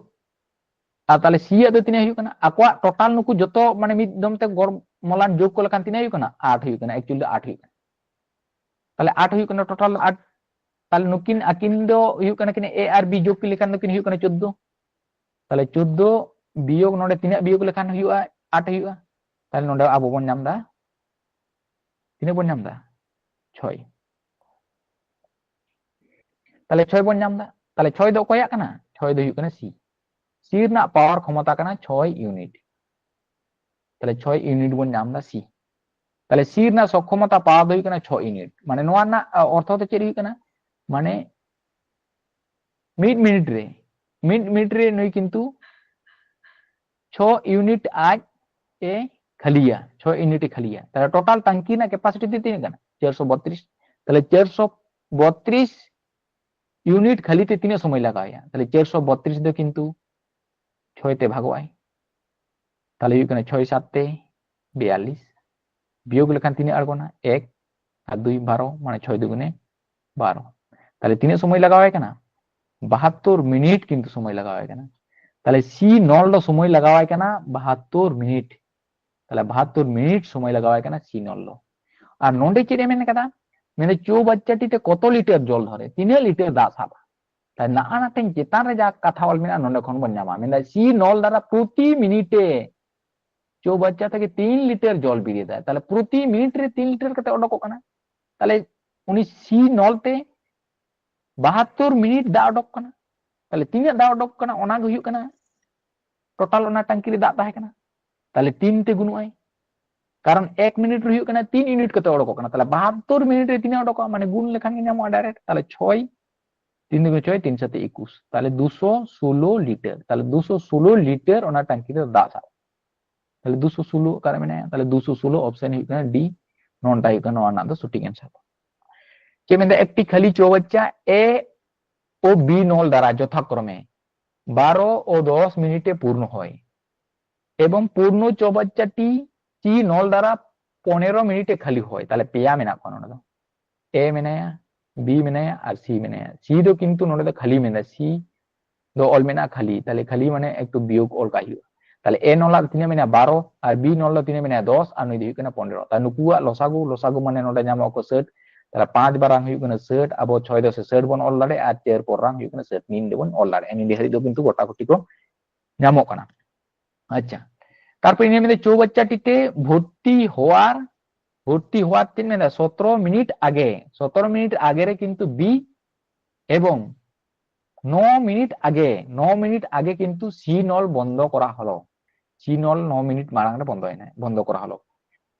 ᱟᱨ ᱛᱟᱦᱞᱮ ᱥᱤ ᱭᱟᱜ ᱫᱚ ᱛᱤᱱᱟᱹᱜ ᱦᱩᱭᱩᱜ ᱠᱟᱱᱟ? ᱟᱠᱚᱣᱟᱜ ᱴᱳᱴᱟᱞ ᱱᱩᱠᱩ ᱡᱚᱛᱚ ᱢᱟᱱᱮ ᱢᱤᱫ ᱫᱚᱢ ᱛᱮ ᱜᱚᱲ ᱢᱚᱞᱟᱱ ᱡᱳᱜᱽ ᱠᱚ ᱞᱮᱠᱷᱟᱱ ᱛᱤᱱᱟᱹᱜ ᱦᱩᱭᱩᱜ ᱠᱟᱱᱟ? ᱟᱴ ᱦᱩᱭᱩᱜ ᱠᱟᱱᱟ, ᱮᱠᱪᱩᱭᱮᱞᱤ ᱫᱚ ᱟᱴ ᱦᱩᱭᱩᱜ ᱠᱟᱱᱟ᱾ ᱛᱟᱦᱞᱮ ᱟᱴ ᱦᱩᱭᱩᱜ ᱠᱟᱱᱟ ᱴᱳᱴᱟᱞ ᱫᱚ ᱟᱴ᱾ ᱛᱟᱦᱞᱮ ᱱᱩᱠᱤᱱ ᱟᱹᱠᱤᱱ ᱫᱚ ᱦᱩᱭᱩᱜ ᱠᱟᱱᱟ ᱠᱤᱱ ᱮ ᱟᱨ ᱵᱤ ᱡᱳᱜᱽ ᱠᱤᱱ ᱞᱮᱠᱷᱟᱱ ᱫᱚᱠᱤᱱ ᱦᱩᱭᱩᱜ ᱠᱟᱱᱟ ᱪᱳᱫᱫᱳ᱾ ᱛᱟᱦᱞᱮ ᱪᱳᱫᱫᱳ ᱵᱤᱭᱳᱜᱽ ᱱᱚᱰᱮ ᱛᱤᱱᱟᱹᱜ ᱵᱤᱭᱳᱜᱽ ᱞᱮᱠᱷᱟᱱ ᱦᱩᱭᱩᱜᱼᱟ? ᱟᱴ ᱦᱩᱭᱩᱜᱼᱟ᱾ ᱛᱟᱦᱞᱮ ᱱᱚᱰᱮ ᱟᱵᱚ ᱵᱚᱱ ᱧᱟᱢ ᱫᱟ, ᱛᱤᱱᱟᱹᱜ ᱵᱚᱱ ᱧᱟᱢ ᱫᱟ? ᱪᱷᱚᱭ᱾ ᱛᱟᱦᱞᱮ ᱪᱷᱚᱭ ᱵᱚᱱ ᱧᱟᱢ ᱫᱟ᱾ ᱛᱟᱦᱞᱮ ᱪᱷᱚᱭ ᱫᱚ ᱚᱠᱚᱭᱟᱜ ᱠᱟᱱᱟ? ᱪᱷᱚᱭ ᱫᱚ ᱦᱩᱭᱩᱜ ᱠᱟᱱᱟ ᱥᱤ᱾ ᱥᱤ ᱨᱮᱱᱟᱜ ᱯᱟᱣᱟᱨ ᱠᱷᱚᱢᱚᱛᱟ ᱠᱟᱱᱟ ᱪᱷᱚᱭ ᱤᱭᱩᱱᱤᱴ᱾ ᱛᱟᱦᱞᱮ ᱪᱷᱚᱭ ᱤᱭᱩᱱᱤᱴ ᱵᱚᱱ ᱧᱟᱢ ᱫᱟ ᱥᱤ᱾ ᱛᱟᱦᱞᱮ ᱥᱤ ᱨᱮᱱᱟᱜ ᱥᱚᱠᱠᱷᱚᱢᱚᱛᱟ ᱯᱟᱣᱟᱨ ᱫᱚ ᱦᱩᱭᱩᱜ ᱠᱟᱱᱟ ᱪᱷᱚᱭ ᱤᱭᱩᱱᱤᱴ᱾ ᱢᱟᱱᱮ ᱱᱚᱣᱟ ᱨᱮᱱᱟᱜ, ᱟ, ᱚᱨᱛᱷᱚ ᱫᱚ ᱪᱮᱫ ᱦᱩᱭᱩᱜ ᱠᱟᱱᱟ? ᱢᱟᱱᱮ ᱢᱤᱫ ᱢᱤᱱᱤᱴ ᱨᱮ, ᱢᱤᱫ ᱢᱤᱱᱤᱴ ᱨᱮ ᱱᱩᱭ ᱠᱤᱱᱛᱩ ᱪᱷᱚ ᱤᱭᱩᱱᱤᱴ ᱟᱡ ᱮ ᱠᱷᱟᱹᱞᱤᱭᱟ, ᱪᱷᱚ ᱤᱭᱩᱱᱤᱴ ᱮ ᱠᱷᱟᱹᱞᱤᱭᱟ᱾ ᱛᱟᱦᱞᱮ ᱴᱳᱴᱟᱞ ᱴᱟᱝᱠᱤ ᱨᱮᱱᱟᱜ ᱠᱮᱯᱟᱥᱤᱴᱤ ᱫᱚ ᱛᱤᱱᱟᱹᱜ ᱠᱟᱱᱟ? ᱪᱟᱨᱥᱚ ᱵᱚᱛᱨᱤᱥ᱾ ᱛᱟᱦᱞᱮ ᱪᱟᱨᱥᱚ ᱵᱚᱛᱨᱤᱥ ᱤᱭᱩᱱᱤᱴ ᱠᱷᱟᱹᱞᱤ ᱛᱮ ᱛᱤᱱᱟᱹᱜ ᱥᱚᱢᱚᱭ ᱞᱟᱜᱟᱣ ᱟᱭᱟ? ᱛᱟᱦᱞᱮ ᱪᱟᱨᱥᱚ ᱵᱚᱛᱨᱤᱥ ᱫᱚ ᱠᱤᱱᱛᱩ ᱪᱷᱚᱭ ᱛᱮ ᱵᱷᱟᱜᱚᱜ ᱟᱭ᱾ ᱛᱟᱦᱞᱮ ᱦᱩᱭᱩᱜ ᱠᱟᱱᱟ ᱪᱷᱚᱭ ᱥᱟᱛ ᱛᱮ ᱵᱤᱭᱟᱞᱞᱤᱥ, ᱵᱤᱭᱳᱜᱽ ᱞᱮᱠᱷᱟᱱ ᱛᱤᱱᱟᱹᱜ ᱟᱬᱜᱚᱱᱟ? ᱮᱠ ᱟᱨ ᱫᱩᱭ ᱵᱟᱨᱚ, ᱢᱟᱱᱮ ᱪᱷᱚᱭ ᱫᱩᱜᱩᱱᱮ ᱵᱟᱨᱚ᱾ ᱛᱟᱦᱞᱮ ᱛᱤᱱᱟᱹᱜ ᱥᱚᱢᱚᱭ ᱞᱟᱜᱟᱣᱟᱭ ᱠᱟᱱᱟ? ᱵᱟᱦᱟᱛᱛᱳᱨ ᱢᱤᱱᱤᱴ ᱠᱤᱱᱛᱩ ᱥᱚᱢᱚᱭ ᱞᱟᱜᱟᱣᱟᱭ ᱠᱟᱱᱟ᱾ ᱛᱟᱦᱞᱮ ᱥᱤ ᱱᱚᱞ ᱫᱚ ᱥᱚᱢᱚᱭ ᱞᱟᱜᱟᱣᱟᱭ ᱠᱟᱱᱟ ᱵᱟᱦᱟᱛᱛᱳᱨ ᱢᱤᱱᱤᱴ᱾ ᱛᱟᱦᱞᱮ ᱵᱟᱦᱟᱛᱛᱳᱨ ᱢᱤᱱᱤᱴ ᱥᱚᱢᱚᱭ ᱞᱟᱜᱟᱣᱟᱭ ᱠᱟᱱᱟ ᱥᱤ ᱱᱚᱞ ᱫᱚ᱾ ᱟᱨ ᱱᱚᱰᱮ ᱪᱮᱫ ᱮ ᱢᱮᱱ ᱠᱟᱫᱟ? ᱢᱮᱱᱫᱟ ᱪᱳᱣᱵᱟᱪᱪᱟᱴᱤ ᱛᱮ ᱠᱚᱛᱚ ᱞᱤᱴᱟᱨ ᱡᱚᱞ ᱫᱷᱚᱨᱮ, ᱛᱤᱱᱟᱹᱜ ᱞᱤᱴᱟᱨ ᱫᱟᱜ ᱥᱟᱵᱟ? ᱛᱟᱦᱞᱮ ᱱᱟᱜᱼᱟ ᱱᱟ ᱴᱷᱮᱱ ᱪᱮᱛᱟᱱ ᱨᱮ ᱡᱟ ᱠᱟᱛᱷᱟ ᱚᱞ ᱢᱮᱱᱟᱜᱼᱟ ᱱᱚᱰᱮ ᱠᱷᱚᱱ ᱵᱚᱱ ᱧᱟᱢᱟ᱾ ᱢᱮᱱᱫᱟ ᱥᱤ ᱱᱚᱞ ᱫᱟᱨᱟ ᱯᱨᱚᱛᱤ ᱢᱤᱱᱤᱴᱮ ᱪᱳᱣᱵᱟᱪᱪᱟ ᱛᱷᱮᱠᱮ ᱛᱤᱱ ᱞᱤᱴᱟᱨ ᱡᱚᱞ ᱵᱤᱨᱤᱫᱟᱭ᱾ ᱛᱟᱦᱞᱮ ᱯᱨᱚᱛᱤ ᱢᱤᱱᱤᱴ ᱨᱮ ᱛᱤᱱ ᱞᱤᱴᱟᱨ ᱠᱟᱛᱮ ᱚᱰᱚᱠᱚᱜ ᱠᱟᱱᱟ᱾ ᱛᱟᱦᱞᱮ ᱩᱱᱤ ᱥᱤ ᱱᱚᱞ ᱛᱮ ᱵᱟᱦᱟᱛᱛᱳᱨ ᱢᱤᱱᱤᱴ ᱫᱟᱜ ᱚᱰᱚᱠ ᱠᱟᱱᱟ᱾ ᱛᱟᱦᱞᱮ ᱛᱤᱱᱟᱹᱜ ᱫᱟᱜ ᱚᱰᱚᱠ ᱠᱟᱱᱟ ᱚᱱᱟ ᱜᱮ ᱦᱩᱭᱩᱜ ᱠᱟᱱᱟ ᱴᱳᱴᱟᱞ ᱚᱱᱟ ᱴᱟᱝᱠᱤ ᱨᱮ ᱫᱟᱜ ᱛᱟᱦᱮᱸ ᱠᱟᱱᱟ᱾ ᱛᱟᱦᱞᱮ ᱛᱤᱱ ᱛᱮ ᱜᱩᱱᱩᱜ ᱟᱭ, ᱠᱟᱨᱚᱱ ᱮᱠ ᱢᱤᱱᱤᱴ ᱨᱮ ᱦᱩᱭᱩᱜ ᱠᱟᱱᱟ ᱛᱤᱱ ᱤᱭᱩᱱᱤᱴ ᱠᱟᱛᱮ ᱚᱰᱚᱠᱚᱜ ᱠᱟᱱᱟ᱾ ᱛᱟᱦᱞᱮ ᱵᱟᱦᱟᱛᱛᱳᱨ ᱢᱤᱱᱤᱴ ᱨᱮ ᱛᱤᱱᱟᱹᱜ ᱚᱰᱚᱠᱚᱜᱼᱟ? ᱢᱟᱱᱮ ᱜᱩᱱ ᱞᱮᱠᱷᱟᱱ ᱜᱮ ᱧᱟᱢᱚᱜᱼᱟ ᱰᱟᱭᱨᱮᱠᱴ᱾ ᱛᱟᱦᱞᱮ ᱪᱷᱚᱭ, ᱛᱤᱱ ᱫᱩᱜᱩᱱᱮ ᱪᱷᱚᱭ, ᱛᱤᱱ ᱥᱟᱛᱮ ᱮᱠᱩᱥ, ᱛᱟᱦᱞᱮ ᱫᱩᱥᱚ ᱥᱳᱞᱳ ᱞᱤᱴᱟᱨ᱾ ᱛᱟᱦᱞᱮ ᱫᱩᱥᱚ ᱥᱳᱞᱳ ᱞᱤᱴᱟᱨ ᱚᱱᱟ ᱴᱟᱝᱠᱤ ᱨᱮ ᱫᱟᱜ ᱥᱟᱵ᱾ ᱛᱟᱦᱞᱮ ᱫᱩᱥᱚ ᱥᱳᱞᱳ ᱚᱠᱟᱨᱮ ᱢᱮᱱᱟᱭᱟ? ᱛᱟᱦᱞᱮ ᱫᱩᱥᱚ ᱥᱳᱞᱳ ᱚᱯᱥᱮᱱ ᱦᱩᱭᱩᱜ ᱠᱟᱱᱟ ᱰᱤ, ᱱᱚᱣᱟᱴᱟᱜ ᱦᱩᱭᱩᱜ ᱠᱟᱱᱟ ᱱᱚᱣᱟ ᱨᱮᱱᱟᱜ ᱫᱚ ᱥᱚᱴᱷᱤᱠ ᱮᱱᱥᱟᱨ᱾ ᱪᱮᱫ ᱢᱮᱱᱫᱟ? একটি খালি চৌবাচ্চা এ ও বি নল দ্বারা যথাক্রমে বারো ও দশ মিনিটে পূর্ণ হয় এবং পূর্ণ চৌবাচ্চাটি সি নল দ্বারা পনেরো মিনিটে খালি হয়। তাহলে পেয়া মেনা কোন ᱚᱱᱟ ᱫᱚ? ᱮ ᱢᱮᱱᱟᱭᱟ, ᱵᱤ ᱢᱮᱱᱟᱭᱟ ᱟᱨ ᱥᱤ ᱢᱮᱱᱟᱭᱟ᱾ ᱥᱤ ᱫᱚ ᱠᱤᱱᱛᱩ ᱱᱚᱰᱮ ᱫᱚ ᱠᱷᱟᱹᱞᱤ ᱢᱮᱱᱟᱭᱟ, ᱥᱤ ᱫᱚ ᱚᱞ ᱢᱮᱱᱟᱜᱼᱟ ᱠᱷᱟᱹᱞᱤ᱾ ᱛᱟᱦᱞᱮ ᱠᱷᱟᱹᱞᱤ ᱢᱟᱱᱮ ᱮᱠᱴᱩ ᱵᱤᱭᱳᱜ ᱚᱞ ᱠᱟᱜ ᱦᱩᱭᱩᱜᱼᱟ᱾ ᱛᱟᱦᱞᱮ ᱮ ᱱᱚᱞ ᱟᱜ ᱛᱤᱱᱟᱹᱜ ᱢᱮᱱᱟᱜᱼᱟ? ᱵᱟᱨᱚ, ᱟᱨ ᱵᱤ ᱱᱚᱞ ᱫᱚ ᱛᱤᱱᱟᱹᱜ ᱢᱮᱱᱟᱜᱼᱟ? ᱫᱚᱥ, ᱟᱨ ᱱᱩᱭ ᱫᱚ ᱦᱩᱭᱩᱜ ᱠᱟᱱᱟ ᱯᱚᱱᱮᱨᱚ᱾ ᱛᱟᱦᱞᱮ ᱱᱩᱠᱩᱣᱟᱜ ᱞᱚᱥᱟᱜᱩ, ᱞᱚᱥᱟᱜᱩ ᱢᱟᱱᱮ ᱱᱚᱰᱮ ᱧᱟᱢᱚᱜ ᱟᱠᱚ ᱥᱟᱹᱴ᱾ ᱛᱟᱦᱞᱮ ᱯᱟᱸᱪ ᱵᱟᱨᱟᱝ ᱦᱩᱭᱩᱜ ᱠᱟᱱᱟ ᱥᱟᱹᱴ, ᱟᱵᱚ ᱪᱷᱚᱭ ᱫᱚᱥᱮ ᱥᱟᱹᱴ ᱵᱚᱱ ᱚᱞ ᱫᱟᱲᱮᱭᱟᱜᱼᱟ, ᱟᱨ ᱪᱟᱨ ᱯᱚᱱ ᱨᱟᱝ ᱦᱩᱭᱩᱜ ᱠᱟᱱᱟ ᱥᱟᱹᱴ᱾ ᱱᱤᱱ ᱫᱚᱵᱚᱱ ᱚᱞ ᱫᱟᱲᱮᱭᱟᱜᱼᱟ, ᱱᱤᱱ ᱫᱷᱟᱹᱨᱤᱡ ᱫᱚ ᱠᱤᱱᱛᱩ ᱜᱚᱴᱟ ᱜᱩᱴᱤ ᱠᱚ ᱧᱟᱢᱚᱜ ᱠᱟᱱᱟ᱾ ᱟᱪᱪᱷᱟ, ᱛᱟᱨᱯᱚᱨᱮ ᱤᱧ ᱢᱮᱱᱫᱟ ᱪᱳᱣᱵᱟᱪᱪᱟᱴᱤ ᱛᱮ ᱵᱷᱚᱨᱛᱤ ᱦᱚᱣᱟᱨ, ᱵᱷᱚᱨᱛᱤ ᱦᱚᱣᱟᱨ ᱛᱤᱧ ᱢᱮᱱᱫᱟ ᱥᱚᱛᱨᱚ ᱢᱤᱱᱤᱴ ᱟᱜᱮ, ᱥᱚᱛᱨᱚ ᱢᱤᱱᱤᱴ ᱟᱜᱮ ᱨᱮ ᱠᱤᱱᱛᱩ ᱵᱤ ᱮᱵᱚᱝ ᱱᱚ ᱢᱤᱱᱤᱴ ᱟᱜᱮ, ᱱᱚ ᱢᱤᱱᱤᱴ ᱟᱜᱮ ᱠᱤᱱᱛᱩ ᱥᱤ ᱱᱚᱞ ᱵᱚᱱᱫᱚ ᱠᱚᱨᱟ ᱦᱚᱞᱚ, ᱥᱤ ᱱᱚᱞ ᱱᱚ ᱢᱤᱱᱤᱴ ᱢᱟᱲᱟᱝ ᱨᱮ ᱵᱚᱱᱫᱚᱭᱮᱱᱟ, ᱵᱚᱱᱫᱚ ᱠᱚᱨᱟ ᱦᱚᱞᱚ᱾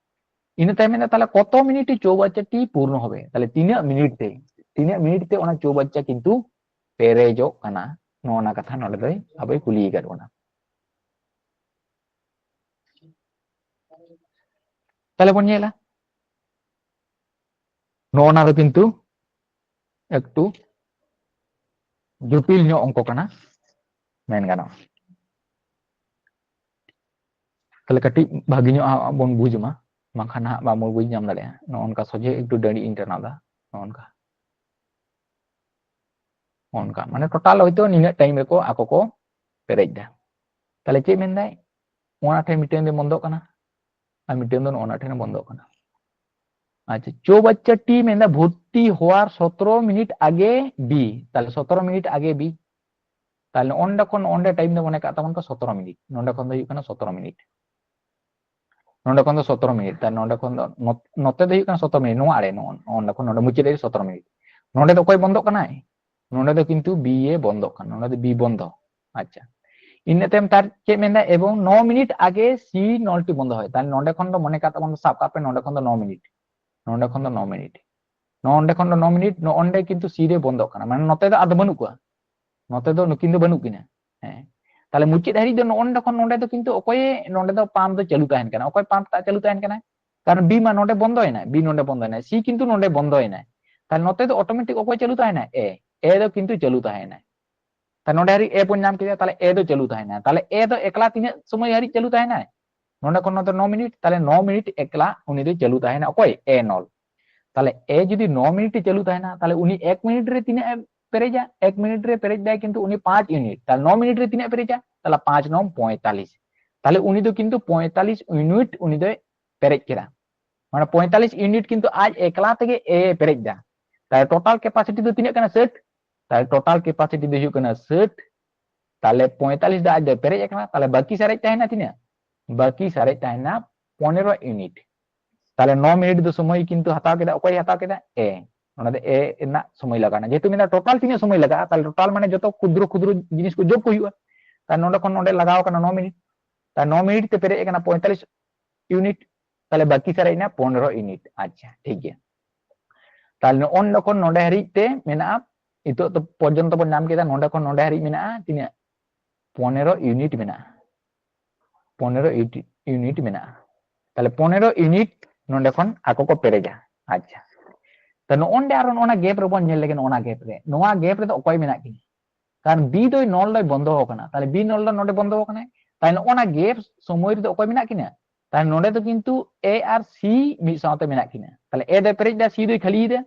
ᱤᱱᱟᱹ ᱛᱟᱭᱚᱢ ᱢᱮᱱᱫᱟ ᱛᱟᱦᱞᱮ ᱠᱚᱛᱚ ᱢᱤᱱᱤᱴ ᱮ ᱪᱳᱣᱵᱟᱪᱪᱟᱴᱤ ᱯᱩᱨᱱᱚ ᱦᱚᱵᱮ? ᱛᱟᱦᱞᱮ ᱛᱤᱱᱟᱹᱜ ᱢᱤᱱᱤᱴ ᱛᱮ, ᱛᱤᱱᱟᱹᱜ ᱢᱤᱱᱤᱴ ᱛᱮ ᱚᱱᱟ ᱪᱳᱣᱵᱟᱪᱪᱟ ᱠᱤᱱᱛᱩ ᱯᱮᱨᱮᱡᱚᱜ ᱠᱟᱱᱟ? ᱱᱚᱜᱼᱚ ᱱᱟ ᱠᱟᱛᱷᱟ ᱱᱚᱰᱮ ᱫᱚᱭ ᱟᱵᱚᱭ ᱠᱩᱞᱤ ᱟᱠᱟᱫ ᱵᱚᱱᱟ᱾ ᱛᱟᱦᱞᱮ ᱵᱚᱱ ᱧᱮᱞᱟ, ᱱᱚᱜᱼᱚ ᱱᱟ ᱫᱚ ᱠᱤᱱᱛᱩ ᱮᱠᱴᱩ ᱡᱚᱴᱤᱞ ᱧᱚᱜ ᱚᱝᱠᱚ ᱠᱟᱱᱟ ᱢᱮᱱ ᱜᱟᱱᱚᱜᱼᱟ᱾ ᱛᱟᱦᱞᱮ ᱠᱟᱹᱴᱤᱡ ᱵᱷᱟᱹᱜᱤ ᱧᱚᱜ ᱦᱟᱸᱜ ᱵᱚᱱ ᱵᱩᱡᱽ ᱢᱟ, ᱵᱟᱝᱠᱷᱟᱱ ᱦᱟᱸᱜ ᱵᱟᱵᱚᱱ ᱵᱩᱡᱽ ᱧᱟᱢ ᱫᱟᱲᱮᱭᱟᱜᱼᱟ᱾ ᱱᱚᱜᱼᱚ ᱱᱚᱝᱠᱟ ᱥᱚᱡᱷᱮ ᱮᱠᱴᱩ ᱰᱟᱹᱲᱤ ᱤᱧ ᱴᱟᱱᱟᱣ ᱫᱟ, ᱱᱚᱜᱼᱚ ᱱᱚᱝᱠᱟ᱾ ᱚᱱᱠᱟ ᱢᱟᱱᱮ ᱴᱳᱴᱟᱞ ᱦᱚᱭᱛᱳ ᱱᱤᱱᱟᱹᱜ ᱴᱟᱭᱤᱢ ᱨᱮᱠᱚ ᱟᱠᱚ ᱠᱚ ᱯᱮᱨᱮᱡ ᱫᱟ᱾ ᱛᱟᱦᱞᱮ ᱪᱮᱫ ᱢᱮᱱᱫᱟᱭ, ᱚᱱᱟ ᱴᱷᱮᱱ ᱢᱤᱫᱴᱮᱱ ᱫᱚ ᱵᱚᱱᱫᱚᱜ ᱠᱟᱱᱟ ᱟᱨ ᱢᱤᱫᱴᱮᱱ ᱫᱚ ᱱᱚᱜᱼᱚ ᱱᱟ ᱴᱷᱮᱱ ᱵᱚᱱᱫᱚᱜ ᱠᱟᱱᱟ᱾ ᱟᱪᱪᱷᱟ, ᱪᱳ ᱵᱟᱪᱪᱟ ᱴᱤ ᱢᱮᱱᱫᱟ ᱵᱷᱚᱨᱛᱤ ᱦᱚᱣᱟᱨ ᱥᱚᱛᱨᱚ ᱢᱤᱱᱤᱴ ᱟᱜᱮ ᱵᱤ, ᱛᱟᱦᱞᱮ ᱥᱚᱛᱨᱚ ᱢᱤᱱᱤᱴ ᱟᱜᱮ ᱵᱤ, ᱛᱟᱦᱞᱮ ᱚᱸᱰᱮ ᱠᱷᱚᱱ ᱚᱸᱰᱮ ᱴᱟᱭᱤᱢ ᱫᱚ ᱢᱚᱱᱮ ᱠᱟᱜ ᱛᱟᱵᱚᱱ ᱠᱚ ᱥᱚᱛᱨᱚ ᱢᱤᱱᱤᱴ, ᱱᱚᱸᱰᱮ ᱠᱷᱚᱱ ᱫᱚ ᱦᱩᱭᱩᱜ ᱠᱟᱱᱟ ᱥᱚᱛᱨᱚ ᱢᱤᱱᱤᱴ, ᱱᱚᱸᱰᱮ ᱠᱷᱚᱱ ᱫᱚ ᱥᱚᱛᱨᱚ ᱢᱤᱱᱤᱴ, ᱛᱟᱦᱞᱮ ᱱᱚᱸᱰᱮ ᱠᱷᱚᱱ ᱫᱚ ᱱᱚᱛ-, ᱱᱚᱛᱮ ᱫᱚ ᱦᱩᱭᱩᱜ ᱠᱟᱱᱟ ᱥᱚᱛᱨᱚ ᱢᱤᱱᱤᱴ, ᱱᱚᱣᱟ ᱟᱲᱮ ᱱᱚᱜᱼᱚ ᱱᱚᱸᱰᱮ ᱠᱷᱚᱱ ᱱᱚᱸᱰᱮ ᱢᱩᱪᱟᱹᱫ ᱨᱮ ᱥᱚᱛᱨᱚ ᱢᱤᱱᱤᱴ᱾ ᱱᱚᱸᱰᱮ ᱫᱚ ᱚᱠᱚᱭ ᱵᱚᱱᱫᱚᱜ ᱠᱟᱱᱟᱭ? ᱱᱚᱸᱰᱮ ᱫᱚ ᱠᱤᱱᱛᱩ ᱵᱤ ᱮ ᱵᱚᱱᱫᱚᱜ ᱠᱟᱱᱟ, ᱱᱚᱸᱰᱮ ᱫᱚ ᱵᱤ ᱵᱚᱱᱫᱚ᱾ ᱟᱪᱪᱷᱟ, ᱤᱱᱟᱹ ᱛᱟᱭᱚᱢ ᱛᱟᱨ ᱪᱮᱫ ᱢᱮᱱᱫᱟ, ᱮᱵᱚᱝ ᱱᱚ ᱢᱤᱱᱤᱴ ᱟᱜᱮ ᱥᱤ ᱱᱚᱞ ᱴᱤ ᱵᱚᱱᱫᱚ ᱦᱚᱭ, ᱛᱟᱦᱞᱮ ᱱᱚᱸᱰᱮ ᱠᱷᱚᱱ ᱫᱚ ᱢᱚᱱᱮ ᱠᱟᱜ ᱛᱟᱵᱚᱱ ᱥᱟᱵ ᱠᱟᱜ ᱯᱮ ᱱᱚᱸᱰᱮ ᱠᱷᱚᱱ ᱫᱚ ᱱᱚ ᱢᱤᱱᱤᱴ, ᱱᱚᱸᱰᱮ ᱠᱷᱚᱱ ᱫᱚ ᱱᱚ ᱢᱤᱱᱤᱴ, ᱱᱚᱸᱰᱮ ᱠᱷᱚᱱ ᱫᱚ ᱱᱚ ᱢᱤᱱᱤᱴ, ᱱᱚᱜᱼᱚᱸᱰᱮ ᱠᱤᱱᱛᱩ ᱥᱤ ᱨᱮ ᱵᱚᱱᱫᱚᱜ ᱠᱟᱱᱟ, ᱢᱟᱱᱮ ᱱᱚᱛᱮ ᱫᱚ ᱟᱫᱚ ᱵᱟᱹᱱᱩᱜ ᱠᱚᱣᱟ, ᱱᱚᱛᱮ ᱫᱚ ᱱᱩᱠᱤᱱ ᱫᱚ ᱵᱟᱹᱱᱩᱜ ᱠᱤᱱᱟ᱾ ᱦᱮᱸ, ᱛᱟᱦᱞᱮ ᱢᱩᱪᱟᱹᱫ ᱦᱟᱹᱨᱤᱡ ᱫᱚ ᱱᱚᱜᱼᱚᱸᱰᱮ ᱠᱷᱚᱱ ᱱᱚᱸᱰᱮ ᱫᱚ ᱠᱤᱱᱛᱩ ᱚᱠᱚᱭ ᱱᱚᱸᱰᱮ ᱫᱚ ᱯᱟᱢᱯ ᱫᱚ ᱪᱟᱹᱞᱩ ᱛᱟᱦᱮᱱ ᱠᱟᱱᱟ, ᱚᱠᱚᱭ ᱯᱟᱢᱯ ᱴᱟᱜ ᱪᱟᱹᱞᱩ ᱛᱟᱦᱮᱱ ᱠᱟᱱᱟ? ᱠᱟᱨᱚᱱ ᱵᱤ ᱢᱟ ᱱᱚᱸᱰᱮ ᱵᱚᱱᱫᱚᱭᱮᱱᱟ, ᱵᱤ ᱱᱚᱸᱰᱮ ᱵᱚᱱᱫᱚᱭᱮᱱᱟ, ᱥᱤ ᱠᱤᱱᱛᱩ ᱱᱚᱸᱰᱮ ᱵᱚᱱᱫᱚᱭᱮᱱᱟ᱾ ᱛᱟᱦᱞᱮ ᱱᱚᱛᱮ ᱫᱚ ᱚᱴᱳᱢᱮᱴᱤᱠ ᱚᱠᱚᱭ ᱪᱟᱹᱞᱩ ᱛᱟᱦᱮᱱᱟ? ᱮ, ᱮ ᱫᱚ ᱠᱤᱱᱛᱩ ᱪᱟᱹᱞᱩ ᱛᱟᱦᱮᱱᱟ᱾ ᱛᱟᱦᱞᱮ ᱱᱚᱸᱰᱮ ᱦᱟᱹᱨᱤᱡ ᱮ ᱵᱚᱱ ᱧᱟᱢ ᱠᱮᱫᱟ, ᱛᱟᱦᱞᱮ ᱮ ᱫᱚ ᱪᱟᱹᱞᱩ ᱛᱟᱦᱮᱱᱟ᱾ ᱛᱟᱦᱞᱮ ᱮ ᱫᱚ ᱮᱠᱞᱟ ᱛᱤᱱᱟᱹᱜ ᱥᱚᱢᱚᱭ ᱦᱟᱹᱨᱤᱡ ᱪᱟᱹᱞᱩ ᱛᱟᱦᱮᱱᱟᱭ? ᱱᱚᱸᱰᱮ ᱠᱷᱚᱱ ᱱᱚᱛᱮ ᱱᱚ ᱢᱤᱱᱤᱴ, ᱛᱟᱦᱞᱮ ᱱᱚ ᱢᱤᱱᱤᱴ ᱮᱠᱞᱟ ᱩᱱᱤ ᱫᱚᱭ ᱪᱟᱹᱞᱩ ᱛᱟᱦᱮᱱᱟ᱾ ᱚᱠᱚᱭ? ᱮ ᱱᱚᱞ᱾ ᱛᱟᱦᱞᱮ ᱮ ᱡᱩᱫᱤ ᱱᱚ ᱢᱤᱱᱤᱴ ᱮ ᱪᱟᱹᱞᱩ ᱛᱟᱦᱮᱱᱟ, ᱛᱟᱦᱞᱮ ᱩᱱᱤ ᱮᱠ ᱢᱤᱱᱤᱴ ᱨᱮ ᱛᱤᱱᱟᱹᱜ ᱮ ᱯᱮᱨᱮᱡᱟ? ᱮᱠ ᱢᱤᱱᱤᱴ ᱨᱮ ᱯᱮᱨᱮᱡ ᱫᱟᱭ ᱠᱤᱱᱛᱩ ᱩᱱᱤ ᱯᱟᱸᱪ ᱤᱭᱩᱱᱤᱴ᱾ ᱛᱟᱦᱞᱮ ᱱᱚ ᱢᱤᱱᱤᱴ ᱨᱮ ᱛᱤᱱᱟᱹᱜ ᱮ ᱯᱮᱨᱮᱡᱟ? ᱛᱟᱦᱞᱮ ᱯᱟᱸᱪ ᱱᱚᱢ ᱯᱚᱸᱭᱛᱟᱞᱤᱥ᱾ ᱛᱟᱦᱞᱮ ᱩᱱᱤ ᱫᱚ ᱠᱤᱱᱛᱩ ᱯᱚᱸᱭᱛᱟᱞᱤᱥ ᱤᱭᱩᱱᱤᱴ ᱩᱱᱤ ᱫᱚᱭ ᱯᱮᱨᱮᱡ ᱠᱮᱫᱟ᱾ ᱢᱟᱱᱮ ᱯᱚᱸᱭᱛᱟᱞᱤᱥ ᱤᱭᱩᱱᱤᱴ ᱠᱤᱱᱛᱩ ᱟᱡ ᱮᱠᱞᱟ ᱛᱮᱜᱮ ᱮ ᱯᱮᱨᱮᱡ ᱫᱟ᱾ ᱛᱟᱦᱞᱮ ᱴᱳᱴᱟᱞ ᱠᱮᱯᱟᱥᱤᱴᱤ ᱫᱚ ᱛᱤᱱᱟᱹᱜ ᱠᱟᱱᱟ? ᱥᱟᱹᱴ᱾ ᱛᱟᱦᱞᱮ ᱴᱳᱴᱟᱞ ᱠᱮᱯᱟᱥᱤᱴᱤ ᱫᱚ ᱦᱩᱭᱩᱜ ᱠᱟᱱᱟ ᱥᱟᱹᱴ᱾ ᱛᱟᱦᱞᱮ ᱯᱚᱸᱭᱛᱟᱞᱤᱥ ᱫᱚ ᱟᱡ ᱫᱚᱭ ᱯᱮᱨᱮᱡ ᱟᱠᱟᱱᱟ, ᱛᱟᱦᱞᱮ ᱵᱟᱹᱠᱤ ᱥᱟᱨᱮᱡ ᱛᱟᱦᱮᱱᱟ ᱛᱤᱱᱟᱹᱜ? ᱵᱟᱹᱠᱤ ᱥᱟᱨᱮᱡ ᱛᱟᱦᱮᱱᱟ ᱯᱚᱱᱮᱨᱚ ᱤᱭᱩᱱᱤᱴ᱾ ᱛᱟᱦᱞᱮ ᱱᱚ ᱢᱤᱱᱤᱴ ᱫᱚ ᱥᱚᱢᱚᱭ ᱠᱤᱱᱛᱩ ᱦᱟᱛᱟᱣ ᱠᱮᱫᱟ, ᱚᱠᱚᱭ ᱦᱟᱛᱟᱣ ᱠᱮᱫᱟ? ᱮ᱾ ᱚᱱᱟ ᱫᱚ ᱮ ᱨᱮᱱᱟᱜ ᱥᱚᱢᱚᱭ ᱞᱟᱜᱟᱣ ᱮᱱᱟ, ᱡᱮᱦᱮᱛᱩ ᱢᱮᱱᱫᱟ ᱴᱳᱴᱟᱞ ᱛᱤᱱᱟᱹᱜ ᱥᱚᱢᱚᱭ ᱞᱟᱜᱟᱜᱼᱟ, ᱛᱟᱦᱞᱮ ᱴᱳᱴᱟᱞ ᱢᱟᱱᱮ ᱡᱚᱛᱚ ᱠᱷᱩᱫᱨᱚ ᱠᱷᱩᱫᱨᱚ ᱡᱤᱱᱤᱥ ᱠᱚ ᱡᱳᱜᱽ ᱠᱚ ᱦᱩᱭᱩᱜᱼᱟ᱾ ᱛᱟᱦᱞᱮ ᱱᱚᱸᱰᱮ ᱠᱷᱚᱱ ᱱᱚᱸᱰᱮ ᱞᱟᱜᱟᱣ ᱟᱠᱟᱱᱟ ᱱᱚ ᱢᱤᱱᱤᱴ, ᱛᱟᱦᱞᱮ ᱱᱚ ᱢᱤᱱᱤᱴ ᱛᱮ ᱯᱮᱨᱮᱡ ᱟᱠᱟᱱᱟ ᱯᱚᱸᱭᱛᱟᱞᱤᱥ ᱤᱭᱩᱱᱤᱴ, ᱛᱟᱦᱞᱮ ᱵᱟᱹᱠᱤ ᱥᱟᱨᱮᱡ ᱮᱱᱟ ᱯᱚᱱᱮᱨᱚ ᱤᱭᱩᱱᱤᱴ᱾ ᱟᱪᱪᱷᱟ, ᱴᱷᱤᱠ ᱜᱮᱭᱟ᱾ ᱛᱟᱦᱞᱮ ᱱᱚᱜᱼᱚ ᱱᱚᱸᱰᱮ ᱠᱷᱚᱱ ᱱᱚᱸᱰᱮ ᱦᱟᱹᱨᱤᱡ ᱛᱮ ᱢᱮᱱᱟᱜᱼᱟ, ᱱᱤᱛᱚᱜ ᱫᱚ ᱯᱚᱨᱡᱚᱱᱛᱚ ᱵᱚᱱ ᱧᱟᱢ ᱠᱮᱫᱟ, ᱱᱚᱸᱰᱮ ᱠᱷᱚᱱ ᱱᱚᱸᱰᱮ ᱦᱟᱹᱨᱤᱡ ᱢᱮᱱᱟᱜᱼᱟ ᱛᱤᱱᱟᱹᱜ? ᱯᱚᱱᱮᱨᱚ ᱤᱭᱩᱱᱤᱴ ᱢᱮᱱᱟᱜᱼᱟ, ᱯᱚᱱᱮᱨᱚ ᱤᱭᱩᱱᱤᱴ ᱢᱮᱱᱟᱜᱼᱟ᱾ ᱛᱟᱦᱞᱮ ᱯᱚᱱᱮᱨᱚ ᱤᱭᱩᱱᱤᱴ ᱱᱚᱸᱰᱮ ᱠᱷᱚᱱ ᱟᱠᱚ ᱠᱚ ᱯᱮᱨᱮᱡᱟ᱾ ᱟᱪᱪᱷᱟ, ᱛᱚ ᱱᱚᱜᱼᱚᱸᱰᱮ ᱟᱨᱚ ᱱᱚᱜᱼᱚ ᱱᱟ ᱜᱮᱯ ᱨᱮᱵᱚᱱ ᱧᱮᱞ ᱞᱮᱜᱮ, ᱱᱚᱜᱼᱚ ᱱᱟ ᱜᱮᱯ ᱨᱮ, ᱱᱚᱣᱟ ᱜᱮᱯ ᱨᱮᱫᱚ ᱚᱠᱚᱭ ᱢᱮᱱᱟᱜ ᱠᱤᱱᱟ? ᱠᱟᱨᱚᱱ ᱵᱤ ᱫᱚᱭ ᱱᱚᱞ ᱫᱚᱭ ᱵᱚᱱᱫᱚ ᱟᱠᱟᱱᱟ, ᱛᱟᱦᱞᱮ ᱵᱤ ᱱᱚᱞ ᱫᱚ ᱱᱚᱰᱮ ᱵᱚᱱᱫᱚ ᱟᱠᱟᱱᱟᱭ, ᱛᱟᱦᱞᱮ ᱱᱚᱜᱼᱚ ᱱᱟ ᱜᱮᱯ ᱥᱚᱢᱚᱭ ᱨᱮᱫᱚ ᱚᱠᱚᱭ ᱢᱮᱱᱟᱜ ᱠᱤᱱᱟ? ᱛᱟᱦᱞᱮ ᱱᱚᱰᱮ ᱫᱚ ᱠᱤᱱᱛᱩ ᱮ ᱟᱨ ᱥᱤ ᱢᱤᱫ ᱥᱟᱶᱛᱮ ᱢᱮᱱᱟᱜ ᱠᱤᱱᱟ, ᱛᱟᱦᱞᱮ ᱮ ᱫᱚᱭ ᱯᱮᱨᱮᱡ ᱫᱟ, ᱥᱤ ᱫᱚᱭ ᱠᱷᱟᱹᱞᱤᱭᱮᱫᱟ,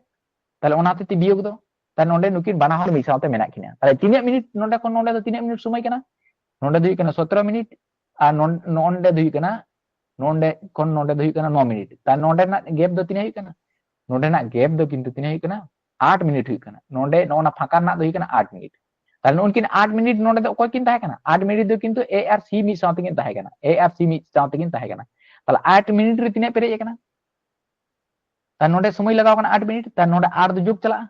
ᱛᱟᱦᱞᱮ ᱚᱱᱟ ᱦᱚᱛᱮᱡ ᱛᱮ ᱵᱤᱭᱳᱜᱽ ᱫᱚ᱾ ᱛᱟᱦᱞᱮ ᱱᱚᱰᱮ ᱱᱩᱠᱤᱱ ᱵᱟᱱᱟ ᱦᱚᱲ ᱢᱤᱫ ᱥᱟᱶᱛᱮ ᱢᱮᱱᱟᱜ ᱠᱤᱱᱟ᱾ ᱛᱟᱦᱞᱮ ᱛᱤᱱᱟᱹᱜ ᱢᱤᱱᱤᱴ ᱱᱚᱰᱮ ᱠᱷᱚᱱ ᱱᱚᱰᱮ ᱫᱚ ᱛᱤᱱᱟᱹᱜ ᱢᱤᱱᱤᱴ ᱥᱚᱢᱚᱭ ᱠᱟᱱᱟ? ᱱᱚᱰᱮ ᱫᱚ ᱦᱩᱭᱩᱜ ᱠᱟᱱᱟ ᱥᱚᱛᱨᱚ ᱢᱤᱱᱤᱴ, ᱟᱨ ᱱᱚᱰ-, ᱱᱚᱰᱮ ᱫᱚ ᱦᱩᱭᱩᱜ ᱠᱟᱱᱟ, ᱱᱚᱰᱮ ᱠᱷᱚᱱ ᱱᱚᱰᱮ ᱫᱚ ᱦᱩᱭᱩᱜ ᱠᱟᱱᱟ ᱱᱚ ᱢᱤᱱᱤᱴ᱾ ᱛᱟᱦᱞᱮ ᱱᱚᱰᱮᱱᱟᱜ ᱜᱮᱯ ᱫᱚ ᱛᱤᱱᱟᱹᱜ ᱦᱩᱭᱩᱜ ᱠᱟᱱᱟ? ᱱᱚᱰᱮᱱᱟᱜ ᱜᱮᱯ ᱫᱚ ᱠᱤᱱᱛᱩ ᱛᱤᱱᱟᱹᱜ ᱦᱩᱭᱩᱜ ᱠᱟᱱᱟ? ᱟᱴ ᱢᱤᱱᱤᱴ ᱦᱩᱭᱩᱜ ᱠᱟᱱᱟ᱾ ᱱᱚᱰᱮ ᱱᱚᱜᱼᱚ ᱱᱟ ᱯᱷᱟᱸᱠᱟ ᱨᱮᱱᱟᱜ ᱫᱚ ᱦᱩᱭᱩᱜ ᱠᱟᱱᱟ ᱟᱴ ᱢᱤᱱᱤᱴ᱾ ᱛᱟᱦᱞᱮ ᱱᱩᱠᱤᱱ ᱟᱴ ᱢᱤᱱᱤᱴ ᱱᱚᱰᱮ ᱫᱚ ᱚᱠᱚᱭ ᱠᱤᱱ ᱛᱟᱦᱮᱸ ᱠᱟᱱᱟ? ᱟᱴ ᱢᱤᱱᱤᱴ ᱫᱚ ᱠᱤᱱᱛᱩ A ᱟᱨ C ᱢᱤᱫ ᱥᱟᱶ ᱛᱮᱠᱤᱱ ᱛᱟᱦᱮᱸ ᱠᱟᱱᱟ, A ᱟᱨ C ᱢᱤᱫ ᱥᱟᱶ ᱛᱮᱠᱤᱱ ᱛᱟᱦᱮᱸ ᱠᱟᱱᱟ᱾ ᱛᱟᱦᱞᱮ ᱟᱴ ᱢᱤᱱᱤᱴ ᱨᱮ ᱛᱤᱱᱟᱹᱜ ᱯᱮᱨᱮᱡ ᱟᱠᱟᱱᱟ? ᱛᱟᱦᱞᱮ ᱱᱚᱰᱮ ᱥᱚᱢᱚᱭ ᱞᱟᱜᱟᱣ ᱠᱟᱱᱟ ᱟᱴ ᱢᱤᱱᱤᱴ, ᱛᱟᱦᱞᱮ ᱱᱚᱰᱮ ᱟᱴ ᱫᱚ ᱡᱳᱜᱽ ᱪᱟᱞᱟᱜᱼᱟ᱾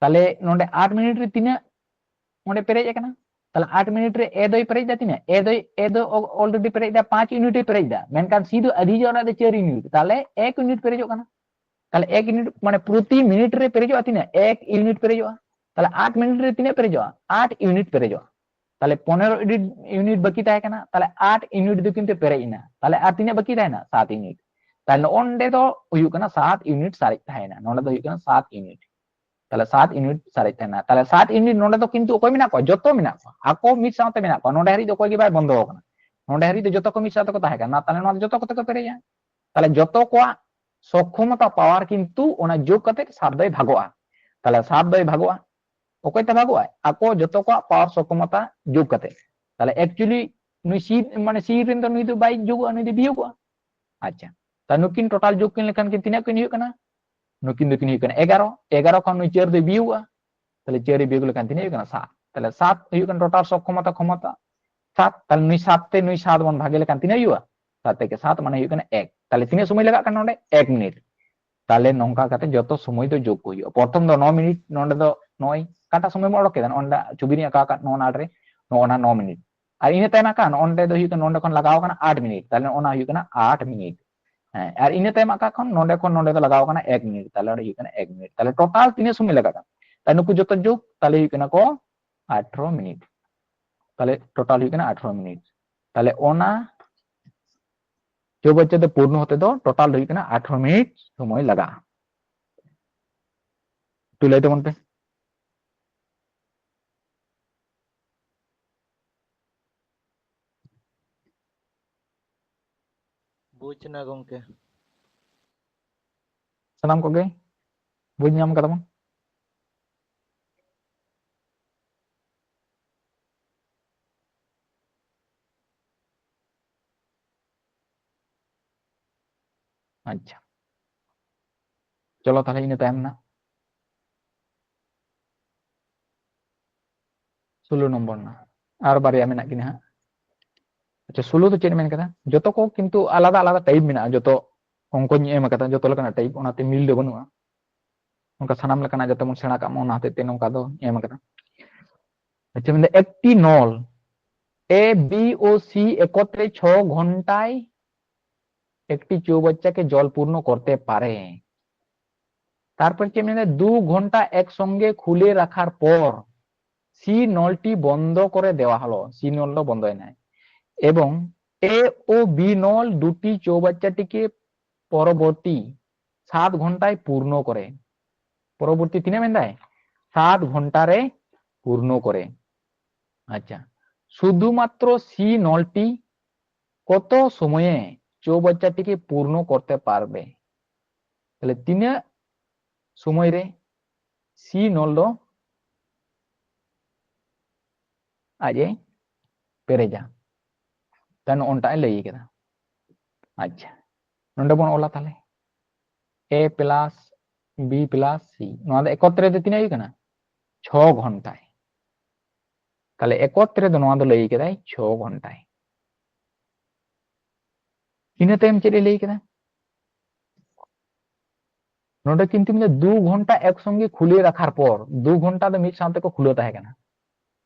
ᱛᱟᱦᱞᱮ ᱱᱚᱰᱮ ᱟᱴ ᱢᱤᱱᱤᱴ ᱨᱮ ᱛᱤᱱᱟᱹᱜ ᱚᱸᱰᱮ ᱯᱮᱨᱮᱡ ᱟᱠᱟᱱᱟ? ᱛᱟᱦᱞᱮ ᱟᱴ ᱢᱤᱱᱤᱴ ᱨᱮ A ᱫᱚᱭ ᱯᱮᱨᱮᱡ ᱫᱟ ᱛᱤᱱᱟᱹᱜ? A ᱫᱚᱭ, A ᱫᱚ already ᱯᱮᱨᱮᱡ ᱫᱟ, ᱯᱟᱸᱪ ᱤᱭᱩᱱᱤᱴ ᱮ ᱯᱮᱨᱮᱡ ᱫᱟ, ᱢᱮᱱᱠᱷᱟᱱ C ᱫᱚ ᱟᱹᱰᱤ ᱡᱳᱨ ᱨᱮ ᱪᱟᱨ ᱤᱭᱩᱱᱤᱴ, ᱛᱟᱦᱞᱮ ᱮᱠ ᱤᱭᱩᱱᱤᱴ ᱯᱮᱨᱮᱡᱚᱜ ᱠᱟᱱᱟ᱾ ᱛᱟᱦᱞᱮ ᱮᱠ ᱤᱭᱩᱱᱤᱴ ᱢᱟᱱᱮ ᱯᱨᱚᱛᱤ ᱢᱤᱱᱤᱴ ᱨᱮ ᱯᱮᱨᱮᱡᱚᱜᱼᱟ ᱛᱤᱱᱟᱹᱜ? ᱮᱠ ᱤᱭᱩᱱᱤᱴ ᱯᱮᱨᱮᱡᱚᱜᱼᱟ᱾ ᱛᱟᱦᱞᱮ ᱟᱴ ᱢᱤᱱᱤᱴ ᱨᱮ ᱛᱤᱱᱟᱹᱜ ᱯᱮᱨᱮᱡᱚᱜᱼᱟ? ᱟᱴ ᱤᱭᱩᱱᱤᱴ ᱯᱮᱨᱮᱡᱚᱜᱼᱟ᱾ ᱛᱟᱦᱞᱮ ᱯᱚᱱᱮᱨᱚ ᱤᱭᱩᱱᱤᱴ, ᱤᱭᱩᱱᱤᱴ ᱵᱟᱹᱠᱤ ᱛᱟᱦᱮᱸ ᱠᱟᱱᱟ, ᱛᱟᱦᱞᱮ ᱟᱴ ᱤᱭᱩᱱᱤᱴ ᱫᱚ ᱠᱤᱱᱛᱩ ᱯᱮᱨᱮᱡ ᱮᱱᱟ᱾ ᱛᱟᱦᱞᱮ ᱟᱨ ᱛᱤᱱᱟᱹᱜ ᱵᱟᱹᱠᱤ ᱛᱟᱦᱮᱱᱟ? ᱥᱟᱛ ᱤᱭᱩᱱᱤᱴ᱾ ᱛᱟᱦᱞᱮ ᱱᱚᱜᱼᱚ ᱱᱚᱰᱮ ᱫᱚ ᱦᱩᱭᱩᱜ ᱠᱟᱱᱟ ᱥᱟᱛ ᱤᱭᱩᱱᱤᱴ ᱥᱟᱨᱮᱡ ᱛᱟᱦᱮᱸᱭᱮᱱᱟ, ᱱᱚᱰᱮ ᱫᱚ ᱦᱩᱭᱩᱜ ᱠᱟᱱᱟ ᱥᱟᱛ ᱤᱭᱩᱱᱤᱴ᱾ ᱛᱟᱦᱞᱮ ᱥᱟᱛ ᱤᱭᱩᱱᱤᱴ ᱥᱟᱨᱮᱡ ᱛᱟᱦᱮᱱᱟ᱾ ᱛᱟᱦᱞᱮ ᱥᱟᱛ ᱤᱭᱩᱱᱤᱴ ᱱᱚᱰᱮ ᱫᱚ ᱠᱤᱱᱛᱩ ᱚᱠᱚᱭ ᱢᱮᱱᱟᱜ ᱠᱚᱣᱟ? ᱡᱚᱛᱚ ᱢᱮᱱᱟᱜ ᱠᱚᱣᱟ, ᱟᱠᱚ ᱢᱤᱫ ᱥᱟᱶᱛᱮ ᱢᱮᱱᱟᱜ ᱠᱚᱣᱟ᱾ ᱱᱚᱰᱮ ᱦᱟᱹᱨᱤᱡ ᱫᱚ ᱚᱠᱚᱭ ᱜᱮ ᱵᱟᱭ ᱵᱚᱱᱫᱚ ᱟᱠᱟᱱᱟ, ᱱᱚᱰᱮ ᱦᱟᱹᱨᱤᱡ ᱫᱚ ᱡᱚᱛᱚ ᱠᱚ ᱢᱤᱫ ᱥᱟᱶ ᱛᱮᱠᱚ ᱛᱟᱦᱮᱸ ᱠᱟᱱᱟ᱾ ᱛᱟᱦᱞᱮ ᱱᱚᱣᱟ ᱫᱚ ᱡᱚᱛᱚ ᱠᱚᱛᱮ ᱠᱚ ᱯᱮᱨᱮᱡᱟ᱾ ᱛᱟᱦᱞᱮ ᱡᱚᱛᱚ ᱠᱚᱣᱟᱜ ᱥᱚᱠᱠᱷᱚᱢᱚᱛᱟ ᱯᱟᱣᱟᱨ ᱠᱤᱱᱛᱩ ᱚᱱᱟ ᱡᱳᱜᱽ ᱠᱟᱛᱮ ᱥᱟᱛ ᱫᱚᱭ ᱵᱷᱟᱜᱚᱜᱼᱟ᱾ ᱛᱟᱦᱞᱮ ᱥᱟᱛ ᱫᱚᱭ ᱵᱷᱟᱜᱚᱜᱼᱟ, ᱚᱠᱚᱭ ᱛᱮ ᱵᱷᱟᱜᱚᱜᱼᱟᱭ? ᱟᱠᱚ ᱡᱚᱛᱚ ᱠᱚᱣᱟᱜ ᱯᱟᱣᱟᱨ ᱥᱚᱠᱠᱷᱚᱢᱚᱛᱟ ᱡᱳᱜᱽ ᱠᱟᱛᱮ᱾ ᱛᱟᱦᱞᱮ actually ᱱᱩᱭ C, ᱢᱟᱱᱮ C ᱨᱮᱱ ᱫᱚ ᱱᱩᱭ ᱫᱚ ᱵᱟᱭ ᱡᱳᱜᱚᱜᱼᱟ, ᱱᱩᱭ ᱫᱚ ᱵᱤᱭᱳᱜᱚᱜᱼᱟ᱾ ᱟᱪᱪᱷᱟ, ᱛᱟᱦᱞᱮ ᱱᱩᱠᱤᱱ ᱴᱳᱴᱟᱞ ᱡᱳᱜᱽ ᱠᱤᱱ ᱞᱮᱠᱷᱟᱱ ᱠᱤᱱ ᱛᱤᱱᱟᱹᱜ ᱠᱤᱱ ᱦᱩᱭᱩᱜ ᱠᱟᱱᱟ? ᱱᱩᱠᱤᱱ ᱫᱚᱠᱤᱱ ᱦᱩᱭᱩᱜ ᱠᱟᱱᱟ ᱮᱜᱟᱨᱚ, ᱮᱜᱟᱨᱚ ᱠᱷᱚᱱ ᱱᱩᱭ ᱪᱟᱨ ᱫᱚᱭ ᱵᱤᱭᱳᱜᱚᱜᱼᱟ᱾ ᱛᱟᱦᱞᱮ ᱪᱟᱨ ᱮ ᱵᱤᱭᱳᱜ ᱞᱮᱠᱷᱟᱱ ᱛᱤᱱᱟᱹᱜ ᱦᱩᱭᱩᱜ ᱠᱟᱱᱟ? ᱥᱟᱛ᱾ ᱛᱟᱦᱞᱮ ᱥᱟᱛ ᱦᱩᱭᱩᱜ ᱠᱟᱱᱟ ᱴᱳᱴᱟᱞ ᱥᱚᱠᱠᱷᱚᱢᱚᱛᱟ, ᱠᱷᱚᱢᱚᱛᱟ ᱥᱟᱛ᱾ ᱛᱟᱦᱞᱮ ᱱᱩᱭ ᱥᱟᱛ ᱛᱮ ᱱᱩᱭ ᱥᱟᱛ ᱵᱚᱱ ᱵᱷᱟᱜᱮ ᱞᱮᱠᱷᱟᱱ ᱛᱤᱱᱟᱹᱜ ᱦᱩᱭᱩᱜᱼᱟ? ᱥᱟᱛ ᱛᱮᱠᱮ ᱥᱟᱛ ᱢᱟᱱᱮ ᱦᱩᱭᱩᱜ ᱠᱟᱱᱟ ᱮᱠ᱾ ᱛᱟᱦᱞᱮ ᱛᱤᱱᱟᱹᱜ ᱥᱚᱢᱚᱭ ᱞᱟᱜᱟᱜ ᱠᱟᱱᱟ ᱱᱚᱰᱮ? ᱮᱠ ᱢᱤᱱᱤᱴ᱾ ᱛᱟᱦᱞᱮ ᱱᱚᱝᱠᱟ ᱠᱟᱛᱮ ᱡᱚᱛᱚ ᱥᱚᱢᱚᱭ ᱫᱚ ᱡᱳᱜᱽ ᱠᱚ ᱦᱩᱭᱩᱜᱼᱟ᱾ ᱯᱨᱚᱛᱷᱚᱢ ᱫᱚ ᱱᱚ ᱢᱤᱱᱤᱴ, ᱱᱚᱰᱮ ᱫᱚ ᱱᱚᱜᱼᱚᱭ ᱚᱠᱟᱴᱟᱜ ᱥᱚᱢᱚᱭ ᱵᱚᱱ ᱚᱰᱚᱠ ᱠᱮᱫᱟ, ᱱᱚᱜᱼᱚᱭ ᱱᱚᱰᱮ ᱪᱷᱚᱵᱤ ᱨᱤᱧ ᱟᱸᱠᱟᱣ ᱟᱠᱟᱫ ᱱᱚᱜᱼᱚ ᱱᱚᱰᱮ ᱨᱮ, ᱱᱚᱜᱼᱚ ᱱᱟ ᱱᱚ ᱢᱤᱱᱤᱴ᱾ ᱟᱨ ᱤᱱᱟᱹ ᱛᱟᱭᱚᱢ ᱟᱸᱠᱟ ᱱᱚᱜᱼᱚ ᱱᱚᱰᱮ ᱫᱚ ᱦᱩᱭᱩᱜ ᱠᱟᱱᱟ, ᱱᱚᱰᱮ ᱠᱷᱚᱱ ᱞᱟᱜᱟᱣ ᱠᱟᱱᱟ ᱟᱴ ᱢᱤᱱᱤᱴ, ᱛᱟᱦᱞᱮ ᱚᱱᱟ ᱦᱩᱭᱩᱜ ᱠᱟᱱᱟ ᱟᱴ ᱢᱤᱱᱤᱴ᱾ ᱦᱮᱸ, ᱟᱨ ᱤᱱᱟᱹ ᱛᱟᱭᱚᱢ ᱟᱸᱠᱟ ᱠᱷᱚᱱ ᱱᱚᱰᱮ ᱠᱷᱚᱱ ᱱᱚᱰᱮ ᱫᱚ ᱞᱟᱜᱟᱣ ᱠᱟᱱᱟ ᱮᱠ ᱢᱤᱱᱤᱴ, ᱛᱟᱦᱞᱮ ᱚᱸᱰᱮ ᱦᱩᱭᱩᱜ ᱠᱟᱱᱟ ᱮᱠ ᱢᱤᱱᱤᱴ᱾ ᱛᱟᱦᱞᱮ ᱴᱳᱴᱟᱞ ᱛᱤᱱᱟᱹᱜ ᱥᱚᱢᱚᱭ ᱞᱟᱜᱟᱜ ᱠᱟᱱᱟ? ᱛᱟᱦᱞᱮ ᱱᱩᱠᱩ ᱡᱚᱛᱚ ᱡᱳᱜᱽ ᱛᱟᱦᱞᱮ ᱦᱩᱭᱩᱜ ᱠᱟᱱᱟ ᱠᱚ ᱟᱴᱷᱨᱚ ᱢᱤᱱᱤᱴ᱾ ᱛᱟᱦᱞᱮ ᱴᱳᱴᱟᱞ ᱦᱩᱭᱩᱜ ᱠᱟᱱᱟ ᱟᱴᱷᱨᱚ ᱢᱤᱱᱤᱴ᱾ ᱛᱟᱦᱞᱮ ᱚᱱᱟ ᱪᱳᱣᱵᱟᱪᱪᱚ ᱫᱚ ᱯᱩᱨᱱᱚ ᱦᱚᱛᱮ ᱫᱚ ᱴᱳᱴᱟᱞ ᱦᱩᱭᱩᱜ ᱠᱟᱱᱟ ᱟᱴᱷᱨᱚ ᱢᱤᱱᱤᱴ ᱥᱚᱢᱚᱭ ᱞᱟᱜᱟᱜᱼᱟ᱾ ᱮᱠᱴᱩ ᱞᱟᱹᱭ ᱛᱟᱵᱚᱱ ᱯᱮ᱾ ᱵᱩᱡᱽ ᱮᱱᱟ ᱜᱚᱝᱠᱮ᱾ ᱥᱟᱱᱟᱢ ᱠᱚᱜᱮ? ᱵᱩᱡᱽ ᱧᱟᱢ ᱠᱟᱫᱟ ᱵᱚᱱ? ᱟᱪᱪᱷᱟ, ᱪᱚᱞᱚ ᱛᱟᱦᱞᱮ ᱤᱱᱟᱹ ᱛᱟᱭᱚᱢ ᱨᱮᱱᱟᱜ ᱥᱳᱞᱳ ᱱᱚᱢᱵᱚᱨ ᱨᱮᱱᱟᱜ ᱟᱨ ᱵᱟᱨᱭᱟ ᱢᱮᱱᱟᱜ ᱠᱤᱱᱟ ᱦᱟᱸᱜ᱾ ᱟᱪᱪᱷᱟ, ᱥᱳᱞᱳ ᱫᱚ ᱪᱮᱫ ᱢᱮᱱ ᱠᱟᱫᱟ? ᱡᱚᱛᱚ ᱠᱚ ᱠᱤᱱᱛᱩ ᱟᱞᱟᱫᱟ ᱟᱞᱟᱫᱟ ᱴᱟᱭᱤᱯ ᱢᱮᱱᱟᱜᱼᱟ, ᱡᱚᱛᱚ ᱚᱝᱠᱚᱧ ᱮᱢ ᱠᱟᱫᱟ, ᱡᱚᱛᱚ ᱞᱮᱠᱟᱱᱟᱜ ᱴᱟᱭᱤᱯ, ᱚᱱᱟᱛᱮ ᱢᱤᱞ ᱫᱚ ᱵᱟᱹᱱᱩᱜᱼᱟ᱾ ᱚᱱᱠᱟ ᱥᱟᱱᱟᱢ ᱞᱮᱠᱟᱱᱟᱜ ᱡᱟᱛᱮ ᱵᱚᱱ ᱥᱮᱬᱟ ᱠᱟᱜ ᱢᱟ, ᱚᱱᱟ ᱦᱚᱛᱮᱡ ᱛᱮ ᱱᱚᱝᱠᱟ ᱫᱚ ᱮᱢ ᱠᱟᱫᱟ᱾ ᱟᱪᱪᱷᱟ, ᱢᱮᱱᱫᱟ একটি নল এ বি ও সি একত্রে ছ ঘন্টায় একটি চৌবাচ্চাকে জল পূর্ণ করতে পারে। তারপর কি মানে দু ঘন্টা একসঙ্গে খুলে রাখার পর সি নলটি বন্ধ করে দেওয়া হলো। সি নল ᱫᱚ ᱵᱚᱱᱫᱚᱭᱮᱱᱟ᱾ এবং এ ও বি নল দুটি চৌবাচ্চাটিকে পরবর্তী সাত ঘন্টায় পূর্ণ করে। পরবর্তী ᱛᱤᱱᱟᱹᱜ ᱢᱮᱱᱫᱟᱭ? সাত ঘন্টায় পূর্ণ করে। আচ্ছা, শুধুমাত্র সি নলটি কত সময়ে চৌবাচ্চাটিকে পূর্ণ করতে পারবে? ᱛᱟᱦᱞᱮ ᱛᱤᱱᱟᱹᱜ ᱥᱚᱢᱚᱭ ᱨᱮ ᱥᱤ ᱱᱚᱞ ᱫᱚ ᱟᱡ ᱮ ᱯᱮᱨᱮᱡᱟ? ᱛᱟᱦᱞᱮ ᱱᱚᱜᱼᱚᱱᱴᱟ ᱮ ᱞᱟᱹᱭ ᱠᱮᱫᱟ᱾ ᱟᱪᱪᱷᱟ, ᱱᱚᱰᱮ ᱵᱚᱱ ᱚᱞᱟ ᱛᱟᱦᱞᱮ ᱮ ᱯᱞᱟᱥ ᱵᱤ ᱯᱞᱟᱥ ᱥᱤ, ᱱᱚᱣᱟ ᱫᱚ ᱮᱠᱚᱛᱨᱮ ᱫᱚ ᱛᱤᱱᱟᱹᱜ ᱦᱩᱭᱩᱜ ᱠᱟᱱᱟ? ᱪᱷᱚ ᱜᱷᱚᱱᱴᱟᱭ᱾ ᱛᱟᱦᱞᱮ ᱮᱠᱚᱛᱨᱮ ᱫᱚ ᱱᱚᱣᱟ ᱫᱚ ᱞᱟᱹᱭ ᱠᱮᱫᱟᱭ ᱪᱷᱚ ᱜᱷᱚᱱᱴᱟᱭ᱾ ᱤᱱᱟᱹ ᱛᱟᱭᱚᱢ ᱪᱮᱫ ᱮ ᱞᱟᱹᱭ ᱠᱮᱫᱟ? ᱱᱚᱰᱮ ᱠᱤᱱᱛᱩ ᱢᱮᱱᱫᱟ ᱫᱩ ᱜᱷᱚᱱᱴᱟ ᱮᱠᱥᱚᱝᱜᱮ ᱠᱷᱩᱞᱮ ᱨᱟᱠᱷᱟᱨ ᱯᱚᱨ, ᱫᱩ ᱜᱷᱚᱱᱴᱟ ᱫᱚ ᱢᱤᱫ ᱥᱟᱶ ᱛᱮᱠᱚ ᱠᱷᱩᱞᱟᱹᱣ ᱛᱟᱦᱮᱸ ᱠᱟᱱᱟ᱾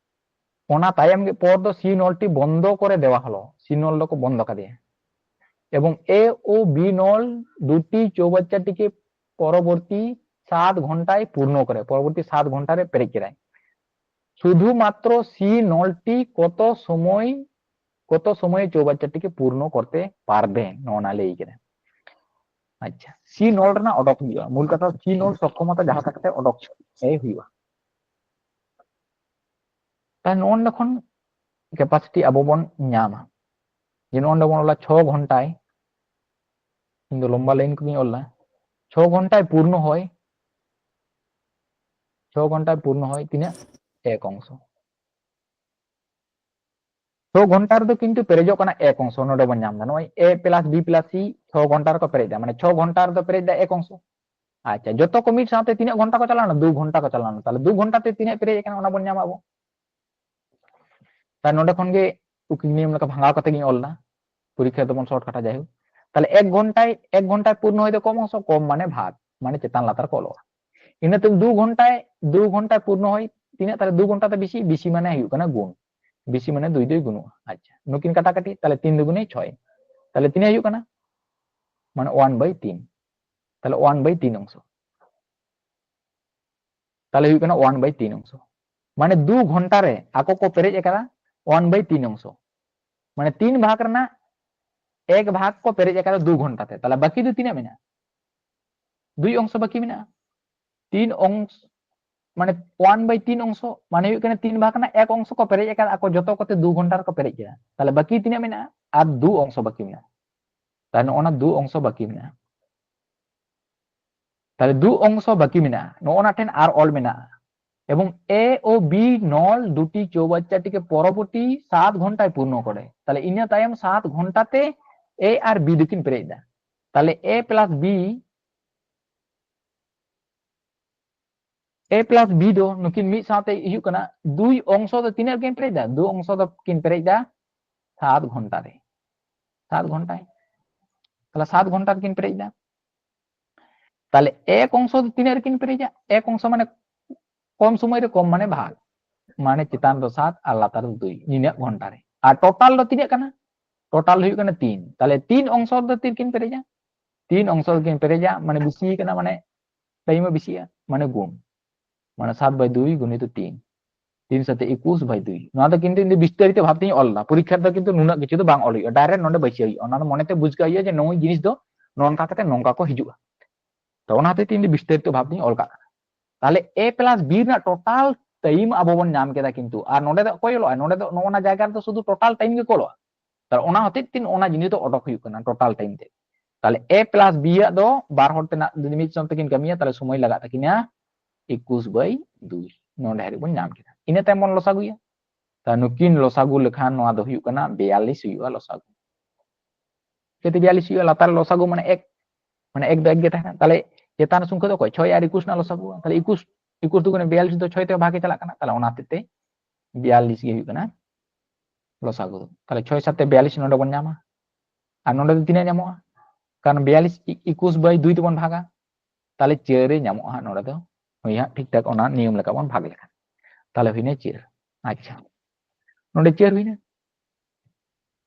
ᱚᱱᱟ ᱛᱟᱭᱚᱢ ᱜᱮ ᱯᱚᱨ ᱫᱚ ᱥᱤ ᱱᱚᱞᱴᱤ ᱵᱚᱱᱫᱚ ᱠᱚᱨᱮ ᱫᱮᱣᱟ ᱦᱚᱞᱚ, ᱥᱤ ᱱᱚᱞ ᱫᱚᱠᱚ ᱵᱚᱱᱫᱚ ᱠᱟᱫᱮᱭᱟ᱾ এবং এ ও বি নল দুটি চৌবাচ্চাটিকে পরবর্তী সাত ঘন্টায় পূর্ণ করে, পরবর্তী সাত ঘন্টারে পেরেক কেদায়। শুধুমাত্র সি নলটি কত সময়, কত সময়ে চৌবাচ্চাটিকে পূর্ণ করতে পারবে, ᱱᱚᱣᱟ ᱞᱟᱹᱭ ᱠᱮᱫᱟ᱾ ᱟᱪᱪᱷᱟ, ᱥᱤ ᱱᱚᱞ ᱨᱮᱱᱟᱜ ᱚᱰᱚᱠ ᱦᱩᱭᱩᱜᱼᱟ, ᱢᱩᱞ ᱠᱟᱛᱷᱟ ᱥᱤ ᱱᱚᱞ ᱥᱚᱠᱠᱷᱚᱢᱚᱛᱟ ᱡᱟᱦᱟᱸ ᱞᱮᱠᱟ ᱠᱟᱛᱮ ᱚᱰᱚᱠ ᱮ ᱦᱩᱭᱩᱜᱼᱟ᱾ ᱛᱟᱦᱞᱮ ᱱᱚᱜᱼᱚ ᱱᱚᱰᱮ ᱠᱷᱚᱱ ᱠᱮᱯᱟᱥᱤᱴᱤ ᱟᱵᱚ ᱵᱚᱱ ᱧᱟᱢᱟ, ᱡᱮ ᱱᱚᱜᱼᱚ ᱱᱚᱰᱮ ᱵᱚᱱ ᱚᱞᱟ ᱪᱷᱚ ᱜᱷᱚᱱᱴᱟᱭ, ᱤᱧ ᱫᱚ ᱞᱚᱢᱵᱟ ᱞᱟᱭᱤᱱ ᱠᱚᱜᱮᱧ ᱚᱞᱟ, ᱪᱷᱚ ᱜᱷᱚᱱᱴᱟᱭ ᱯᱩᱨᱱᱚ ᱦᱚᱭ ᱪᱷᱚ ᱜᱷᱚᱱᱴᱟ ᱯᱩᱨᱱᱚ ᱦᱚᱭ ᱛᱤᱱᱟᱹᱜ? ᱮᱠ ᱚᱝᱥᱚ᱾ ᱪᱷᱚ ᱜᱷᱚᱱᱴᱟ ᱨᱮᱫᱚ ᱠᱤᱱᱛᱩ ᱯᱮᱨᱮᱡᱚᱜ ᱠᱟᱱᱟ ᱮᱠ ᱚᱝᱥᱚ᱾ ᱱᱚᱰᱮ ᱵᱚᱱ ᱧᱟᱢ ᱮᱫᱟ ᱱᱚᱜᱼᱚᱭ A plus B plus C ᱪᱷᱚ ᱜᱷᱚᱱᱴᱟ ᱨᱮᱠᱚ ᱯᱮᱨᱮᱡ ᱮᱫᱟ, ᱢᱟᱱᱮ ᱪᱷᱚ ᱜᱷᱚᱱᱴᱟ ᱨᱮᱫᱚ ᱯᱮᱨᱮᱡ ᱮᱫᱟ ᱮᱠ ᱚᱝᱥᱚ᱾ ᱟᱪᱪᱷᱟ, ᱡᱚᱛᱚ ᱠᱚ ᱢᱤᱫ ᱥᱟᱶᱛᱮ ᱛᱤᱱᱟᱹᱜ ᱜᱷᱚᱱᱴᱟ ᱠᱚ ᱪᱟᱞᱟᱣᱱᱟ? ᱫᱩ ᱜᱷᱚᱱᱴᱟ ᱠᱚ ᱪᱟᱞᱟᱣᱱᱟ᱾ ᱛᱟᱦᱞᱮ ᱫᱩ ᱜᱷᱚᱱᱴᱟ ᱛᱮ ᱛᱤᱱᱟᱹᱜ ᱯᱮᱨᱮᱡ ᱟᱠᱟᱱᱟ ᱚᱱᱟ ᱵᱚᱱ ᱧᱟᱢᱟ ᱟᱵᱚ᱾ ᱛᱟᱦᱞᱮ ᱱᱚᱰᱮ ᱠᱷᱚᱱ ᱜᱮ ᱩᱠᱤᱞ ᱱᱤᱭᱚᱢ ᱞᱮᱠᱟ ᱵᱷᱟᱸᱜᱟᱣ ᱠᱟᱛᱮ ᱜᱤᱧ ᱚᱞ ᱮᱫᱟ, ᱯᱚᱨᱤᱠᱠᱷᱟ ᱫᱚᱵᱚᱱ short ᱠᱟᱴᱟ ᱡᱟᱭᱦᱳᱠ᱾ ᱛᱟᱦᱞᱮ ᱮᱠ ᱜᱷᱚᱱᱴᱟᱭ ᱮᱠ ᱜᱷᱚᱱᱴᱟᱭ ᱯᱩᱨᱱᱚ ᱦᱚᱭ ᱫᱚ ᱠᱚᱢ ᱚᱝᱥᱚ, ᱠᱚᱢ ᱢᱟᱱᱮ ᱵᱷᱟᱜᱽ, ᱢᱟᱱᱮ ᱪᱮᱛᱟᱱ ᱞᱟᱛᱟᱨ ᱠᱚ ᱚᱞᱚᱜᱼᱟ᱾ ᱤᱱᱟᱹ ᱛᱟᱭᱚᱢ ᱫᱩ ᱜᱷᱚᱱᱴᱟᱭ ᱫᱩ ᱜᱷᱚᱱᱴᱟᱭ ᱯᱩᱨᱱᱚ ᱦᱚᱭ ᱛᱤᱱᱟᱹᱜ? ᱛᱟᱦᱞᱮ ᱫᱩ ᱜᱷᱚᱱᱴᱟ ᱛᱮ ᱵᱮᱥᱤ, ᱵᱮᱥᱤ ᱢᱟᱱᱮ ᱦᱩᱭᱩᱜ ᱠᱟᱱᱟ ᱜᱩᱱ, ᱵᱮᱥᱤ ᱢᱟᱱᱮ ᱫᱩᱭ ᱫᱩᱭ ᱜᱩᱱᱩᱜᱼᱟ᱾ ᱟᱪᱪᱷᱟ, ᱱᱩᱠᱤᱱ ᱠᱟᱴᱟ ᱠᱟᱴᱤ, ᱛᱟᱦᱞᱮ ᱛᱤᱱ ᱫᱩᱜᱩᱱᱮ ᱪᱷᱚᱭ, ᱛᱟᱦᱞᱮ ᱛᱤᱱᱟᱹᱜ ᱦᱩᱭᱩᱜ ᱠᱟᱱᱟ? ᱢᱟᱱᱮ one by ᱛᱤᱱ, ᱛᱟᱦᱞᱮ one by ᱛᱤᱱ ᱚᱝᱥᱚ, ᱛᱟᱦᱞᱮ ᱦᱩᱭᱩᱜ ᱠᱟᱱᱟ one by ᱛᱤᱱ ᱚᱝᱥᱚ᱾ ᱢᱟᱱᱮ ᱫᱩ ᱜᱷᱚᱱᱴᱟ ᱨᱮ ᱟᱠᱚ ᱠᱚ ᱯᱮᱨᱮᱡ ᱟᱠᱟᱫᱟ one by ᱛᱤᱱ ᱚᱝᱥᱚ, ᱢᱟᱱᱮ ᱛᱤᱱ ᱵᱷᱟᱜᱽ ᱨᱮᱱᱟᱜ ᱮᱠ ᱵᱷᱟᱜᱽ ᱠᱚ ᱯᱮᱨᱮᱡ ᱟᱠᱟᱫᱟ ᱫᱩ ᱜᱷᱚᱱᱴᱟ ᱛᱮ᱾ ᱛᱟᱦᱞᱮ ᱵᱟᱹᱠᱤ ᱫᱚ ᱛᱤᱱᱟᱹᱜ ᱢᱮᱱᱟᱜᱼᱟ? ᱫᱩᱭ ᱚᱝᱥᱚ ᱵᱟᱹᱠᱤ ᱢᱮᱱᱟᱜᱼᱟ᱾ ᱛᱤᱱ ᱚᱝᱥ ᱢᱟᱱᱮ one by ᱛᱤᱱ ᱚᱝᱥᱚ, ᱢᱟᱱᱮ ᱦᱩᱭᱩᱜ ᱠᱟᱱᱟ ᱛᱤᱱ ᱵᱷᱟᱜᱽ ᱨᱮᱱᱟᱜ ᱮᱠ ᱚᱝᱥᱚ ᱠᱚ ᱯᱮᱨᱮᱡ ᱟᱠᱟᱫᱟ ᱟᱠᱚ, ᱡᱚᱛᱚ ᱠᱚᱛᱮ ᱫᱩ ᱜᱷᱚᱱᱴᱟ ᱨᱮᱠᱚ ᱯᱮᱨᱮᱡ ᱠᱮᱫᱟ᱾ ᱛᱟᱦᱞᱮ ᱵᱟᱹᱠᱤ ᱛᱤᱱᱟᱹᱜ ᱢᱮᱱᱟᱜᱼᱟ? ᱟᱨ ᱫᱩ ᱚᱝᱥᱚ ᱵᱟᱹᱠᱤ ᱢᱮᱱᱟᱜᱼᱟ᱾ ᱛᱟᱦᱞᱮ ᱱᱚᱜᱼᱚ ᱱᱟ ᱫᱩ ᱚᱝᱥᱚ ᱵᱟᱹᱠᱤ ᱢᱮᱱᱟᱜᱼᱟ᱾ ᱛᱟᱦᱞᱮ ᱫᱩ ᱚᱝᱥᱚ ᱵᱟᱹᱠᱤ ᱢᱮᱱᱟᱜᱼᱟ, ᱱᱚᱜᱼᱚ ᱱᱟ ᱴᱷᱮᱱ ᱟᱨ ᱚᱞ ᱢᱮᱱᱟᱜᱼᱟ। এবং এ ও বি নল দুটি চৌবাচ্চাটিকে পরবর্তী সাত ঘন্টায় পূর্ণ করে। তাহলে ᱤᱱᱟᱹ ᱛᱟᱭᱚᱢ ᱥᱟᱛ ᱜᱷᱚᱱᱴᱟ ᱛᱮ ᱮ ᱟᱨ ᱵᱤ ᱫᱚᱠᱤᱱ ᱯᱮᱨᱮᱡ ᱮᱫᱟ। ᱛᱟᱦᱞᱮ ᱮ ᱯᱞᱟᱥ ᱵᱤ, ᱮ ᱯᱞᱟᱥ ᱵᱤ ᱫᱚ ᱱᱩᱠᱤᱱ ᱢᱤᱫ ᱥᱟᱶᱛᱮ ᱦᱩᱭᱩᱜ ᱠᱟᱱᱟ, ᱫᱩᱭ ᱚᱝᱥᱚ ᱫᱚ ᱛᱤᱱᱟᱹᱜ ᱨᱮᱠᱤᱱ ᱯᱮᱨᱮᱡ ᱮᱫᱟ? ᱫᱩ ᱚᱝᱥᱚ ᱫᱚ ᱠᱤᱱ ᱯᱮᱨᱮᱡ ᱮᱫᱟ ᱥᱟᱛ ᱜᱷᱚᱱᱴᱟ ᱨᱮ, ᱥᱟᱛ ᱜᱷᱚᱱᱴᱟᱭ, ᱛᱟᱦᱞᱮ ᱥᱟᱛ ᱜᱷᱚᱱᱴᱟ ᱨᱮᱠᱤᱱ ᱯᱮᱨᱮᱡ ᱮᱫᱟ। ᱛᱟᱦᱞᱮ ᱮᱠ ᱚᱝᱥᱚ ᱫᱚ ᱛᱤᱱᱟᱹᱜ ᱨᱮᱠᱤᱱ ᱯᱮᱨᱮᱡᱟ? ᱮᱠ ᱚᱝᱥᱚ ᱢᱟᱱᱮ ᱠᱚᱢ ᱥᱚᱢᱚᱭ ᱨᱮ ᱠᱚᱢ ᱢᱟᱱᱮ ᱵᱷᱟᱜᱽ, ᱢᱟᱱᱮ ᱪᱮᱛᱟᱱ ᱫᱚ ᱥᱟᱛ ᱟᱨ ᱞᱟᱛᱟᱨ ᱫᱚ ᱫᱩᱭ, ᱱᱤᱱᱟᱹᱜ ᱜᱷᱚᱱᱴᱟ ᱨᱮ। ᱟᱨ ᱴᱳᱴᱟᱞ ᱫᱚ ᱛᱤᱱᱟᱹᱜ ᱠᱟᱱᱟ? ᱴᱳᱴᱟᱞ ᱦᱩᱭᱩᱜ ᱠᱟᱱᱟ ᱛᱤᱱ। ᱛᱟᱦᱞᱮ ᱛᱤᱱ ᱚᱝᱥᱚ ᱫᱚ ᱛᱤᱨᱠᱤᱱ ᱯᱮᱨᱮᱡᱟ? ᱛᱤᱱ ᱚᱝᱥᱚ ᱫᱚᱠᱤᱱ ᱯᱮᱨᱮᱡᱟ, ᱢᱟᱱᱮ ᱵᱮᱥᱤ ᱠᱟᱱᱟ, ᱢᱟᱱᱮ ᱴᱟᱭᱤᱢ ᱦᱚᱸ ᱵᱮᱥᱤᱜᱼᱟ, ᱢᱟᱱᱮ ᱜᱩᱱ, ᱢᱟᱱᱮ ᱥᱟᱛ ᱵᱟᱭ ᱫᱩᱭ ᱜᱩᱱᱤᱛᱚ ᱛᱤᱱ, ᱛᱤᱱ ᱥᱟᱛᱮ ᱮᱠᱩᱥ ᱵᱟᱭ ᱫᱩᱭ। ᱱᱚᱣᱟ ᱫᱚ ᱠᱤᱱᱛᱩ ᱤᱧ ᱫᱚ ᱵᱤᱥᱛᱟᱨᱤᱛᱚ ᱵᱷᱟᱵ ᱛᱮᱧ ᱚᱞ ᱮᱫᱟ, ᱯᱚᱨᱤᱠᱠᱷᱟ ᱨᱮᱫᱚ ᱠᱤᱱᱛᱩ ᱱᱩᱱᱟᱹᱜ ᱠᱤᱪᱷᱩ ᱫᱚ ᱵᱟᱝ ᱚᱞ ᱦᱩᱭᱩᱜᱼᱟ, ᱰᱟᱭᱨᱮᱠᱴ ᱱᱚᱰᱮ ᱵᱟᱹᱭᱥᱟᱹᱣ ᱦᱩᱭᱩᱜᱼᱟ, ᱚᱱᱟ ᱫᱚ ᱢᱚᱱᱮᱛᱮ ᱵᱩᱡᱽ ᱠᱟᱜ ᱦᱩᱭᱩᱜᱼᱟ ᱡᱮ ᱱᱩᱭ ᱡᱤᱱᱤᱥ ᱫᱚ ᱱᱚᱝᱠᱟ ᱠᱟᱛᱮ ᱱᱚᱝᱠᱟ ᱠᱚ ᱦᱤᱡᱩᱜᱼᱟ। ᱛᱚ ᱚᱱᱟ ᱦᱚᱛᱮᱡ ᱛᱮ ᱤᱧ ᱫᱚ ᱵᱤᱥᱛᱟᱨᱤᱛᱚ ᱵᱷᱟᱵ ᱛᱮᱧ ᱚᱞ ᱠᱟᱜ ᱠᱟᱱᱟ। ᱛᱟᱦᱞᱮ ᱮ ᱯᱞᱟᱥ ᱵᱤ ᱨᱮᱱᱟᱜ ᱴᱳᱴᱟᱞ ᱴᱟᱭᱤᱢ ᱟᱵᱚ ᱵᱚᱱ ᱧᱟᱢ ᱠᱮᱫᱟ, ᱠᱤᱱᱛᱩ ᱟᱨ ᱱᱚᱰᱮ ᱫᱚ ᱚᱠᱚᱭ ᱚᱞᱚᱜᱼᱟ? ᱱᱚᱰᱮ ᱫᱚ ᱱᱚᱜᱼᱚ ᱱᱟ ᱡᱟᱭᱜᱟ ᱨᱮᱫᱚ ᱥᱩᱫᱷᱩ ᱴᱳᱴᱟᱞ ᱴᱟᱭᱤᱢ ᱜᱮᱠᱚ ᱚᱞᱚᱜᱼᱟ। ᱛᱟᱦᱞᱮ ᱚᱱᱟ ᱦᱚᱛᱮᱡ ᱛᱮ ᱚᱱᱟ ᱡᱤᱱᱤᱥ ᱫᱚ ᱚᱰᱚᱠ ᱦᱩᱭᱩᱜ ᱠᱟᱱᱟ ᱴᱳᱴᱟᱞ ᱴᱟᱭᱤᱢ ᱛᱮ। ᱛᱟᱦᱞᱮ ᱮ ᱯᱞᱟᱥ ᱵᱤ ᱟᱜ ᱫᱚ ᱵᱟᱨ ᱦᱚᱲ ᱛᱮᱱᱟᱜ ᱡᱩᱫᱤ ᱢᱤᱫ ᱥᱟᱶ ᱛᱮᱠᱤᱱ ᱠᱟᱹᱢᱤᱭᱟ, ᱛᱟᱦᱞᱮ ᱥᱚᱢᱚᱭ ᱞᱟᱜᱟᱜ ᱛᱟᱹᱠᱤᱱᱟ ᱮᱠᱩᱥ ᱵᱟᱭ ᱫᱩᱭ᱾ ᱱᱚᱰᱮ ᱦᱟᱹᱨᱤᱡ ᱵᱚᱱ ᱧᱟᱢ ᱠᱮᱫᱟ᱾ ᱤᱱᱟᱹ ᱛᱟᱭᱚᱢ ᱵᱚᱱ ᱞᱚᱥᱟᱜᱩᱭᱟ᱾ ᱛᱟ ᱱᱩᱠᱤᱱ ᱞᱚᱥᱟᱜᱩ ᱞᱮᱠᱷᱟᱱ ᱱᱚᱣᱟ ᱫᱚ ᱦᱩᱭᱩᱜ ᱠᱟᱱᱟ ᱵᱤᱭᱟᱞᱞᱤᱥ ᱦᱩᱭᱩᱜᱼᱟ ᱞᱚᱥᱟᱜᱩ᱾ ᱪᱤᱠᱟᱹᱛᱮ ᱵᱤᱭᱟᱞᱞᱤᱥ ᱦᱩᱭᱩᱜᱼᱟ? ᱞᱟᱛᱟᱨ ᱞᱚᱥᱟᱜᱩ ᱢᱟᱱᱮ ᱮᱠ, ᱢᱟᱱᱮ ᱮᱠ ᱫᱚ ᱮᱠ ᱜᱮ ᱛᱟᱦᱮᱱᱟ᱾ ᱛᱟᱦᱞᱮ ᱪᱮᱛᱟᱱ ᱥᱚᱝᱠᱷᱟ ᱫᱚ ᱚᱠᱚᱭ? ᱪᱷᱚᱭ ᱟᱨ ᱮᱠᱩᱥ ᱨᱮᱱᱟᱜ ᱞᱚᱥᱟᱜᱩ᱾ ᱛᱟᱦᱞᱮ ᱮᱠᱩᱥ, ᱮᱠᱩᱥ ᱫᱩᱜᱩᱱᱮ ᱵᱤᱭᱟᱞᱞᱤᱥ ᱫᱚ ᱪᱷᱚᱭ ᱛᱮ ᱵᱷᱟᱜᱮ ᱪᱟᱞᱟᱜ ᱠᱟᱱᱟ᱾ ᱛᱟᱦᱞᱮ ᱚᱱᱟ ᱦᱚᱛᱮᱡ ᱛᱮ ᱵᱤᱭᱟᱞᱞᱤᱥ ᱜᱮ ᱦᱩᱭᱩᱜ ᱠᱟᱱᱟ ᱞᱚᱥᱟᱜᱩ ᱫᱚ᱾ ᱛᱟᱦᱞᱮ ᱪᱷᱚᱭ ᱥᱟᱛᱮ ᱵᱤᱭᱟᱞᱞᱤᱥ ᱱᱚᱰᱮ ᱵᱚᱱ ᱧᱟᱢᱟ᱾ ᱟᱨ ᱱᱚᱰᱮ ᱫᱚ ᱛᱤᱱᱟᱹᱜ ᱧᱟᱢᱚᱜᱼᱟ? ᱠᱟᱨᱚᱱ ᱵᱤᱭᱟᱞᱞᱤᱥ ᱮᱠᱩᱥ ᱵᱟᱭ ᱫᱩᱭ ᱛᱮᱵᱚᱱ ᱵᱷᱟᱜᱟ, ᱛᱟᱦᱞᱮ ᱪᱟᱹᱨ ᱨᱮ ᱧᱟᱢᱚᱜᱼᱟ ᱦᱟᱸᱜ ᱱᱚᱰᱮ ᱫᱚ᱾ ᱦᱳᱭ ᱦᱟᱸᱜ, ᱴᱷᱤᱠ ᱴᱷᱟᱠ ᱚᱱᱟ ᱱᱤᱭᱚᱢ ᱞᱮᱠᱟ ᱵᱚᱱ ᱵᱷᱟᱜᱽ ᱞᱮᱠᱷᱟᱱ᱾ ᱛᱟᱦᱞᱮ ᱦᱩᱭᱱᱟ ᱪᱟᱹᱨ᱾ ᱟᱪᱪᱷᱟ, ᱱᱚᱰᱮ ᱪᱟᱹᱨ ᱦᱩᱭᱱᱟ᱾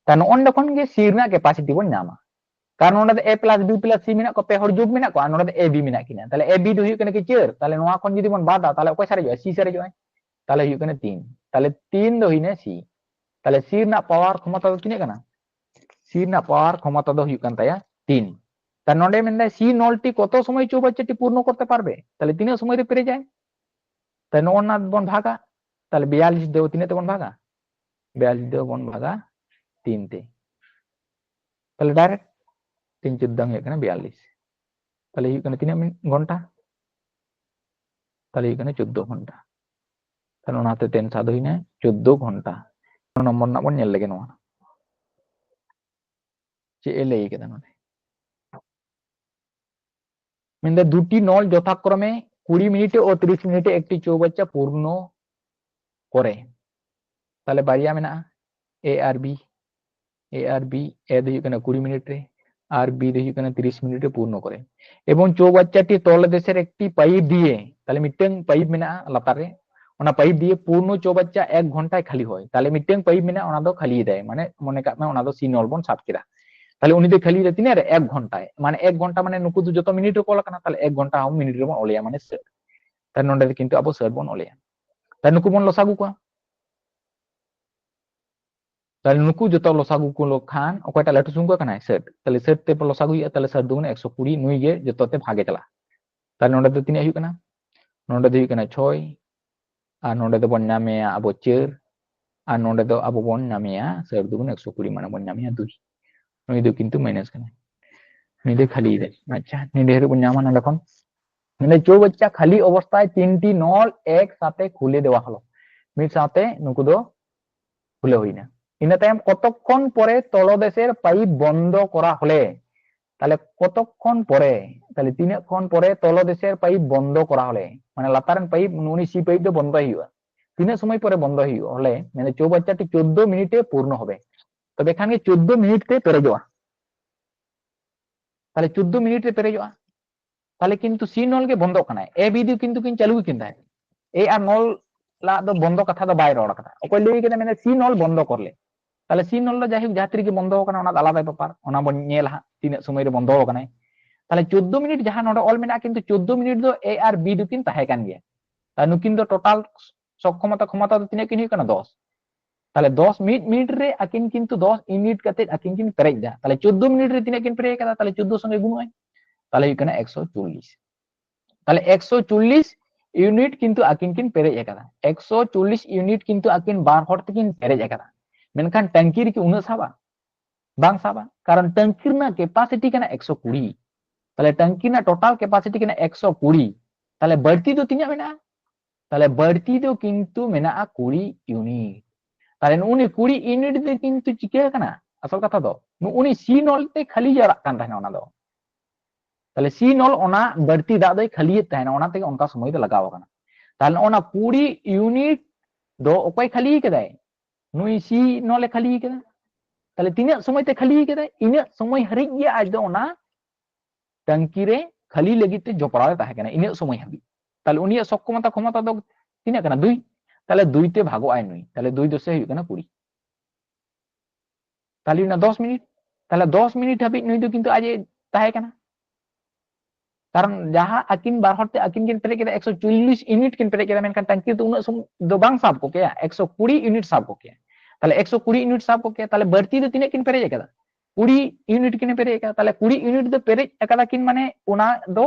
ᱛᱟ ᱱᱚᱜᱼᱚ ᱱᱚᱰᱮ ᱠᱷᱚᱱ ᱜᱮ ᱥᱤ ᱨᱮᱱᱟᱜ ᱠᱮᱯᱟᱥᱤᱴᱤ ᱵᱚᱱ ᱧᱟᱢᱟ᱾ ᱠᱟᱨᱚᱱ ᱱᱚᱰᱮ ᱫᱚ ᱮ ᱯᱞᱟᱥ ᱵᱤ ᱯᱞᱟᱥ ᱥᱤ ᱢᱮᱱᱟᱜ ᱠᱚᱣᱟ, ᱯᱮ ᱦᱚᱲ ᱡᱳᱜᱽ ᱢᱮᱱᱟᱜ ᱠᱚᱣᱟ, ᱟᱨ ᱱᱚᱰᱮ ᱫᱚ ᱮ ᱵᱤ ᱢᱮᱱᱟᱜ ᱠᱤᱱᱟ᱾ ᱛᱟᱦᱞᱮ ᱮ ᱵᱤ ᱫᱚ ᱦᱩᱭᱩᱜ ᱠᱟᱱᱟ ᱠᱤ ᱪᱟᱹᱨ, ᱛᱟᱦᱞᱮ ᱱᱚᱣᱟ ᱠᱷᱚᱱ ᱡᱩᱫᱤ ᱵᱚᱱ ᱵᱟᱫᱟ, ᱛᱟᱦᱞᱮ ᱚᱠᱚᱭ ᱥᱟᱨᱮᱡᱚᱜᱼᱟ? ᱥᱤ ᱥᱟᱨᱮᱡᱚᱜᱼᱟ᱾ ᱛᱟᱦᱞᱮ ᱦᱩᱭᱩᱜ ᱠᱟᱱᱟ ᱛᱤᱱ᱾ ᱛᱟᱦᱞᱮ ᱛᱤᱱ ᱫᱚ ᱦᱩᱭᱱᱟ ᱥᱤ᱾ ᱛᱟᱦᱞᱮ ᱥᱤ ᱨᱮᱱᱟᱜ ᱯᱟᱣᱟᱨ ᱠᱷᱚᱢᱚᱛᱟ ᱫᱚ ᱛᱤᱱᱟᱹᱜ ᱠᱟᱱᱟ? ᱥᱤ ᱨᱮᱱᱟᱜ ᱯᱟᱣᱟᱨ ᱠᱷᱚᱢᱚᱛᱟ ᱫᱚ ᱦᱩᱭᱩᱜ ᱠᱟᱱ ᱛᱟᱭᱟ ᱛᱤᱱ᱾ ᱛᱟᱦᱞᱮ ᱱᱚᱰᱮ ᱢᱮᱱᱫᱟᱭ ᱥᱤ ᱱᱚᱞ ᱴᱤ ᱠᱚᱛᱚ ᱥᱚᱢᱚᱭ ᱪᱳᱣᱵᱟᱪᱪᱟ ᱴᱤ ᱯᱩᱨᱱᱚ ᱠᱚᱨᱛᱮ ᱯᱟᱨᱵᱮ? ᱛᱟᱦᱞᱮ ᱛᱤᱱᱟᱹᱜ ᱥᱚᱢᱚᱭ ᱨᱮ ᱯᱮᱨᱮᱡᱟᱭ? ᱛᱟᱦᱞᱮ ᱱᱚᱜᱼᱚ ᱱᱟ ᱵᱚᱱ ᱵᱷᱟᱜᱟ᱾ ᱛᱟᱦᱞᱮ ᱵᱤᱭᱟᱞᱞᱤᱥ ᱫᱚ ᱛᱤᱱᱟᱹᱜ ᱛᱮᱵᱚᱱ ᱵᱷᱟᱜᱟ? ᱵᱤᱭᱟᱞᱞᱤᱥ ᱫᱚ ᱵᱚᱱ ᱵᱷᱟᱜᱟ ᱛᱤᱱ ᱛᱮ᱾ ᱛᱟᱦᱞᱮ ᱰᱟᱭᱨᱮᱠᱴ ᱛᱤᱱ ᱪᱳᱫᱽᱫᱳ ᱦᱩᱭᱩᱜ ᱠᱟᱱᱟ ᱵᱤᱭᱟᱞᱞᱤᱥ᱾ ᱛᱟᱦᱞᱮ ᱦᱩᱭᱩᱜ ᱠᱟᱱᱟ ᱛᱤᱱᱟᱹᱜ ᱢᱤᱱᱤᱴ, ᱜᱷᱚᱱᱴᱟ? ᱛᱟᱦᱞᱮ ᱦᱩᱭᱩᱜ ᱠᱟᱱᱟ ᱪᱳᱫᱽᱫᱳ ᱜᱷᱚᱱᱴᱟ᱾ ᱛᱟᱦᱞᱮ ᱚᱱᱟᱛᱮ ᱛᱮᱱ ᱥᱟᱫ ᱦᱩᱭᱱᱟ ᱪᱳᱫᱽᱫᱳ ᱜᱷᱚᱱᱴᱟ᱾ ᱱᱚᱣᱟ ᱱᱚᱢᱵᱚᱨ ᱨᱮᱱᱟᱜ ᱵᱚᱱ ᱧᱮᱞ ᱞᱮᱜᱮ ᱱᱚᱣᱟ᱾ ᱪᱮᱫ ᱮ ᱞᱟᱹᱭ ᱠᱟᱫᱟ ᱱᱚᱰᱮ? ᱢᱮᱱᱫᱟ ᱫᱩᱴᱤ ᱱᱚᱞ ᱡᱚᱛᱷᱟᱠᱨᱚᱢᱮ ᱠᱩᱲᱤ ᱢᱤᱱᱤᱴ ᱳ ᱛᱤᱨᱤᱥ ᱢᱤᱱᱤᱴ ᱮ ᱮᱠᱴᱤ ᱪᱳᱣᱵᱟᱪᱪᱟ ᱯᱩᱨᱱᱚ ᱠᱚᱨᱮ᱾ ᱛᱟᱦᱞᱮ ᱵᱟᱨᱭᱟ ᱢᱮᱱᱟᱜᱼᱟ, ᱮ ᱟᱨ ᱵᱤ᱾ ᱮ ᱟᱨ ᱵᱤ, ᱮ ᱫᱚ ᱦᱩᱭᱩᱜ ᱠᱟᱱᱟ ᱠᱩᱲᱤ ᱢᱤᱱᱤᱴ ᱨᱮ, ᱟᱨ ᱵᱤ ᱫᱚ ᱦᱩᱭᱩᱜ ᱠᱟᱱᱟ ᱛᱤᱨᱤᱥ ᱢᱤᱱᱤᱴ ᱨᱮ ᱯᱩᱨᱱᱚ ᱠᱚᱨᱮ᱾ ᱮᱵᱚᱝ ᱪᱳᱣᱵᱟᱪᱪᱟᱴᱤ ᱛᱚᱞ ᱫᱮᱥᱮᱨ ᱮᱠᱴᱤ ᱯᱟᱭᱤᱯ ᱫᱤᱭᱮ, ᱛᱟᱦᱞᱮ ᱢᱤᱫᱴᱟᱝ ᱯᱟᱭᱤᱯ ᱢᱮᱱᱟᱜᱼᱟ ᱞᱟᱛᱟᱨ ᱨᱮ, ᱚᱱᱟ ᱯᱟᱭᱤᱯ ᱫᱤᱭᱮ ᱯᱩᱨᱱᱚ ᱪᱳᱣᱵᱟᱪᱪᱟ ᱮᱠ ᱜᱷᱚᱱᱴᱟᱭ ᱠᱷᱟᱹᱞᱤ ᱦᱚᱭ᱾ ᱛᱟᱦᱞᱮ ᱢᱤᱫᱴᱟᱝ ᱯᱟᱭᱤᱯ ᱢᱮᱱᱟᱜᱼᱟ, ᱚᱱᱟ ᱫᱚ ᱠᱷᱟᱹᱞᱤᱭᱮᱫᱟᱭ, ᱢᱟᱱᱮ ᱢᱚᱱᱮ ᱠᱟᱜ ᱢᱮ ᱚᱱᱟ ᱫᱚ ᱥᱤ ᱱᱚᱞ ᱵᱚᱱ ᱥᱟᱵ ᱠᱮᱫᱟ᱾ ᱛᱟᱦᱞᱮ ᱩᱱᱤ ᱫᱚ ᱠᱷᱟᱹᱞᱤᱭᱮᱫᱟ ᱛᱤᱱᱟᱹᱜ ᱨᱮ? ᱮᱠ ᱜᱷᱚᱱᱴᱟᱭ᱾ ᱢᱟᱱᱮ ᱮᱠ ᱜᱷᱚᱱᱴᱟ ᱢᱟᱱᱮ ᱱᱩᱠᱩ ᱫᱚ ᱡᱚᱛᱚ ᱢᱤᱱᱤᱴ ᱨᱮᱠᱚ ᱚᱞ ᱟᱠᱟᱱᱟ, ᱛᱟᱦᱞᱮ ᱮᱠ ᱜᱷᱚᱱᱴᱟ ᱦᱚᱸ ᱢᱤᱱᱤᱴ ᱨᱮᱵᱚᱱ ᱚᱞᱮᱭᱟ, ᱢᱟᱱᱮ ᱥᱟᱹᱴ᱾ ᱛᱟᱦᱞᱮ ᱱᱚᱰᱮ ᱫᱚ ᱠᱤᱱᱛᱩ ᱟᱵᱚ ᱥᱟᱹᱴ ᱵᱚᱱ ᱚᱞᱮᱭᱟ᱾ ᱛᱟᱦᱞᱮ ᱱᱩᱠᱩ ᱵᱚᱱ ᱞᱚᱥᱟᱜᱩ ᱠᱚᱣᱟ᱾ ᱛᱟᱦᱞᱮ ᱱᱩᱠᱩ ᱡᱚᱛᱚ ᱞᱚᱥᱟᱜᱩ ᱠᱚ ᱠᱷᱟᱱ ᱚᱠᱚᱭᱴᱟᱜ ᱞᱟᱹᱴᱩ ᱥᱚᱝᱠᱷᱟ ᱠᱟᱱᱟᱭ? ᱥᱟᱹᱴ᱾ ᱛᱟᱦᱞᱮ ᱥᱟᱹᱴ ᱛᱮ ᱞᱚᱥᱟᱜᱩ ᱦᱩᱭᱩᱜᱼᱟ, ᱛᱟᱦᱞᱮ ᱥᱟᱹᱴ ᱫᱩᱜᱩᱱᱮ ᱮᱠᱥᱚ ᱠᱩᱲᱤ, ᱱᱩᱭ ᱜᱮ ᱡᱚᱛᱚ ᱛᱮ ᱵᱷᱟᱜᱮ ᱪᱟᱞᱟᱜᱼᱟ᱾ ᱛᱟᱦᱞᱮ ᱱᱚᱰᱮ ᱫᱚ ᱛᱤᱱᱟᱹᱜ ᱦᱩᱭᱩᱜ ᱠᱟᱱᱟ? ᱱᱚᱰᱮ ᱫᱚ ᱦᱩᱭᱩᱜ ᱠᱟᱱᱟ ᱪᱷᱚᱭ, ᱟᱨ ᱱᱚᱰᱮ ᱫᱚᱵᱚᱱ ᱧᱟᱢᱮᱭᱟ ᱟᱵᱚ ᱪᱟᱹᱨ, ᱟᱨ ᱱᱚᱰᱮ ᱫᱚ ᱟᱵᱚ ᱵᱚᱱ ᱧᱟᱢᱮᱭᱟ ᱥᱟᱹᱴ ᱫᱩᱜᱩᱱ ᱮᱠᱥᱚ ᱠᱩᱲᱤ, ᱢᱟᱱᱮ ᱵᱚᱱ ᱧᱟᱢᱮᱭᱟ ᱫᱩᱭ᱾ ᱱᱩᱭ ᱫᱚ ᱠᱤᱱᱛᱩ ᱢᱟᱭᱱᱟᱥ ᱠᱟᱱᱟᱭ, ᱱᱩᱭ ᱫᱚ ᱠᱷᱟᱹᱞᱤ ᱨᱮ᱾ ᱟᱪᱪᱷᱟ, ᱱᱚᱰᱮ ᱦᱟᱹᱨᱤᱡ ᱵᱚᱱ ᱧᱟᱢᱟ ᱱᱚᱰᱮ ᱠᱷᱚᱱ᱾ মানে চৌবাচ্চা খালি অবস্থায় তিনটি নল একসাথে খুলে দেওয়া হলো। ᱢᱤᱫ ᱥᱟᱶᱛᱮ ᱱᱩᱠᱩ ᱫᱚ ᱠᱷᱩᱞᱟᱹᱣ ᱦᱩᱭᱱᱟ᱾ ᱤᱱᱟᱹ ᱛᱟᱭᱚᱢ ᱠᱚᱛᱚᱠᱠᱷᱚᱱ ᱯᱚᱨᱮ ᱛᱚᱞᱚᱫᱮᱥᱮᱨ ᱯᱟᱭᱤᱯ ᱵᱚᱱᱫᱚ ᱠᱚᱨᱟ ᱦᱚᱞᱮ, ᱛᱟᱦᱞᱮ ᱠᱚᱛᱚᱠᱠᱷᱚᱱ ᱯᱚᱨᱮ, ᱛᱟᱦᱞᱮ ᱛᱤᱱᱟᱹᱜ ᱠᱷᱚᱱ ᱯᱚᱨᱮ ᱛᱚᱞᱚᱫᱮᱥᱮᱨ ᱯᱟᱭᱤᱯ ᱵᱚᱱᱫᱚ ᱠᱚᱨᱟ ᱦᱚᱞᱮ, ᱢᱟᱱᱮ ᱞᱟᱛᱟᱨ ᱨᱮᱱ ᱯᱟᱭᱤᱯ, ᱩᱱᱤ ᱥᱤ ᱯᱟᱭᱤᱯ ᱫᱚ ᱵᱚᱱᱫᱚᱭ ᱦᱩᱭᱩᱜᱼᱟ᱾ ᱛᱤᱱᱟᱹᱜ ᱥᱚᱢᱚᱭ ᱯᱚᱨᱮ ᱵᱚᱱᱫᱚᱭ ᱦᱩᱭᱩᱜᱼᱟ? ᱦᱚᱞᱮ ᱢᱟᱱᱮ ᱪᱳᱣᱵᱟᱪᱪᱟᱴᱤ ᱪᱳᱫᱽᱫᱳ ᱢᱤᱱᱤᱴᱮ ᱯᱩᱨᱱᱚ ᱦᱚᱵᱮ, ᱛᱚᱵᱮ ᱠᱷᱟᱱ ᱜᱮ ᱪᱳᱫᱽᱫᱳ ᱢᱤᱱᱤᱴ ᱛᱮ ᱯᱮᱨᱮᱡᱚᱜᱼᱟ᱾ ᱛᱟᱦᱞᱮ ᱪᱳᱫᱽᱫᱳ ᱢᱤᱱᱤᱴ ᱨᱮ ᱯᱮᱨᱮᱡᱚᱜᱼᱟ, ᱛᱟᱦᱞᱮ ᱠᱤᱱᱛᱩ ᱥᱤ ᱱᱚᱞ ᱜᱮ ᱵᱚᱱᱫᱚᱜ ᱠᱟᱱᱟ, ᱮ ᱵᱤ ᱫᱚ ᱠᱤᱱᱛᱩ ᱠᱤᱱ ᱪᱟᱹᱞᱩ ᱜᱮᱠᱤᱱ ᱛᱟᱦᱮᱸ᱾ ᱮ ᱟᱨ ᱱᱚᱞ ᱞᱟᱜ ᱫᱚ ᱵᱚᱱᱫᱚ ᱠᱟᱛᱷᱟ ᱫᱚ ᱵᱟᱭ ᱨᱚᱲ ᱠᱟᱫᱟ, ᱚᱠᱚᱭ ᱞᱟᱹᱭ ᱠᱮᱫᱟ ᱢᱮᱱᱟ ᱥᱤ ᱱᱚᱞ ᱵᱚᱱᱫᱚ ᱠᱚᱨᱞᱮ᱾ ᱛᱟᱦᱞᱮ ᱥᱤ ᱱᱚᱞ ᱫᱚ ᱡᱟᱭᱦᱳᱠ ᱡᱟᱦᱟᱸ ᱛᱤᱨᱮᱜᱮ ᱵᱚᱱᱫᱚ ᱠᱟᱱᱟ ᱚᱱᱟ ᱫᱚ ᱟᱞᱟᱫᱟ ᱵᱮᱯᱟᱨ, ᱚᱱᱟ ᱵᱚᱱ ᱧᱮᱞᱟ ᱦᱟᱸᱜ ᱛᱤᱱᱟᱹᱜ ᱥᱚᱢᱚᱭ ᱨᱮ ᱵᱚᱱᱫᱚ ᱠᱟᱱᱟᱭ᱾ ᱛᱟᱦᱞᱮ ᱪᱳᱫᱽᱫᱳ ᱢᱤᱱᱤᱴ ᱡᱟᱦᱟᱸ ᱱᱚᱰᱮ ᱚᱞ ᱢᱮᱱᱟᱜᱼᱟ, ᱠᱤᱱᱛᱩ ᱪᱳᱫᱽᱫᱳ ᱢᱤᱱᱤᱴ ᱫᱚ ᱮ ᱟᱨ ᱵᱤ ᱫᱚᱠᱤᱱ ᱛᱟᱦᱮᱸ ᱠᱟᱱ ᱜᱮᱭᱟ᱾ ᱛᱟᱦᱞᱮ ᱱᱩᱠᱤᱱ ᱫᱚ ᱴᱳᱴᱟᱞ ᱥᱚᱠᱠᱷᱚᱢᱚᱛᱟ, ᱠᱷᱚᱢᱚᱛᱟ ᱫᱚ ᱛᱤᱱᱟᱹᱜ ᱠᱤᱱ ᱦᱩᱭᱩᱜ ᱠᱟᱱᱟ? ᱫᱚᱥ᱾ ᱛᱟᱦᱞᱮ ᱫᱚᱥ, ᱢᱤᱫ ᱢᱤᱱᱤᱴ ᱨᱮ ᱟᱹᱠᱤᱱ ᱠᱤᱱᱛᱩ ᱫᱚᱥ ᱤᱭᱩᱱᱤᱴ ᱠᱟᱛᱮ ᱟᱹᱠᱤᱱ ᱠᱤᱱ ᱯᱮᱨᱮᱡ ᱮᱫᱟ᱾ ᱛᱟᱦᱞᱮ ᱪᱳᱫᱽᱫᱳ ᱢᱤᱱᱤᱴ ᱨᱮ ᱛᱤᱱᱟᱹᱜ ᱠᱤᱱ ᱯᱮᱨᱮᱡ ᱟᱠᱟᱫᱟ? ᱛᱟᱦᱞᱮ ᱪᱳᱫᱽᱫᱳ ᱥᱚᱸᱜᱮ ᱜᱩᱱᱚᱜᱼᱟᱭ, ᱛᱟᱦᱞᱮ ᱦᱩᱭᱩᱜ ᱠᱟᱱᱟ ᱮᱠᱥᱚ ᱪᱚᱞᱞᱤᱥ᱾ ᱛᱟᱦᱞᱮ ᱮᱠᱥᱚ ᱪᱚᱞᱞᱤᱥ ᱤᱭᱩᱱᱤᱴ ᱠᱤᱱᱛᱩ ᱟᱹᱠᱤᱱ ᱠᱤᱱ ᱯᱮᱨᱮᱡ ᱟᱠᱟᱫᱟ, ᱮᱠᱥᱚ ᱪᱚᱞᱞᱤᱥ ᱤᱭᱩᱱᱤᱴ ᱠᱤᱱᱛᱩ ᱟᱹᱠᱤᱱ ᱵᱟᱨ ᱦᱚᱲ ᱛᱮᱠᱤᱱ ᱯᱮᱨᱮᱡ ᱟᱠᱟᱫᱟ᱾ ᱢᱮᱱᱠᱷᱟᱱ ᱴᱟᱝᱠᱤ ᱨᱮᱠᱤ ᱩᱱᱟᱹᱜ ᱥᱟᱵᱟ? ᱵᱟᱝ ᱥᱟᱵᱟ, ᱠᱟᱨᱚᱱ ᱴᱟᱝᱠᱤ ᱨᱮᱱᱟᱜ ᱠᱮᱯᱟᱥᱤᱴᱤ ᱠᱟᱱᱟ ᱮᱠᱥᱚ ᱠᱩᱲᱤ᱾ ᱛᱟᱦᱞᱮ ᱴᱟᱝᱠᱤ ᱨᱮᱱᱟᱜ ᱴᱳᱴᱟᱞ ᱠᱮᱯᱟᱥᱤᱴᱤ ᱠᱟᱱᱟ ᱮᱠᱥᱚ ᱠᱩᱲᱤ᱾ ᱛᱟᱦᱞᱮ ᱵᱟᱹᱲᱛᱤ ᱫᱚ ᱛᱤᱱᱟᱹᱜ ᱢᱮᱱᱟᱜᱼᱟ? ᱛᱟᱦᱞᱮ ᱵᱟᱹᱲᱛᱤ ᱫᱚ ᱠᱤᱱᱛᱩ ᱢᱮᱱᱟᱜᱼᱟ ᱠᱩᱲᱤ ᱤᱭᱩᱱᱤᱴ᱾ ᱛᱟᱦᱞᱮ ᱱᱩᱜᱼᱩ ᱱᱤ ᱠᱩᱲᱤ ᱤᱭᱩᱱᱤᱴ ᱫᱚ ᱠᱤᱱᱛᱩ ᱪᱤᱠᱟᱹ ᱠᱟᱱᱟ? ᱟᱥᱚᱞ ᱠᱟᱛᱷᱟ ᱫᱚ ᱱᱩᱜᱼᱩ ᱱᱤ ᱥᱤ ᱱᱚᱞ ᱛᱮ ᱠᱷᱟᱹᱞᱤ ᱡᱟᱣᱨᱟᱜ ᱠᱟᱱ ᱛᱟᱦᱮᱱᱟ ᱚᱱᱟ ᱫᱚ᱾ ᱛᱟᱦᱞᱮ ᱥᱤ ᱱᱚᱞ ᱚᱱᱟ ᱵᱟᱹᱲᱛᱤ ᱫᱟᱜ ᱫᱚᱭ ᱠᱷᱟᱹᱞᱤᱭᱮᱫ ᱛᱟᱦᱮᱱᱟ, ᱚᱱᱟ ᱛᱮᱜᱮ ᱚᱱᱠᱟ ᱥᱚᱢᱚᱭ ᱫᱚ ᱞᱟᱜᱟᱣ ᱟᱠᱟᱱᱟ᱾ ᱛᱟᱦᱞᱮ ᱚᱱᱟ ᱠᱩᱲᱤ ᱤᱭᱩᱱᱤᱴ ᱫᱚ ᱚᱠᱚᱭ ᱠᱷᱟᱹᱞᱤ ᱠᱟᱫᱟᱭ? ᱱᱩᱭ ᱥᱤ ᱱᱚᱞ ᱮ ᱠᱷᱟᱹᱞᱤ ᱠᱟᱫᱟ᱾ ᱛᱟᱦᱞᱮ ᱛᱤᱱᱟᱹᱜ ᱥᱚᱢᱚᱭ ᱛᱮ ᱠᱷᱟᱹᱞᱤ ᱠᱟᱫᱟᱭ? ᱤᱱᱟᱹᱜ ᱥᱚᱢᱚᱭ ᱦᱟᱹᱨᱤᱡ ᱜᱮ ᱟᱡ ᱫᱚ ᱚᱱᱟ ᱴᱟᱝᱠᱤ ᱨᱮ ᱠᱷᱟᱹᱞᱤ ᱞᱟᱹᱜᱤᱫ ᱛᱮ ᱡᱚᱯᱲᱟᱣ ᱮ ᱛᱟᱦᱮᱸ ᱠᱟᱱᱟ ᱤᱱᱟᱹᱜ ᱥᱚᱢᱚᱭ ᱦᱟᱹᱵᱤᱡ᱾ ᱛᱟᱦᱞᱮ ᱩᱱᱤᱭᱟᱜ ᱥᱚᱠᱠᱷᱚᱢᱚᱛᱟ, ᱠᱷᱚᱢᱚᱛᱟ ᱫᱚ ᱛᱤᱱᱟᱹᱜ ᱠᱟᱱᱟ? ᱫᱩᱭ᱾ ᱛᱟᱦᱞᱮ ᱫᱩᱭ ᱛᱮ ᱵᱷᱟᱜᱚᱜ ᱟᱭ ᱱᱩᱭ, ᱛᱟᱦᱞᱮ ᱫᱩᱭ ᱫᱚᱥᱮ ᱦᱩᱭᱩᱜ ᱠᱟᱱᱟ ᱠᱩᱲᱤ᱾ ᱛᱟᱦᱞᱮ ᱚᱱᱟ ᱫᱚᱥ ᱢᱤᱱᱤᱴ, ᱛᱟᱦᱞᱮ ᱫᱚᱥ ᱢᱤᱱᱤᱴ ᱦᱟᱹᱵᱤᱡ ᱱᱩᱭ ᱫᱚ ᱠᱤᱱᱛᱩ ᱟᱡ ᱮ ᱛᱟᱦᱮᱸ ᱠᱟᱱᱟ᱾ ᱠᱟᱨᱚᱱ ᱡᱟᱦᱟᱸ ᱟᱹᱠᱤᱱ ᱵᱟᱨ ᱦᱚᱲ ᱛᱮ ᱟᱹᱠᱤᱱ ᱠᱤᱱ ᱯᱮᱨᱮᱡ ᱠᱮᱫᱟ, ᱮᱠᱥᱚ ᱪᱚᱞᱞᱤᱥ ᱤᱭᱩᱱᱤᱴ ᱠᱤᱱ ᱯᱮᱨᱮᱡ ᱠᱮᱫᱟ, ᱢᱮᱱᱠᱷᱟᱱ ᱴᱟᱝᱠᱤ ᱫᱚ ᱩᱱᱟᱹᱜ ᱥᱚᱢ-, ᱫᱚ ᱵᱟᱝ ᱥᱟᱵ ᱠᱚ ᱠᱮᱭᱟ, ᱮᱠᱥᱚ ᱠᱩᱲᱤ ᱤᱭᱩᱱᱤᱴ ᱥᱟᱵ ᱠᱚ ᱠᱮᱭᱟ᱾ ᱛᱟᱦᱞᱮ ᱮᱠᱥᱚ ᱠᱩᱲᱤ ᱤᱭᱩᱱᱤᱴ ᱥᱟᱵ ᱠᱚ ᱠᱮᱭᱟ, ᱛᱟᱦᱞᱮ ᱵᱟᱹᱲᱛᱤ ᱫᱚ ᱛᱤᱱᱟᱹᱜ ᱠᱤᱱ ᱯᱮᱨᱮᱡ ᱟᱠᱟᱫᱟ? ᱠᱩᱲᱤ ᱤᱭᱩᱱᱤᱴ ᱠᱤᱱ ᱯᱮᱨᱮᱡ ᱟᱠᱟᱫᱟ᱾ ᱛᱟᱦᱞᱮ ᱠᱩᱲᱤ ᱤᱭᱩᱱᱤᱴ ᱫᱚ ᱯᱮᱨᱮᱡ ᱟᱠᱟᱫᱟ ᱠᱤᱱ, ᱢᱟᱱᱮ ᱚᱱᱟ ᱫᱚ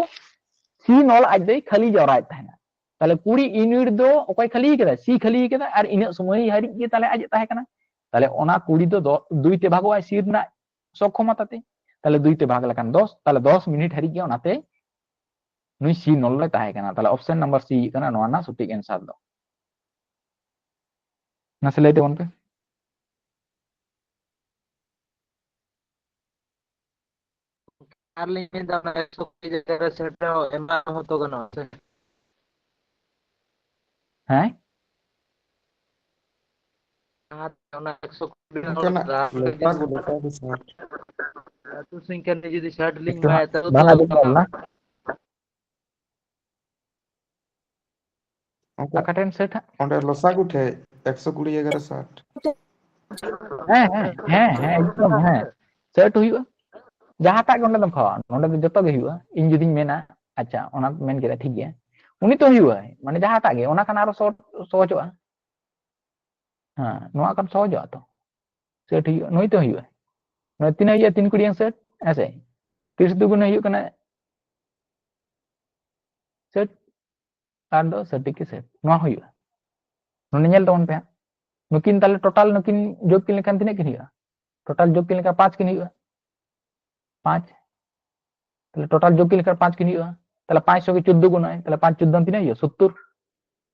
ᱥᱤ ᱱᱚᱞ ᱟᱡ ᱫᱚᱭ ᱠᱷᱟᱹᱞᱤ ᱡᱟᱣᱨᱟᱭᱮᱫ ᱛᱟᱦᱮᱱᱟ᱾ ᱛᱟᱦᱞᱮ ᱠᱩᱲᱤ ᱤᱭᱩᱱᱤᱴ ᱫᱚ ᱚᱠᱚᱭ ᱠᱷᱟᱹᱞᱤ ᱠᱟᱫᱟ? ᱥᱤ ᱠᱷᱟᱹᱞᱤ ᱠᱟᱫᱟ, ᱟᱨ ᱤᱱᱟᱹᱜ ᱥᱚᱢᱚᱭ ᱦᱟᱹᱨᱤᱡ ᱜᱮ ᱛᱟᱦᱞᱮ ᱟᱡ ᱮ ᱛᱟᱦᱮᱸ ᱠᱟᱱᱟ᱾ ᱛᱟᱦᱞᱮ ᱚᱱᱟ ᱠᱩᱲᱤ ᱫᱚ ᱫᱚ-, ᱫᱩᱭ ᱛᱮ ᱵᱷᱟᱜᱚᱜᱼᱟᱭ ᱥᱤ ᱨᱮᱱᱟᱜ ᱥᱚᱠᱠᱷᱚᱢᱚᱛᱟ ᱛᱮ᱾ ᱛᱟᱦᱞᱮ ᱫᱩᱭ ᱛᱮ ᱵᱷᱟᱜᱽ ᱞᱮᱠᱷᱟᱱ ᱫᱚᱥ, ᱛᱟᱦᱞᱮ ᱫᱚᱥ ᱢᱤᱱᱤᱴ ᱦᱟᱹᱨᱤᱡ ᱜᱮ ᱚᱱᱟᱛᱮ ᱱᱩᱭ ᱥᱤ ᱱᱚᱞ ᱨᱮ ᱛᱟᱦᱮᱸ ᱠᱟᱱᱟ᱾ ᱛᱟᱦᱚᱞᱮ ᱚᱯᱥᱮᱱ ᱱᱟᱢᱵᱟᱨ ᱥᱤ ᱦᱩᱭᱩᱜ ᱠᱟᱱᱟ ᱱᱚᱣᱟ ᱨᱮᱱᱟᱜ ᱥᱚᱴᱷᱤᱠ ᱮᱱᱥᱟᱨ ᱫᱚ᱾ ᱱᱟᱥᱮ ᱞᱟᱹᱭ ᱛᱟᱵᱚᱱ ᱯᱮ᱾ ᱟᱨ ᱞᱤᱧ ᱢᱮᱱᱫᱟ, ᱚᱱᱟ ᱮᱠᱥᱚ ᱠᱩᱲᱤ ᱡᱟᱭᱜᱟ ᱨᱮ ᱥᱮᱴ ᱮᱢᱟ ᱦᱚᱸᱛᱚ ᱜᱟᱱᱚᱜᱼᱟ ᱥᱮ? ᱦᱮᱸ? ᱟᱨ ᱚᱱᱟ ᱮᱠᱥᱚ ᱠᱩᱲᱤ ᱦᱚᱲ ᱚᱱᱠᱟᱱᱟᱜ ᱨᱟᱦᱟ ᱞᱮᱠᱟ ᱡᱩᱫᱤ ᱜᱚᱴᱟ ᱜᱮ ᱥᱮᱴ᱾ ᱟᱹᱛᱩ ᱥᱚᱝᱠᱷᱟ ᱨᱮ ᱡᱩᱫᱤ ᱥᱮᱴ ᱞᱤᱧ ᱮᱠᱴᱩ ᱮᱢᱟᱭᱟ, ᱦᱟᱸᱜ ᱛᱟᱦᱚᱞᱮ ᱵᱟᱝ ᱛᱚ ᱟᱸᱡᱚᱢ ᱧᱟᱢ ᱞᱮᱱᱟ᱾ ᱚᱱᱠᱟ ᱚᱠᱟ ᱴᱷᱮᱱ ᱥᱮᱴ ᱦᱟᱸᱜ? ᱚᱸᱰᱮ ᱞᱚᱥᱟᱜᱩ ᱴᱷᱮᱡ ᱮᱠᱥᱚ ᱠᱩᱲᱤ ᱡᱟᱭᱜᱟ ᱨᱮ ᱥᱟᱴ᱾ ᱦᱮᱸ, ᱦᱮᱸ, ᱦᱮᱸ, ᱦᱮᱸ, ᱮᱠᱫᱚᱢ, ᱦᱮᱸ᱾ ᱥᱮᱴ ᱦᱩᱭᱩᱜᱼᱟ᱾ ᱡᱟᱦᱟᱸᱴᱟᱜ ᱜᱮ ᱚᱸᱰᱮ ᱫᱚᱢ ᱠᱷᱟᱣᱟ, ᱱᱚᱸᱰᱮ ᱫᱚ ᱡᱚᱛᱚ ᱜᱮ ᱦᱩᱭᱩᱜᱼᱟ᱾ ᱤᱧ ᱡᱩᱫᱤᱧ ᱢᱮᱱᱟ, ᱟᱪᱪᱷᱟ, ᱚᱱᱟ ᱢᱮᱱ ᱠᱮᱫᱟ, ᱴᱷᱤᱠ ᱜᱮᱭᱟ᱾ ᱩᱱᱤ ᱛᱚ ᱦᱩᱭᱩᱜᱼᱟ, ᱢᱟᱱᱮ ᱡᱟᱦᱟᱸᱴᱟᱜ ᱜᱮ, ᱚᱱᱟ ᱠᱷᱟᱱ ᱟᱨᱚ ᱥᱚᱦᱚᱡ-, ᱥᱚᱦᱚᱡᱚᱜᱼᱟ᱾ ᱦᱮᱸ, ᱱᱚᱣᱟ ᱠᱷᱟᱱ ᱥᱚᱦᱚᱡᱚᱜᱼᱟ ᱛᱚ᱾ ᱥᱮᱴ ᱦᱩᱭᱩᱜᱼᱟ, ᱱᱩᱭ ᱛᱚ ᱦᱩᱭᱩᱜᱼᱟ᱾ ᱱᱚᱣᱟ ᱛᱤᱱᱟᱹᱜ ᱦᱩᱭᱩᱜᱼᱟ? ᱛᱤᱱ ᱠᱩᱲᱤᱭᱟᱹ ᱥᱮᱴ, ᱦᱮᱸ ᱥᱮ? ᱛᱤᱨᱤᱥ ᱫᱩᱜᱩᱱᱮ ᱦᱩᱭᱩᱜ ᱠᱟᱱᱟ ᱥᱮᱴ, ᱟᱨ ᱫᱚ ᱥᱚᱴᱷᱤᱠ ᱜᱮ ᱥᱮᱴ᱾ ᱱᱚᱣᱟ ᱦᱩᱭᱩᱜᱼᱟ᱾ ᱱᱚᱰᱮ ᱧᱮᱞ ᱛᱟᱵᱚᱱ ᱯᱮ ᱦᱟᱸᱜ᱾ ᱱᱩᱠᱤᱱ ᱛᱟᱦᱞᱮ ᱴᱳᱴᱟᱞ ᱱᱩᱠᱤᱱ ᱡᱳᱜᱽ ᱠᱤᱱ ᱞᱮᱠᱷᱟᱱ ᱛᱤᱱᱟᱹᱜ ᱠᱤᱱ ᱦᱩᱭᱩᱜᱼᱟ? ᱴᱳᱴᱟᱞ ᱡᱳᱜᱽ ᱠᱤᱱ ᱞᱮᱠᱷᱟᱱ ᱯᱟᱸᱪ ᱠᱤᱱ ᱦᱩᱭᱩᱜᱼᱟ᱾ ᱯᱟᱸᱪ᱾ ᱛᱟᱦᱞᱮ ᱴᱳᱴᱟᱞ ᱡᱳᱜᱽ ᱠᱤᱱ ᱞᱮᱠᱷᱟᱱ ᱯᱟᱸᱪ ᱠᱤᱱ ᱦᱩᱭᱩᱜᱼᱟ᱾ ᱛᱟᱦᱞᱮ ᱯᱟᱸᱪ ᱥᱚ ᱜᱮ ᱪᱳᱫᱽᱫᱳ ᱜᱩᱱᱟᱭ, ᱛᱟᱦᱞᱮ ᱯᱟᱸᱪ ᱪᱳᱫᱽᱫᱳ ᱛᱤᱱᱟᱹᱜ ᱦᱩᱭᱩᱜᱼᱟ? ᱥᱳᱛᱛᱳᱨ᱾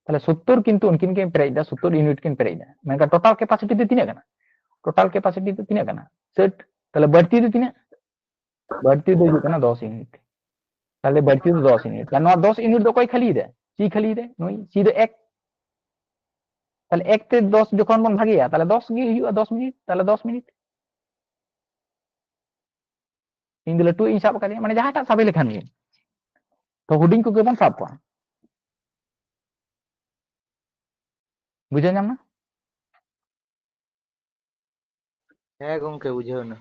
ᱛᱟᱦᱞᱮ ᱥᱳᱛᱛᱳᱨ ᱠᱤᱱᱛᱩ ᱩᱱᱠᱤᱱ ᱠᱤᱱ ᱯᱮᱨᱮᱡ ᱮᱫᱟ, ᱥᱳᱛᱛᱳᱨ ᱤᱭᱩᱱᱤᱴ ᱠᱤᱱ ᱯᱮᱨᱮᱡ ᱮᱫᱟ᱾ ᱢᱮᱱᱠᱷᱟᱱ ᱴᱳᱴᱟᱞ ᱠᱮᱯᱟᱥᱤᱴᱤ ᱫᱚ ᱛᱤᱱᱟᱹᱜ ᱠᱟᱱᱟ? ᱴᱳᱴᱟᱞ ᱠᱮᱯᱟᱥᱤᱴᱤ ᱫᱚ ᱛᱤᱱᱟᱹᱜ ᱠᱟᱱᱟ? ᱥᱟᱴ᱾ ᱛᱟᱦᱞᱮ ᱵᱟᱹᱲᱛᱤ ᱫᱚ ᱛᱤᱱᱟᱹᱜ? ᱵᱟᱹᱲᱛᱤ ᱫᱚ ᱦᱩᱭᱩᱜ ᱠᱟᱱᱟ ᱫᱚᱥ ᱤᱭᱩᱱᱤᱴ᱾ ᱛᱟᱦᱞᱮ ᱵᱟᱹᱲᱛᱤ ᱫᱚ ᱫᱚᱥ ᱤᱭᱩᱱᱤᱴ᱾ ᱛᱟᱦᱞᱮ ᱱᱚᱣᱟ ᱫᱚᱥ ᱤᱭᱩᱱᱤᱴ ᱫᱚ ᱚᱠᱚᱭ ᱠᱷᱟᱹᱞᱤᱭᱮᱫᱟ? ᱥᱤ ᱠᱷᱟᱹᱞᱤᱭᱮᱫᱟ, ᱱᱩᱭ ᱥᱤ ᱫᱚ ᱮᱠ᱾ ᱛᱟᱦᱞᱮ ᱮᱠ ᱛᱮ ᱫᱚᱥ ᱡᱚᱠᱷᱚᱱ ᱵᱚᱱ ᱵᱷᱟᱜᱮᱭᱟ, ᱛᱟᱦᱞᱮ ᱫᱚᱥ ᱜᱮ ᱦᱩᱭᱩᱜᱼᱟ, ᱫᱚᱥ ᱢᱤᱱᱤᱴ, ᱛᱟᱦᱞᱮ ᱫᱚᱥ ᱢᱤᱱᱤᱴ᱾ ᱤᱧ ᱫᱚ ᱞᱟᱹᱴᱩ ᱤᱧ ᱥᱟᱵ ᱟᱠᱟᱫᱮᱭᱟ, ᱢᱟᱱᱮ ᱡᱟᱦᱟᱸᱴᱟᱜ ᱥᱟᱵᱮ ᱞᱮᱠᱷᱟᱱ ᱜᱮ᱾ ᱛᱚ ᱦᱩᱰᱤᱧ ᱠᱚᱜᱮ ᱵᱚᱱ ᱥᱟᱵ ᱠᱚᱣᱟ᱾ ᱵᱩᱡᱷᱟᱹᱣ ᱧᱟᱢ ᱱᱟ? ᱦᱮᱸ ᱜᱚᱝᱠᱮ, ᱵᱩᱡᱷᱟᱹᱣ ᱮᱱᱟ᱾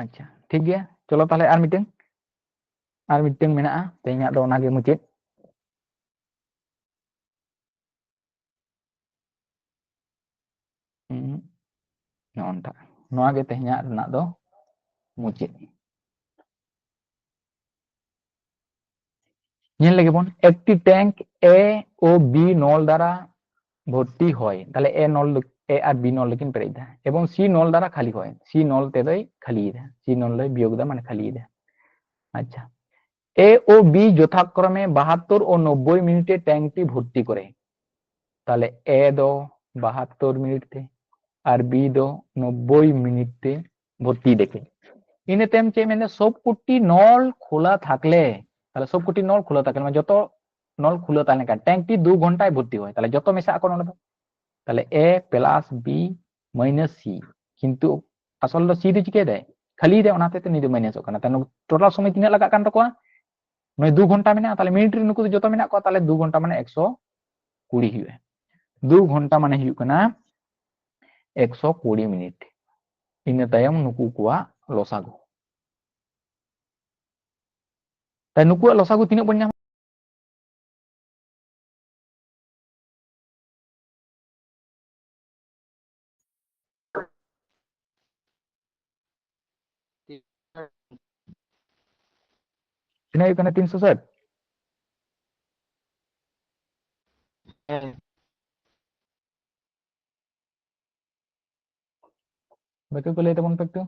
ᱟᱪᱪᱷᱟ, ᱴᱷᱤᱠ ᱜᱮᱭᱟ, ᱪᱚᱞᱚ ᱛᱟᱦᱞᱮ ᱟᱨ ᱢᱤᱫᱴᱟᱝ, ᱟᱨ ᱢᱤᱫᱴᱟᱝ ᱢᱮᱱᱟᱜᱼᱟ, ᱛᱮᱦᱮᱧᱟᱜ ᱫᱚ ᱚᱱᱟᱜᱮ ᱢᱩᱪᱟᱹᱫ᱾ ᱦᱩᱸ, ᱱᱚᱜᱼᱚ ᱱᱚᱝᱠᱟ᱾ ᱱᱚᱣᱟ ᱜᱮ ᱛᱮᱦᱮᱧᱟᱜ ᱨᱮᱱᱟᱜ ᱫᱚ ᱢᱩᱪᱟᱹᱫ᱾ ᱧᱮᱞ ᱞᱮᱜᱮ ᱵᱚᱱ, একটি ট্যাঙ্ক এ ও বি নল দ্বারা ভর্তি হয়, তাহলে এ নল, এ আর বি নল ᱫᱚᱠᱤᱱ ᱯᱮᱨᱮᱡ ᱮᱫᱟ, এবং সি নল দ্বারা খালি হয়, সি নল ᱛᱮᱫᱚᱭ ᱠᱷᱟᱹᱞᱤᱭᱮᱫᱟ, ᱥᱤ ᱱᱚᱞ ᱫᱚᱭ ᱵᱤᱭᱳᱜᱽ ᱮᱫᱟ, ᱢᱟᱱᱮ ᱠᱷᱟᱹᱞᱤᱭᱮᱫᱟ᱾ ᱟᱪᱪᱷᱟ, ᱮ ᱳ ᱵᱤ ᱡᱚᱛᱷᱟᱠᱨᱚᱢᱮ ᱵᱟᱦᱟᱛᱛᱳᱨ ᱳ ᱱᱚᱵᱵᱳᱭ ᱢᱤᱱᱤᱴᱮ ট্যাঙ্কটি ভর্তি করে। তাহলে এ ᱫᱚ ᱵᱟᱦᱟᱛᱛᱳᱨ ᱢᱤᱱᱤᱴ ᱛᱮ ᱟᱨ ᱵᱤ ᱫᱚ ᱱᱚᱵᱵᱳᱭ ᱢᱤᱱᱤᱴ ᱛᱮ ᱵᱷᱚᱨᱛᱤ ᱫᱮᱠᱷᱮ। ᱤᱱᱟᱹ ᱛᱟᱭᱚᱢ ᱪᱮᱫ ᱢᱮᱱᱫᱟ? ᱥᱚᱵ ᱠᱚᱴᱤ ᱱᱚᱞ ᱠᱷᱩᱞᱟ ᱛᱷᱟᱠᱞᱮ, ᱛᱟᱦᱞᱮ ᱥᱚᱵ ᱠᱚᱴᱤ ᱱᱚᱞ ᱠᱷᱩᱞᱟ ᱛᱷᱟᱠᱞᱮ, ᱢᱟᱱᱮ ᱡᱚᱛᱚ ᱱᱚᱞ ᱠᱷᱩᱞᱟ ᱛᱟᱦᱮᱸ ᱞᱮᱱᱠᱷᱟᱱ ট্যাঙ্কটি ᱫᱩ ᱜᱷᱚᱱᱴᱟᱭ ᱵᱷᱚᱨᱛᱤ ᱦᱩᱭ, ᱛᱟᱦᱞᱮ ᱡᱚᱛᱚ ᱢᱮᱥᱟᱜ ᱟᱠᱚ ᱱᱚᱰᱮ ᱫᱚ। ᱛᱟᱦᱞᱮ ᱮ ᱯᱞᱟᱥ ᱵᱤ ᱢᱟᱭᱱᱟᱥ ᱥᱤ, ᱠᱤᱱᱛᱩ ᱟᱥᱚᱞ ᱫᱚ ᱥᱤ ᱫᱚ ᱪᱤᱠᱟᱹᱭ ᱫᱟᱭ? ᱠᱷᱟᱹᱞᱤ ᱫᱟᱭ, ᱚᱱᱟᱛᱮ ᱱᱩᱭ ᱫᱚ ᱢᱟᱭᱱᱟᱥᱚᱜ ᱠᱟᱱᱟ। ᱛᱟᱦᱞᱮ ᱴᱳᱴᱟᱞ ᱥᱚᱢᱚᱭ ᱛᱤᱱᱟᱹᱜ ᱞᱟᱜᱟᱜ ᱠᱟᱱ ᱛᱟᱠᱚᱣᱟ? ᱱᱩᱭ ᱫᱩ ᱜᱷᱚᱱᱴᱟ ᱢᱮᱱᱟᱜᱼᱟ, ᱛᱟᱦᱞᱮ ᱢᱤᱱᱤᱴ ᱨᱮ ᱱᱩᱠᱩ ᱫᱚ ᱡᱚᱛᱚ ᱢᱮᱱᱟᱜ ᱠᱚᱣᱟ, ᱛᱟᱦᱞᱮ ᱫᱩ ᱜᱷᱚᱱᱴᱟ ᱢᱟᱱᱮ ᱮᱠᱥᱚ ᱠᱩᱲᱤ ᱦᱩᱭᱩᱜᱼᱟ। ᱫᱩ ᱜᱷᱚᱱᱴᱟ ᱢᱟᱱᱮ ᱦᱩᱭᱩᱜ ᱠᱟᱱᱟ ᱮᱠᱥᱚ ᱠᱩᱲᱤ ᱢᱤᱱᱤᱴ। ᱤᱱᱟᱹ ᱛᱟᱭᱚᱢ ᱱᱩᱠᱩ ᱠᱚᱣᱟᱜ ᱞᱚᱥᱟᱜᱩ। ᱛᱟᱭ ᱱᱩᱠᱩᱣᱟᱜ ᱞᱚᱥᱟᱜᱩ ᱛᱤᱱᱟᱹᱜ ᱵᱚᱱ ᱧᱟᱢᱟ? ᱛᱤᱱᱟᱹᱜ ᱦᱩᱭᱩᱜ ᱠᱟᱱᱟ? ᱛᱤᱱᱥᱚ ᱥᱟᱴ? ᱦᱮᱸ᱾ ᱵᱟᱠᱤ ᱠᱚ ᱞᱟᱹᱭ ᱛᱟᱵᱚᱱ ᱯᱮ ᱮᱠᱴᱩ᱾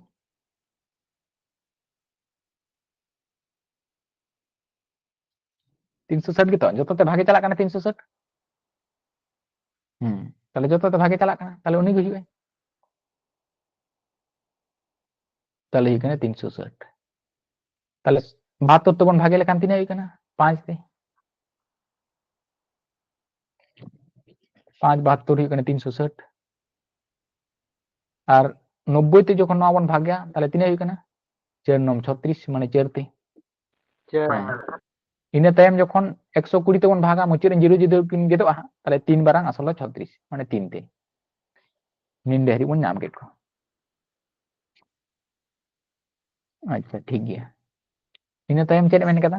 ᱛᱤᱱᱥᱚ ᱥᱟᱴ ᱜᱮᱛᱚ, ᱡᱚᱛᱚ ᱛᱮ ᱵᱷᱟᱜᱮ ᱪᱟᱞᱟᱜ ᱠᱟᱱᱟ ᱛᱤᱱᱥᱚ ᱥᱟᱴ᱾ ᱦᱩᱸ, ᱛᱟᱦᱞᱮ ᱡᱚᱛᱚ ᱛᱮ ᱵᱷᱟᱜᱮ ᱪᱟᱞᱟᱜ ᱠᱟᱱᱟ, ᱛᱟᱦᱞᱮ ᱩᱱᱤ ᱜᱮ ᱦᱩᱭᱩᱜᱼᱟ᱾ ᱛᱟᱦᱞᱮ ᱦᱩᱭᱩᱜ ᱠᱟᱱᱟ ᱛᱤᱱᱥᱚ ᱥᱟᱴ᱾ ᱛᱟᱦᱞᱮ ᱵᱟᱦᱟᱛᱛᱳᱨ ᱛᱮᱵᱚᱱ ᱵᱷᱟᱜᱮ ᱞᱮᱠᱷᱟᱱ ᱛᱤᱱᱟᱹᱜ ᱦᱩᱭᱩᱜ ᱠᱟᱱᱟ? ᱯᱟᱸᱪ ᱛᱮ᱾ ᱯᱟᱸᱪ ᱵᱟᱦᱟᱛᱛᱳᱨ ᱦᱩᱭᱩᱜ ᱠᱟᱱᱟ ᱛᱤᱱᱥᱚ ᱥᱟᱴ᱾ ᱟᱨ ᱱᱚᱵᱵᱳᱭ ᱛᱮ ᱡᱚᱠᱷᱚᱱ ᱱᱚᱣᱟ ᱵᱚᱱ ᱵᱷᱟᱜᱟ, ᱛᱟᱦᱞᱮ ᱛᱤᱱᱟᱹᱜ ᱦᱩᱭᱩᱜ ᱠᱟᱱᱟ? ᱪᱟᱨ ᱱᱚᱢ ᱪᱷᱚᱛᱨᱤᱥ, ᱢᱟᱱᱮ ᱪᱟᱨ ᱛᱮ᱾ ᱪᱟᱨ᱾ ᱦᱮᱸ᱾ ᱤᱱᱟᱹ ᱛᱟᱭᱚᱢ ᱡᱚᱠᱷᱚᱱ ᱮᱠᱥᱚ ᱠᱩᱲᱤ ᱛᱮᱵᱚᱱ ᱵᱷᱟᱜᱟ, ᱢᱩᱪᱟᱹᱫ ᱨᱮ ᱡᱤᱨᱳ ᱡᱩᱫᱤ ᱠᱤᱱ ᱜᱮᱫᱚᱜᱼᱟ ᱦᱟᱸᱜ, ᱛᱟᱦᱞᱮ ᱛᱤᱱ ᱵᱟᱨᱟᱝ ᱟᱥᱚᱞ ᱫᱚ ᱪᱷᱚᱛᱨᱤᱥ, ᱢᱟᱱᱮ ᱛᱤᱱ ᱛᱮ᱾ ᱱᱤᱱ ᱰᱷᱮᱨ ᱵᱚᱱ ᱧᱟᱢ ᱠᱮᱫ ᱠᱚᱣᱟ᱾ ᱟᱪᱪᱷᱟ, ᱴᱷᱤᱠ ᱜᱮᱭᱟ᱾ ᱤᱱᱟᱹ ᱛᱟᱭᱚᱢ ᱪᱮᱫ ᱮ ᱢᱮᱱ ᱠᱟᱫᱟ?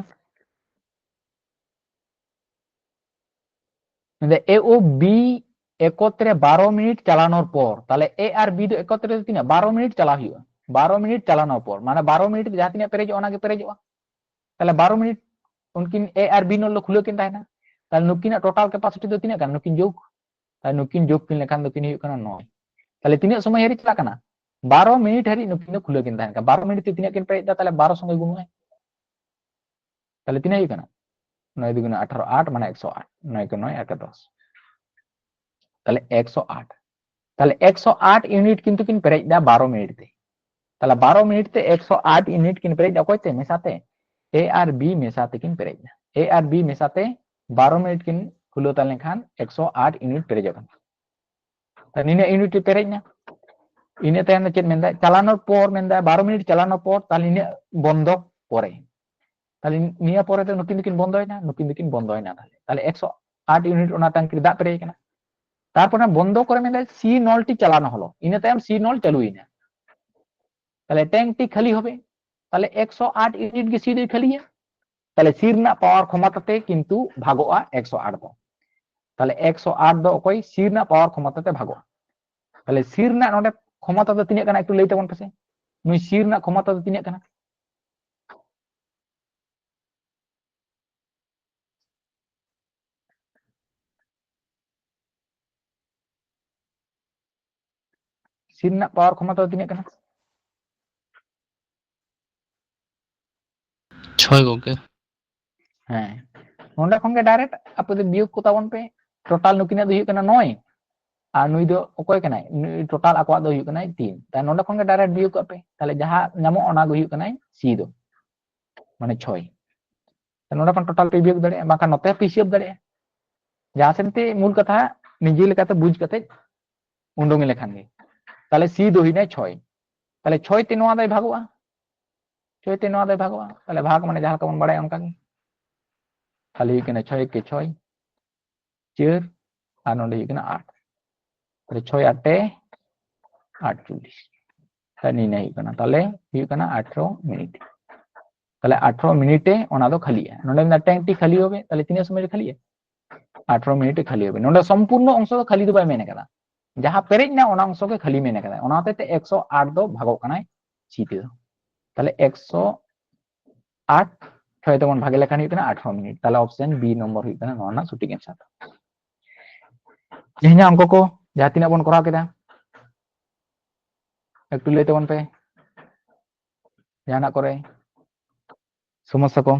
ᱢᱮᱱᱫᱟ ᱮ ᱳ ᱵᱤ ᱮᱠᱚᱛᱨᱮ ᱵᱟᱨᱚ ᱢᱤᱱᱤᱴ ᱪᱟᱞᱟᱱᱚᱨ ᱯᱚᱨ, ᱛᱟᱦᱞᱮ ᱮ ᱟᱨ ᱵᱤ ᱫᱚ ᱮᱠᱚᱛᱨᱮ ᱫᱚ ᱛᱤᱱᱟᱹᱜ? ᱵᱟᱨᱚ ᱢᱤᱱᱤᱴ ᱪᱟᱞᱟᱣ ᱦᱩᱭᱩᱜᱼᱟ᱾ ᱵᱟᱨᱚ ᱢᱤᱱᱤᱴ ᱪᱟᱞᱟᱱᱚᱨ ᱯᱚᱨ, ᱢᱟᱱᱮ ᱵᱟᱨᱚ ᱢᱤᱱᱤᱴ ᱡᱟᱦᱟᱸ ᱛᱤᱱᱟᱹᱜ ᱯᱮᱨᱮᱡᱚᱜᱼᱟ, ᱚᱱᱟ ᱜᱮ ᱯᱮᱨᱮᱡᱚᱜᱼᱟ᱾ ᱛᱟᱦᱞᱮ ᱵᱟᱨᱚ ᱢᱤᱱᱤᱴ ᱩᱱᱠᱤᱱ ᱮ ᱟᱨ ᱵᱤ ᱱᱚᱞ ᱫᱚ ᱠᱷᱩᱞᱟᱹᱣ ᱠᱤᱱ ᱛᱟᱦᱮᱱᱟ᱾ ᱛᱟᱦᱞᱮ ᱱᱩᱠᱤᱱᱟᱜ ᱴᱳᱴᱟᱞ ᱠᱮᱯᱟᱥᱤᱴᱤ ᱫᱚ ᱛᱤᱱᱟᱹᱜ ᱠᱟᱱᱟ? ᱱᱩᱠᱤᱱ ᱡᱳᱜᱽ, ᱛᱟᱦᱞᱮ ᱱᱩᱠᱤᱱ ᱡᱳᱜᱽ ᱠᱤᱱ ᱞᱮᱠᱷᱟᱱ ᱫᱚᱠᱤᱱ ᱦᱩᱭᱩᱜ ᱠᱟᱱᱟ ᱱᱚᱭ᱾ ᱛᱟᱦᱞᱮ ᱛᱤᱱᱟᱹᱜ ᱥᱚᱢᱚᱭ ᱦᱟᱹᱨᱤᱡ ᱪᱟᱞᱟᱜ ᱠᱟᱱᱟ? ᱵᱟᱨᱚ ᱢᱤᱱᱤᱴ ᱦᱟᱹᱨᱤᱡ ᱱᱩᱠᱤᱱ ᱫᱚ ᱠᱷᱩᱞᱟᱹᱣ ᱠᱤᱱ ᱛᱟᱦᱮᱱ ᱠᱟᱱᱟ᱾ ᱵᱟᱨᱚ ᱢᱤᱱᱤᱴ ᱛᱮ ᱛᱤᱱᱟᱹᱜ ᱠᱤᱱ ᱯᱮᱨᱮᱡ ᱮᱫᱟ? ᱛᱟᱦᱞᱮ ᱵᱟᱨᱚ ᱥᱚᱸᱜᱮ ᱜᱩᱱᱚᱜᱼᱟ᱾ ᱛᱟᱦᱞᱮ ᱛᱤᱱᱟᱹᱜ ᱦᱩᱭᱩᱜ ᱠᱟᱱᱟ? ᱱᱚᱭ ᱫᱩᱜᱩᱱᱟ ᱟᱴᱷᱟᱨᱚ, ᱟᱴ ᱢᱟᱱᱮ ᱮᱠᱥᱚ ᱟᱴ, ᱱᱚᱭ ᱠᱚ ᱱᱚᱭ, ᱟᱴ ᱠᱚ ᱫᱚᱥ᱾ ᱛᱟᱦᱞᱮ ᱮᱠᱥᱚ ᱟᱴ, ᱛᱟᱦᱞᱮ ᱮᱠᱥᱚ ᱟᱴ ᱤᱭᱩᱱᱤᱴ ᱠᱤᱱᱛᱩ ᱠᱤᱱ ᱯᱮᱨᱮᱡ ᱫᱟ ᱵᱟᱨᱚ ᱢᱤᱱᱤᱴ ᱛᱮ᱾ ᱛᱟᱦᱞᱮ ᱵᱟᱨᱚ ᱢᱤᱱᱤᱴ ᱛᱮ ᱮᱠᱥᱚ ᱟᱴ ᱤᱭᱩᱱᱤᱴ ᱠᱤᱱ ᱯᱮᱨᱮᱡ ᱫᱟ᱾ ᱚᱠᱚᱭ ᱛᱮ? ᱢᱮᱥᱟ ᱛᱮ, ᱮ ᱟᱨ ᱵᱤ ᱢᱮᱥᱟ ᱛᱮᱠᱤᱱ ᱯᱮᱨᱮᱡ ᱫᱟ᱾ ᱮ ᱟᱨ ᱵᱤ ᱢᱮᱥᱟ ᱛᱮ ᱵᱟᱨᱚ ᱢᱤᱱᱤᱴ ᱠᱤᱱ ᱠᱷᱩᱞᱟᱹᱣ ᱛᱟᱦᱮᱸ ᱞᱮᱱᱠᱷᱟᱱ ᱮᱠᱥᱚ ᱟᱴ ᱤᱭᱩᱱᱤᱴ ᱯᱮᱨᱮᱡᱚᱜ ᱠᱟᱱᱟ᱾ ᱛᱟᱦᱞᱮ ᱱᱤᱱᱟᱹᱜ ᱤᱭᱩᱱᱤᱴ ᱯᱮᱨᱮᱡ ᱮᱱᱟ᱾ ᱤᱱᱟᱹ ᱛᱟᱭᱚᱢ ᱫᱚ ᱪᱮᱫ ᱢᱮᱱᱫᱟ? ᱪᱟᱞᱟᱱᱚ ᱯᱚᱨ ᱢᱮᱱᱫᱟ, ᱵᱟᱨᱚ ᱢᱤᱱᱤᱴ ᱪᱟᱞᱟᱱᱚ ᱯᱚᱨ, ᱛᱟᱦᱞᱮ ᱱᱤᱱᱟᱹᱜ ᱵᱚᱱᱫᱚ ᱯᱚᱨᱮ, ᱛᱟᱦᱞᱮ ᱱᱤᱭᱟᱹ ᱯᱚᱨᱮ ᱫᱚ ᱱᱩᱠᱤᱱ ᱫᱚᱠᱤᱱ ᱵᱚᱱᱫᱚᱭᱮᱱᱟ, ᱱᱩᱠᱤᱱ ᱫᱚᱠᱤᱱ ᱵᱚᱱᱫᱚᱭᱮᱱᱟ᱾ ᱛᱟᱦᱞᱮ ᱛᱟᱦᱞᱮ ᱮᱠᱥᱚ ᱟᱴ ᱤᱭᱩᱱᱤᱴ ᱚᱱᱟ ট্যাঙ্ক ᱨᱮ ᱫᱟᱜ ᱯᱮᱨᱮᱡ ᱟᱠᱟᱱᱟ᱾ ᱛᱟᱨᱯᱚᱨᱮ ᱵᱚᱱᱫᱚ ᱠᱚᱨᱮ ᱢᱮᱱᱫᱟ ᱥᱤ ᱱᱚᱞ ᱴᱤ ᱪᱟᱞᱟᱱ ᱦᱚᱞᱚ, ᱤᱱᱟᱹ ᱛᱟᱭᱚᱢ ᱥᱤ ᱱᱚᱞ ᱪᱟᱹᱞᱩᱭᱮᱱᱟ᱾ ᱛᱟᱦᱞᱮ ট্যাঙ্ক ᱴᱤ ᱠᱷᱟᱹᱞᱤ ᱦᱚᱵᱮ, ᱛᱟᱦᱞᱮ ᱮᱠᱥᱚ ᱟᱴ ᱤᱭᱩᱱᱤᱴ ᱜᱮ ᱥᱤ ᱫᱚᱭ ᱠᱷᱟᱹᱞᱤᱭᱟ᱾ ᱛᱟᱦᱞᱮ ᱥᱤ ᱨᱮᱱᱟᱜ ᱯᱟᱣᱟᱨ ᱠᱷᱚᱢᱚᱛᱟ ᱛᱮ ᱠᱤᱱᱛᱩ ᱵᱷᱟᱜᱚᱜᱼᱟ ᱮᱠᱥᱚ ᱟᱴ ᱫᱚ᱾ ᱛᱟᱦᱞᱮ ᱮᱠᱥᱚ ᱟᱴ ᱫᱚ ᱚᱠᱚᱭ ᱥᱤ ᱨᱮᱱᱟᱜ ᱯᱟᱣᱟᱨ ᱠᱷᱚᱢᱚᱛᱟ ᱛᱮ ᱵᱷᱟᱜᱚᱜᱼᱟ᱾ ᱛᱟᱦᱞᱮ ᱥᱤ ᱨᱮᱱᱟᱜ ᱱᱚᱰᱮ ᱠᱷᱚᱢᱚᱛᱟ ᱫᱚ ᱛᱤᱱᱟᱹᱜ ᱠᱟᱱᱟ ᱮᱠᱴᱩ ᱞᱟᱹᱭ ᱛᱟᱵᱚᱱ ᱯᱮᱥᱮ, ᱱᱩᱭ ᱥᱤ ᱨᱮᱱᱟᱜ ᱠᱷᱚᱢᱚᱛᱟ ᱫᱚ ᱛᱤᱱᱟᱹᱜ ᱠᱟᱱᱟ? ᱥᱤ ᱨᱮᱱᱟᱜ ᱯᱟᱣᱟᱨ ᱠᱷᱚᱢᱚᱛᱟ ᱫᱚ ᱛᱤᱱᱟᱹᱜ ᱠᱟᱱᱟ? ᱪᱷᱚᱭ ᱜᱚᱝᱠᱮ᱾ ᱦᱮᱸ, ᱱᱚᱰᱮ ᱠᱷᱚᱱ ᱜᱮ ᱰᱟᱭᱨᱮᱠᱴ ᱟᱯᱮ ᱫᱚ ᱵᱤᱭᱳᱜ ᱠᱚ ᱛᱟᱵᱚᱱ ᱯᱮ᱾ ᱴᱳᱴᱟᱞ ᱱᱩᱠᱤᱱᱟᱜ ᱫᱚ ᱦᱩᱭᱩᱜ ᱠᱟᱱᱟ ᱱᱚᱭ, ᱟᱨ ᱱᱩᱭ ᱫᱚ ᱚᱠᱚᱭ ᱠᱟᱱᱟᱭ? ᱴᱳᱴᱟᱞ ᱟᱠᱚᱣᱟᱜ ᱫᱚ ᱦᱩᱭᱩᱜ ᱠᱟᱱᱟᱭ ᱛᱤᱱ᱾ ᱛᱟᱦᱞᱮ ᱱᱚᱰᱮ ᱠᱷᱚᱱ ᱜᱮ ᱰᱟᱭᱨᱮᱠᱴ ᱵᱤᱭᱳᱜ ᱠᱟᱜ ᱯᱮ᱾ ᱛᱟᱦᱞᱮ ᱡᱟᱦᱟᱸ ᱧᱟᱢᱚᱜ ᱚᱱᱟ ᱜᱮ ᱦᱩᱭᱩᱜ ᱠᱟᱱᱟᱭ ᱥᱤ ᱫᱚ, ᱢᱟᱱᱮ ᱪᱷᱚᱭ᱾ ᱛᱟᱦᱞᱮ ᱱᱚᱰᱮ ᱠᱷᱚᱱ ᱴᱳᱴᱟᱞ ᱯᱮ ᱵᱤᱭᱳᱜ ᱫᱟᱲᱮᱭᱟᱜᱼᱟ, ᱵᱟᱝᱠᱷᱟᱱ ᱱᱚᱛᱮ ᱯᱮ ᱦᱤᱥᱟᱹᱵ ᱫᱟᱲᱮᱭᱟᱜᱼᱟ᱾ ᱡᱟᱦᱟᱸ ᱥᱮᱱ ᱛᱮ ᱢᱩᱞ ᱠᱟᱛᱷᱟ ᱱᱤᱡᱮ ᱞᱮᱠᱟᱛᱮ ᱵᱩᱡᱽ ᱠᱟᱛᱮ ᱩᱰᱩᱝ ᱞᱮᱠᱷᱟᱱ ᱜᱮ᱾ ᱛᱟᱦᱞᱮ ᱥᱤ ᱫᱚ ᱦᱩᱭᱱᱟᱭ ᱪᱷᱚᱭ, ᱛᱟᱦᱞᱮ ᱪᱷᱚᱭ ᱛᱮ ᱱᱚᱣᱟ ᱫᱚᱭ ᱵᱷᱟᱜᱚᱜᱼᱟ, ᱪᱷᱚᱭ ᱛᱮ ᱱᱚᱣᱟ ᱫᱚᱭ ᱵᱷᱟᱜᱚᱜᱼᱟ᱾ ᱛᱟᱦᱞᱮ ᱵᱷᱟᱜᱽ ᱢᱟᱱᱮ ᱡᱟᱦᱟᱸ ᱞᱮᱠᱟ ᱵᱚᱱ ᱵᱟᱲᱟᱭᱟ ᱚᱱᱠᱟ ᱜᱮ᱾ ᱛᱟᱦᱞᱮ ᱦᱩᱭᱩᱜ ᱠᱟᱱᱟ ᱪᱷᱚᱭ ᱮᱠᱮ ᱪᱷᱚᱭ, ᱪᱟᱹᱨ, ᱟᱨ ᱱᱚᱰᱮ ᱦᱩᱭᱩᱜ ᱠᱟᱱᱟ ᱟᱴ᱾ ᱛᱟᱦᱞᱮ ᱪᱷᱚᱭ ᱟᱴᱮ ᱟᱴᱪᱚᱞᱞᱤᱥ᱾ ᱛᱟᱦᱞᱮ ᱱᱤᱱᱟᱹ ᱦᱩᱭᱩᱜ ᱠᱟᱱᱟ, ᱛᱟᱦᱞᱮ ᱦᱩᱭᱩᱜ ᱠᱟᱱᱟ ᱟᱴᱷᱨᱚ ᱢᱤᱱᱤᱴ᱾ ᱛᱟᱦᱞᱮ ᱟᱴᱷᱨᱚ ᱢᱤᱱᱤᱴᱮ ᱚᱱᱟ ᱫᱚ ᱠᱷᱟᱹᱞᱤᱜᱼᱟ᱾ ᱱᱚᱰᱮ ᱢᱮᱱᱟᱜ ট্যাঙ্ক ᱴᱤ ᱠᱷᱟᱹᱞᱤ ᱦᱚᱵᱮ, ᱛᱟᱦᱞᱮ ᱛᱤᱱᱟᱹᱜ ᱥᱚᱢᱚᱭ ᱨᱮ ᱠᱷᱟᱹᱞᱤᱜᱼᱟ? ᱟᱴᱷᱨᱚ ᱢᱤᱱᱤᱴ ᱠᱷᱟᱹᱞᱤ ᱦᱚᱵᱮ᱾ ᱱᱚᱰᱮ ᱥᱚᱢᱯᱩᱨᱱᱚ ᱚᱝᱥᱚ ᱫᱚ ᱠᱷᱟᱹᱞᱤ ᱫᱚ ᱵᱟᱭ ᱢᱮᱱ ᱟᱠᱟᱫᱟ, ᱡᱟᱦᱟᱸ ᱯᱮᱨᱮᱡ ᱮᱱᱟ ᱚᱱᱟ ᱚᱝᱥᱚ ᱜᱮ ᱠᱷᱟᱹᱞᱤ ᱢᱮᱱ ᱟᱠᱟᱫᱟ᱾ ᱚᱱᱟ ᱦᱚᱛᱮᱡ ᱛᱮ ᱮᱠᱥᱚ ᱟᱴ ᱫᱚ ᱵᱷᱟᱜᱚᱜ ᱠᱟᱱᱟᱭ ᱥᱤ ᱛᱮᱫᱚ᱾ ᱛᱟᱦᱞᱮ ᱮᱠᱥᱚ ᱟᱴ ᱪᱷᱚᱭ ᱛᱮᱵᱚᱱ ᱵᱷᱟᱜᱮ ᱞᱮᱠᱷᱟᱱ ᱦᱩᱭᱩᱜ ᱠᱟᱱᱟ ᱟᱴᱷᱨᱚ ᱢᱤᱱᱤᱴ᱾ ᱛᱟᱦᱞᱮ ᱚᱯᱥᱮᱱ ᱵᱤ ᱱᱚᱢᱵᱚᱨ ᱦᱩᱭᱩᱜ ᱠᱟᱱᱟ ᱱᱚᱣᱟ ᱨᱮᱱᱟᱜ ᱥᱚᱴᱷᱤᱠ ᱮᱱᱥᱟᱨ᱾ ᱛᱮᱦᱮᱧᱟᱜ ᱚᱝᱠᱚ ᱠᱚ ᱡᱟᱦᱟᱸ ᱛᱤᱱᱟᱹᱜ ᱵᱚᱱ ᱠᱚᱨᱟᱣ ᱠᱮᱫᱟ, ᱮᱠᱴᱩ ᱞᱟᱹᱭ ᱛᱟᱵᱚᱱ ᱯᱮ ᱡᱟᱦᱟᱱᱟᱜ ᱠᱚᱨᱮ ᱥᱚᱢᱚᱥᱥᱟ ᱠᱚ᱾